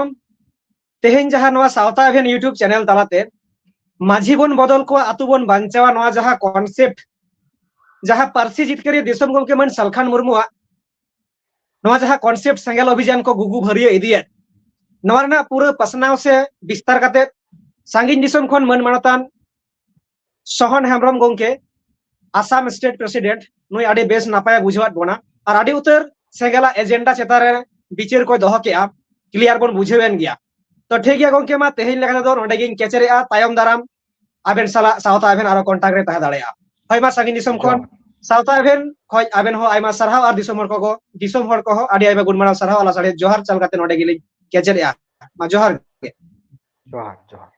ᱛᱮᱦᱮᱧ ᱡᱟᱦᱟᱸ ᱱᱚᱣᱟ ᱥᱟᱶᱛᱟ ᱮᱵᱷᱮᱱ YouTube ᱪᱮᱱᱮᱞ ᱛᱟᱞᱟᱛᱮ ᱢᱟᱹᱡᱷᱤ ᱵᱚᱱ ᱵᱚᱫᱚᱞ ᱠᱚᱣᱟ, ᱟᱹᱛᱩ ᱵᱚᱱ ᱵᱟᱧᱪᱟᱣᱟ, ᱱᱚᱣᱟ ᱡᱟᱦᱟᱸ ᱠᱚᱱᱥᱮᱯᱴ, ᱡᱟᱦᱟᱸ ᱯᱟᱹᱨᱥᱤ ᱡᱤᱛᱠᱟᱹᱨᱤᱭᱟᱹ ᱫᱤᱥᱚᱢ ᱜᱚᱢᱠᱮ ᱢᱟᱹᱱ ᱥᱟᱞᱠᱷᱟᱱ ᱢᱩᱨᱢᱩᱣᱟᱜ ᱱᱚᱣᱟ ᱡᱟᱦᱟᱸ ᱠᱚᱱᱥᱮᱯᱴ ᱥᱮᱸᱜᱮᱞ ᱚᱵᱷᱤᱡᱟᱱ ᱠᱚ ᱜᱩᱜᱩ ᱵᱷᱟᱹᱨᱤᱭᱟᱹ ᱤᱫᱤᱭᱮᱫ, ᱱᱚᱣᱟ ᱨᱮᱱᱟᱜ ᱯᱩᱨᱟᱹ ᱯᱟᱥᱱᱟᱣ ᱥᱮ ᱵᱤᱥᱛᱟᱨ ᱠᱟᱛᱮ ᱥᱟᱺᱜᱤᱧ ᱫᱤᱥᱚᱢ ᱠᱷᱚᱱ ᱢᱟᱹᱱ ᱢᱟᱱᱚᱛᱟᱱ ᱥᱚᱦᱚᱱ ᱦᱮᱢᱵᱨᱚᱢ ᱜᱚᱢᱠᱮ, ᱟᱥᱟᱢ ᱥᱴᱮᱴ ᱯᱨᱮᱥᱤᱰᱮᱱᱴ, ᱱᱩᱭ ᱟᱹᱰᱤ ᱵᱮᱥ ᱱᱟᱯᱟᱭᱮ ᱵᱩᱡᱷᱟᱹᱣᱟᱫ ᱵᱚᱱᱟ ᱟᱨ ᱟᱹᱰᱤ ᱩᱛᱟᱹᱨ ᱥᱮᱸᱜᱮᱞᱟᱜ ᱮᱡᱮᱱᱰᱟ ᱪᱮᱛᱟᱱ ᱨᱮ ᱵᱤᱪᱟᱹᱨ ᱠᱚᱭ ᱫᱚᱦᱚ ᱠᱮᱜᱼᱟ, ᱠᱞᱤᱭᱟᱨ ᱵᱚᱱ ᱵᱩᱡᱷᱟᱹᱣᱮᱱ ᱜᱮᱭᱟ᱾ ᱛᱚ ᱴᱷᱤᱠ ᱜᱮᱭᱟ ᱜᱚᱢᱠᱮ, ᱢᱟ ᱛᱮᱦᱮᱧ ᱞᱮᱠᱟ ᱛᱮᱫᱚ ᱱᱚᱸᱰᱮ ᱜᱤᱧ ᱠᱮᱪᱮᱨᱮᱜᱼᱟ, ᱛᱟᱭᱚᱢ ᱫᱟᱨᱟᱢ ᱟᱵᱮᱱ ᱥᱟᱞᱟᱜ ᱥᱟᱶᱛᱟ ᱮᱵᱷᱮᱱ ᱟᱨᱚ ᱠᱚᱱᱴᱟᱠᱴ ᱨᱮ ᱛᱟᱦᱮᱸ ᱫᱟᱲᱮᱭᱟᱜᱼᱟ᱾ ᱦᱳᱭ, ᱢᱟ ᱥᱟᱺᱜᱤᱧ ᱫᱤᱥᱚᱢ ᱠᱷᱚᱱ ᱥᱟᱶᱛᱟ ᱮᱵᱷᱮᱱ ᱠᱷᱚᱱ ᱟᱵᱮᱱ ᱦᱚᱸ ᱟᱭᱢᱟ ᱥᱟᱨᱦᱟᱣ ᱟᱨ ᱫᱤᱥᱚᱢ ᱦᱚᱲ ᱠᱚ, ᱫᱤᱥᱚᱢ ᱦᱚᱲ ᱠᱚᱦᱚᱸ ᱟᱹᱰᱤ ᱟᱭᱢᱟ ᱜᱩᱱ ᱢᱟᱱᱟᱣ ᱥᱟᱨᱦᱟᱣ ᱟᱨ ᱞᱟᱥᱟᱲᱦᱮᱫ ᱡᱚᱦᱟᱨ ᱪᱟᱞ ᱠᱟᱛᱮ ᱱᱚᱸᱰᱮ ᱜᱮᱞᱤᱧ ᱠᱮᱪᱮᱫᱮᱜᱼᱟ᱾ ᱢᱟ ᱡᱚᱦᱟᱨ ᱜᱮ᱾ ᱡᱚᱦᱟᱨ, ᱡᱚᱦᱟᱨ᱾